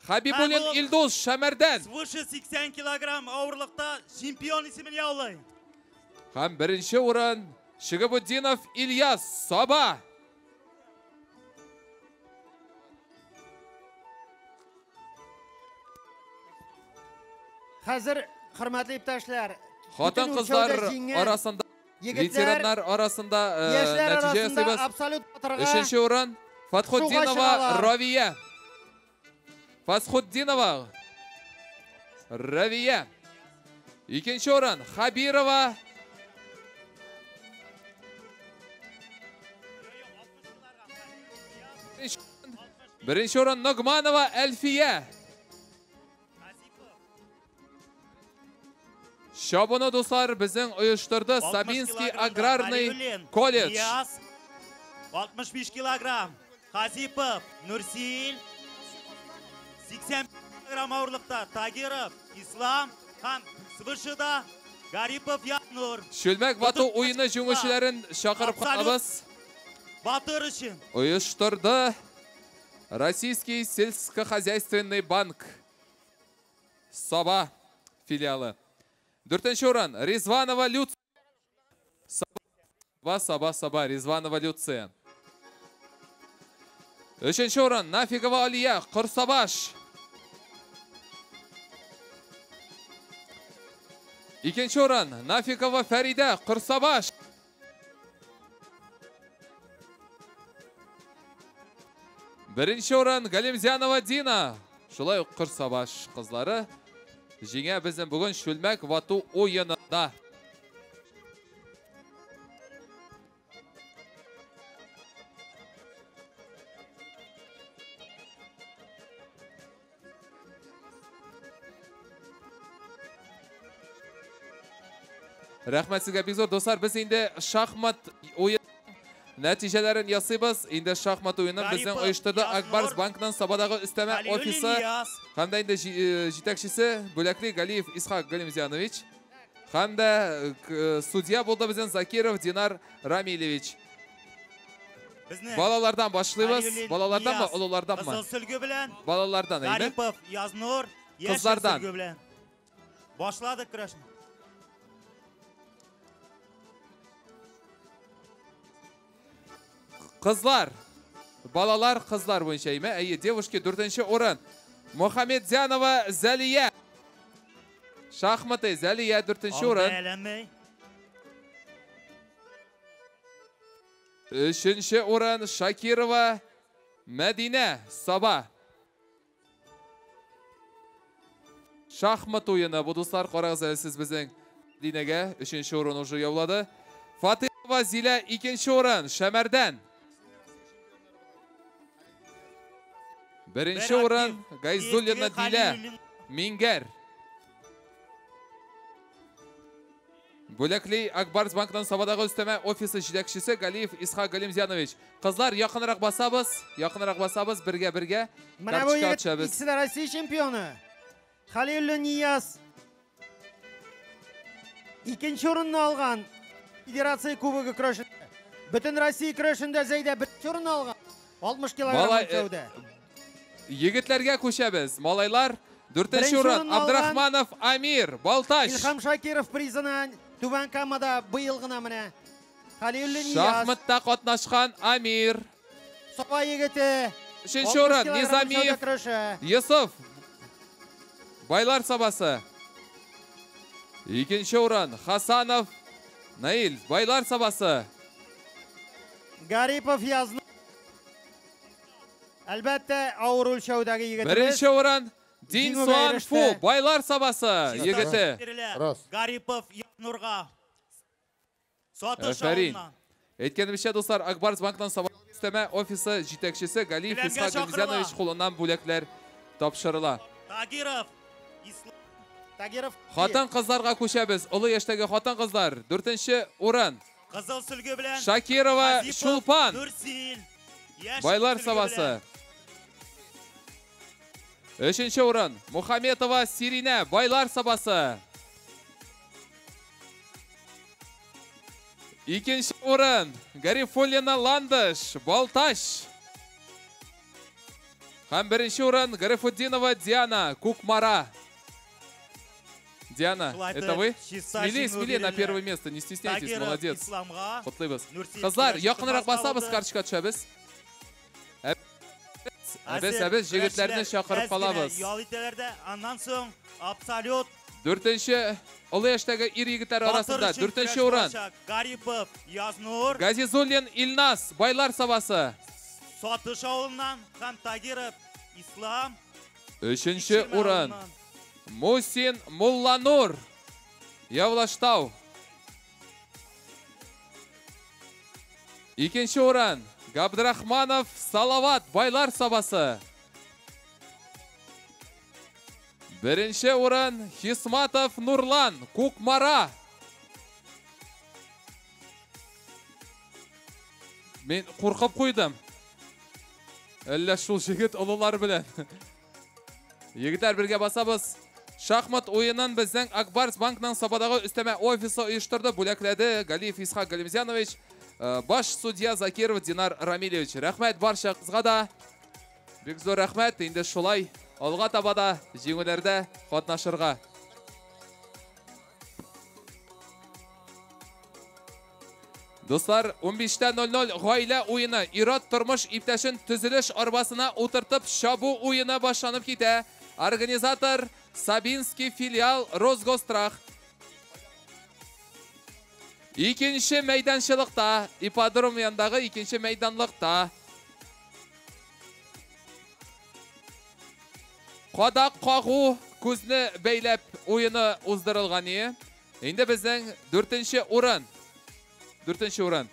Хабибуллин Илдус, Шәмәрдән. Свыше 80 килограмм авырлыкта чемпион исемен яулый. Һәм беренче урын Шигабутдинов Ильяс, Саба. Хәзер, хөрмәтле иптәшләр, хатын-кызлар арасында, ветераннар арасында нәтиҗә ясыйбыз. Өченче урын Фатхутдинова Равия. Фатхутдинова Равия. Икенче урын Хабирова. Беренче урын Ногманова Әлфия. Чабуны, дуслар, безнең оештырды Сабинский аграрный колледж. 65 килограмм Хазипов Нурсил, 80 килограмм авырлыкта Тагиров Ислам һәм свышыда Гарипов Янур. Чүлмәк вату уены җиңүчеләрен чакырып калабыз. Батыр өчен оештырды Российский сельскохозяйственный банк Саба филиалы. Дүртенче урын Ризванова Люция. Саба, Саба, Саба, Ризванова Люция. Өченче урын Нафигова Алия, Корсабаш. Икенче урын Нафигова Фәридә, Корсабаш. Беренче урын Галимзянова Дина. Шулай ук Корсабаш кызлары җиңә безнең бүген чүлмәк вату уенында. Рәхмәт сезгә бик зур, дуслар. Без инде шахмат уен Нәтиҗәләрен ясыйбыз. Инде шахмат уенын безнең оештырды Акбарс банкның Сабадагы өстәмә офисы һәм дә инде җитәкчесе Бүләкли Галиев Исхак Галимзянович. Һәм дә судья булды безнең Закиров Динар Рамилевич. Балалардан башлыйбыз. Балаларданмы, олыларданмы? Кызыл сөлге белән. Балалардан, әйме? Гарипов Язнур, яшел Кызлардан. сөлге белән. Башладык көрәшне. Кызлар. Балалар, кызлар буенча, әйме? Әйе, девушки, 4-нче урын. Мухаммедзянова Зәлия. Шахматы Зәлия 4-нче урын. Әйләнмәй. 3-нче урын Шакирова Мәдинә Саба. Шахмат уены. Бу дуслар, карагыз әле сез безнең Мәдинәгә 3-нче урын уже яулады. Фатыймова Зилә 2-нче урын Шәмәрдән. 1-нче урын Гайзуллина Дилә Мингәр. Бүләкли Акбарс банкның Сабадагы өстәмә офисы җитәкчесе Галиев Исхак Галимзянович. Кызлар, якынрак басабыз, якынрак басабыз, бергә-бергә Менә бу карточка егет төшәбез. икесе дә Россия чемпионы. Халилуллин Нияз икенче урынны алган Федерация кубогы көрәшендә. Бөтен Россия көрәшендә Зәйдә беренче урынны алган. 60 килограмм Малай, үлчәүдә. Егетләргә күчәбез. Малайлар, 4-нче Беренче урын урынны алган Абдрахманов Амир, Балтач. Илһам Шакиров призына Түбән Камада быел гына менә Халилуллин Нияз. Шахматта катнашкан Амир. Саба егете. 3-нче урын 60 килограмм Низамиев үлчәүдә көрәшә. Йосыф. Байлар Сабасы. 2-нче урын Хасанов Наил, Байлар Сабасы. Гарипов Язны. Әлбәттә, авыр үлчәүдәге егетебез. 1-нче урын Дин Җиңүгә Суан иреште. Фу, Байлар Сабасы егете. Гарипов Язнурга. Сатыш Әфәрин. авылыннан. Әйткәнебезчә, дуслар, Акбарс банкның Саба өстәмә офисы җитәкчесе Галиев Келәмгә Исхак чакырыла. Галимзянович кулыннан бүләкләр тапшырыла. Тагиров Ислам. Тагиров. Хатын-кызларга күчәбез. Олы яшьтәге хатын-кызлар. 4-нче урын. Кызыл сөлге белән. Шакирова Хазипов Чулпан. Нурсил. Яшел Байлар сөлге Сабасы. белән. 3-нче урын. Мухаметова Сиринә, Байлар Сабасы. 2-нче урын. Гарифуллина Ландыш, Балтач. Һәм 1-нче урын Гарифутдинова Диана, Кукмара. Диана, Шулай это итеп, вы? чиста Смелее, җиңү смелее на бирелә. первое место, не стесняйтесь, Тагиров молодец. Исламга. Котлыйбыз. Нурсил Кызлар, көрәш якынрак тормас басабыз, калды. карточка төшәбез. Әбез, Әзер әбез, җегетләрне көрәшчеләр чакырып әз генә калабыз. Ял итәләр дә, аннан соң абсолют 4-нче олы яшьтәге ир егетләр батыр арасында өчен 4-нче көрәш урын. булачак. Гарипов Язнур. Газизуллин Илназ, Байлар Сабасы. Сатыш авылыннан һәм Тагиров Ислам. 3-нче урын. Мусин Мулланур, Явлаштау. 2-нче урын. Габдрахманов Салават, Байлар Сабасы. 1-нче урын Хисматов Нурлан, Кукмара. Мин куркып куйдым. Әллә шул җегет олылар белән. Егетләр, бергә басабыз. Шахмат уенын безнең Акбарс банкның Сабадагы өстәмә офисы оештырды, бүләкләде Галиев Исхак Галимзянович, баш судья Закиров Динар Рамилевич. Рәхмәт барча кызга да. Бик зур рәхмәт. Инде шулай алга таба да җиңүләрдә катнашырга. Дуслар, 15:00 гаилә уены. Ират тормыш иптәшен төзелеш арбасына утыртып чабу уены башланып китә. Организатор Сабинский филиал Росгосстрах. Икенче мәйданчылыкта, ипподром янындагы икенче мәйданлыкта. Кадак кагу күзне бәйләп уены уздырылган ие. Инде безнең 4-нче урын. 4-нче урын.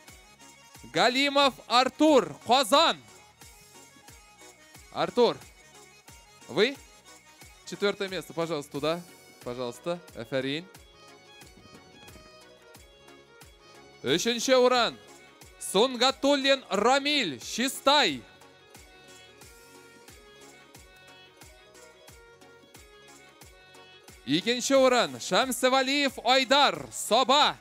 Галимов Артур, Казан. Артур, вы? 4-е место, пожалуйста, туда. Пожалуйста, афәрин. 3-нче урын. Сунгатуллин Рамиль, Чистай. Икенче урын Шәмсевалиев Айдар, Саба.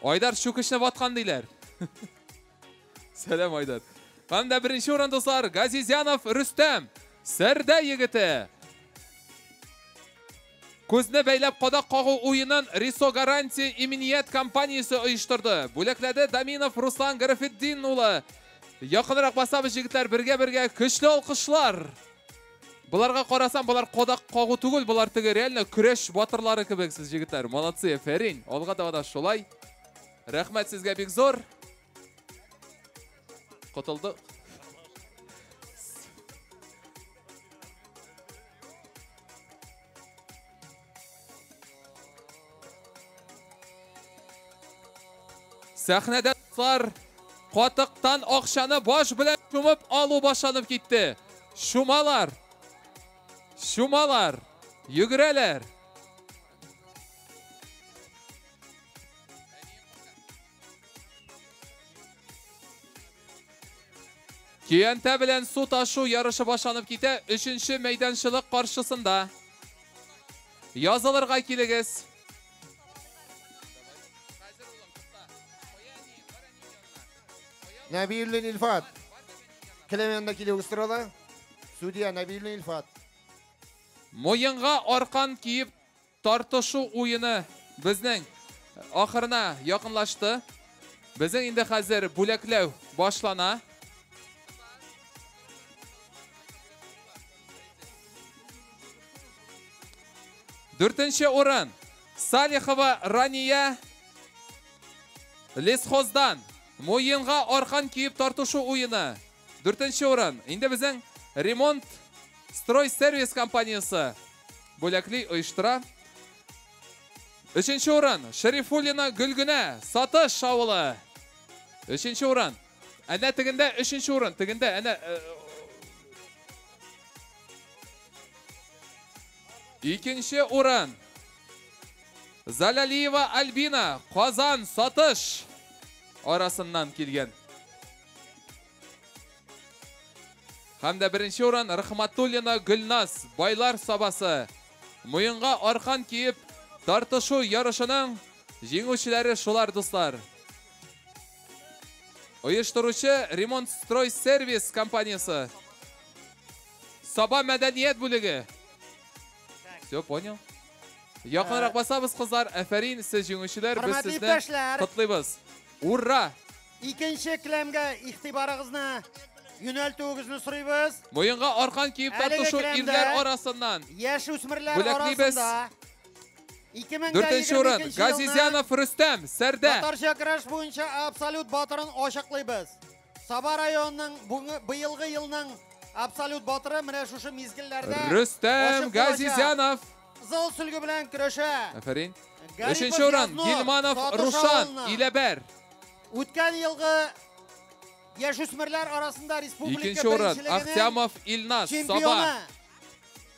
Айдар чүкечне ваткан диләр. Сәлам, Айдар. Һәм дә беренче урын, дуслар, Газизянов Рөстәм, Сәрдә егете. Күзне бәйләп кадак кагу уенын Рисо Гарантия иминият компаниясе оештырды. Бүләкләде Даминов Руслан Гарәфетдин улы. Якынрак басабыз, егетләр, бергә-бергә көчле алкышлар. Боларга карасам, болар кадак кагу түгел, болар теге реально көрәш батырлары кебек сез, егетләр. Молодцы, афәрин. Алга таба да шулай. Рәхмәт сезгә бик зур. Котылдык. Сәхнәдә, дуслар, катыктан акчаны баш белән чумып алу башланып китте. Чумалар. Чумалар. Йөгерәләр. Көянтә белән су ташу ярышы башланып китә өченче мәйданчылык каршысында. Язылырга килегез. Нәбиуллин Илфат. Келәм янына килүегез сорала. Судья Нәбиуллин Илфат. Муенга аркан киеп тартышу уены безнең ахырына якынлашты. Безнең инде хәзер бүләкләү башлана. Дүртенче урын Салихова Рания Лесхоздан. Муенга аркан киеп тартышу уены. Дүртенче урын. Инде безнең Ремонт Строй Сервис компаниясе бүләкли оештыра. Өченче урын Шәрифуллина Гөлгенә, Сатыш авылы. Өченче урын. Әнә тегендә өченче урын, тегендә әнә Икенче урын Залалиева Альбина, Казан, Сатыш арасыннан килгән. Һәм дә беренче урын Рахматуллина Гөлназ, Байлар Сабасы. Муенга аркан киеп тартышу ярышының җиңүчеләре шулар, дуслар. Оештыручы Ремонт Строй Сервис компаниясе. Саба мәдәният бүлеге. Все, понял. Якынрак басабыз, кызлар. Афәрин, сез җиңүчеләр, без Хөрмәтле сезне иптәшләр. котлыйбыз. Ура! Икенче келәмгә игътибарыгызны юнәлтүегезне сорыйбыз. Муенга аркан киеп Әлеге тартышу келәмдә ирләр арасыннан. Яшь үсмерләр Бүләклибез. арасында ике мең дә Дүртенче урын егерме икенче елны Газизянов Рөстәм, Сәрдә. Татарча көрәш буенча абсолют батырын ачыклыйбыз. Саба районының бүгенге быелгы елның абсолют батыры менә шушы мизгелләрдә Рөстәм ачык булачак. Газизянов. Кызыл сөлге белән көрәшә. Афәрин. Гарипов Өченче урын Язнур, Гилманов Сатыш Рушан, авылыннан. Иләбәр. Үткән елгы яшүсмерләр арасында республика Икенче урын беренчелегенең Ахтямов Илназ, Саба. чемпионы.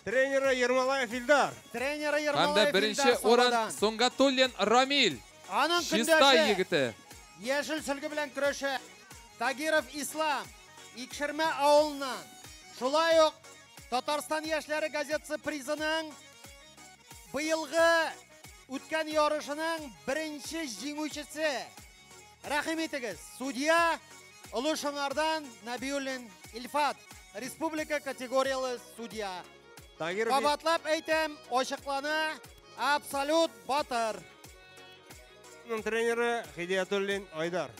Тренеры Ермолаев Илдар. Тренеры Һәм дә Ермолаев беренче Илдар урын Сабадан. Сунгатуллин Рамиль. Аның Чистай көндәше егете. Яшел сөлге белән көрәшә Тагиров Ислам, Икшермә авылыннан. Шулай ук Татарстан яшьләре газетасы призының быелгы үткән ярышының беренче җиңүчесе. Рәхим итегез, судья Олы Шыңардан Нәбиуллин Илфат, республика категориялы судья. Тагиров Кабатлап әйтәм, ачыклана абсолют батыр. Тренеры Хидиятуллин Айдар.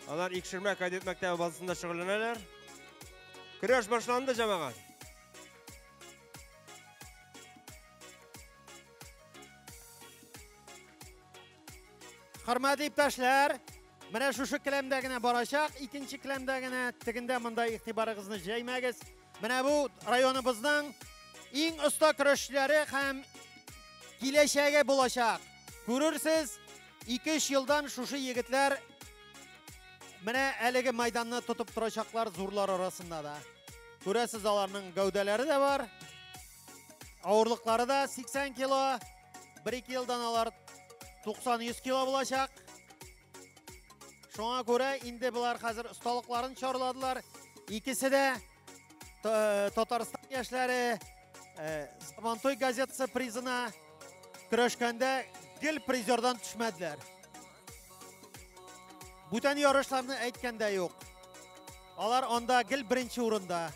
Алар Икшермә кадет мәктәбе базасында шөгыльләнәләр. Көрәш башланды, җәмәгать. Хөрмәтле иптәшләр, менә шушы келәмдә генә барачак, икенче келәмдә генә, тегендә монда игътибарыгызны җәймәгез. Менә бу районыбызның иң оста көрәшчеләре һәм киләчәге булачак. Күрерсез, ике-өч елдан шушы егетләр менә әлеге майданны тотып торачаклар зурлар арасында да. Күрәсез, аларның гәүдәләре дә бар, авырлыклары да 80 кило. Бер-ике елдан алар 90-100 кило булачак. Шуңа күрә инде болар хәзер осталыкларын чарладылар. Икесе дә Татарстан яшьләре Сабантуй газетасы призына көрәшкәндә гел призердан төшмәделәр. Бүтән ярышларны әйткәндә юк. Алар анда гел беренче урында.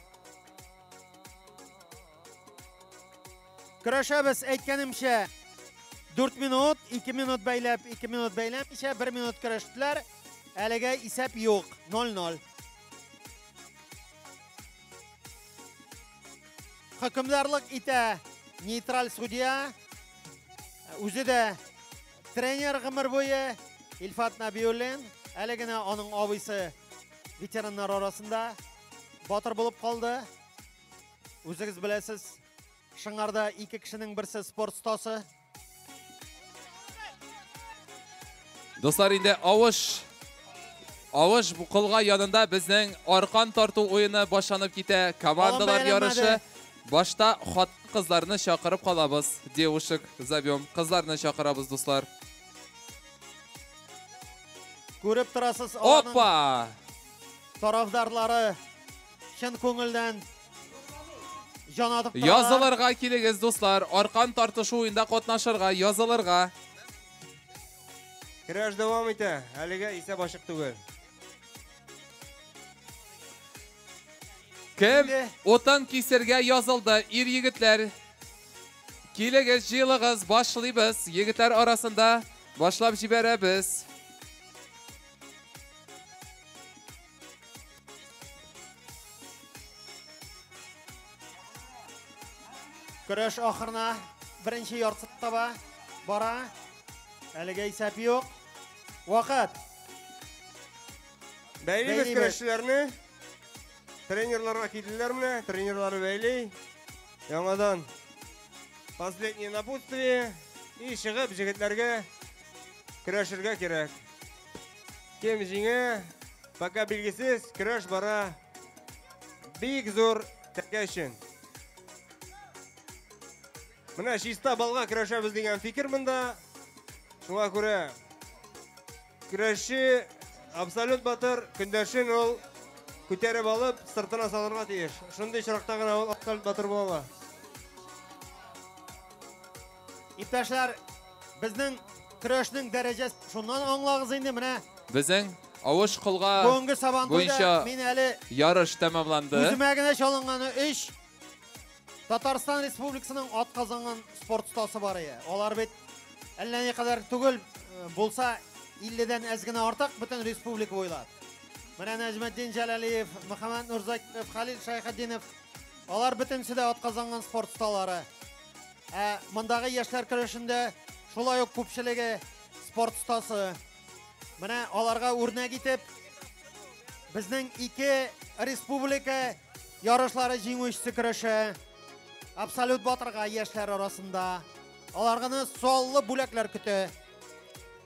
Көрәшәбез, әйткәнемчә, 4 минут, 2 минут бәйләп, 2 минут бәйләмичә, 1 минут көрәштеләр. Әлегә исәп юк, 0-0. Хөкемдарлык итә нейтраль судья. Үзе дә тренер гомер буе Илфат Нәбиуллин. Әле генә аның абыйсы ветераннар арасында батыр булып калды. Үзегез беләсез, Шыңарда ике кешенең берсе спорт остасы. Дуслар, инде авыш авыш колга янында безнең аркан тарту уены башланып китә. Командалар ярышы. Башта хатын кызларны чакырып калабыз. Девушек зовем. Кызларны чакырабыз, дуслар. Күреп торасыз, Опа! Тарафдарлары чын күңелдән җан атып торалар. Язылырга килегез, дуслар. Аркан тартышу уенда катнашырга, язылырга. Көрәш дәвам итә. Әлегә исәп ачык түгел. Кем утын кисергә язылды? Ир егетләр. Килегез, җыелыгыз, башлыйбыз. Егетләр арасында башлап җибәрәбез. Көрәш ахырына беренче яртысы таба бара. Әлегә исәп юк. Вакыт. Бәйлибез көрәшчеләрне. Тренерларга килделәр менә, тренерлары бәйли. Яңадан последнее напутствие и чыгып җегетләргә көрәшергә кирәк. Кем җиңә, пока билгесез, көрәш бара бик зур тәкә өчен. Менә чиста балга көрәшәбез дигән фикер монда. Шуңа күрә көрәшче абсолют батыр, көндәшен ул күтәреп алып, сыртына салырга тиеш. Шундый очракта гына ул абсолют батыр була ала. Иптәшләр, безнең көрәшнең дәрәҗәсе шуннан аңлагыз инде менә. Безнең авыш колга Бүгенге Сабантуйда буенча мин әле ярыш тәмамланды. Үземә генә чалынганы 3 Татарстан Республикасының ат казанган спорт остасы бар ие. Алар бит әллә никадәр түгел, булса 50-дән әз генә артык бөтен республика буйлап. Менә Нәҗметдин Җәләлиев, Мөхәммәт Нурзакиров, Халил Шәйхетдинов, алар бөтенесе дә ат казанган спорт осталары. Ә мондагы яшьләр көрәшендә шулай ук күпчелеге спорт остасы. Менә аларга үрнәк итеп безнең ике республика ярышлары җиңүчесе көрәшә. Абсолют батырга яшьләр арасында. Аларганы саллы бүләкләр көтә.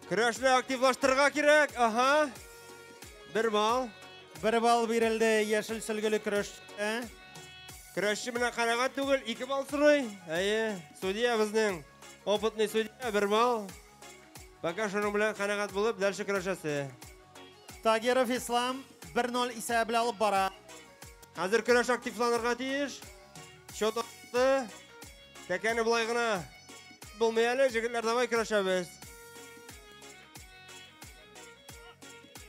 Көрәшне активлаштырырга кирәк. Аһа. Бер балл. Бер балл бирелде яшел сөлгеле көрәшкә. Көрәшче менә канәгать түгел, 2 балл сорый. Әйе, судья безнең опытный судья, 1 балл. Пока шуның белән канәгать булып, дальше көрәшәсе. Тагиров Ислам 1-0 исәбе белән алып бара. Хәзер көрәш активланырга тиеш. Счет артты. Тәкәне болай гына булмый әле, җегетләр, давай көрәшәбез.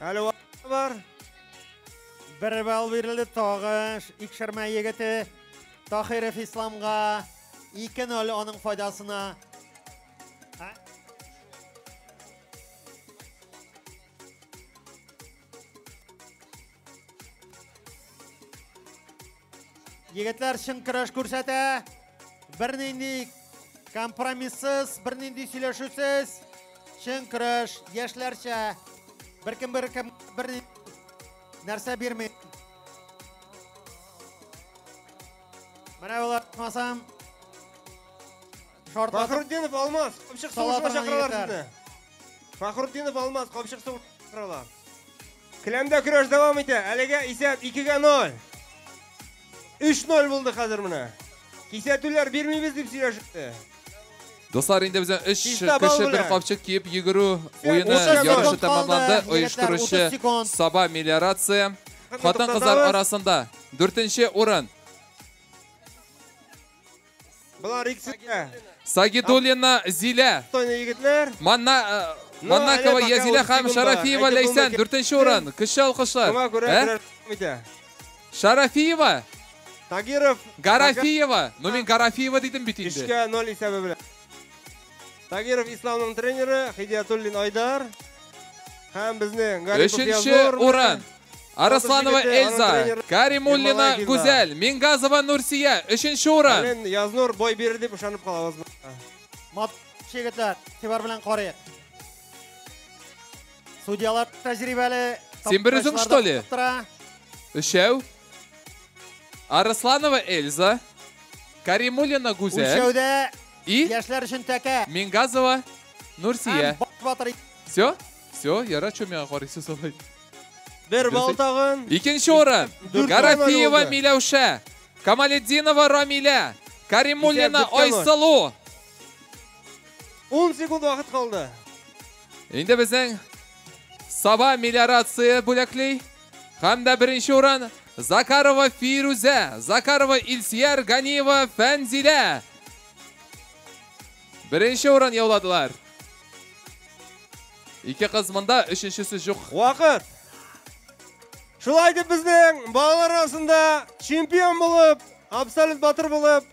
Әле вакыт бар. Бер балл бирелде тагы Икшермә егете Тахиров Исламга. 2-0 аның файдасына. Егетләр чын көрәш күрсәтә. Бернинди компромиссыз, бернинди сөйләшүсез. Чын көрәш, яшьләрчә. Беркем беркем бер нәрсә бирми. Менә болар тотмасам, шартлатып Фахрутдинов Алмаз, капчык сала сугышына торган чакыралар егетләр. сезне. Фахрутдинов Алмаз, капчык сугышына чакыралар. Келәмдә көрәш дәвам итә. Әлегә исәп 2-0. 3-0 булды хәзер менә. Кисәтүләр бирмибез дип сөйләште. Дуслар, инде безнең 3 Чиста бал кеше бер белән. капчык киеп йөгерү уены 30 секунд ярышы калды, тәмамланды. егетләр, Оештыручы 30 секунд. Саба мелиорация. Хатын-кызлар туктатабыз. арасында 4нче урын. Болар икесе дә. Сагидуллина Зилә. Достойный егетләр. Манна Ну, Маннакова әле пока Язилә 30 һәм секунд бар. Шарафиева Әйтеп Ләйсән булмый. 4нче урын. Көчле алкышлар. Шуңа күрә Ә? көрәш итә. Шарафиева. Тагиров. Гарафиева. Ну мин Гарафиева дидем бит инде. 3-ка 0 исәбе белән. Тагиров Исламның тренеры Хидиятуллин Айдар һәм безнең Гарипов Өченче Язнур. урын. Арысланова Егете, аның Эльза, тренеры Каримуллина Ермолаев Илдар. Гүзәл, Мингазова Нурсия, өченче урын. Әлен Язнур бой бирер дип ышанып калабыз. Мат егетләр, игътибар белән карыйк. Судьялар тәҗрибәле. Син бер үзең, что ли? Тора. Өчәү. Арысланова Эльза, Каримуллина Гүзәл Үлчәүдә и яшьләр өчен тәкә. Мингазова Нурсия. Һәм баш батыр Все? Все, яра, чё миңа карыйсыз алай? Бер балл тагын. Икенче урын. Дүрт Гарафиева балл булды. Миләүшә, Камалетдинова Рамилә, Каримуллина Исәп беткән ул. Айсылу. 10 секунд вакыт калды. Инде безнең Саба мелиорация бүләкли. Һәм дә беренче урын Закарова Фирүзә, Закарова Илсияр, Ганиева Фәнзилә. Беренче урын яуладылар. Ике кыз монда, өченчесе юк. Вакыт. Шулай итеп безнең балалар арасында чемпион булып, абсолют батыр булып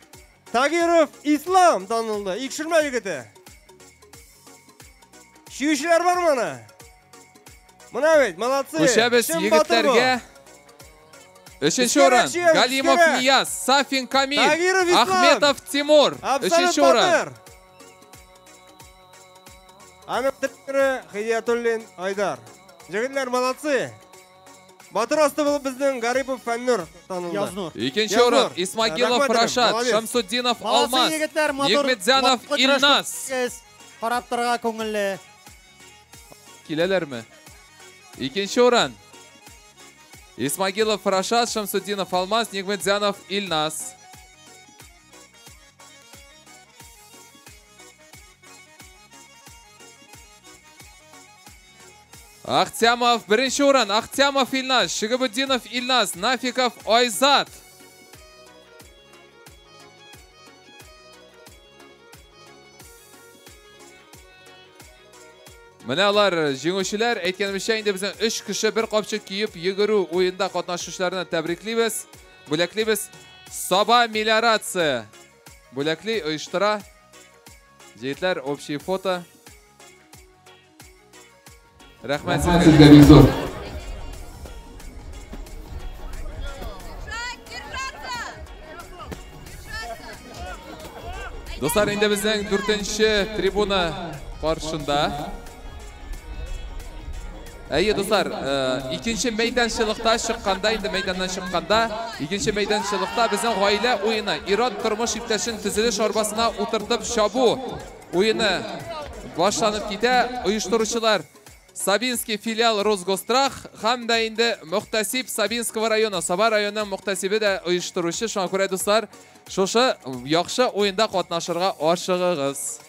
Тагиров Ислам танылды. Икшермә егете. Чиючеләр бармы аны? Менә бит, молодцы. Күчәбез Чын батыр бу. егетләргә. Өченче Өскәрәк урын чөябез, Галимов өскәрәк. Нияз, Сафин Камил, Тагиров Ислам. Ахметов Тимур. Абсолют Өченче урын. батыр. Аның тренеры Хидиятуллин Айдар. Егетләр молодцы. Батыр асты булып безнең Гарипов Фәннур танылды. Язнур. Икенче Язнур. урын Исмагилов Рәхмәт, энем, Рашат, молодец. Шамсутдинов Молодцы, Алмаз, егетләр, матур. Нигметзянов вакытлы көрәш Илназ. күрсәттегез. Карап торырга күңелле. Киләләрме? Икенче урын. Исмагилов Рашат, Шамсутдинов Алмаз, Нигметзянов Илназ. Ахтямов беренче урын. Ахтямов Илназ, Шигабутдинов Илназ, Нафиков Айзат. Менә алар җиңүчеләр, әйткәнебезчә, инде безнең 3 кеше бер капчык киеп йөгерү уенда катнашучыларны тәбриклибез, бүләклибез. Саба мелиорация бүләкли, оештыра. Егетләр, общий фото. Рәхмәт сезгә бик зур. Дуслар, инде безнең 4нче трибуна каршында. Әйе, дуслар, икенче мәйданчылыкта чыкканда, инде мәйданнан чыкканда, икенче мәйданчылыкта безнең гаилә уены, ир-ат тормыш иптәшен төзелеш арбасына утыртып чабу уены башланып китә. Оештыручылар Сабинский филиал Росгосстрах һәм дә инде Мөхтәсиб Сабинского района, Саба районының мөхтәсибе дә оештыручы. Шуңа күрә, дуслар, шушы яхшы уенда катнашырга ашыгыгыз.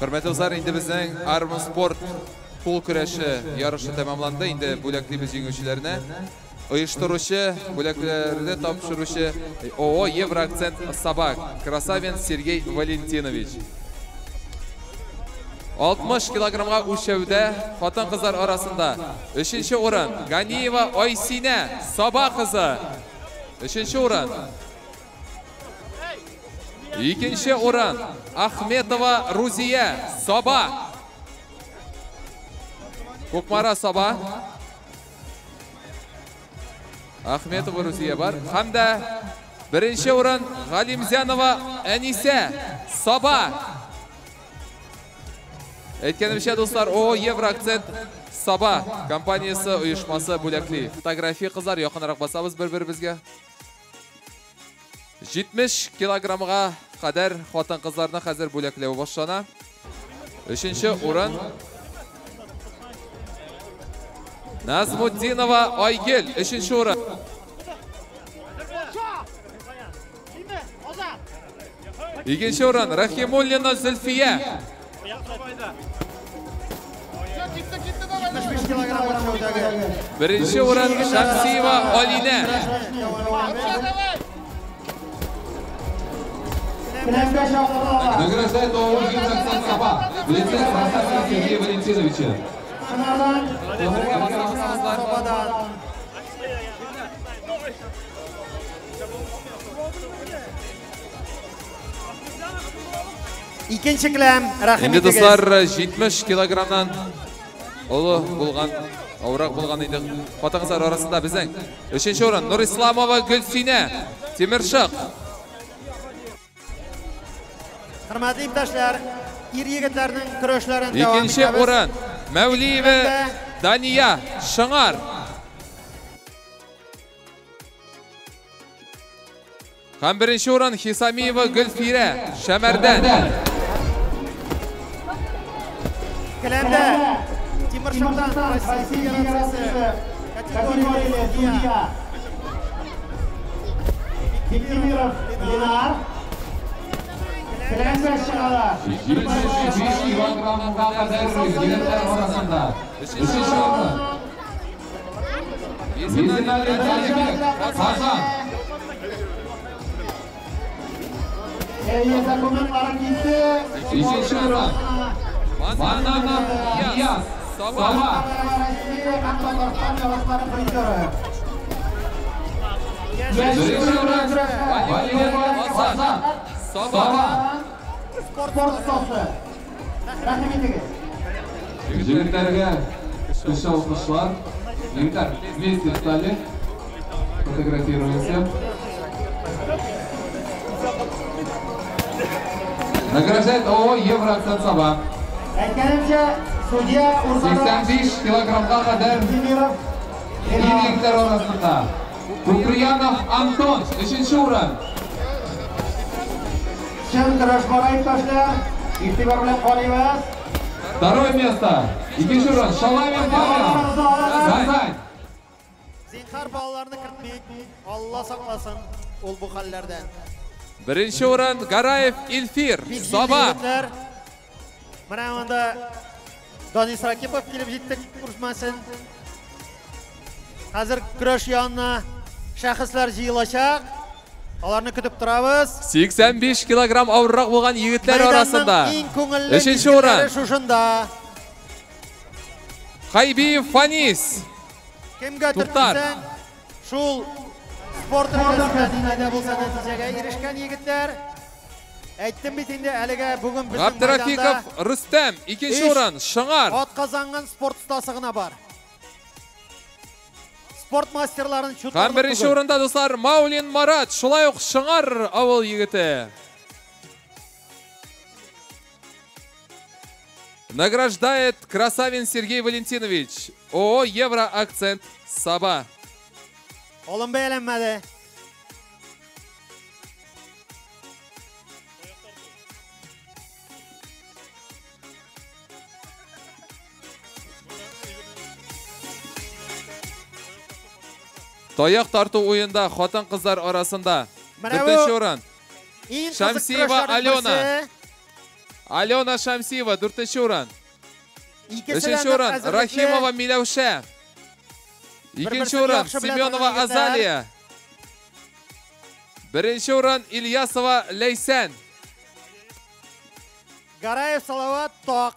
Хөрмәтле дуслар, инде безнең Армспорт кул көрәше ярышы тәмамланды. Инде бүләклибез җиңүчеләрне. Оештыручы, бүләкләрне тапшыручы ООО Евроакцент Саба, Красавин Сергей Валентинович. 60 килограммга үлчәүдә хатын-кызлар арасында өченче урын Ганиева Айсинә, Саба кызы. Өченче урын. Икенче урын Ахметова Рузия, Саба. Кукмара Саба. Ахметова Рузия бар. Һәм дә беренче урын Галимзянова Әнисә, Саба. Әйткәнемчә, дуслар, ООО Евроакцент Саба компаниясе оешмасы бүләкли. Фотография кызлар, якынрак басабыз бер-беребезгә. 70 килограммга кадәр хатын-кызларны хәзер бүләкләү башлана. Өченче урын Назмутдинова Айгел, өченче урын. Икенче урын Рахимуллина Зөлфия. 75 килограмм үлчәүдәге. Беренче урын Шәмсиева Алинә. Награждает ООО «Евроакцент Саба» в лице Красавина Сергея Валентиновича. Икенче келәм, рәхим Инде итегез. дуслар, 70 килограммнан олы булган, авыррак булган инде хатын-кызлар арасында безнең өченче урын Нурисламова Гөлсинә, Тимершык. Хөрмәтле иптәшләр, ир егетләрнең көрәшләрен дәвам Икенче итәбез. урын Мәүлиева Дания, Шыңар. Һәм беренче урын Хисамиева Гөлфирә, Шәмәрдән. Келәмдә Тимершыктан Россия Федерациясе категорияле судья Бектимиров Ленар. Келәмгә чыгалар. 75 килограммга кадәр егетләр арасында өченче урын Есенали Галимов, Казан. Әйе, документларын китте. Икенче урын Маннанов Нияз, Саба. Россия һәм Татарстан ярышлары призеры. Беренче урын Валиева Азат, Саба. Спорт остасы. Рәхим итегез. Егетләргә көчле алкышлар. Егетләр, вместе встали. Фотографируемся. Награждает ООО «Евроакцент Саба». Әйткәнемчә, судья уртада 85 килограммга кадәр егетләр арасында Куприянов Антон, өченче урын. Чын көрәш бара, иптәшләр. Игътибар белән карыйбыз. Второе место. Икенче урын Шалавин Павел, Казань. Зинһар, балаларны кертмик. Алла сакласын ул бу хәлләрдән. Беренче урын Гараев Илфир, Бик җитди Саба. егетләр. Менә монда Данис Ракипов килеп җитте күрмәсен. Хәзер көрәш янына шәхесләр җыелачак. Аларны көтеп торабыз. 85 килограмм авыррак булган егетләр Мәйданның арасында иң күңелле өченче урын мизгелләре шушында. Хайбиев Фанис. Кемгә Туктар. төртсәң, шул спорт өлкәсендә дә булса нәтиҗәгә ирешкән егетләр. Әйттем бит инде, әлегә бүген безнең Габдрафиков мәйданда Рөстәм, икенче өч урын, Шыңар. Ат казанган спорт остасы гына бар. Спорт мастерларын чутарлык Һәм беренче түгел. урында, дуслар, Маулин Марат, шулай ук Шыңар авыл егете. Награждает Красавин Сергей Валентинович, ООО «Евроакцент Саба». Алым бәяләнмәде. Таяк тарту уенда хатын-кызлар арасында Менә бу дүртенче урын иң кызык Шәмсиева көрәшләрнең Алена. берсе. Алена Шәмсиева дүртенче урын. Икесе дә Өченче урын әзерлекле. Рахимова Миләүшә. Икенче урын Семенова Азалия. Беренче урын Ильясова Ләйсән. Гараев Салават Ток.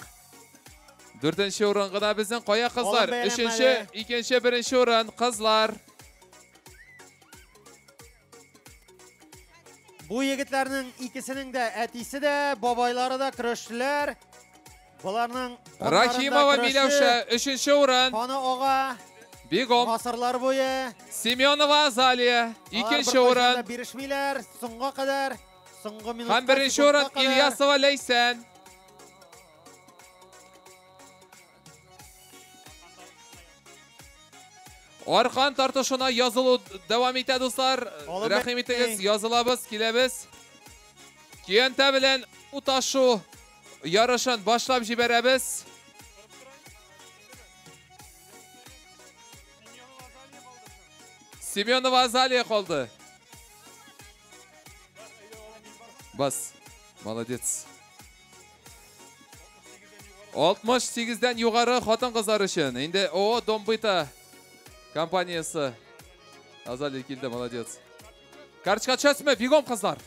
Дүртенче урын гына безнең кая кызлар? Өченче, икенче, беренче урын кызлар. Бу егетләрнең икесенең дә әтисе дә, бабайлары да көрәшчеләр. Боларның Рахимова Миләүшә, өченче урын. Каны ага. Бегом. Гасырлар буе. Семенова Азалия, икенче урын. Бирешмиләр, соңга кадәр, соңгы минутка. Һәм беренче урын Ильясова Ләйсән. Аркан тартышына язылу дәвам итә, дуслар. Рәхим итегез, язылабыз, киләбез. Көянтә белән уташу ярышын башлап җибәрәбез. Семенова Азалия калды. Бас. Молодец. 68-дән югары хатын-кызлар өчен. Инде ООО Домбыта компаниясы. Азалия килде, молодец. Карточка төшәсезме? Бегом, кызлар.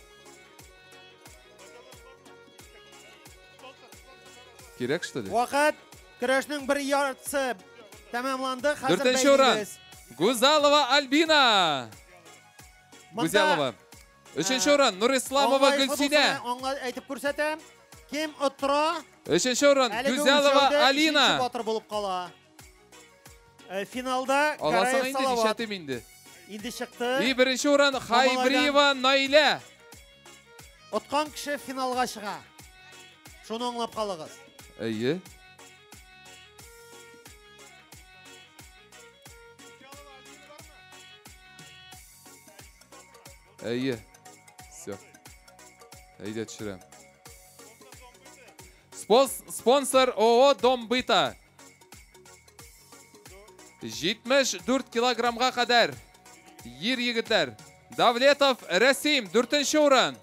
Кирәк, что ли? Вакыт көрәшнең бер яртысы тәмамланды. Хәзер Дүртенче урын. Гузалова Альбина. Гузалова. Өченче урын Нурисламова Гөлсинә. Әйтеп күрсәтәм. Кем оттыра? Өченче урын Гузалова Алина. Батыр булып кала. Финалда Аласың инде, нишләтим инде. Инде чыкты. И беренче урын Хайбриева Наилә. Откан кеше финалга чыга. Шуны аңлап калыгыз. Әйе. Әйе. Все. Әйдә төшерәм. Спонсор ООО Домбыта. 74 килограммга кадәр. Ир егетләр. Давлетов Рәсим, дүртенче урын.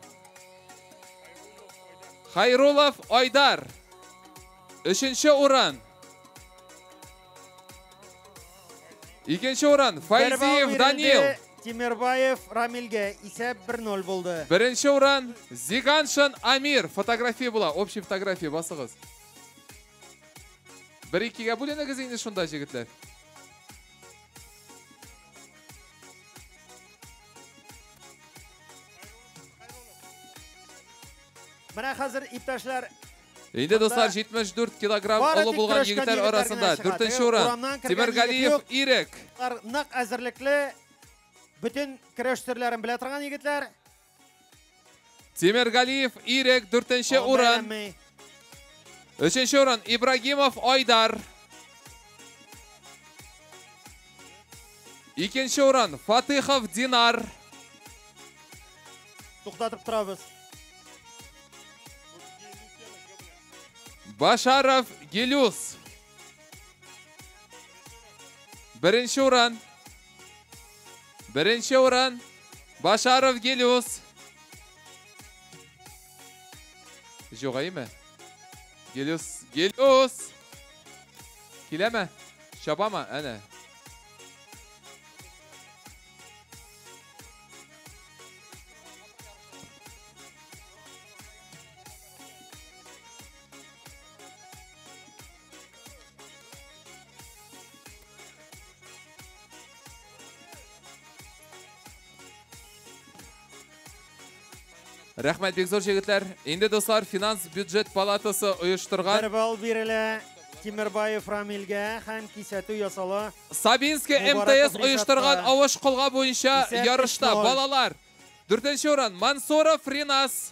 Хайрулов Айдар, өченче урын. Икенче урын Файзиев Данил. Тимербаев Рамилгә исәп 1-0 булды. Беренче урын Зиганшин Амир. Фотография була, общий фотография басыгыз. 1-2-гә бүленегез инде шунда, егетләр. Менә хәзер иптәшләр. Инде дуслар 74 килограмм олы булган егетләр арасында дүртенче урын Тимергалиев Ирек. Нык әзерлекле, бөтен көрәш төрләрен белә торган егетләр. Тимергалиев Ирек дүртенче урын. Өченче урын Ибрагимов Айдар. Икенче урын Фатыхов Динар. Туктатып торабыз. Башаров Гелюс. Беренче урын. Беренче урын Башаров Гелюс. Югайме? Гелюс, Гелюс. Киләме? Чабамы? Әнә. Рәхмәт бик зур, егетләр. Инде дуслар, финанс бюджет палатасы оештырган. Бер балл бирелә Тимербаев Рамилгә һәм кисәтү ясала. Сабинский МТС оештырган авыш колга буенча ярышта балалар. Дүртенче урын Мансуров Ринас.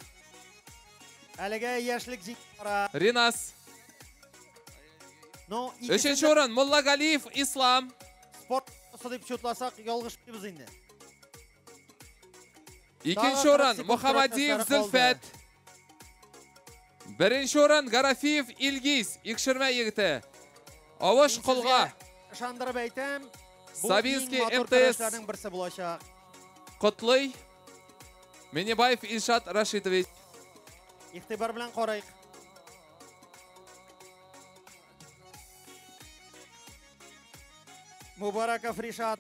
Әлегә яшьлек җитә. Ринас. Өченче урын Муллагалиев Ислам. Спорт дип чутласак, ялгышмыйбыз инде. Икенче урын Мухаммадиев Зөлфәт. Беренче урын Гарафиев Илгиз, Икшермә егете. Авыш колга. Ышандырып әйтәм, Сабинский МТС котлый. Минибаев Илшат Рашитович. Игътибар белән карыйк. Мубараков Ришат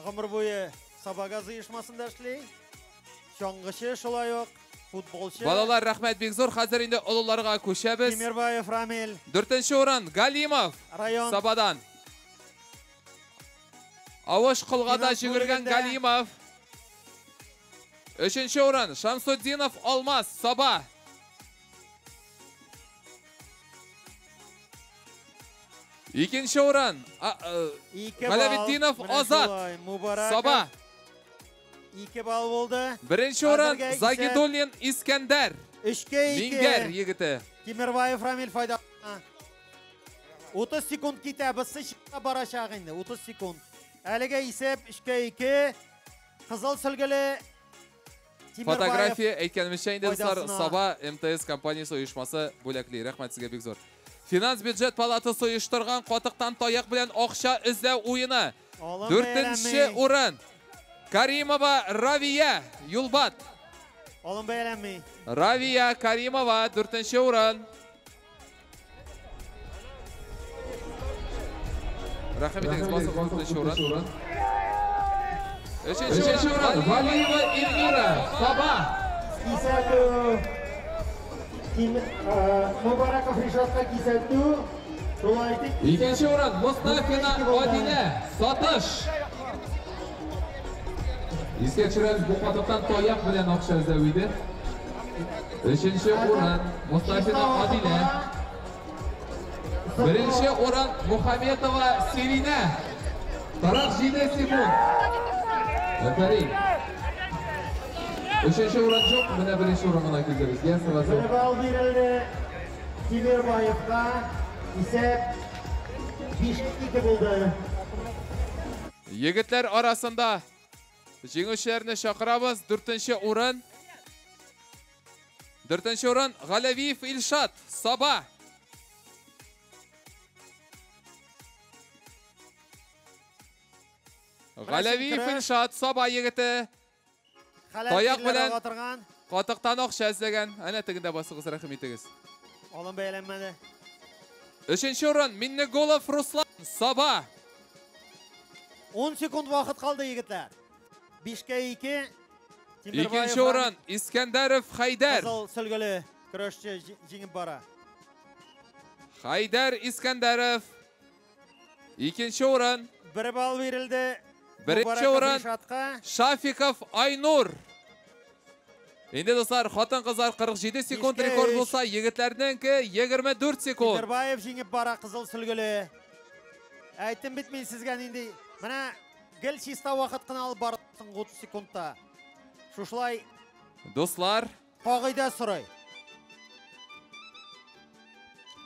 гомер буе Сабагаз оешмасында эшли. Чаңгычы шулай ук, футболчы. Балалар, рәхмәт бик зур. Хәзер инде олыларга күчәбез. Тимербаев Рамил. Дүртенче урын Галимов. Район. Сабадан. Авыш колгада Финанс җөгергән бүлегендә. Галимов. Өченче урын Шамсуддинов Алмаз, Саба. Икенче урын Ике балл. Галәветдинов Менә Азат, шулай, Мубараков. Саба. 2 балл булды. Беренче урын Хәзергә исә Загидуллин Искәндәр. 3-2. Мингәр егете. Тимербаев Рамил файда. 30 секунд китә, бысы чыга барачак инде. 30 секунд. Әлегә исәп 3-2. Кызыл сөлгеле Тимербаев. Фотография әйткәнемезчә инде дуслар, файдасына. Саба МТС компаниясе оешмасы бүләкли. Рәхмәт сезгә бик зур. Финанс бюджет палатасы оештырган катыктан таяк белән акча эзләү уены. Алым Дүртенче бәяләнми. урын Каримова Равия, Юлбат. Алым бәяләнми. Равия Каримова, дүртенче урын. Рәхим итегез, басыгыз дүртенче урын. Өченче урын Валиева Эльмира, Саба. Кисәтү. Мубараков Ришатка кисәтү. Шулай итеп. Икенче урын Мустафина Адилә, Сатыш. Искә төшерәбез, бу катыктан таяк белән акча эзләү иде. Өченче урын Мустафина Адилә. Беренче урын Мухаметова Сиринә. 47 секунд. Афәрин. Өченче урын юк, менә беренче урын гына килде безгә. Сразу. Бер балл бирелде Тимербаевка. Исәп 5-2 булды. Егетләр арасында җиңүчеләрне чакырабыз. Дүртенче урын. Дүртенче урын Галәвиев Илшат, Саба. Галәвиев Илшат, Саба егете. Таяк белән катыктан акча эзләгән. Әнә тегендә басыгыз, рәхим итегез. Алым бәяләнмәде. Өченче урын Миннеголов Руслан, Саба. 10 секунд вакыт калды, егетләр. 5-2. Икенче урын Искәндәров Хәйдәр. Кызыл сөлгеле көрәшче җиңеп бара. Хәйдәр Искәндәров. Икенче урын. Бер балл бирелде. Беренче урын Шафиков Айнур. Инде дуслар, хатын-кызлар 47 секунд рекорд булса, егетләрнеңке 24 секунд. Тимербаев җиңеп бара кызыл сөлгеле. Әйттем бит мин сезгә нинди. Менә гел чиста вакыт кына алып бардың 30 секундта. Шушылай Дуслар, кагыйдә сорый.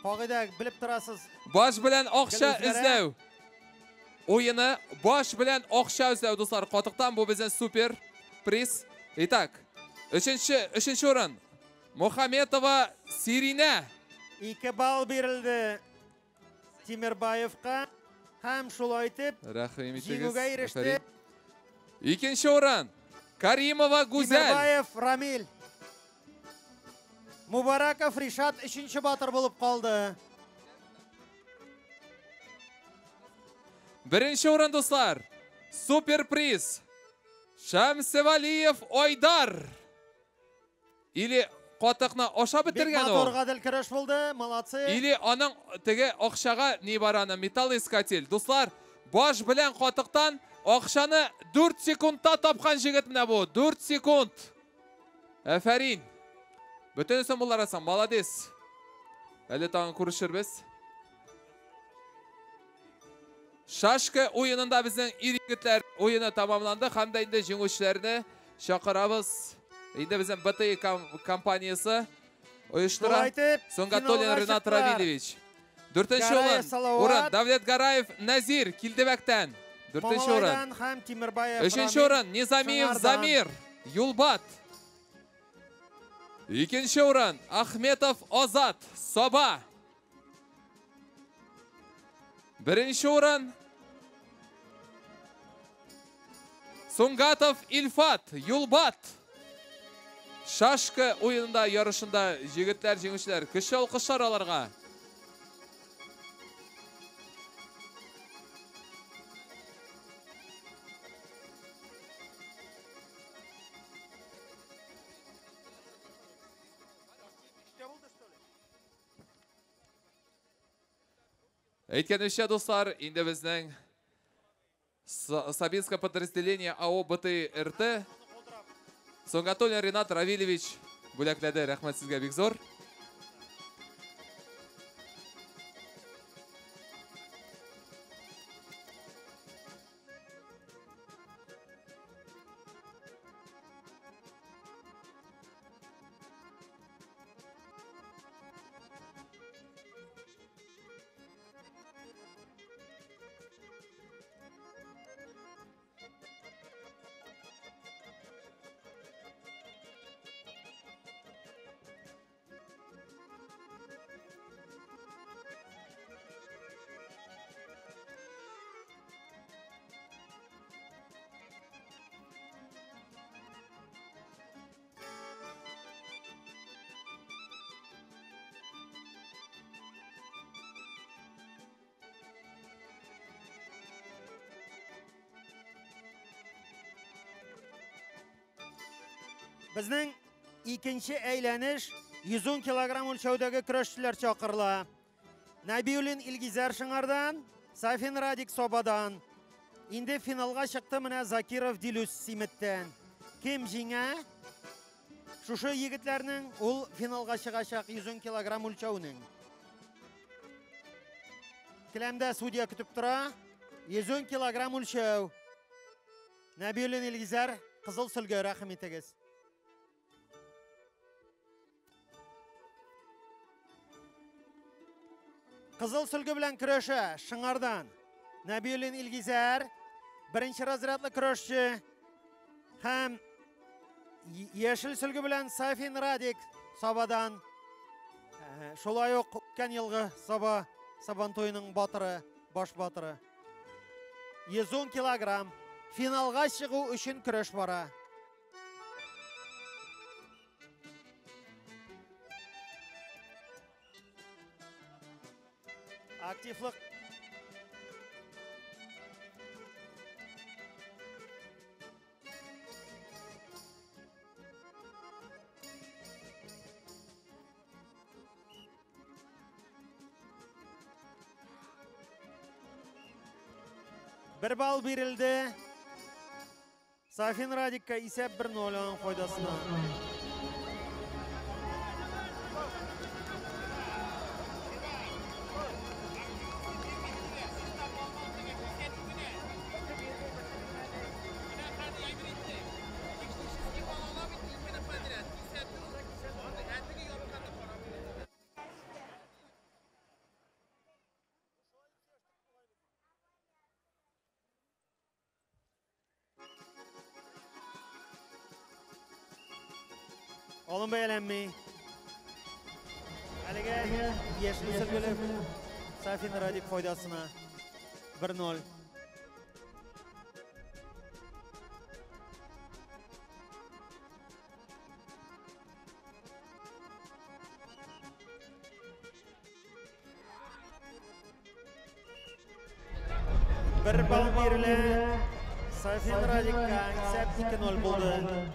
Кагыйдә белеп торасыз. Баш белән акча эзләү. Уены баш белән акча эзләү, дуслар. Катыктан бу безнең супер приз. Итак, өченче урын Мухаметова Сиринә. 2 балл бирелде Тимербаевка һәм шулай итеп Рәхим итегез. җиңүгә иреште. Икенче урын Каримова Гүзәл. Тимербаев Рамил. Мубараков Ришат өченче батыр булып калды. Беренче урын, дуслар. Супер приз. Шәмсевалиев Айдар. Или катыкны ашап Бик бетергән матур ул. гадел көрәш булды. Молодцы. Или аның теге акчага ни бар аны, металлоискатель. Дуслар, баш белән катыктан акчаны 4 секундта тапкан җегет менә бу. 4 секунд. Афәрин. Бөтенесен буларасың, молодец. Әле тагын күрешербез. Шашка уенында безнең ир егетләр уены тамамланды һәм дә инде җиңүчеләрне чакырабыз. Инде безнең БТИ компаниясе оештыра. Шулай итеп, Сунгатуллин финалга Ренат чыктылар. Равилевич. Дүртенче Гараев урын. Салават. Урын Давлет Гараев Назир Килдебәктән. Дүртенче урын. Мамалайдан һәм Тимербаев Өченче Рамил урын Низамиев Шыңардан. Замир Юлбат. Икенче урын Ахметов Азат Саба. Беренче урын Сунгатов Илфат Юлбат. Шашка уенында ярышында җегетләр, җиңүчеләр, көчле алкышлар аларга. Әйткәнебезчә, дуслар, инде безнең Сабинское подразделение АО БТРТ Сонгатуллин Ринат Равилевич бүләкләде. Рәхмәт сезгә бик зур. Безнең икенче әйләнеш 110 килограмм үлчәүдәге көрәшчеләр чакырыла. Нәбиуллин Илгизәр Шыңардан, Сафин Радик Собадан. Инде финалга чыкты менә Закиров Дилүс Симеттән. Кем җиңә? Шушы егетләрнең ул финалга чыгачак 110 килограмм үлчәүнең. Келәмдә судья көтеп тора. 110 килограмм үлчәү. Нәбиуллин Илгизәр, кызыл сөлге, рәхим итегез. Кызыл сөлге белән көрәшә Шыңардан Нәбиуллин Илгизәр, беренче разрядлы көрәшче, һәм яшел сөлге белән Сафин Радик Сабадан. Шулай ук үткән елгы Саба Сабантуйның батыры, баш батыры. 110 килограмм. Финалга чыгу өчен көрәш бара. Активлык. Бер балл бирелде. Сафин Радикка исәп 1-0 аның файдасына. Алым бәяләнми. Әлегә яшел сөлгеле Сафин Радик файдасына 1-0. Бер балл бирелә Сафин Радикка, исәп 2-0 булды.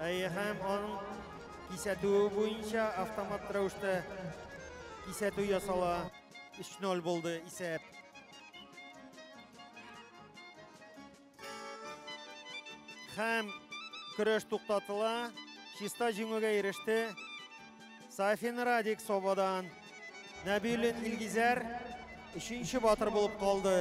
Әйе, һәм аның кисәтүе буенча автомат рәвештә кисәтү ясала. 3-0 булды исәп. Һәм көрәш туктатыла. Чиста җиңүгә иреште Сафин Радик Собадан. Нәбиуллин Илгизәр өченче батыр булып калды.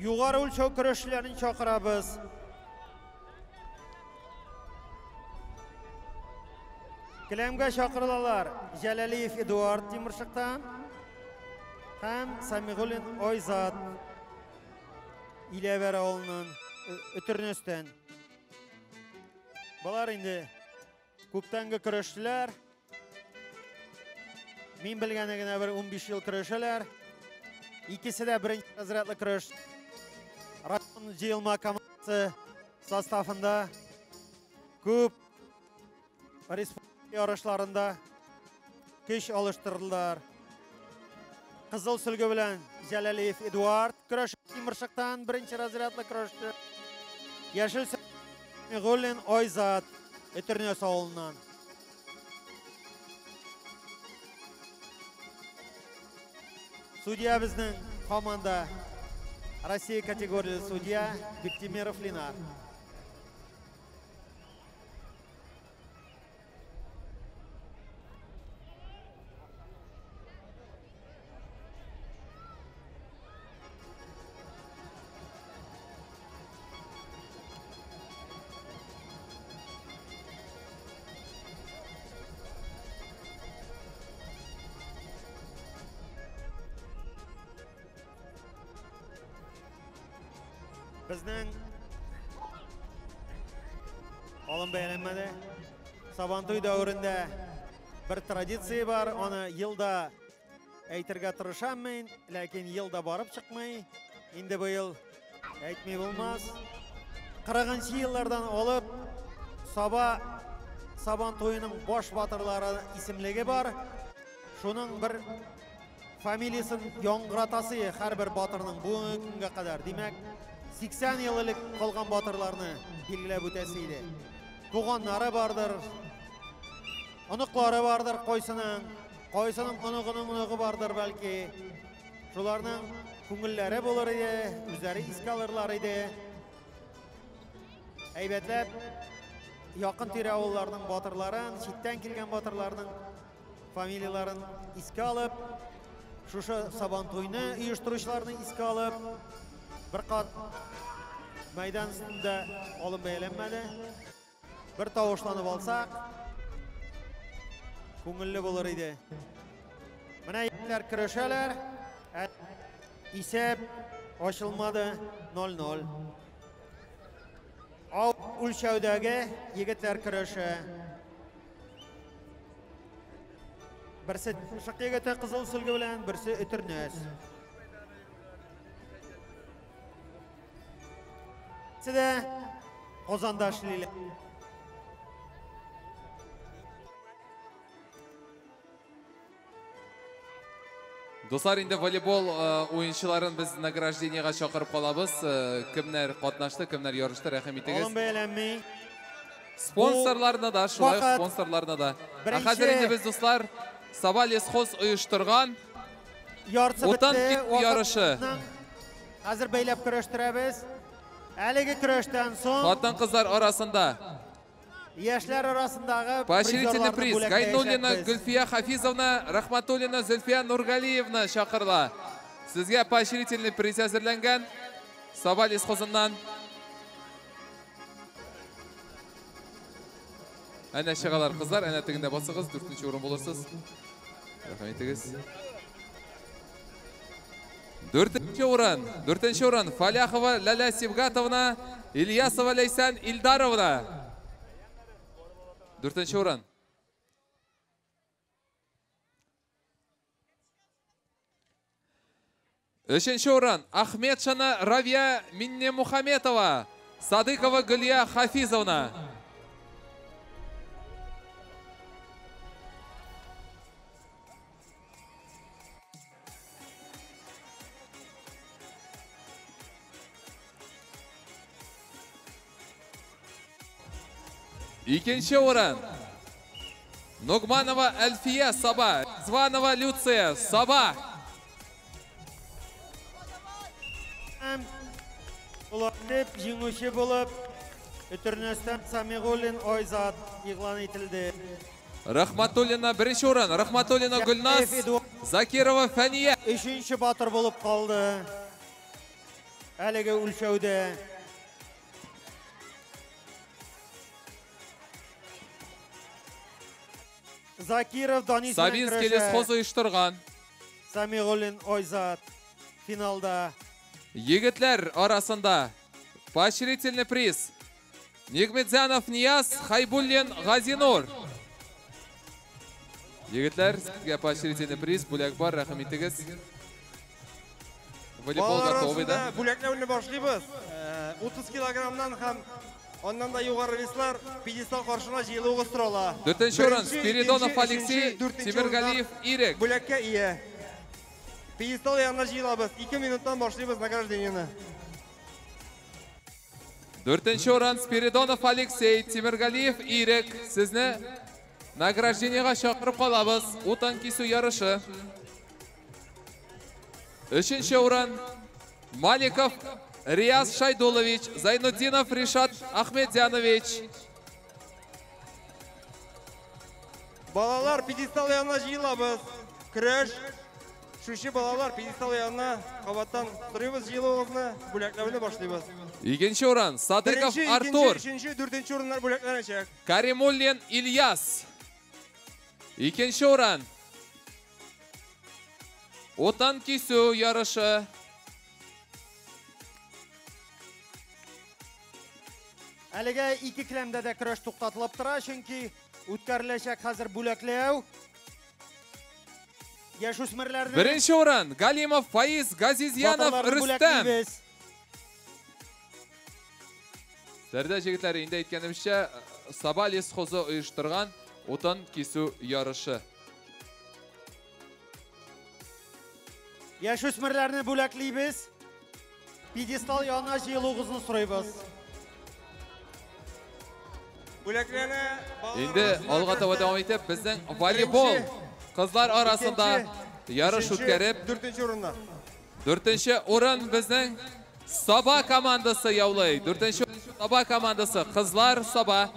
Югары үлчәү көрәшчеләрен чакырабыз. Келәмгә чакырылалар Җәләлиев Эдуард Тимершыктан һәм Самигуллин Айзат Иләвәр авылыннан, Өтернәстән. Болар инде күптәнге көрәшчеләр. Мин белгәне генә бер 15 ел көрәшәләр. Икесе дә беренче разрядлы көрәш. Район җыелма командасы составында күп республика ярышларында көч алыштырдылар. Кызыл сөлге белән Җәләлиев Эдуард көрәш Тимершыктан беренче разрядлы көрәшче. Яшел Мигуллин Айзат Өтернәс авылыннан. Судья безнең команда Россия категорияле судья Бектимиров Ленар. Безнең алым бәяләнмәде. Сабантуй дәверендә бер традиция бар, аны елда әйтергә тырышам мин, ләкин елда барып чыкмый. Инде быел әйтми булмас. 40 еллардан алып Саба Сабантуеның баш батырлары исемлеге бар. Шуның бер фамилиясын яңгыратасы һәрбер батырның бүгенге көнгә кадәр. Димәк, 80 ел элек калган батырларны билгеләп үтәсе иде. Туганнары бардыр, оныклары бардыр, кайсының, кайсының оныгының оныгы бардыр бәлки. Шуларның күңелләре булыр иде, үзләре искә алырлар иде. Әйбәтләп якын тирә авылларның батырларын, читтән килгән батырларның фамилияләрен искә алып, шушы Сабантуйны оештыручыларны искә алып, бер кат мәйдан өстендә алым бәяләнмәде. Бер тавышланып алсак, күңелле булыр иде. Менә егетләр көрәшәләр. Исәп ачылмады, 0-0. Ау үлчәүдәге егетләр көрәшә. Берсе Шык егете кызыл сөлге белән, берсе Өтернәс. Икесе дә Казанда эшлиләр. Дуслар, инде волейбол уенчыларын без награждениега чакырып калабыз. Кемнәр катнашты, кемнәр ярышты, рәхим итегез. Алым бәяләнми. Спонсорларны да, шулай ук Вакыт. спонсорларны да. Ә Беренче хәзер инде без, дуслар, Саба лесхоз оештырган Яртысы Утан бетте, кит ярышы. вакытның Хәзер бәйләп көрәштерәбез. Әлеге көрәштән соң Хатын-кызлар арасында яшьләр арасындагы поощрительный призерларны приз бүләкләячәкбез. Гайнуллина Гөлфия Хафизовна, Рахматуллина Зөлфия Нургалиевна чакырыла. Сезгә поощрительный приз әзерләнгән Саба лесхозыннан. Әнә чыгалар кызлар, әнә тегендә басыгыз, 4нче урын булырсыз. Рәхмәт итегез. 4нче урын, 4нче урын Фаляхова Ләлә Сибгатовна, Ильясова Ләйсән Илдаровна. 4нче урын. 3нче урын Ахметшина Равия Миннемухаметова, Садыкова Гөлия Хафизовна. Икенче урын Нугманова Әлфия Саба, Званова Люция Саба. Дип җиңүче булып Өтернәстән Самигуллин Айзат игълан ителде. Рахматуллина беренче урын, Рахматуллина Гөлназ, Закирова Фәния. Өченче батыр булып калды. Әлеге үлчәүдә. Закиров Данис белән Сабинский лесхоз оештырган. Самигуллин Айзат финалда. Егетләр арасында поощрительный приз. Нигметзянов Нияз, Хайбуллин Газинур. Егетләр, сезгә поощрительный приз, бүләк бар, рәхим итегез. Волейбол готовый, да? Бүләкләүне башлыйбыз. 30 килограммнан һәм аннан да югары веслар пьедестал каршына җыелуыгыз сорала. Дүртенче урын Спиридонов Алексей, Тимергалиев Ирек. Бүләккә ия. Пьедестал янына җыелабыз. 2 минуттан башлыйбыз награждениене. Дүртенче урын Спиридонов Алексей, Тимергалиев Ирек. Сезне награждениега чакырып калабыз. Утын кисү ярышы. Өченче урын Маликов Рияз Шайдулович, Зайнутдинов Ришат Ахмедзянович. Балалар пьедестал янына җыелабыз. Көрәш. Шушы балалар пьедестал янына кабаттан сорыйбыз җыелуыгызны, бүләкләүне башлыйбыз. Икенче урын Садыков Артур. Өченче, дүртенче урыннар бүләкләнәчәк. Каримуллин Ильяс. Икенче урын. Утын кисү ярышы. Әлегә ике келәмдә дә көрәш туктатылып тора, чөнки үткәреләчәк хәзер бүләкләү. Яшүсмерләрне Беренче урын Галимов Фаиз, Газизянов Рөстәм. Сәрдә җегетләре, инде әйткәнемчә, Саба лесхозы оештырган утын кисү ярышы. Яшүсмерләрне бүләклибез. Пьедестал янына җыелуыгызны сорыйбыз. Бүләкләрне Инде алга таба дәвам итеп, безнең волейбол кызлар арасында ярыш үткәреп, дүртенче урыннар. Дүртенче урын безнең Саба командасы яулый. Дүртенче Саба командасы, кызлар Саба.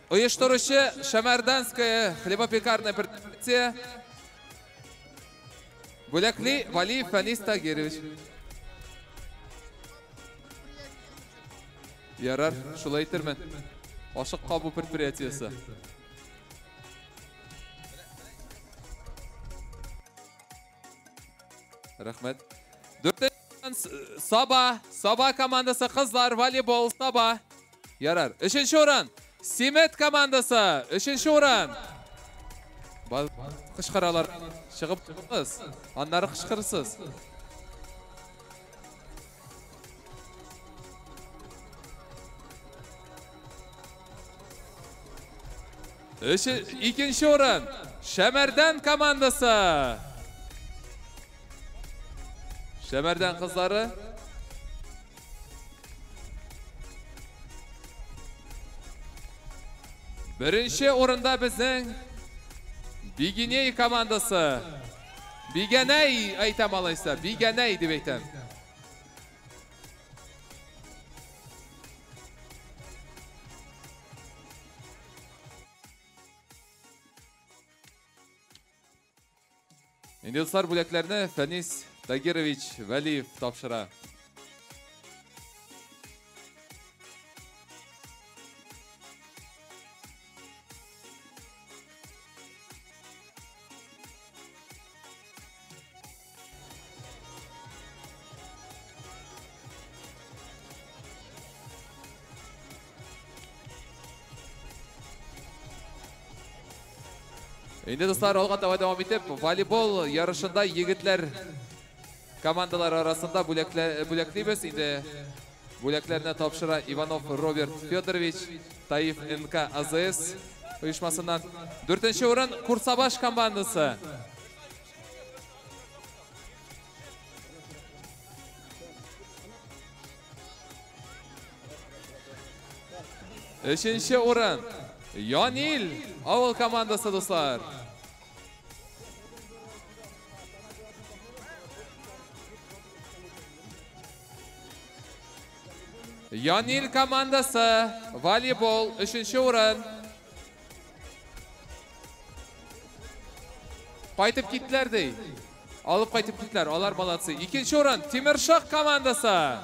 Оештыручы Шәмәрданская хлебопекарная предприятие. Бүләкли Валиев Фәнис Тагирович. Ярар, шулай әйтермен. Ашык кабу предприятиесе. Рәхмәт. Дүртенче Саба, Саба командасы, кызлар, волейбол, Саба. Ярар. Өченче урын Симет командасы. Өченче урын. Кычкыралар. Чыгып чыгыгыз. Аннары кычкырсыз. Икенче урын Шәмәрдән командасы. Шәмәрдән кызлары. Беренче урында безнең Бигеней командасы. Бигеней әйтәм алайса, Бигеней дип әйтәм. Инде дуслар, бүләкләрне Фәнис Тагирович Вәлиев тапшыра. Инде дуслар, алга таба дәвам итеп, волейбол ярышында егетләр командалары арасында бүләклибез. Инде бүләкләрне тапшыра Иванов Роберт Федорович, Таиф НК АЗС оешмасыннан. Дүртенче урын Курсабаш командасы. Өченче урын Янил авыл командасы, дуслар. Янил командасы, волейбол, өченче урын. Кайтып киттеләр ди. Алып кайтып киттеләр, алар молодцы. Икенче урын Тимершык командасы.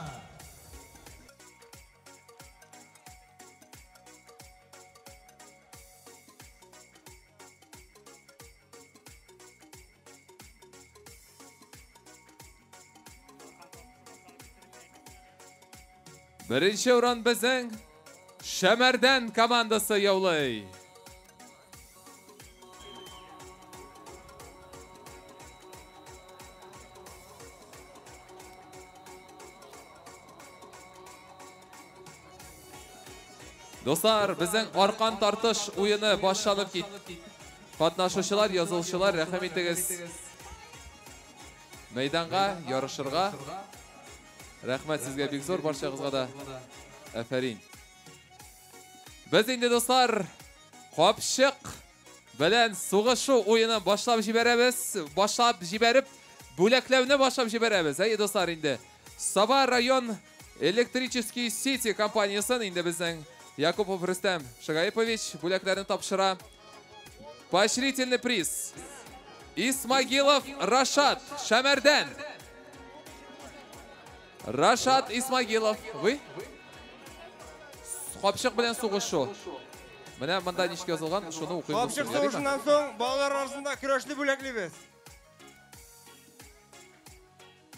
Беренче урын безнең Шәмәрдән командасы яулый. Дуслар, безнең аркан тартыш уены башланып китте. Катнашучылар, язылучылар, рәхим итегез. Мәйданга ярышырга. Рәхмәт сезгә бик зур, барчагызга да. Афәрин. Без инде, дуслар, капчык белән сугышу уенын башлап җибәрәбез. Башлап җибәреп, бүләкләүне башлап җибәрәбез. Әйе, дуслар, инде Саба район электрический сети компаниясен инде безнең Якупов Рөстәм Шагаипович бүләкләрен тапшыра. Поощрительный приз. Исмагилов Рашат, Шәмәрдән. Рашат Исмагилов, вы? Капчык белән сугышу. Менә монда ничек язылган, шуны укыйбыз. Капчык сугышыннан соң балалар арасында көрәшне бүләклибез.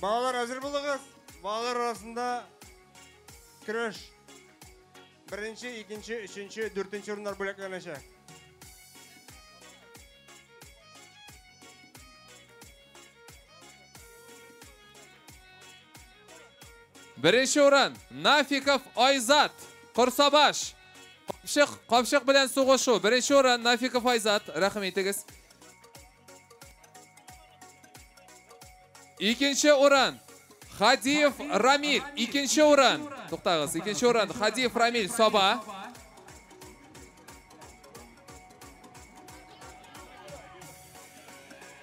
Балалар әзер булыгыз. Балалар арасында көрәш. Беренче, икенче, өченче, дүртенче урыннар бүләкләнәчәк. Беренче урын Нафиков Айзат, Корсабаш. Капчык, капчык белән сугышу. Беренче урын Нафиков Айзат. Рәхим итегез. Икенче урын Хадиев Рамиль. Икенче урын. Туктагыз. Икенче урын Хадиев Рамиль, Саба.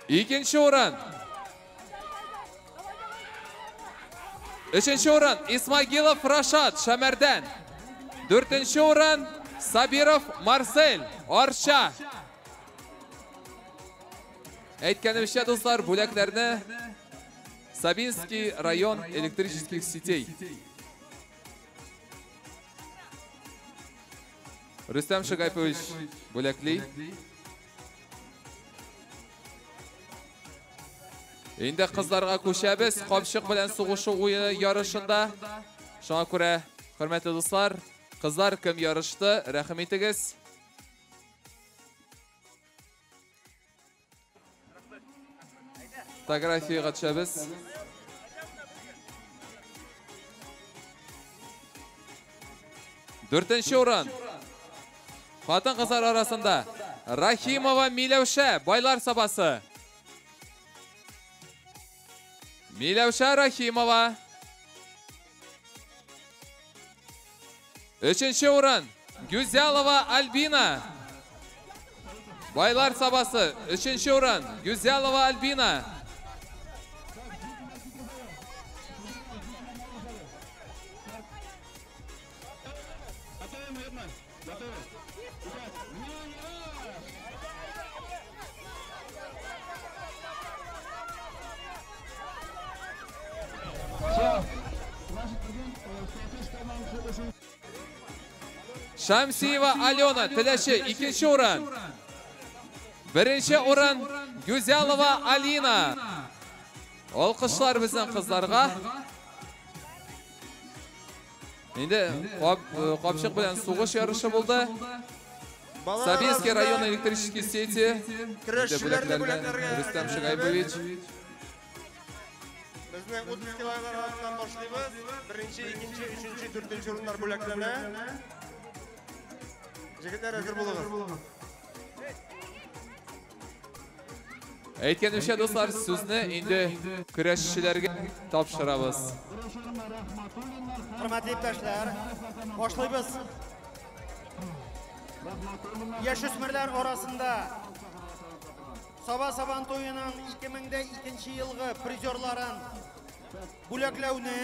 Икенче урын. Өченче урын Исмагилов Рашат, Шәмәрдән. Дүртенче урын Сабиров Марсель, Арча. Әйткәнемчә, дуслар, бүләкләрне Сабинский район электрических сетей. Рөстәм Шагайпович бүләкли. Инде кызларга күчәбез. Капчык белән сугышу уены ярышында. Шуңа күрә, хөрмәтле дуслар, кызлар кем ярышты, рәхим итегез. Фотографиягә төшәбез. Дүртенче урын. Хатын-кызлар арасында Рахимова Миләүшә, Байлар Сабасы. Миләүшә Рахимова. Өченче урын Гүзәлова Альбина. Байлар Сабасы. Өченче урын Гүзәлова Альбина. Шамсиева Алена, Теләче, икенче урын. Беренче урын Гүзәлова Алина. Алкышлар безнең кызларга. Инде капчык белән сугыш ярышы булды. Сабинский район электрические сети. Көрәшчеләрне бүләкләргә Рөстәм Шагайпович. Безнең 30 килограммнан башлыйбыз. Беренче, икенче, өченче, дүртенче урыннар бүләкләнә. Җегетләр, әзер булыгыз. Әйткәнемчә, дуслар, сүзне инде көрәшчеләргә тапшырабыз. Хөрмәтле иптәшләр, башлыйбыз. Яшүсмерләр арасында Саба Сабан туеның 2002 елгы призерларын бүләкләүне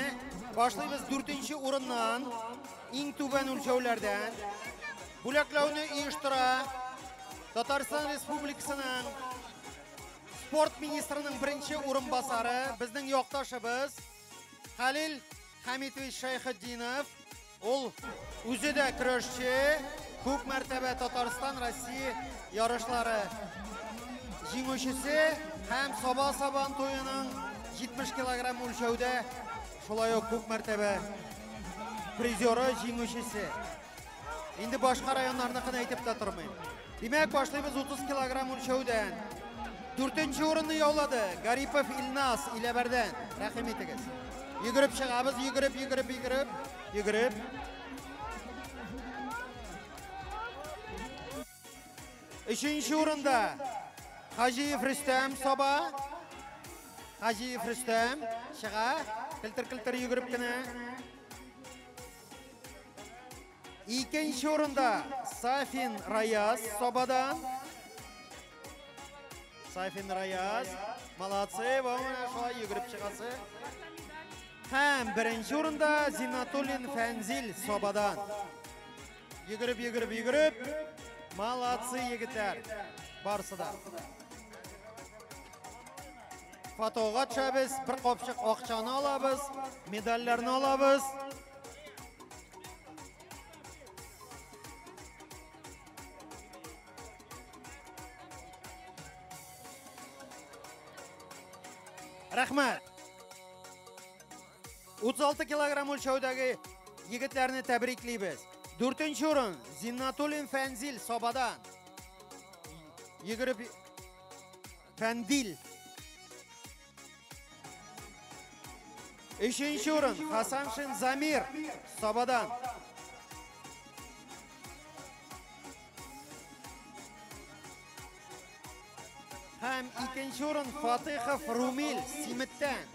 башлыйбыз 4нче урыннан, иң түбән үлчәүләрдән. Бүләкләүне оештыра Татарстан Республикасының спорт министрының беренче урынбасары, безнең якташыбыз Халил Хамитович Шәйхетдинов. Ул үзе дә көрәшче, күп мәртәбә Татарстан, Россия ярышлары җиңүчесе һәм Саба Сабан туеның 70 килограмм үлчәүдә шулай ук күп мәртәбә призеры, җиңүчесе. Инде башка районнарныкын әйтеп тә тормыйм. Димәк, башлыйбыз 30 килограмм үлчәүдән. 4-нче урынны яулады Гарипов Илназ Иләбәрдән. Рәхим итегез. Йөгереп чыгабыз, йөгереп, йөгереп, йөгереп, йөгереп. 3-нче урында Хаҗиев Рөстәм Саба. Хаҗиев Рөстәм чыга, келтер-келтер йөгереп кенә. 2-нче урында Сафин Раяз Сабадан. Сафин Раяз, молодцы, менә шулай йөгереп чыгасы. Һәм 1-нче урында Зиннатуллин Фәнзил Сабадан. Йөгереп, йөгереп, йөгереп. Молодцы, егетләр. Барысы да. Фотога төшәбез, бер капчык акчаны алабыз, медальләрне алабыз. Рәхмәт. 36 килограмм үлчәүдәге егетләрне тәбриклибез. 4-нче урын Зиннатуллин Фәнзил Сабадан. Йөгереп Фәндил. 3-нче урын Хасаншин Замир Сабадан. Һәм 2-нче урын Фатыйхов Румил Симеттән.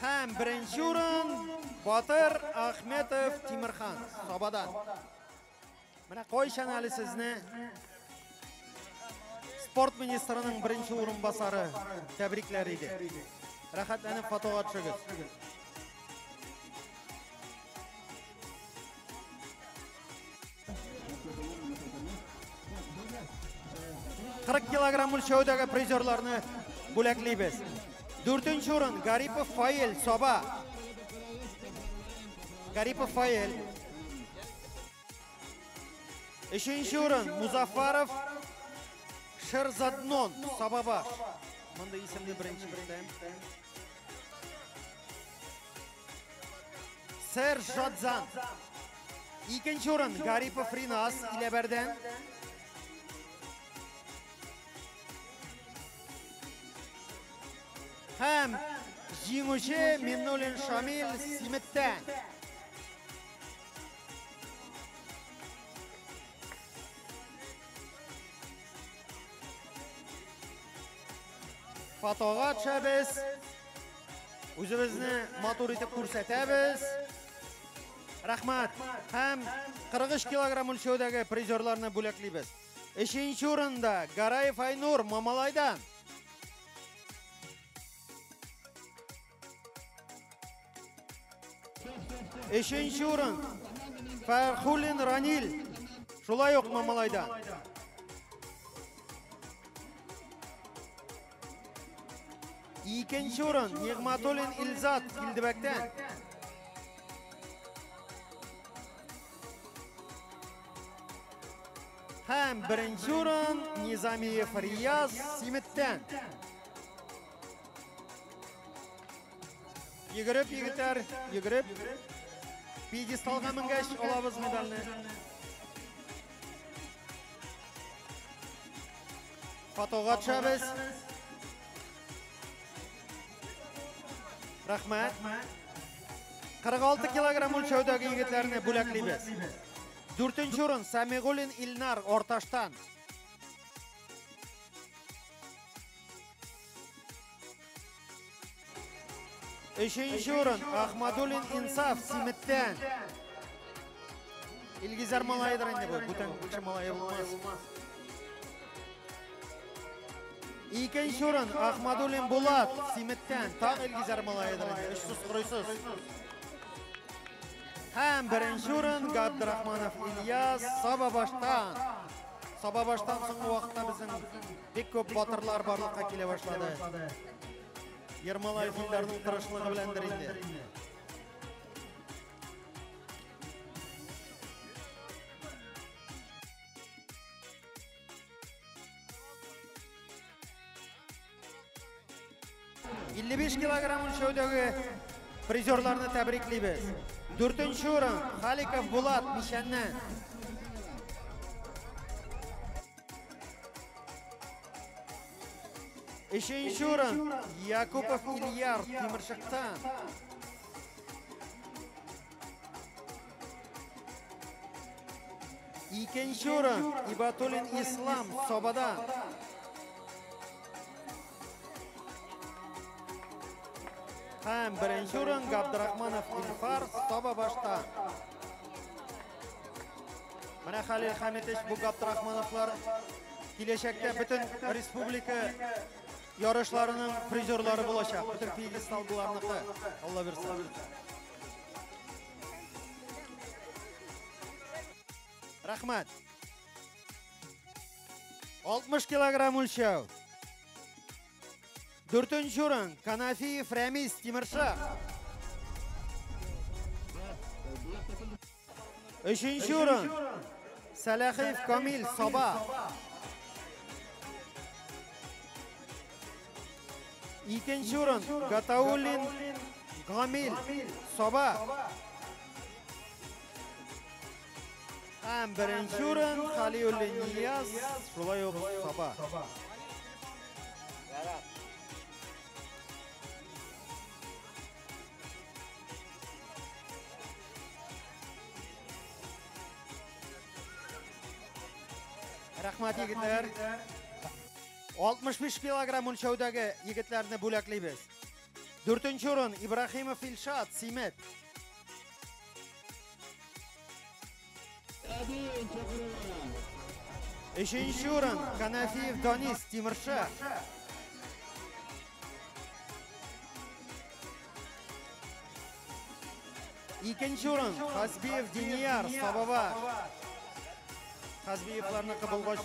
Һәм 1-нче урын Батыр Ахметов Тимирхан Сабадан. Менә кайчан әле сезне спорт министрының 1-нче урынбасары тәбрикләр иде. Рәхәтләнеп фотога төшегез. 40 килограмм үлчәүдәге призерларны бүләклибез. 4-нче урын Гарипов Фаил Саба. Гарипов Фаил. 3-нче урын Музафаров Шерзаднон Сабабаш. Монда исемне беренче ишетәм. Сержадзан. 2-нче урын Гарипов Ринас Иләбәрдән. Һәм җиңүче Миннуллин Шамил Симеттән. Фотога төшәбез. Үзебезне матур итеп күрсәтәбез. Рәхмәт. Һәм 43 килограмм үлчәүдәге призерларны бүләклибез. 3-нче урында Гараев Айнур Мамалайдан. 3-нче урын Фәрхуллин Ранил шулай ук Мамалайдан. 2-нче урын Нигматуллин Илзат Килдебәктән. Һәм 1-нче урын Низамиев Рияз Симеттән. Йөгереп, егетләр, йөгереп. Пьедесталга менгәч алабыз медальне. Фотога төшәбез. Рәхмәт. 46 килограмм үлчәүдәге егетләрне бүләклибез. 4-нче урын Самигуллин Илнар Орташтан. 3-нче урын Ахмадуллин Инсаф Симеттән. Илгизәр малайдыр инде бу, бүтән кеше малае булмас. 2-нче урын Ахмадуллин Булат Симеттән, тагы Илгизәр малайдыр инде, өчсез-кырыйсыз. Һәм 1-нче урын Габдрахманов Ильяс Сабабаштан. Сабабаштан соңгы вакытта безнең бик күп батырлар барлыкка килә башлады. Ермолаев Илдарның тырышлыгы беләндер инде. 55 килограмм үлчәүдәге призерларны тәбриклибез. 4-нче урын Халиков Булат Мишәннән. 3-нче урын Якупов Ильяр Тимершыктан. 2-нче урын Ибатуллин Ислам Сабадан. Һәм 1-нче урын Габдрахманов Илфар Сабабаштан. Менә Халил Хамитович, бу Габдрахмановлар киләчәктә бөтен республика ярышларының призерлары булачак. Бөтен пьедестал буларныкы. Алла бирсә. Рәхмәт. 60 килограмм үлчәү. 4-нче урын Канафиев Рәмис Тимершык. 3-нче урын Сәләхиев Камил Саба. 2-нче урын Гатауллин Гамил Саба. Һәм 1-нче урын Халиуллин Нияз шулай ук Саба. Рәхмәт, егетләр. 65 килограмм үлчәүдәге егетләрне бүләклибез. 4-нче урын Ибрахимов Илшат Симет. 3-нче урын Канафиев Данис Тимершык. 2-нче урын Хасбиев Динияр Сабабаш. Хасбиевларныкы булгач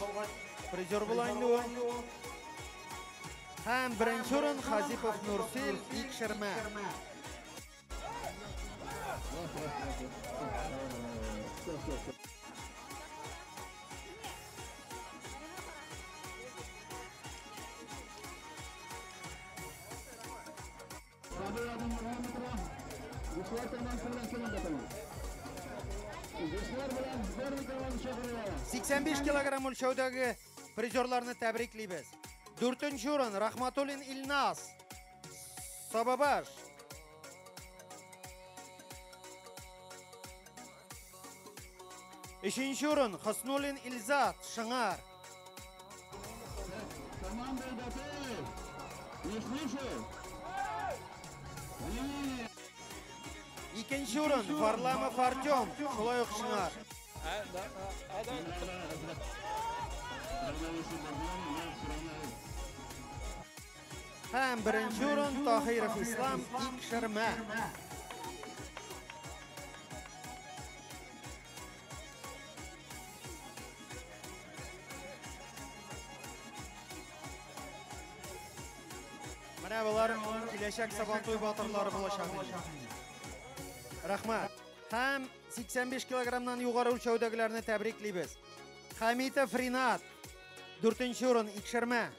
призер була инде ул. Һәм 1-нче урын Хазипов Нурсил Икшермә. 85 килограмм үлчәүдәге призерларны тәбриклибез. 4-нче урын Рахматуллин Илназ Сабабаш. 3-нче урын Хоснуллин Илзат Шыңар. 2-нче урын Варламов Артем шулай ук Шыңар. Һәм 1-нче урын Тахиров Ислам Икшермә. Менә болар киләчәк Сабантуй батырлары булачак. Рәхмәт. Һәм 85 килограммнан югары үлчәүдәгеләрне тәбриклибез. Хамитов Ринат, 4-нче урын Икшермә.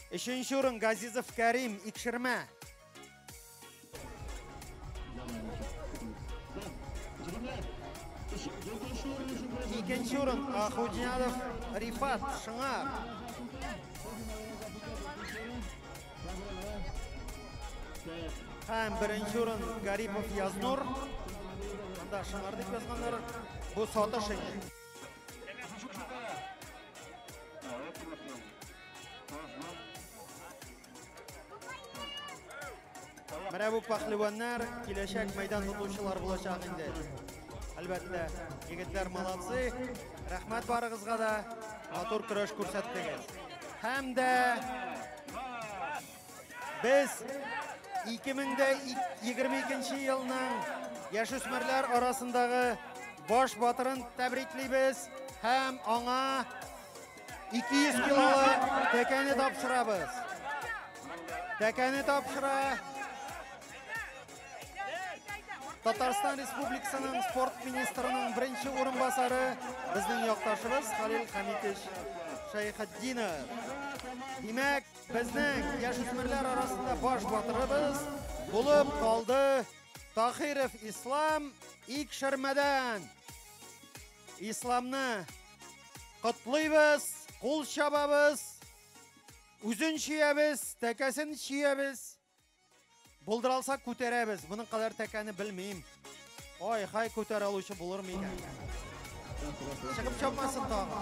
3-нче урын Газизов Карим Икшермә. 2-нче урын Ахудинов Рифат Шыңар. Һәм 1-нче урын Гарипов Язнур. Анда Шыңар дип язганнар. Бу сатыш инде. Менә бу пахлеваннар киләчәк мәйдан тотучылар булачак инде. Әлбәттә, егетләр молодцы. Рәхмәт барыгызга да. Матур көрәш күрсәттегез. Һәм дә без 2022 елның яшүсмерләр арасындагы баш батырын тәбриклибез һәм аңа 200 килолы тәкәне тапшырабыз. Тәкәне тапшыра Татарстан Республикасының спорт министрының беренче урынбасары безнең якташыбыз Халил Хамитович Шәйхетдинов. Димәк, безнең яшүсмерләр арасында баш батырыбыз булып калды Тахиров Ислам Икшермәдән. Исламны котлыйбыз, кул чабабыз, үзен чөябез, тәкәсен чөябез. Булдыра алсак күтәрәбез. Моның кадәр тәкәне белмим. Ой, хай күтәрә алучы булыр микән? Чыгып чапмасын тагы.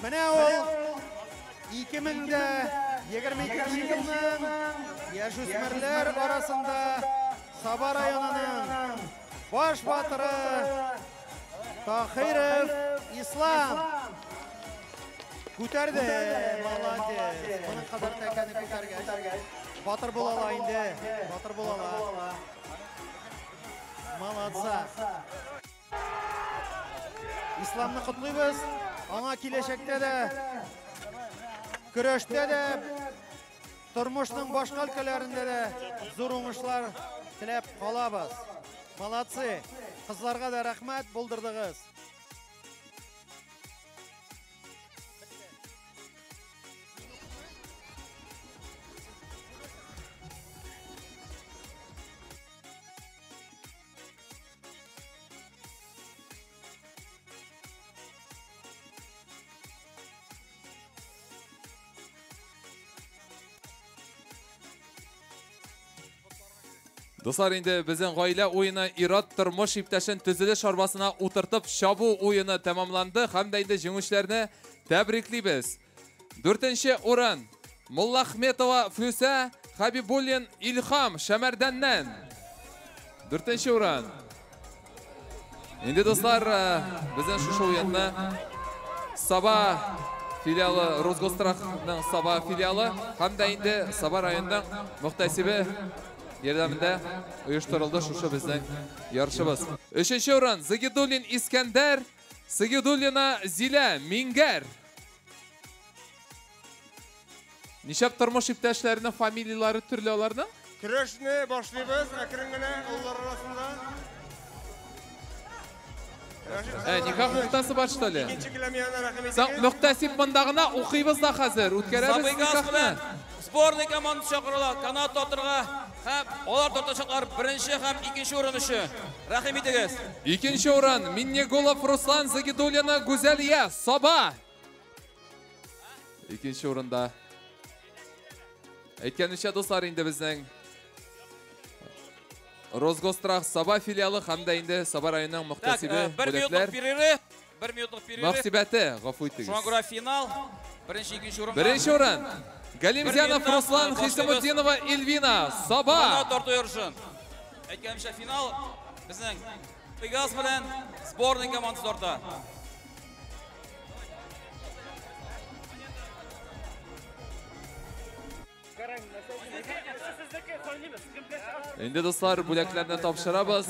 Менә ул 2022 елның яшүсмерләр арасында Саба районының баш батыры Тахиров Ислам. Күтәрде, молодец. Моның кадәр тәкәне күтәргәч, батыр була ала инде, батыр була ала. Молодца. Исламны котлыйбыз. Аңа киләчәктә дә, көрәштә дә, тормышның башка өлкәләрендә дә зур уңышлар теләп калабыз. Молодцы. Кызларга да рәхмәт, булдырдыгыз. Дуслар, инде безнең гаилә уены ир-ат тормыш иптәшен төзелеш арбасына утыртып чабу уены тәмамланды һәм дә инде җиңүчеләрне тәбриклибез. Дүртенче урын Муллахметова Флюсә, Хабибуллин Илһам Шәмәрдәннән. Дүртенче урын. Инде дуслар, безнең шушы уенны Саба филиалы, Росгосстрахның Саба филиалы һәм дә инде Саба районының мөхтәсибе ярдәмендә оештырылды шушы безнең ярышыбыз. Өченче урын Загидуллин Искәндәр, Загидуллина Зилә Мингәр. Ничәп тормыш иптәшләренең фамилияләре төрле аларның? Көрәшне башлыйбыз әкрен генә олылар арасында. Никах нуктасы бар, что ли? Икенче келәм янына рәхим итегез. Соң, мөхтәсиб монда гына укыйбыз да хәзер, үткәрәбез никахны. Сборный команда чакырыла, канат тартырга һәм алар тартачаклар беренче һәм икенче урын өчен. Рәхим итегез. Икенче урын Миннегулов Руслан, Загидуллина Гүзәлия, Саба. Икенче урында. Әйткәнемчә, дуслар, инде безнең Росгосстрах Саба филиалы һәм дә инде Саба районының мөхтәсибе бер минутлык бүләкләр. перерыв, бер минутлык перерыв. Мөхтәсибәте, гафу итегез. Шуңа күрә финал, беренче, икенче урынга. Беренче урын Галимзянов Бер минуттан Руслан, башлыйбыз. Хисамутдинова Эльвина, Саба. Канат тарту ярышын. Әйткәнемчә, финал безнең Пегас белән сборный командасы тарта. Инде дуслар, бүләкләрне тапшырабыз.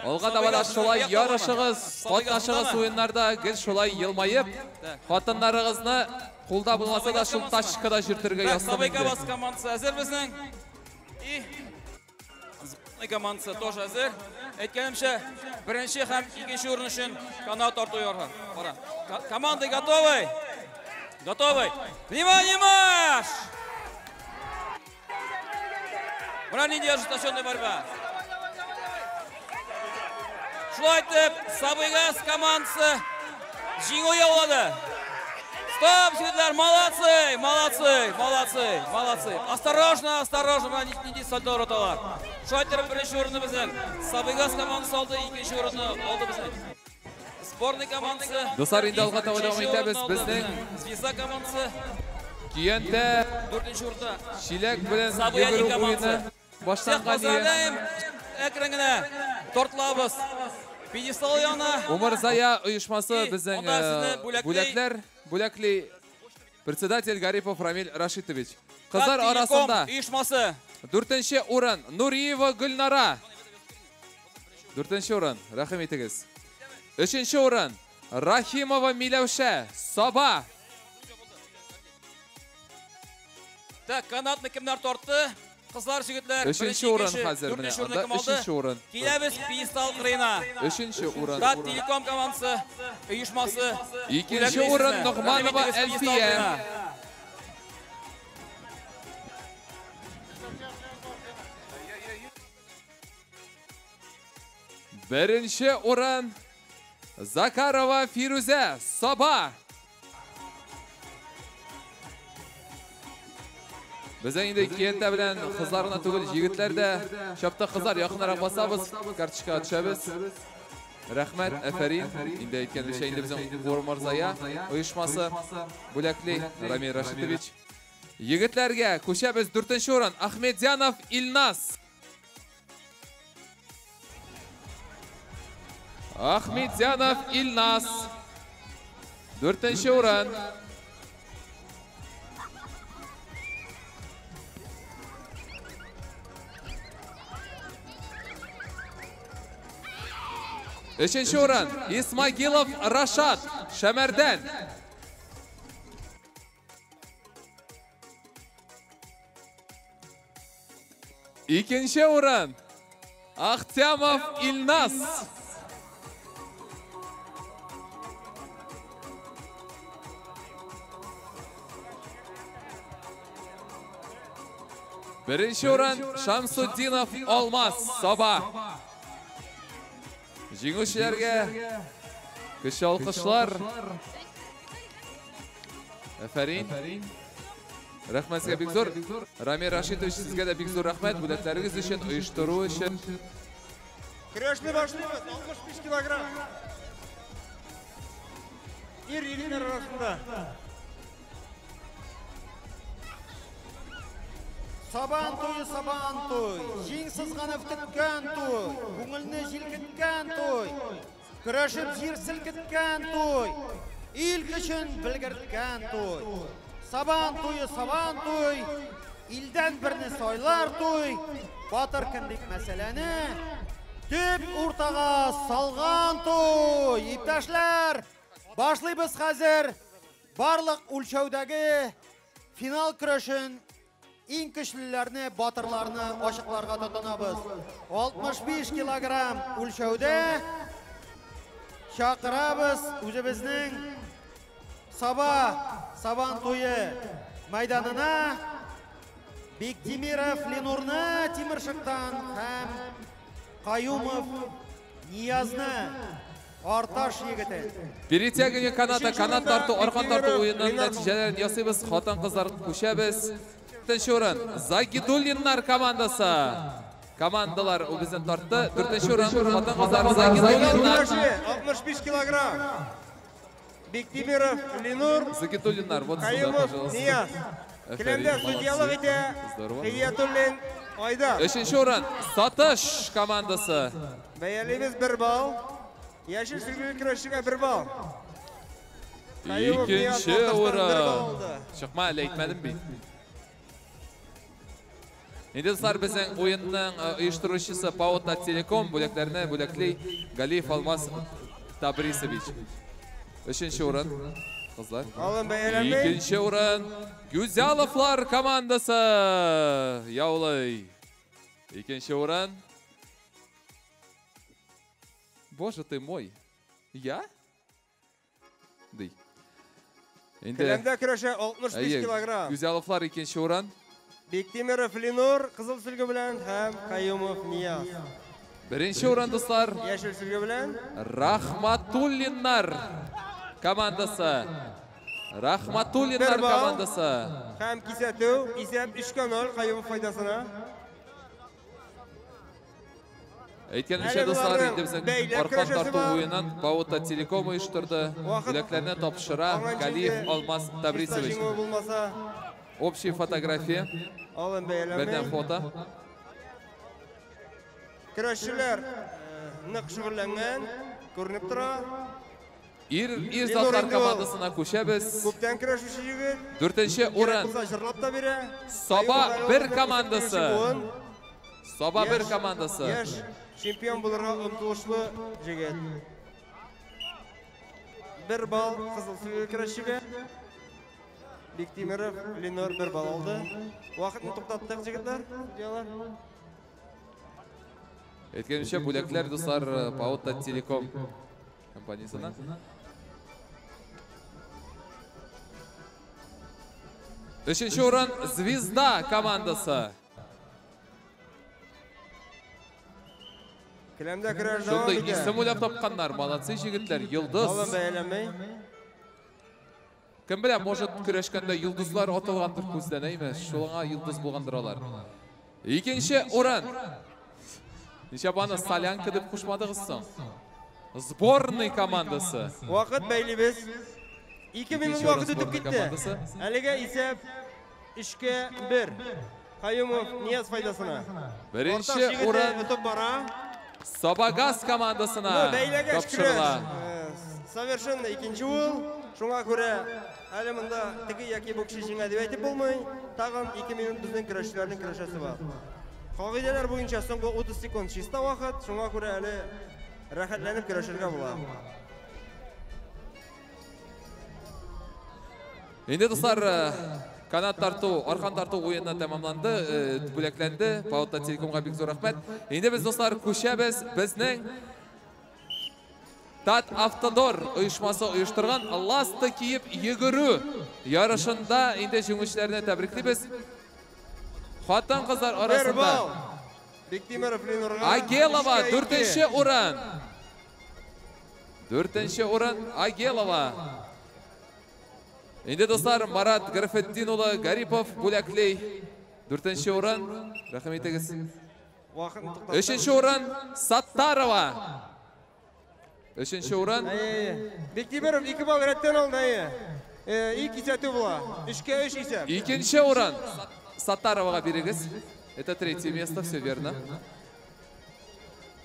Алга таба да шулай ярышыгыз, катнашыгыз уеннарда, гел шулай елмаеп, хатыннарыгызны кулда булмаса да шул тачкада йөртергә Так, язсын Сабый инде. Кабас командасы әзер безнең. И сборный командасы тоже әзер. Әйткәнемчә, беренче һәм икенче урын өчен канат тарту яры. Кара. Команды готовы? Готовы? Внимание, марш! Менә нинди ожесточенная борьба. Шулай итеп, Сабыйгаз командасы җиңү яулады. Стоп, егетләр, молодцы, молодцы, молодцы, молодцы. Осторожно, осторожно, менә нинди сальто роталар. Шулай итеп, беренче урынны безнең Сабыйгаз командасы алды, икенче урынны алды безнең сборный командасы. Дуслар, инде алга таба дәвам Өченче итәбез. урынны алды Безнең безнең Звезда командасы. Көянтә Дүртенче урында чиләк белән Сабый Али йөгерү командасы. уены башланган Всех поздравляем. Әкрен генә тортылабыз. Пьедестал янына. Умырзая оешмасы безнең, анда сезне бүләкли. бүләкләр бүләкли председатель Гарипов Рамиль Рашитович. Кызлар Тателеком арасында оешмасы. Дүртенче урын Нуриева Гөлнара. Дүртенче урын, рәхим итегез. Өченче урын Рахимова Миләүшә, Саба. Так, канатны кемнәр тартты? Кызлар, егетләр, Өченче урын хәзер менә анда, өченче урын. Киләбез пьедестал кырыена. Өченче урын. Тат Телеком командасы оешмасы. Икенче урын Ногманова Әлфия. Беренче урын Закарова Фирүзә, Саба. Безнең инде киентә белән кызлар гына түгел, егетләр дә чапты. Кызлар, якынрак басабыз, карточкага төшәбез. Рәхмәт, әфәрин. Инде әйткәнемчә, инде безнең Ур Морзая оешмасы бүләкли Рамил Рашитович. Егетләргә күчәбез. Дүртенче урын Ахмедзянов Илназ. Ахмедзянов Илназ. Дүртенче урын. Өченче урын Исмагилов Рашат, Шәмәрдән. Икенче урын Ахтямов Илназ. Беренче урын Шамсуддинов Алмаз, Саба. Җиңүчеләргә көчле алкышлар. Әфәрин. Рәхмәт сезгә бик зур. Рамил Рашитович, сезгә дә бик зур рәхмәт бүләкләрегез өчен, оештыру өчен. Көрәшне башлыйбыз. 65 килограмм. Ир егетләр арасында. Сабан туе, сабан туй, җиң сызганып көткән туй, күңелне җилкеткән туй, көрәшеп җир селкеткән туй, ил көчен белгерткән туй. Сабан туе, сабан туй, илдән берне сайлар туй, батыр кем дип мәсьәләне төп уртага салган туй. Иптәшләр, башлыйбыз хәзер барлык үлчәүдәге финал көрәшен. Иң көчлеләрне, батырларны ачыкларга тотынабыз. 65 килограмм үлчәүдә чакырабыз үзебезнең Саба Сабан туе мәйданына Биктимиров Ленурны Тимершыктан һәм Каюмов Ниязны, Арташ егете. Перетягивание каната, канат тарту, аркан тарту уенының нәтиҗәләрен ясыйбыз. Хатын-кызлар күчәбез. Дүртенче урын Загидуллиннар командасы. Командалар безне тартты. Дүртенче урын хатын-кызлар Загидуллиннар. 65 килограмм. Биктимиров Ленур. Загидуллиннар, вот сюда, Каюмов пожалуйста. Нияз. Келәмдә судьялык итә Здорово. Хиятуллин Айдар. Өченче урын Сатыш командасы. Бәялибез 1 балл. Яшел сөлгеле көрәшчегә 1 балл. Каюмов Нияз Икенче Балтачтан 1 балл урын. алды. Чыкма әле, әйтмәдем бит. Инде дуслар, безнең уенның оештыручысы ПАО Телеком бүләкләрне бүләкли Галиев Алмаз Табрисович. Өченче урын кызлар. Алын бәяләнми. Икенче урын Гүзәловлар командасы яулый. Икенче урын. Боже ты мой. Я? Ди. Инде Келәмдә көрәшә 65 Әйе, килограмм. Гүзәловлар икенче урын. Биктимиров Ленур кызыл сөлге белән һәм Каюмов Нияз. Беренче урын, дуслар, Яшел сөлге белән. Рахматуллиннар командасы. Рахматуллиннар Бер балл. командасы. Һәм кисәтү, исәп 3-0 Каюмов файдасына. Әйткәнемчә, Әле дуслар, буларның инде безнең бәйләп аркан көрәшәсе тарту бар. уенын ПАО Телеком оештырды. Вакыт Бүләкләрне тапшыра аңа Галиев җитте. Алмаз Чиста Табрисович. җиңү булмаса, Общая фотография. алын бәяләмәй. Бердәм фото. Көрәшчеләр нык шөгыльләнгән, күренеп тора. Ир, ир Ленур затлар инде ул командасына күчәбез. Күптән көрәшүче егет. Дүртенче Кирәк урын. булса җырлап та бирә. Саба Каюмов бер Галиев командасы. буын. Саба бер Яшь- командасы. Яшь чемпион булырга омтылышлы егет. 1 балл кызыл сөлгеле көрәшчегә. Биктимиров Ленор 1 балл алды. Вакытны туктаттык, җегетләр, судьялар. Әйткәнемчә, бүләкләр, дуслар, Паута Телеком компаниясеннән. Өченче урын Звезда командасы. Келәмдә көрәш дәвам Шундый итә. исем уйлап тапканнар. Молодцы, җегетләр. Йолдыз. Балын бәяләмәй. Кем белә, может, көрәшкәндә йолдызлар атылгандыр күздән, әйме? Шулаңа йолдыз булгандыр алар. Икенче урын. Ничә аны солянка дип кушмадыгыз соң? Сборный командасы. Вакыт бәйлибез. 2 минут Икенче урын вакыт үтеп сборный китте. командасы. Әлегә исәп 3-1. Каюмов Нияз файдасына. Беренче Ортак егете урын отып бара. Сабагаз командасына Ну, бәйләгәч тапшырыла. көрәш. Совершенно икенче ул. Шуңа күрә әле монда теге яки бу кеше җиңә дип әйтеп булмый. Тагын 2 минут безнең көрәшчеләрнең көрәшәсе бар. Кагыйдәләр буенча соңгы 30 секунд чиста вакыт, шуңа күрә әле рәхәтләнеп көрәшергә була. Инде дуслар, канат тарту, аркан тарту уены тәмамланды, бүләкләнде. Паута Телекомга бик зур рәхмәт. Инде без дуслар күчәбез безнең Тат Автодор оешмасы оештырган ласты киеп йөгерү ярышында инде җиңүчеләрне тәбриклибез. Хатын-кызлар Бер арасында балл. Биктимиров Ленурга. Агелова 3-2. 4-нче урын. 4-нче урын Агелова. Инде дуслар, Марат Гарфетдин улы Гарипов бүләклей. 4-нче урын. Рәхим итегез. Вакытны туктаттык. 3-нче урын Саттарова. 3-нче урын. Әйе. Биктимиров 2 балл рәттән алды, әйе. Ик кисәтү була. 3-3 исәп. Икенче урын Саттаровага бирегез. Это 3-е место, все верно.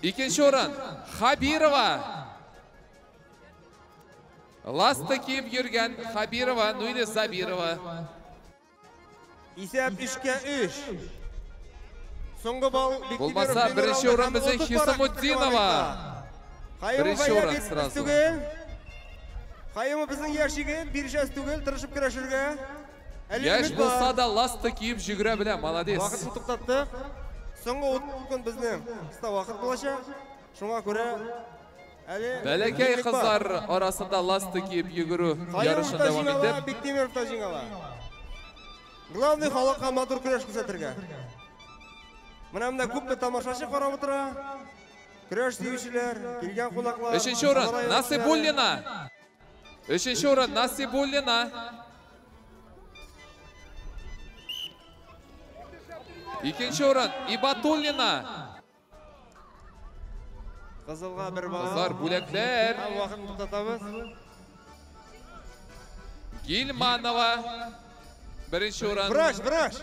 Икенче урын Хабирова. Ласты киеп йөргән Хабирова, ну или Забирова. Исәп 3-3. Соңгы балл Биктимиров Булмаса, Ленур беренче алды урын һәм безнең отып бара Хисамутдинова. Каюмов Беренче әйдә урын бирмәс сразу. түгел. Каюмов безнең яшь егет, биршәс түгел, тырышып көрәшергә. Әле Яшь өмет бар. булса да ласты киеп йөгерә белә, молодец. Вакытны туктаттык. Соңгы 30 секунд безнең кыска вакыт булачак. Шуңа күрә әле Бәләкәй мөмкинлек бар. кызлар арасында ласты киеп йөгерү Каюмов ярышын та дәвам җиңә ала, итеп. Биктимиров та җиңә ала. Главный халыкка матур көрәш күрсәтергә. Менә монда күпме тамашачы карап утыра. Көрәш сөючеләр, килгән кунаклар. Өченче урын Сарай Насибуллина. Өченче урын Насибуллина. Икенче урын Ибатуллина. Кызылга бер балл. Кызлар, бүләкләр. Һәм вакытны туктатабыз. Гильманова. Беренче урын. Врач, врач.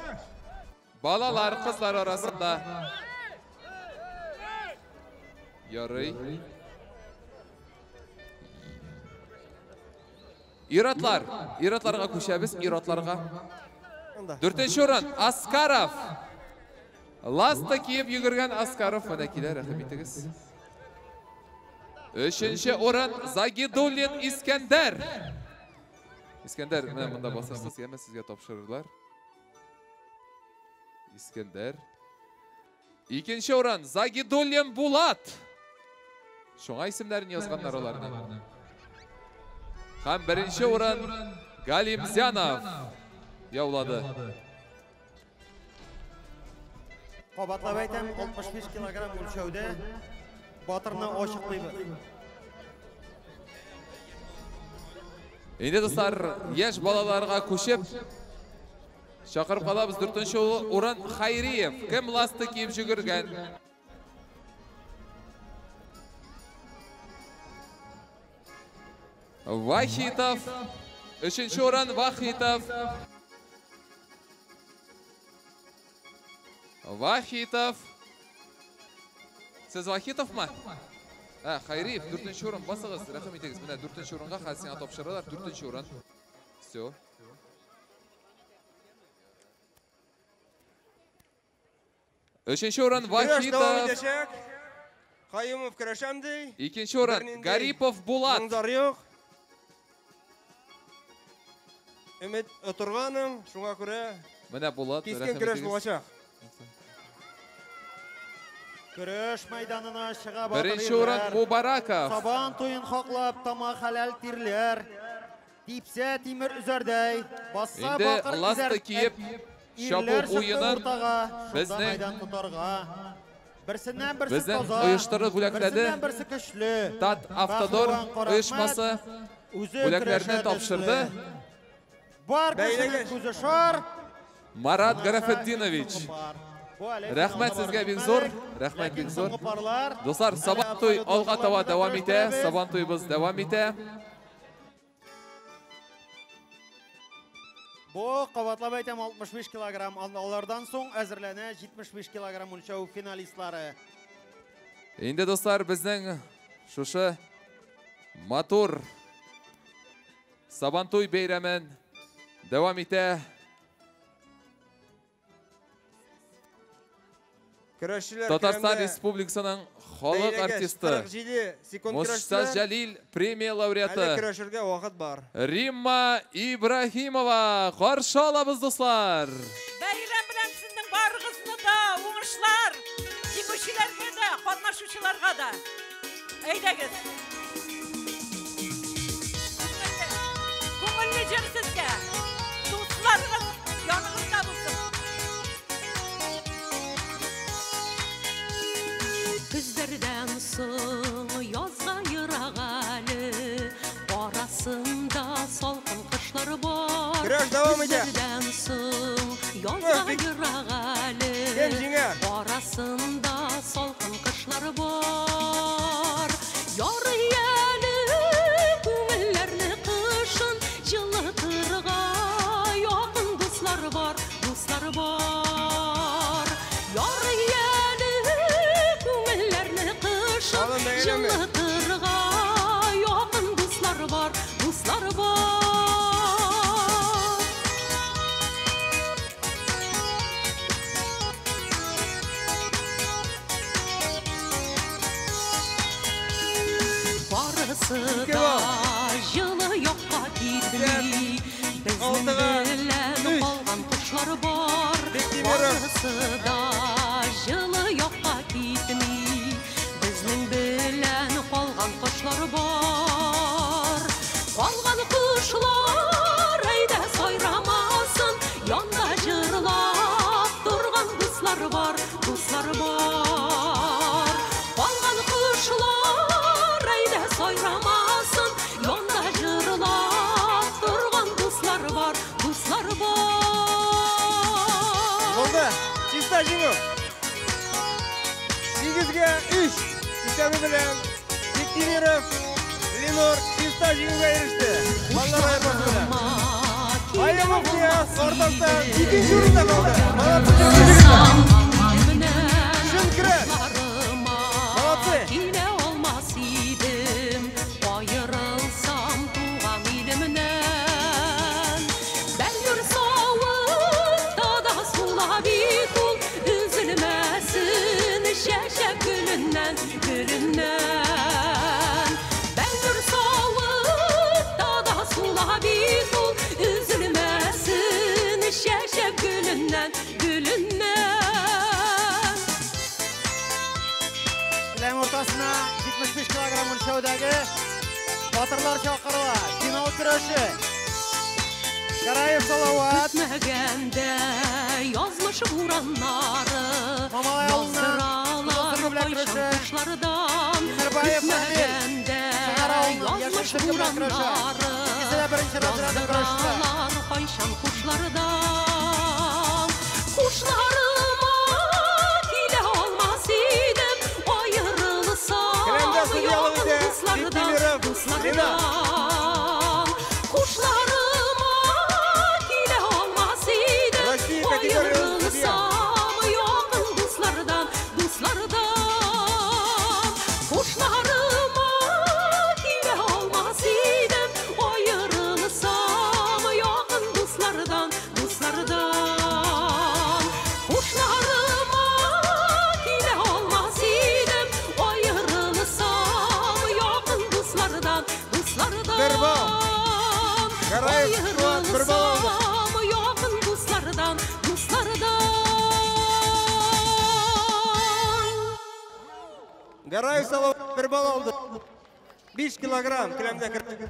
Балалар, кызлар арасында. Ярый. Иратлар. Иратларга күчәбез, иратларга. 4-нче урын Аскаров. Ласта киеп йөгергән Аскаров. Менә килә, рәхим итегез. 3-нче урын Загидуллин Искәндәр. Искәндәр, менә монда басасыз, яме сезгә тапшырырлар. Искәндәр. 2-нче урын Загидуллин Булат. Шуңа исемнәрен язганнар аларны. Һәм 1-нче урын Галимзянов яулады. Кабатлап әйтәм, 65 килограмм үлчәүдә батырны ачыклыйбыз. Инде дуслар, яшь балаларга күчеп чакырып калабыз. 4-нче урын Хайриев. Кем ласты киеп йөгергән? Вахитов. 3-нче урын Вахитов. Вахитов. Сез Вахитовмы? Ә, Хайриев, 4-нче урын басыгыз, рәхим итегез. Менә 4-нче урынга хәзер сиңа тапшыралар. 4-нче урын. Всё. Өченче урын Көрәш дәвам Вахитов. итәчәк. Каюмов көрәшәм ди. Икенче урын Бернинди Гарипов Булат. Моңдар юк. Өмет оторганың, шуңа күрә Менә Булат, кискен көрәш булачак. Көрәш мәйданына чыга батыр Беренче урын Мубараков. Сабан туен хаклап, тама хәләл тирләр. Типсә тимер өзәрдәй, басса Инде бакыр ласта изәр. киеп чабу Ирләр чыкты уенын уртага, шунда безнең мәйдан тотарга. Берсеннән берсе Безнең таза, оештырып бүләкләде. Берсеннән берсе көчле. Тат Автодор Бәһлеван Карахмәт оешмасы үзе бүләкләрне көрәшә тапшырды. төсле. Бар кешенең күзе шар. Марат Гарафетдинович. Рәхмәт сезгә бик зур, рәхмәт бик зур. Дуслар, Сабан туй алга таба дәвам итә, Сабан туебыз дәвам итә. Бу кабатлап әйтәм 65 килограмм. Алардан соң әзерләнә 75 килограмм үлчәү финалистлары. Инде дуслар, безнең шушы матур Сабан туй бәйрәмен дәвам итә. Көрәшчеләр Татарстан келәмдә Республикасының халык бәйләгәч артисты 47 секунд Муса көрәштеләр. Җәлил премия лауреаты Әле көрәшергә вакыт бар. Римма Ибраһимова. Каршы алабыз, дуслар. Бәйрәм белән сезнең барыгызны да уңышлар, җиңүчеләргә дә, катнашучыларга да. Әйдәгез. Күңелле җыр сезгә. Дусларыгыз яныгызда булсын. Көзләрдән соң язга ерак әле, арасында салкын кышлар бар. Көрәш дәвам итә. Көзләрдән соң язга ерак әле, Кем җиңәр? арасында салкын кышлар бар. Ярый әле күңелләрне кышын җылытырга якын дуслар бар, дуслар бар. Ярый әле күңелләрне кышын Алын бәйләме. җылытырга якын дуслар бар, дуслар бар. Барысы да җылы якка китми, безнең белән калган кошлар бар. Барысы да җылы якка китми, безнең белән калган кошлар бар. Калган кошлар әйдә сайрамасын, янда җырлап торган дуслар бар, дуслар бар. Калган кошлар әйдә сайрамасын, янда җырлап торган дуслар бар, дуслар бар. Булды. Чиста җиңү. 8-3 исәбе белән Бектимиров Ленур чиста җиңүгә иреште. Баллар аермасы белән. Аямов Нияз Ортастан икенче урында калды. Молодцы, егетләр. Чын көрәш. Молодцы. Килә алмас идем, аерылсам туган илемнән. Бәллүр савытта да сула бит ул, өзелмәсен чәчәк гөленнән, гөленнән. Бәллүр савытта да сула бит ул, өзелмәсен чәчәк гөленнән, гөленнән. Келәм уртасына 75 килограмм үлчәүдәге батырлар чакырыла. Финал көрәше. Гараев Салават. Көтмәгәндә язмыш бураннары Мамалай авылыннан яздыралар Кызыл белән кайчан көрәшә. кышлардан. Тимербаев Рамил. Көтмәгәндә Шыңар авылыннан язмыш Яшел сөлге белән көрәшә. бураннары Икесе дә беренче разрядта көрәште. яздыралар кайчан кушлардан. Кушларыма килә алмас идем, аерылсам Келәмдә судьялык якын итә дуслардан, Бектимиров дуслардан. Кушларыма килә алмас идем, Россия категориясе судья. аерылсам якын дуслардан, дуслардан. Кушларыма килә алмас идем, аерылсам якын дуслардан, дуслардан. Кушларыма килә алмас идем, аерылсам якын дуслардан, дуслардан. Бер балл. Гараев Фуат бер балл. Гараев Салават 1 балл алды. 5 килограмм келәмдә керде.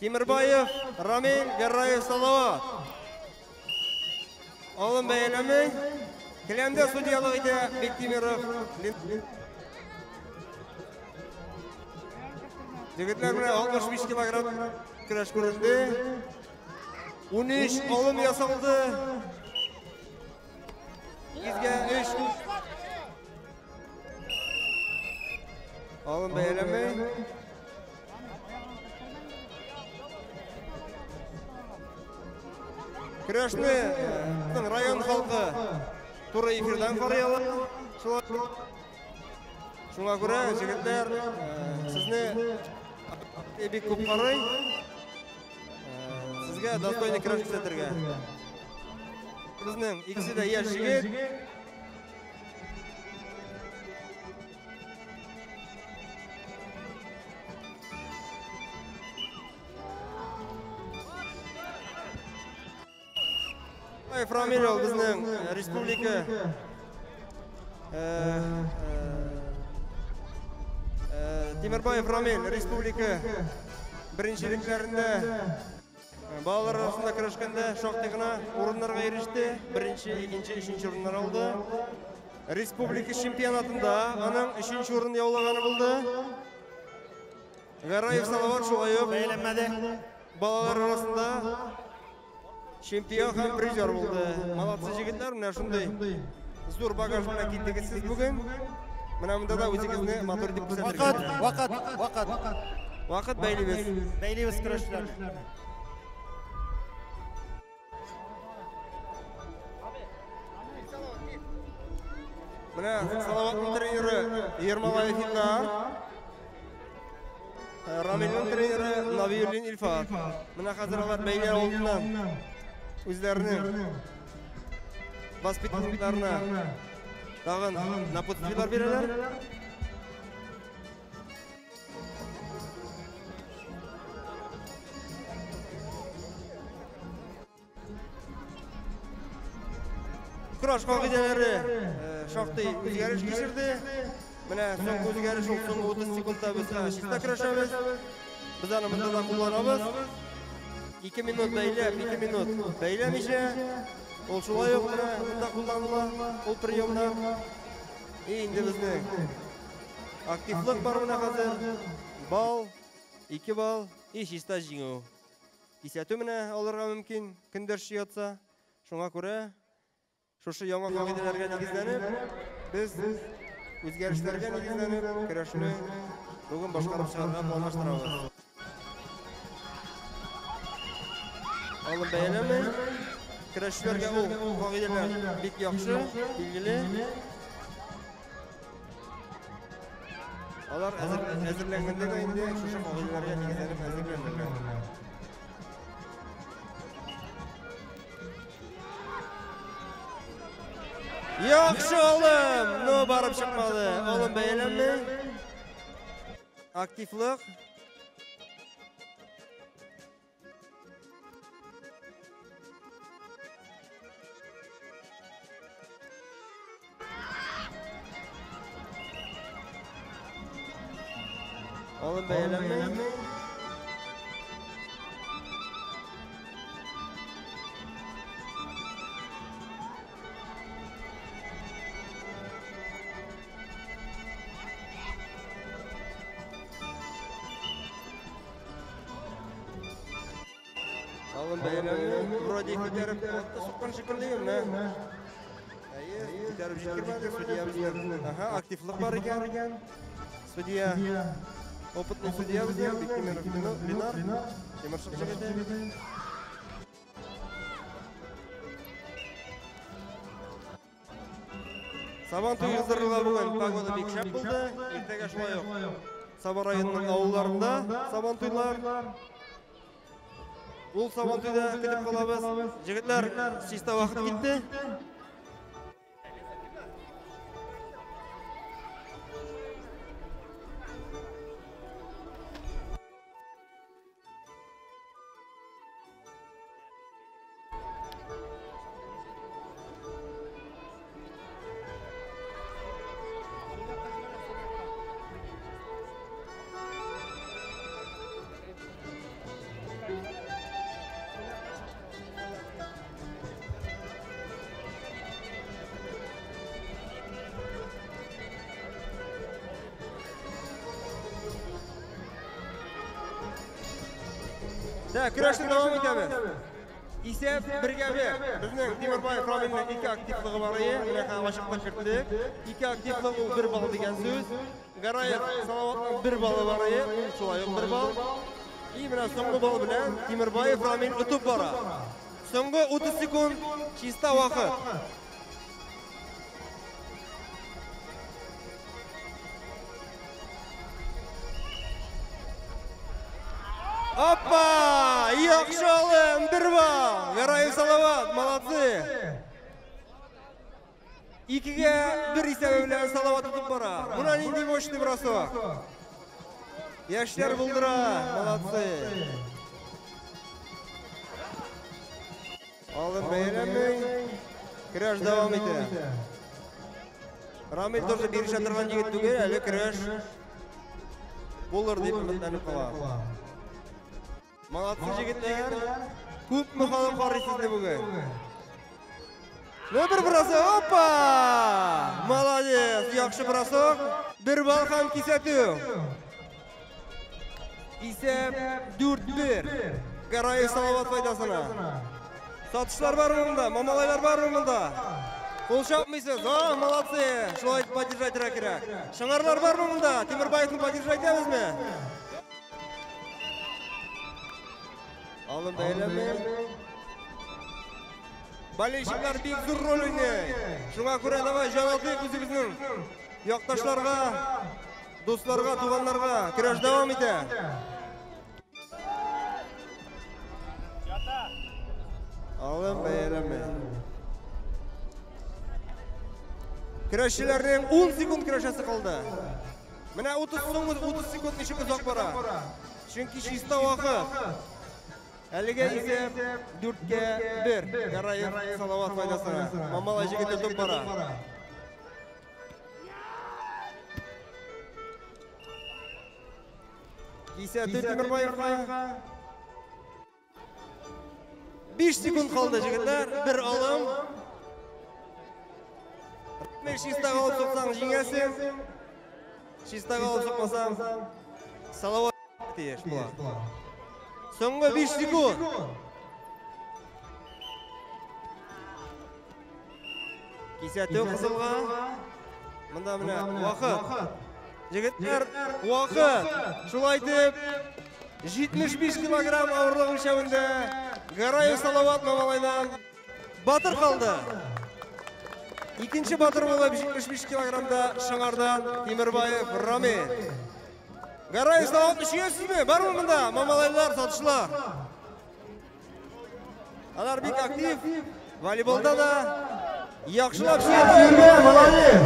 Тимербаев Рамил, Гараев Салават. Алым бәяләмей. Келәмдә судьялык итә Бектимиров. Егетләр менә 65 килограмм көрәш күренде. 13 алым ясалды. 2-гә 3. Алым бәяләмей. Көрәшне район халкы туры эфирдан карый ала. Шуңа күрә егетләр сезне бик күп карый. Сезгә достойный көрәш күрсәтергә. Безнең икесе дә яшь егет. Рамил ул безнең республика Тимербаев Рамил республика беренчелекләрендә балалар арасында көрәшкәндә шактый гына урыннарга иреште. Беренче, икенче, өченче урыннар алды. Республика чемпионатында аның өченче урын яулаганы булды. Гараев Салават шулай ук балалар арасында чемпион һәм призер булды. Молодцы егетләр, менә шундый зур багаж белән килдегез сез бүген. Менә монда да үзегезне матур дип күрсәтергә. Вакыт, вакыт, вакыт. Вакыт бәйлибез. Бәйлибез көрәшчеләрне. Менә Салаватның тренеры Ермолаев Илнар. Рамилнең тренеры Набиуллин Илфат. Менә хәзер алар бәйләр алдыннан үзләренең воспитанникларына тагын напутствиелар бирәләр. Көрәш кагыйдәләре шактый үзгәреш кичерде. Менә соңгы үзгәреш ул соңгы 30 секундта без чиста көрәшәбез. Без аны монда да кулланабыз. 2 минут бәйләп, 2 минут бәйләмичә. Ул шулай ук менә монда кулланыла, ул приемнар. И инде безнең активлык бар менә хәзер. Балл, 2 балл и чиста җиңү. Кисәтү менә алырга мөмкин, көндәшче ятса. Шуңа күрә шушы яңа кагыйдәләргә нигезләнеп, без үзгәрешләргә нигезләнеп, көрәшне бүген башкарып чыгарга планлаштырабыз. Алым бәяләмей. Көрәшчеләргә ул кагыйдәләр бик яхшы, билгеле. Алар әзерләнгәндә дә инде шушы кагыйдәләргә нигезләнеп әзерләнәләр. Яхшы алым, но барып чыкмады. Алым бәяләнми. Активлык. Алым бәяләнми. Алым бәяләнми. Вроде күтәреп атты суккан шикелле менә. Әйе, күтәреп җиткермәде судья безнең. Аһа, активлык бар икән. Судья, опытный судья безнең Бектимиров Ленар, Тимершык егете. Сабан туе уздырылган бүген погода бик шәп булды. Иртәгә шулай ук Саба районының авылларында сабан туйлар. Ул сабан туйда көтеп калабыз. Егетләр, чиста вакыт китте. Так, көрәшне дәвам итәбез. Исәп бергә бер. Безнең Тимербаев Рамилнең 2 активлыгы бар иде. Менә хәзер ачыклык керттек. 2 активлык ул 1 балл дигән сүз. Гараев Салаватның 1 баллы бар иде. Ул шулай ук 1 балл. И менә соңгы балл белән Тимербаев Рамил отып бара. Соңгы 30 секунд чиста вакыт. Опа! Яхшы алым, 1 балл. Гараев Салават, молодцы. 2-1 исәбе белән Салават отып бара. Мына нинди мощный бросок. Яшьләр булдыра, молодцы. Алым бәяләнми. Көрәш дәвам итә. Рамил тоже бирешә торган егет түгел, әле көрәш булыр дип өметләнеп кала. Молодцы егетләр. Күпме халык карый сезне бүген. Ну, бер бросок, опа! Молодец, яхшы бросок. 1 балл һәм кисәтү. Исәп 4-1. Гараев Салават файдасына. Сатышлар бармы монда? Мамалайлар бармы монда? Кул чапмыйсыз. А, молодцы. Шулай поддержать кирәк. Шыңарлар бармы монда? Тимербаевны поддержать итәбезме? Алым бәйләнми. Болельщиклар бик зур роль уйный. Шуңа күрә давай җан атыйк үзебезнең якташларга, дусларга, туганнарга. Көрәш дәвам итә. Алым бәйләнми. Көрәшчеләрнең 10 секунд көрәшәсе калды. Менә 30 секунд ничек озак бара. Чөнки чиста вакыт. Әлегә исәп 4-1. Гараев Салават файдасына. Мамалай егете отып бара. Кисәтү Тимербаевка. 5 секунд калды, егетләр. Бер алым. Рамил чистага алып суксаң җиңәсең. Чистага алып сукмасаң Салават тиеш була. Соңгы 5 секунд. Кисәтү кызылга. Монда менә вакыт. Егетләр, вакыт. Шулай итеп 75 килограмм авырлык үлчәвендә Гараев Салават Мамалайдан батыр калды. Икенче батыр булып 75 килограммда Шыңардан Тимербаев Рамил. Гараев Салаватны сөясезме? Бармы монда мамалайлар, сатышлар? Алар бик актив. Волейболда да яхшылап сөйләде. Молодец!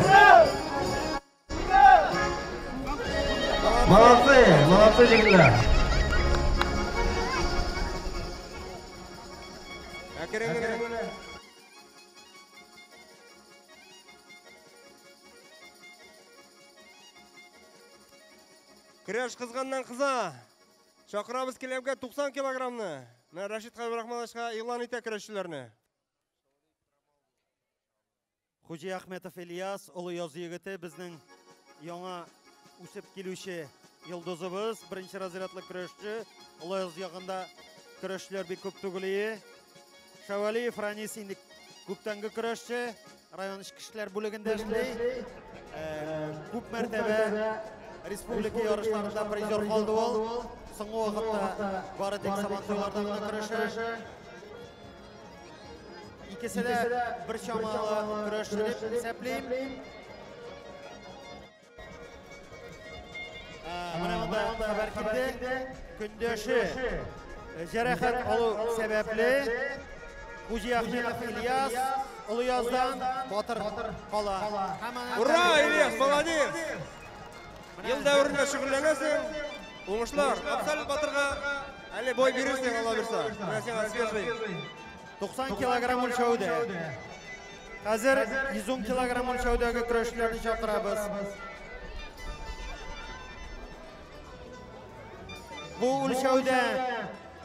Молодцы, молодцы егетләр. Әкрен генә. Көрәш кызганнан кыза. Чакырабыз келәмгә 90 килограммны. Менә Рәшит Хәбибрахмановичка игълан итә көрәшчеләрне. Хуҗи Ахметов Ильяс, олы яз егете, безнең яңа үсеп килүче йолдызыбыз, беренче разрядлы көрәшче. Олы яз ягында көрәшчеләр бик күп түгел ие. Шәвәлиев Ранис инде күптәнге көрәшче, район эчке эшләр бүлегендә эшли. Күп мәртәбә республика ярышларында призер калды ул. Соңгы вакытта бары тик Сабантуйларда гына көрәшә. Икесе дә бер чамалы көрәшче дип исәплим. Менә монда хәбәр килде. Көндәше җәрәхәт алу сәбәпле Хуҗи Ахметов Ильяс Олы Яздан батыр кала. Ура, Ильяс, молодец! Ел дәверендә шөгыльләнәсең. Уңышлар. Абсолют батырга әле бой бирерсең, Алла бирсә. Менә сиңа свежий. 90 килограмм үлчәүдә. Хәзер 110 килограмм үлчәүдәге көрәшчеләрне чакырабыз. Бу үлчәүдә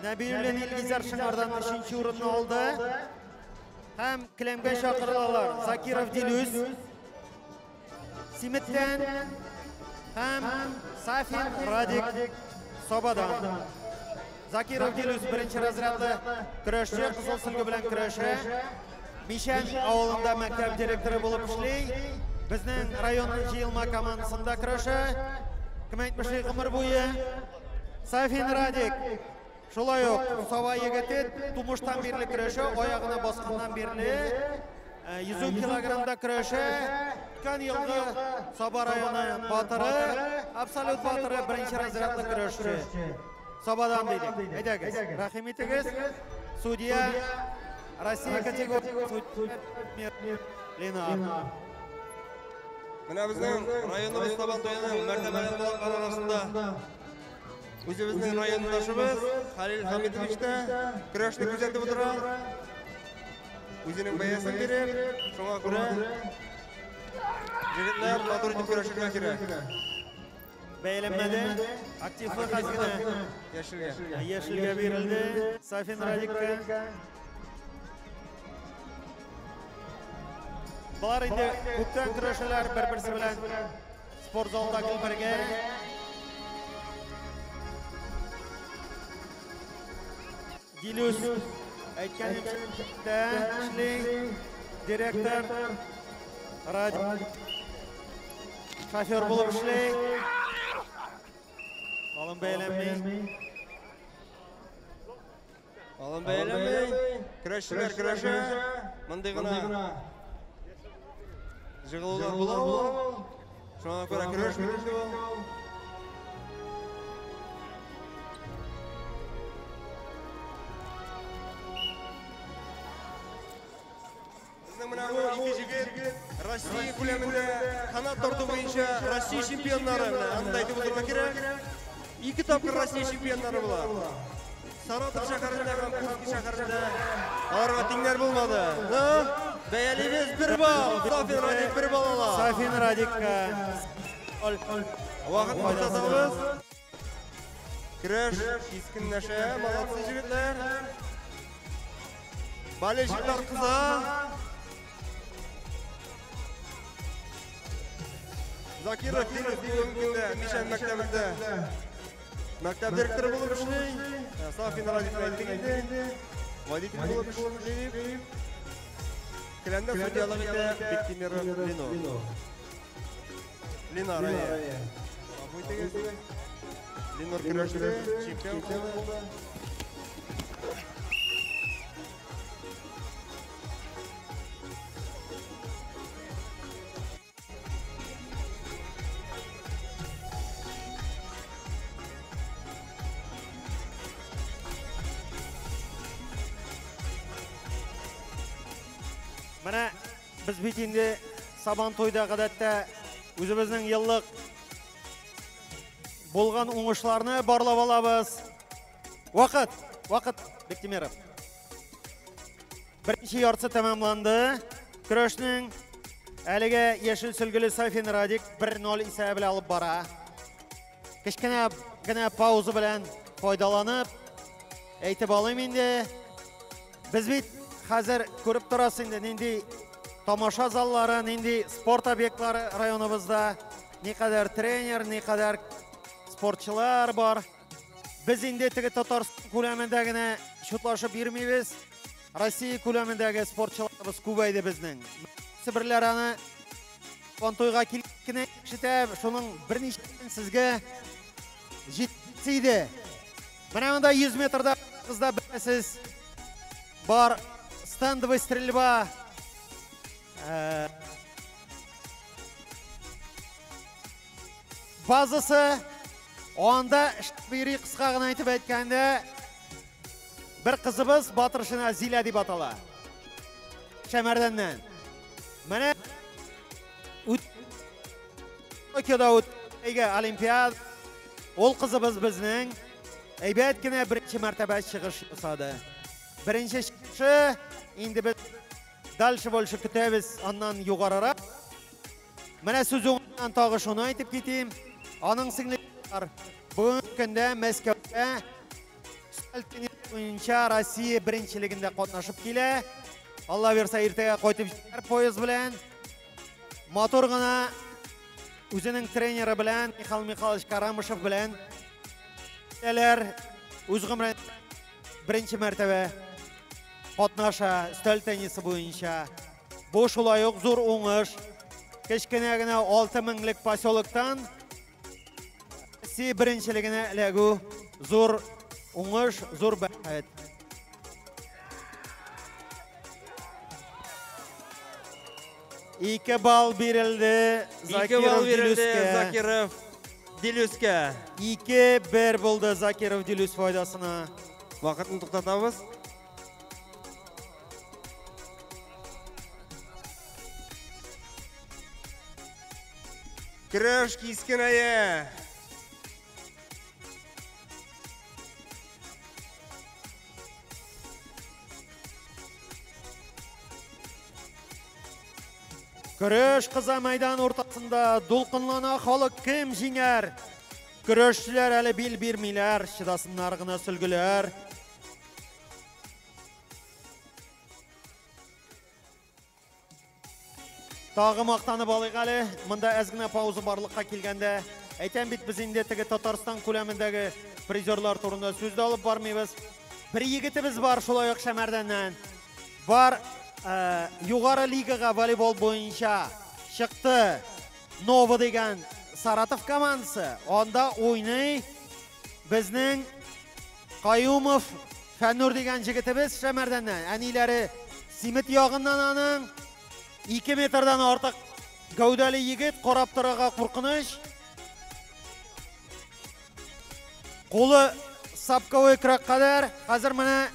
Нәбиуллин Илгизәр Шыңардан 3-нче урынны алды. Һәм келәмгә чакырылалар Закиров Дилүс, Симеттән һәм Сафин Радик Сабадан. Закиров Дилүс беренче разрядлы көрәшче, кызыл сөлге белән көрәшә. Мишән авылында мәктәп директоры булып эшли. Безнең районның җыелма командасында көрәшә. Кем әйтмешли, гомер буе. Сафин Радик шулай ук Саба егете, тумыштан бирле көрәшә, аягына басканнан бирле 110 килограммда көрәшә. Үткән елгы Саба районы батыры, абсолют батыры, беренче разрядлы көрәшче. Сабадан дидек. Әйдәгез, рәхим итегез. Судья Россия категория Ленар. Менә безнең районыбыз Сабан туеның мәртәбәле кунаклары арасында үзебезнең райондашыбыз Халил Хамитович та көрәшне күзәтеп утыра. Үзенең бәясен биреп, шуңа күрә егетләр матур итеп көрәшергә кирәк. Бәйләнмәде. Активлык аз генә. Яшелгә. Яшелгә бирелде. Сафин Радикка. Болар инде күптән көрәшәләр бер-берсе белән. Спорт залында гел бергә. Дилүс әйткәнемчә эшли. Директор Радик шофер булып эшли. Алым бәйләнми. Алым бәйләнми. Көрәшчеләр көрәшә. Мондый гына жыгылулар була ул. Шуңа күрә көрәш бит инде ул. Безнең менә бу ике җегет Россия күләмендә канат тарту буенча Россия чемпионнары, менә аны да әйтеп утырырга кирәк. Ике тапкыр Россия чемпионнары була. Саратов шәһәрендә һәм Курск шәһәрендә аларга тиңнәр булмады. Ну, бәялибез бер балл. Сафин Радик бер балл ала. Сафин Радикка. Вакыт туктатабыз. Көрәш кискенләшә. Молодцы җегетләр. Болельщиклар кыза. Закиров Дилүс бүгенге көндә Мишән мәктәбендә мәктәп директоры булып эшли. Сафин Радикны әйттек инде. Водитель булып эшли. Келәмдә судьялык итә Бектимиров Ленор. Ленар. Гафу итегез. Ленор көрәште, чемпион булды. Менә без бит инде Сабан туйда гадәттә үзебезнең еллык булган уңышларны барлап алабыз. Вакыт, вакыт, Бектимиров. Беренче яртысы тәмамланды. Көрәшнең әлегә яшел сөлгеле Сафин Радик 1-0 исәбе белән алып бара. Кечкенә генә пауза белән файдаланып әйтеп алыйм инде. Без бит хәзер күреп торасыз инде нинди тамаша заллары, нинди спорт объектлары районыбызда, никадәр тренер, никадәр спортчылар бар. Без инде теге Татарстан күләмендә генә чутлашып йөрмибез. Россия күләмендәге спортчыларыбыз күбәйде безнең. Себерләр аны Сабантуйга килеп кенә ишетә, шуның берничәсен сезгә җитсе иде. Менә монда 100 метрда кызда беләсез бар стендовый стрельба. Базасы анда эшләп кыска гына әйтеп әйткәндә бер кызыбыз Батыршина Зилә дип атала. Шәмәрдәннән. Менә Токиода үткән Олимпиада ул кызыбыз безнең әйбәт кенә беренче мәртәбә чыгыш ясады. Беренче чыгышы инде без дальше больше көтәбез аннан югарырак. Менә сүз уңыннан тагы шуны әйтеп китим. Аның сеңлесе бар. Бүгенге көндә Мәскәүдә өстәл теннисы буенча Россия беренчелегендә катнашып килә. Алла бирсә, иртәгә кайтып җитәр поезд белән. Матур гына үзенең тренеры белән Михаил Михайлович Карамышев белән киләләр. Үз гомерен беренче мәртәбә катнаша өстәл теннисы буенча. Бу шулай ук зур уңыш. Кечкенә генә 6 меңлек поселоктан Россия беренчелегенә эләгү зур уңыш, зур бәхет. 2 балл бирелде. 2 балл бирелде Дилүскә. Закиров Дилүскә. 2-1 булды Закиров Дилүс файдасына. Вакытны туктатабыз. Көрәш кискенәя. Көрәш кыза мәйдан уртасында, дулкынлана халык, кем җиңәр? Көрәшчеләр әле бил бирмиләр, чыдасыннар гына, сөлгеләр. Тагы мактанып алыйк әле. Монда әз генә пауза барлыкка килгәндә, әйтәм бит, без инде теге Татарстан күләмендәге призерлар турында сүз дә алып бармыйбыз. Бер егетебез бар шулай ук Шәмәрдәннән. Бар югары лигага волейбол буенча чыкты. Нова дигән Саратов командасы. Анда уйный безнең Каюмов Фәннур дигән егетебез Шәмәрдәннән. Әниләре Симет ягыннан аның. 2 метрдан артык гәүдәле егет, карап торырга куркыныч. Кулы сапковый көрәк кадәр. Хәзер менә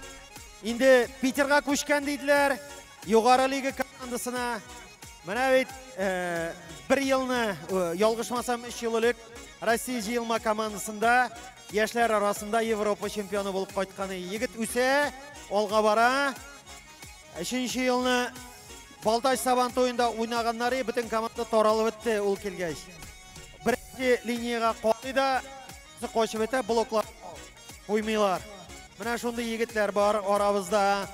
инде Питерга күчкән диделәр. Югары лига командасына. Менә бит бер елны, ялгышмасам, 3 ел элек Россия җыелма командасында яшьләр арасында Европа чемпионы булып кайткан егет үсә, алга бара. Өченче елны Балтач Сабан туенда уйнаганнары, бөтен команда таралып бетте ул килгәч. Беренче линиягә калды да качып бетә, блоклар куймыйлар. Менә шундый егетләр бар арабызда.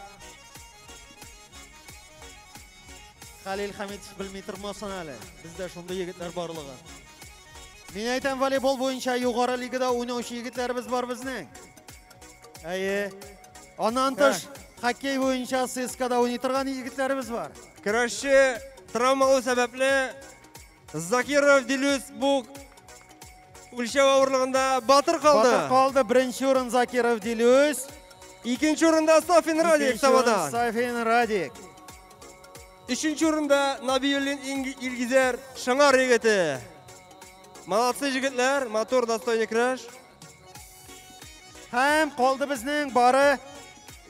Халил Хамитов белми тормасын әле. Бездә шундый егетләр барлыгы. Мин әйтәм, волейбол буенча югары лигада уйнаучы егетләребез бар безнең. Әйе. Аннан тыш хоккей буенча ЦСКАда уйный торган егетләребез бар. Көрәшче травма алу сәбәпле Закиров Дилүс бу үлчәү авырлыгында батыр калды. Батыр калды. Беренче урын Закиров Дилүс. Икенче урында Сафин Радик Икенче урын Сабадан. Сафин Радик. Өченче урында Набиуллин Илгизәр, Шыңар егете. Молодцы, егетләр, матур, достойный көрәш. Һәм калды безнең бары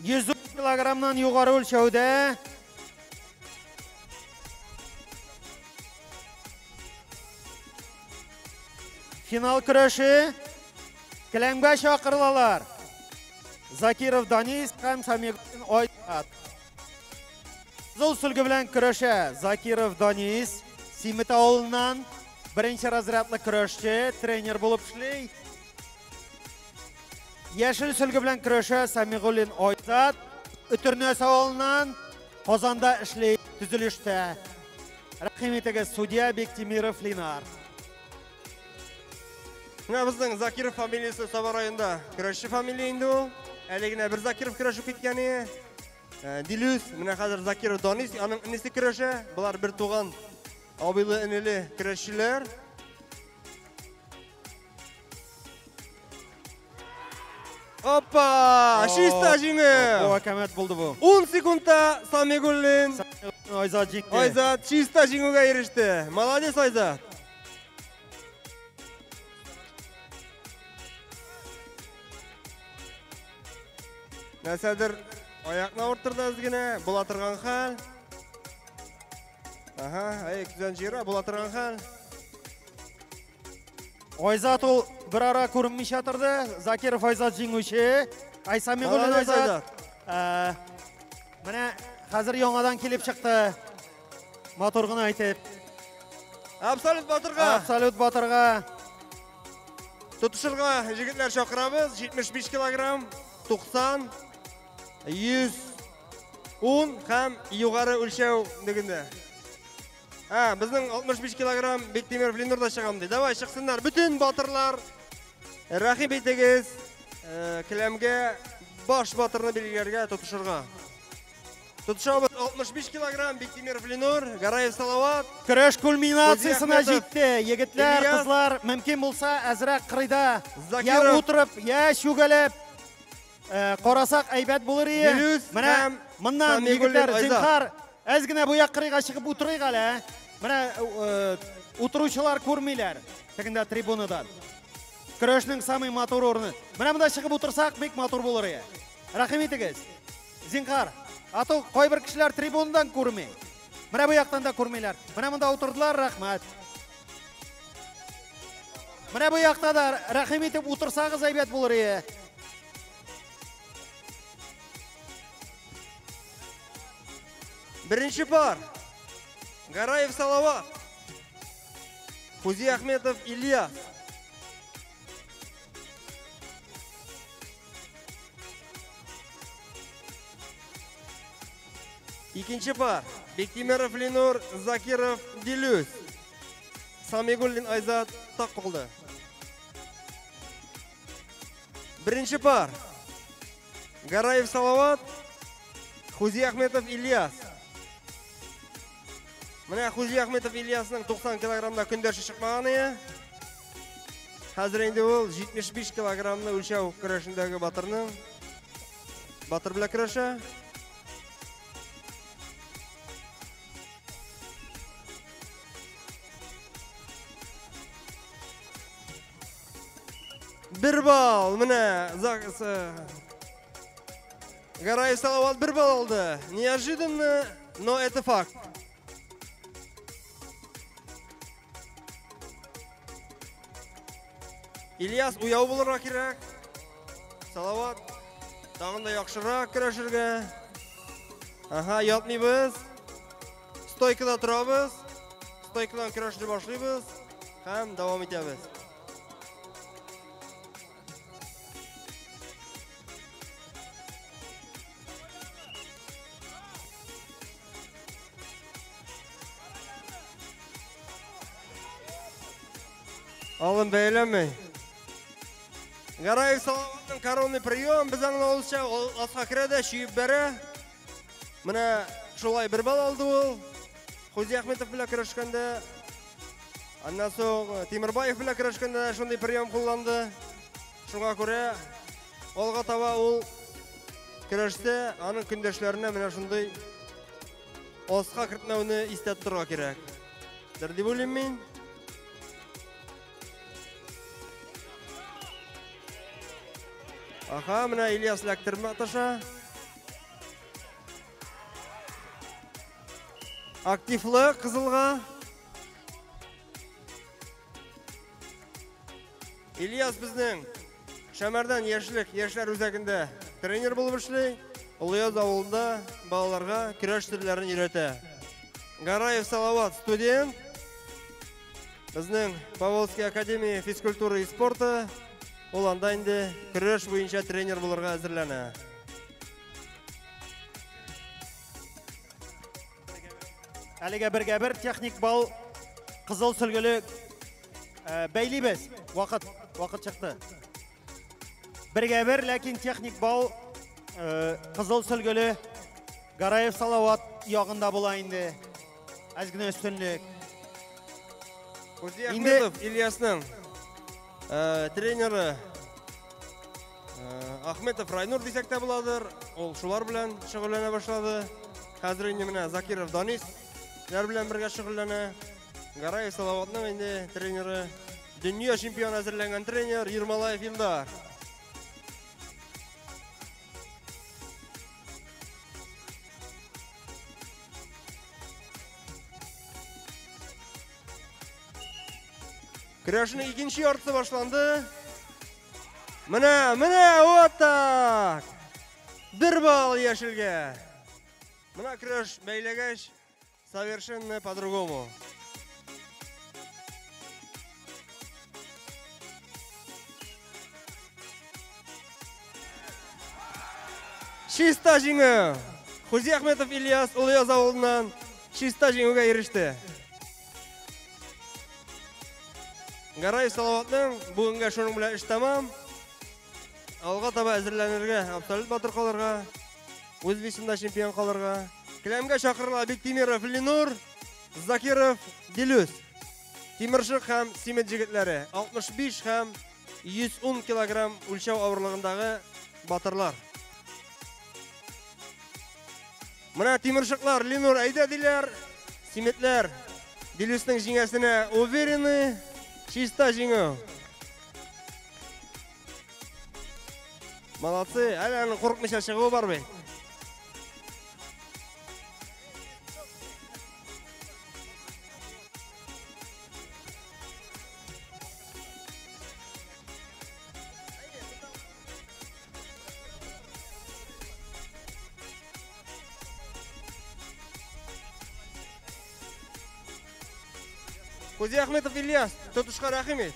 110 килограммнан югары үлчәүдә. Финал көрәше, келәмгә чакырылалар. Закиров Данис һәм Самигуллин Айзат. Кызыл сөлге белән көрәшә Закиров Данис, Симет авылыннан, беренче разрядлы көрәшче, тренер булып эшли. Яшел сөлге белән көрәшә Самигуллин Айзат, Өтернәс авылыннан, Казанда эшли төзелештә. Рәхим итегез, судья Бектимиров Линар. Менә безнең Закиров фамилиясе Саба районында көрәшче фамилия инде ул. Әле генә бер Закиров көрәшеп киткән иде. Дилүс, менә хәзер Закиров Данис, аның энесе көрәшә. Болар бер туган абыйлы энеле көрәшчеләр. Опа! Чиста җиңү! Бу әкәмәт булды бу. 10 секундта Самигуллин Айзат җиңде. Айзат чиста җиңүгә иреште. Молодец, Айзат. Нәрсәдер аякны авырттырды әз генә, була торган хәл. Ага, әй, күздән җыера, була торган хәл. Айзат ул бер ара күренмичә торды. Закиров Айзат җиңүче. Ай, Самигуллин Молодец, Айзат. Менә хәзер яңадан килеп чыкты. Матур гына әйтеп. Абсолют батырга. Абсолют батырга. Тотышырга егетләр чакырабыз. 75 килограмм, 90, 110 һәм югары үлчәү дигәндә. А, безнең 65 килограмм Бектимиров Ленур да чыгам ди. Давай, чыксыннар. Бөтен батырлар, рәхим итегез. келәмгә баш батырны билгеләргә тотышырга. Тотышабыз 65 килограмм Биктимиров Ленур, Гараев Салават. Көрәш кульминациясенә җитте. Егетләр, кызлар, мөмкин булса, әзрәк кырыйда я утырып, я чүгәләп карасак әйбәт булыр иде. Менә моннан егетләр, зинһар, әз генә бу як кырыйга чыгып утырыйк әле. Менә утыручылар күрмиләр тегендә трибунадан. Көрәшнең самый матур урыны. Менә монда чыгып утырсак, бик матур булыр иде. Рәхим итегез. Зинһар. А то кайбер кешеләр трибунадан күрми. Менә бу яктан да күрмиләр. Менә монда утырдылар, рәхмәт. Менә бу якта да рәхим итеп утырсагыз әйбәт булыр иде. Беренче пар. Гараев Салават. Хузи Ахметов Ильяс. Икенче пар. Бектимиров Ленур, Закиров Дилюс. Самигуллин Айзат Такколды. Беренче пар. Гараев Салават, Хузи Ахметов Ильяс. Менә Хузи Ахметов Ильясның 90 килограммда көндәше чыкмаган иде. Хәзер инде ул 75 килограммны үлчәү көрәшендәге батырның батыр белән көрәшә. Бер балл, менә Гараев Салават бер балл алды. Неожиданно, но это факт. Ильяс уяу булырга кирәк. Салават тагын да яхшырак көрәшергә. Ага, ятмыйбыз. Стойкада торабыз. Стойкадан көрәшне башлыйбыз һәм дәвам итәбез. Алын бәйләмәй. Гараев Салаватның коронный прием, без аңлавыбызча, ул аска керә дә чөеп бәрә. Менә шулай бер балл алды ул. Хузи Ахметов белән көрәшкәндә, аннан соң Тимирбаев белән көрәшкәндә шундый прием кулланды. Шуңа күрә алга таба ул көрәштә аның көндәшләренә менә шундый аска кертмәүне истә тотарга кирәк. Дер дип уйлыйм мин. Аха, менә Ильяс эләктермә таша. Активлык кызылга. Ильяс безнең Шәмәрдән яшьлек яшьләр үзәгендә тренер булып эшли. Олыяз авылында балаларга көрәш төрләрен өйрәтә. Гараев Салават студент. Безнең Поволжский академия физкультуры и спорта. Ул анда инде көрәш буенча тренер булырга әзерләнә. Әлегә бергә бер техник балл кызыл сөлгеле бәйлибез. Вакыт, вакыт чыкты. Бергә бер, ләкин техник балл кызыл сөлгеле Гараев Салават ягында була инде. Әз генә өстенлек. Хузи Ахметов Ильясның тренеры Ахметов Райнур дисәк тә буладыр. Ул шулар белән шөгыльләнә башлады. Хәзер инде менә Закиров Данис белән бергә шөгыльләнә. Гараев Салаватның инде тренеры, дөнья чемпионы әзерләнгән тренер Ермолаев Илдар. Көрәшнең икенче яртысы башланды. Менә, менә, вот так. Бер балл яшелгә. Менә көрәш бәйләгәч, совершенно по-другому. Чиста җиңү. Хузи Ахметов Ильяс Олыяз авылыннан чиста җиңүгә иреште. Гараев Салаватның бүгенгә шуның белән эш тәмам. Алга таба әзерләнергә, абсолют батыр калырга, үз весында чемпион калырга. Келәмгә чакырыла Биктимиров Ленур, Закиров Дилүс. Тимершык һәм Симет җегетләре 65 һәм 110 килограмм үлчәү авырлыгындагы батырлар. Менә тимершыклар Ленур әйдә диләр, Симетләр Дилүснең җиңәсенә уверены, чиста җиңү. Молодцы, әле аның курыкмыйча чыгуы бар бит. Кузи Ахметов Ильяс, тотышка рәхим ит.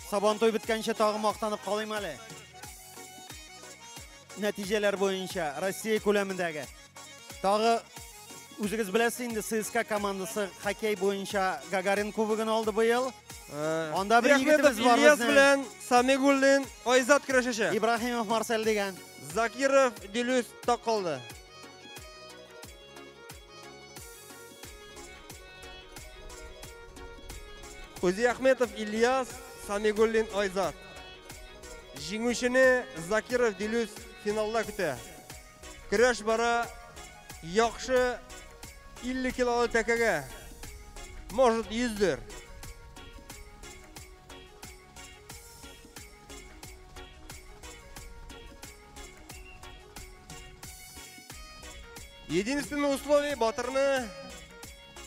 Сабантуй беткәнче тагы мактанып калыйм әле. Нәтиҗәләр буенча Россия күләмендәге. Тагы үзегез беләсез инде ЦСКА командасы хоккей буенча Гагарин кубогын алды быел. Анда бер егетебез бар Ильяс безнең. белән Самигуллин Айзат көрәшәчәк. Ибраһимов Марсель дигән. Закиров Дилүс так калды. Хузи Ахметов Ильяс, Самигуллин Айзат. Җиңүчене Закиров Дилүс финалда көтә. Көрәш бара яхшы 50 килолы тәкәгә. Может, 100-дер. Единственное условие батырны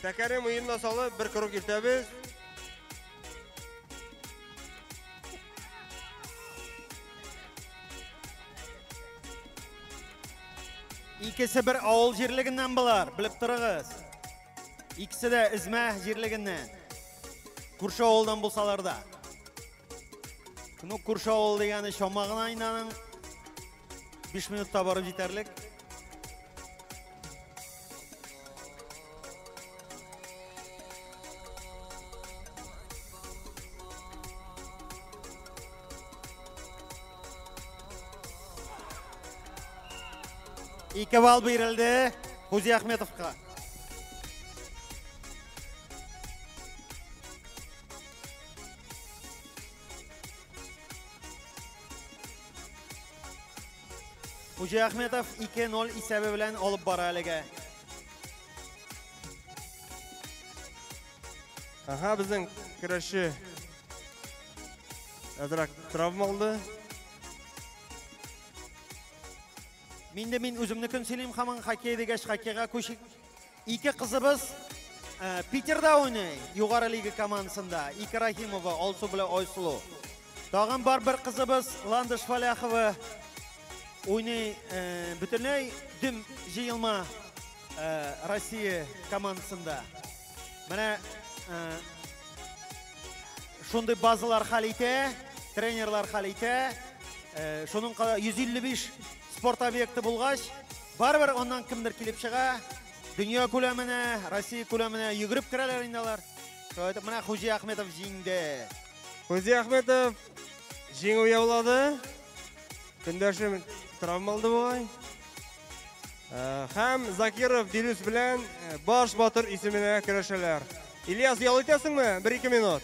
тәкәне муенына салып бер круг йөртәбез. Икесе бер авыл җирлегеннән булар, белеп торыгыз. Икесе дә Эзмә җирлегеннән. Күрше авылдан булсалар да. Ну, күрше авыл дигәне чама гына инде аның. 5 минутта барып җитәрлек. Ике балл бирелде Хузи Ахметовка. Хузи Ахметов 2-0 исәбе белән алып бара әлегә. Ага, безнең көрәшче әзрәк травма алды. Мин дә мин үземнекен сөйлим, һаман хоккей дигәч, хоккейга күчик. Ике кызыбыз Питерда уйный, югары лига командасында. Ике Рахимова, Алсу белән Айсылу. Тагын бар бер кызыбыз Ландыш Фаляхова уйный бөтенләй дөм җыелма Россия командасында. Менә шундый базалар хәл итә, тренерлар хәл итә. Шуның кадәр 155 спорт объекты булгач, барыбер аннан кемдер килеп чыга. Дөнья күләменә, Россия күләменә йөгереп керәләр инде алар. Шулай итеп, менә Хуҗи Ахметов җиңде. Хуҗи Ахметов җиңү яулады. Көндәше травма алды бугай. Һәм Закиров Дилүс белән баш батыр исеменә көрәшәләр. Ильяс, ял итәсеңме? 1-2 минут.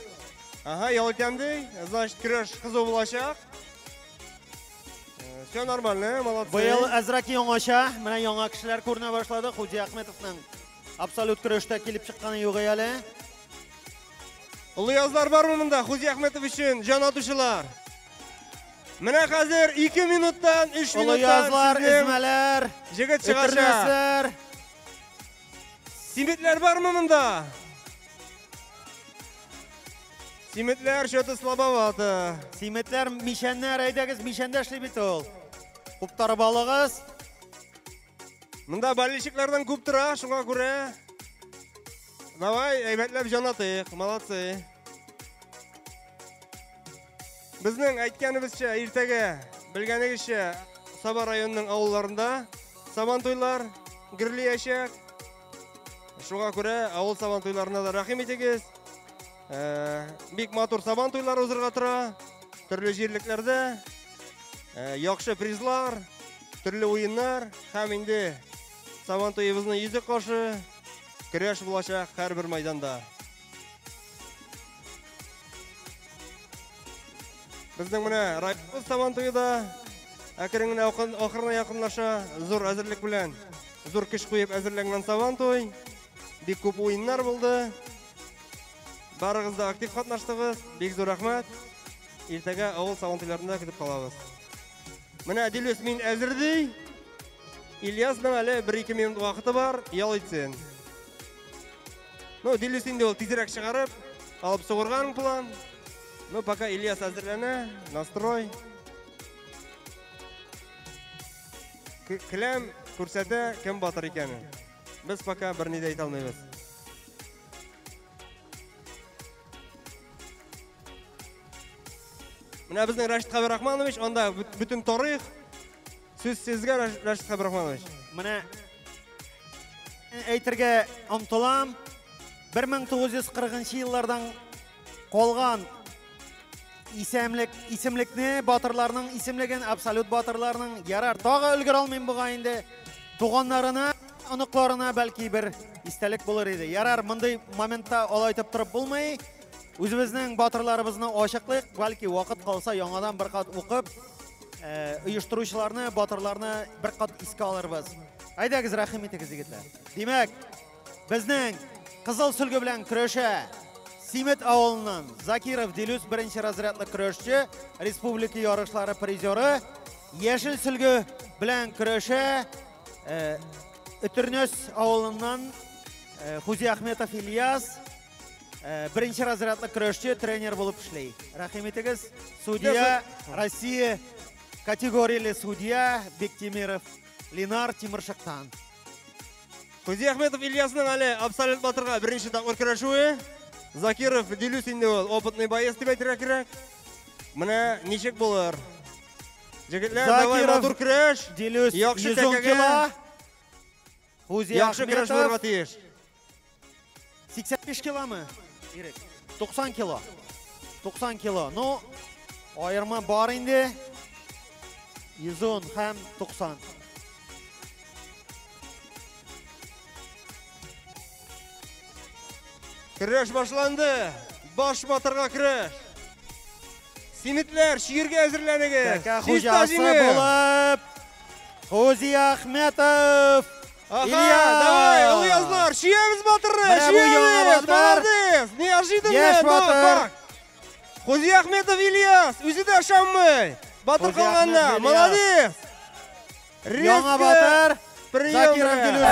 Ага, ял итәм ди. Значит, көрәш кызу булачак. Все нормально, молодцы. Быел әзрәк яңача, менә яңа кешеләр күренә башлады. Хуҗи Ахметовның абсолют көрәштә килеп чыкканы юк әле. Олы язлар бармы монда? Хуҗи Ахметов өчен җан атучылар. Менә хәзер 2 минуттан, 3 минуттан Олыязлар, сезнең эзмәләр, җегет чыгачак. өтернәсләр. Симетләр бармы монда? Симетләр что-то слабовато. Симетләр, мишәннәр, әйдәгез, мишәндә эшли бит ул. Куптарып алыгыз. Монда болельщиклардан күп тора, шуңа күрә. Давай, әйбәтләп җан атыйк. Молодцы. Безнең әйткәнебезчә, иртәгә, белгәнегезчә, Саба районының авылларында сабантуйлар гөрлиячәк. Шуңа күрә авыл сабантуйларына да рәхим итегез. Бик матур сабантуйлар узырга тора. Төрле җирлекләрдә яхшы призлар, төрле уеннар һәм инде сабантуебызның йөзе каршы көрәш булачак һәрбер майданда. Безнең менә районыбыз сабантуе да әкрен генә ахырына якынлаша, зур әзерлек белән, зур көч куеп әзерләнгән сабантуй. Бик күп уеннар булды. Барыгыз да актив катнаштыгыз. Бик зур рәхмәт. Иртәгә авыл сабантуйларында көтеп калабыз. Менә Дилүс мин әзер ди. Ильясның әле 1-2 минут вакыты бар, ял итсен. Ну, Дилүс инде ул тизрәк чыгарып, алып сугырган план. Ну, пока Ильяс әзерләнә, настрой. Келәм күрсәтә кем батыр икәнен. Без пока берни дә әйтә алмыйбыз. Менә безнең Рашид Хабирахманович, анда бөтен тарих. Сүз сезгә, Рашид Хабирахманович. Менә әйтергә омтылам. 1940 еллардан калган исемлекне, батырларның исемлеген, абсолют батырларның ярар, тагы өлгерә алмыйм бугай инде. Туганнарына, оныкларына бәлки бер истәлек булыр иде. Ярар, мондый моментта алай итеп торып булмый. Үзебезнең батырларыбызны ачыклыйк, бәлки вакыт калса яңадан бер кат укып, оештыручыларны, батырларны бер кат искә алырбыз. Әйдәгез, рәхим итегез, егетләр. Димәк, безнең кызыл сөлге белән көрәшә Симет авылыннан Закиров Дилүс беренче разрядлы көрәшче, республика ярышлары призеры, яшел сөлге белән көрәшә Өтернәс авылыннан Хузи Ахметов Ильяс, беренче разрядлы көрәшче, тренер булып эшли. Рәхим итегез, судья Россия категорияле судья Бектимиров Ленар Тимиршыктан. Хузи Ахметов Ильясның әле абсолют батырга беренче тапкыр көрәшүе. Закиров Дилүс инде ул опытный боец дип әйтергә кирәк. Менә ничек булыр? Җегетләр, давай Закиров матур көрәш. Дилүс Яхшы йөз ун тәкәгә. кило. Хузи Яхшы көрәш Ахметов булырга тиеш. 85 киломы? Ирек. 90 кило. 90 кило. Ну, аерма бар инде. 110 һәм 90. Көрәш башланды. Баш батырга көрәш. Симетләр, чигергә әзерләнегез. Тәкә Чиста хуҗасы җиңү. булып Хузи Ахметов. Аха, Ильяс. давай, Ильязлар, чиябез батырны, Менә бу яңа чиябез, батыр. молодец. Неожиданно, Яшь но батыр. факт. Хузи Ахметов Ильяс, үзе дә ышанмый. Батыр Хузи калганда, Ахметов Ильяс. молодец. Яңа Резко батыр. прием. Закиров Дилүс.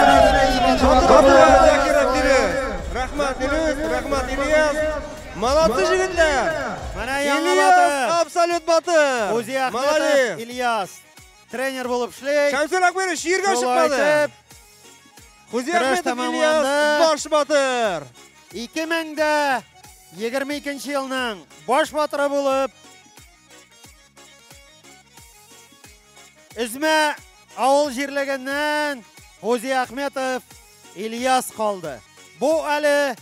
Батыр Закиров Дилүс. Рәхмәт Дилүс, рәхмәт Ильяс. Молодцы җегетләр. Менә яңа Ильяс батыр. абсолют батыр. Хузи Ахметов Молодец. Ильяс. Тренер булып эшли. Шәмсел Акберов чиргә Шулай чыкмады. итеп, Хузи көрәш Ахметов тәмамланды. Ильяс баш батыр. 2022 елның баш батыры булып Өзмә авыл җирлегеннән Хузи Ахметов Ильяс калды. Бу әле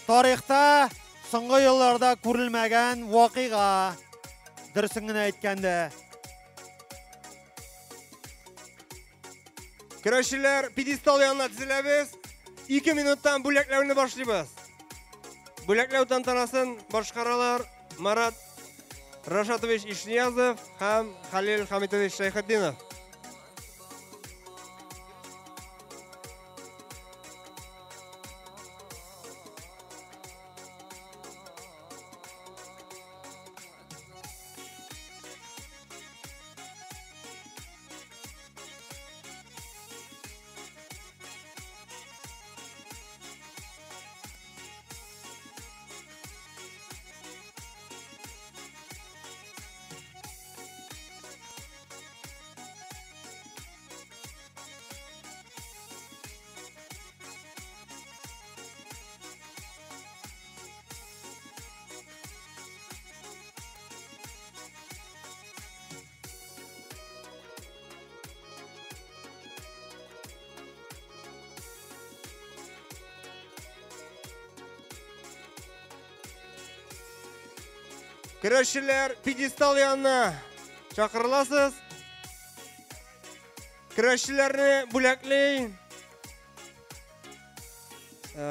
тарихта соңгы елларда күрелмәгән вакыйга. Дөресен генә әйткәндә. Көрәшчеләр пьедестал янына тезеләбез. 2 минуттан бүләкләүне башлыйбыз. Бүләкләү тантанасын башкаралар Марат Рашатович Ишниязов һәм Халил Хамитович Шәйхетдинов. Көрәшчеләр пьедестал янына чакырыласыз. Көрәшчеләрне бүләкли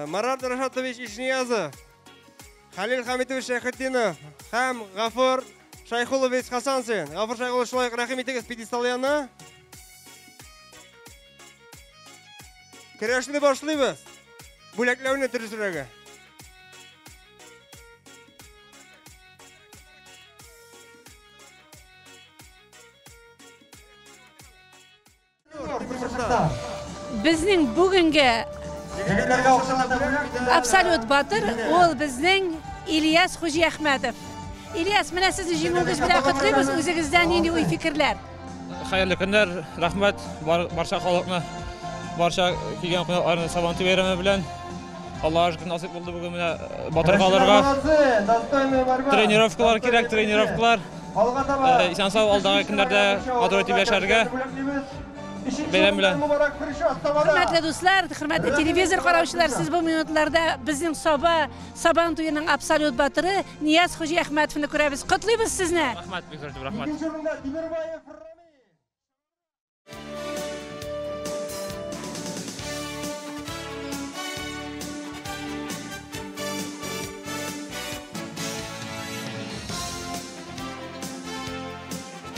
Марат Рашатович Ишниязов, Халил Хамитович Шәйхетдинов һәм Гафур Шайхулович Хасансин. Гафур Шайхулович, шулай ук рәхим итегез пьедестал янына. Көрәшне башлыйбыз. Бүләкләүне дөресрәге. Безнең бүгенге абсолют батыр ул безнең Ильяс Хуҗиәхмәтов. Ильяс, менә сезне җиңүегез белән котлыйбыз. Үзегездә нинди уй-фикерләр? Хәерле көннәр, рәхмәт барча халыкны, барча килгән кунакларны Сабантуй бәйрәме белән. Аллаһка шөкер, насыйп булды бүген менә батыр калырга. Тренировкалар кирәк, тренировкалар. Исән сау алдагы көннәрдә матур итеп яшәргә. Бәйрәм белән. Хөрмәтле дуслар, хөрмәтле телевизор караучылар, сез бу минутларда безнең Саба Сабан туеның абсолют батыры Нияз Хуҗиәхмәтовны күрәбез. Котлыйбыз сезне! Рәхмәт, бик зур рәхмәт.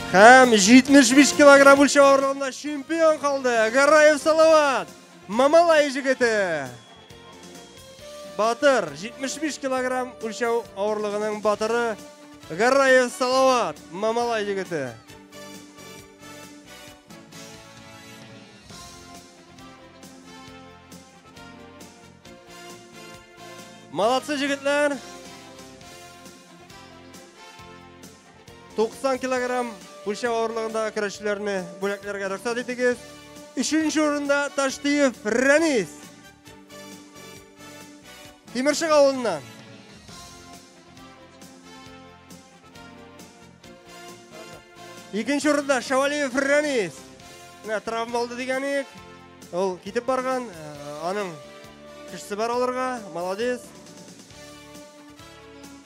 Һәм 75 килограмм үлчәү авырлыгында чемпион калды Гараев Салават, Мамалай җегете. Батыр, 75 килограмм үлчәү авырлыгының батыры Гараев Салават, Мамалай җегете. Молодцы, җегетләр! 90 килограмм үлчәү авырлыгындагы көрәшчеләрне бүләкләргә рөхсәт итегез. Өченче урында Таштиев Рәнис. Тимершык авылыннан. Икенче урында Шавалиев Рәнис. Менә травма алды дигән идек. Ул китеп барган, аның кешесе бар алырга, молодец.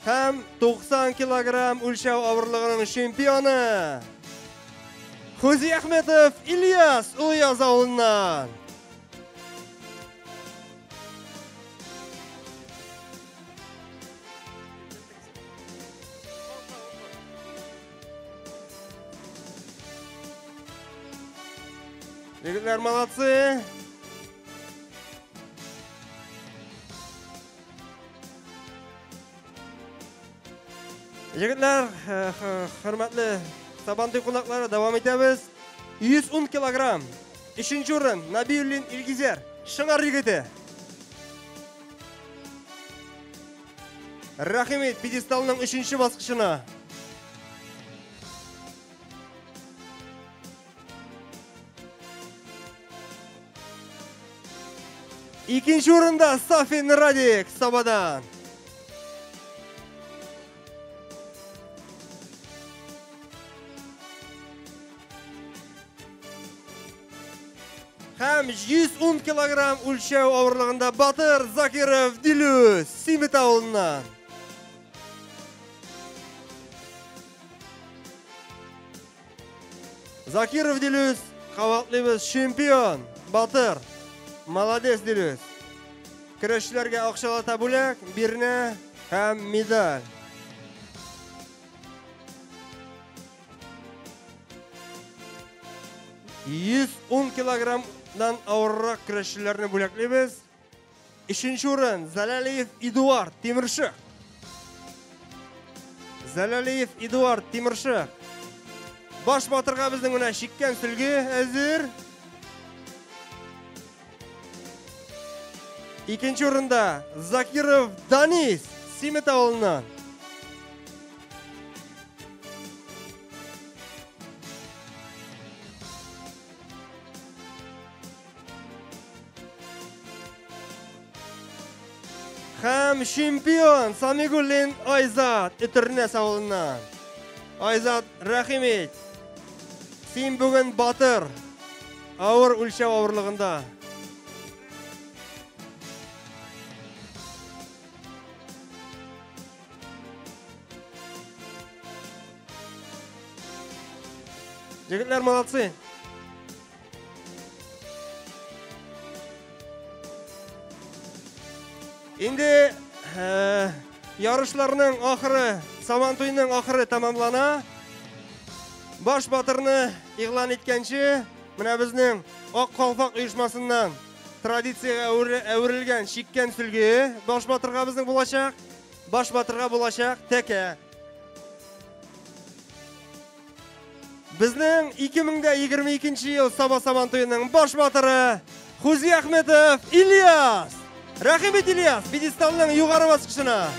Һәм 90 килограмм үлчәү авырлыгының чемпионы Хузи Ахметов Ильяс Ульяз авылыннан. Егетләр молодцы. Егетләр, хөрмәтле Сабантуй кунаклары, дәвам итәбез. 110 килограмм. Өченче урын Набиуллин Илгизәр, Шыңар егете. Рәхим ит пьедесталның өченче баскычына. Икенче урында Сафин Радик Сабадан. Һәм 110 килограмм үлчәү авырлыгында Батыр Закиров Дилүс Симет авылыннан. Закиров Дилүс, кабатлыйбыз, чемпион, батыр. Молодец, Дилүс. Көрәшчеләргә акчалата бүләк, бирнә һәм медаль. 110 килограммнан авыррак көрәшчеләрне бүләклибез. Өченче урын Залалиев Эдуард Тимершык. Залалиев Эдуард Тимершык. Баш батырга безнең менә чиккән сөлге әзер. Икенче урында Закиров Данис Симет авылыннан. Һәм чемпион Самигуллин Айзат Өтернәс авылыннан. Айзат, рәхим ит. Син бүген батыр. Авыр үлчәү авырлыгында. Егетләр, молодцы. Инде ярышларның ахыры, Сабантуйның ахыры тәмамлана. Баш батырны игълан иткәнче, менә безнең Ак калфак оешмасыннан традициягә әверелгән чиккән сөлге баш батырга безнең булачак. Баш батырга булачак тәкә. Безнең 2022 ел Саба Сабантуеның баш батыры Хузи Ахметов Ильяс. Рәхим ит, Ильяс, пьедесталның югары баскычына.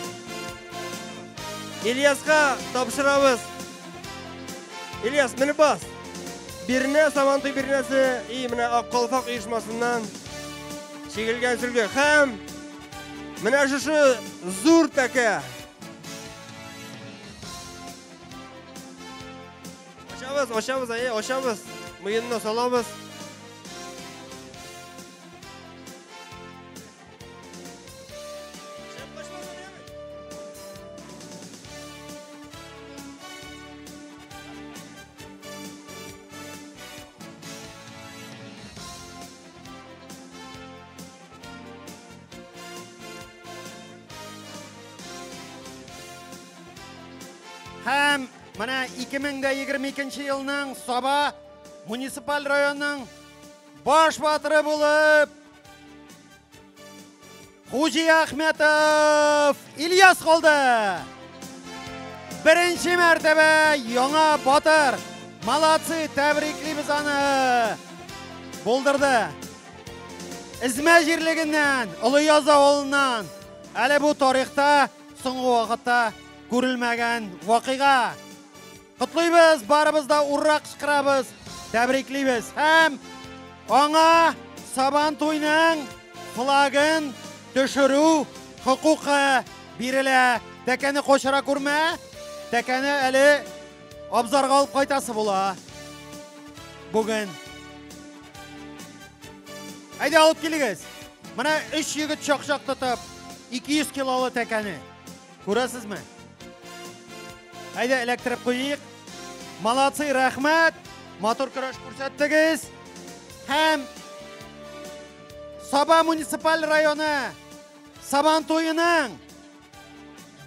Ильяска тапшырабыз. Ильяс, менеп бас. Бирнә, Сабантуй бирнәсе, и менә Ак калфак оешмасыннан чигелгән сөлге һәм менә шушы зур тәкә. Ачабыз, ачабыз, әйе, ачабыз. Муенына салабыз. Һәм менә 2022 елның Саба муниципаль районының баш батыры булып Хуҗи Ахметов Ильяс калды. Беренче мәртәбә яңа батыр. Молодцы, тәбриклибез аны. Булдырды. Эзмә җирлегеннән, Олы Яз авылыннан. Әле бу тарихта соңгы вакытта күрелмәгән вакыйга. Котлыйбыз, барыбыз да ура кычкырабыз, тәбриклибез. Һәм аңа Сабан туйның флагын төшерү хокукы бирелә. Тәкәне кочара күрмә, тәкәне әле абзарга алып кайтасы була. Бүген. Әйдә алып килегез. Менә өч егет чак-чак тотып, 200 килолы тәкәне. Күрәсезме? Әйдә эләктереп куйыйк. Молодцы, рәхмәт. Матур көрәш күрсәттегез. Һәм Саба муниципаль районы Сабан туеның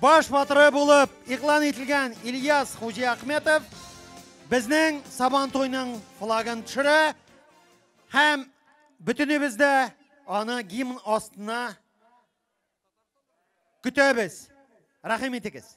баш батыры булып игълан ителгән Ильяс Хуҗиахметов безнең Сабан туйның флагын төшерә һәм бөтенебез дә аны гимн астына көтәбез. Рәхим итегез.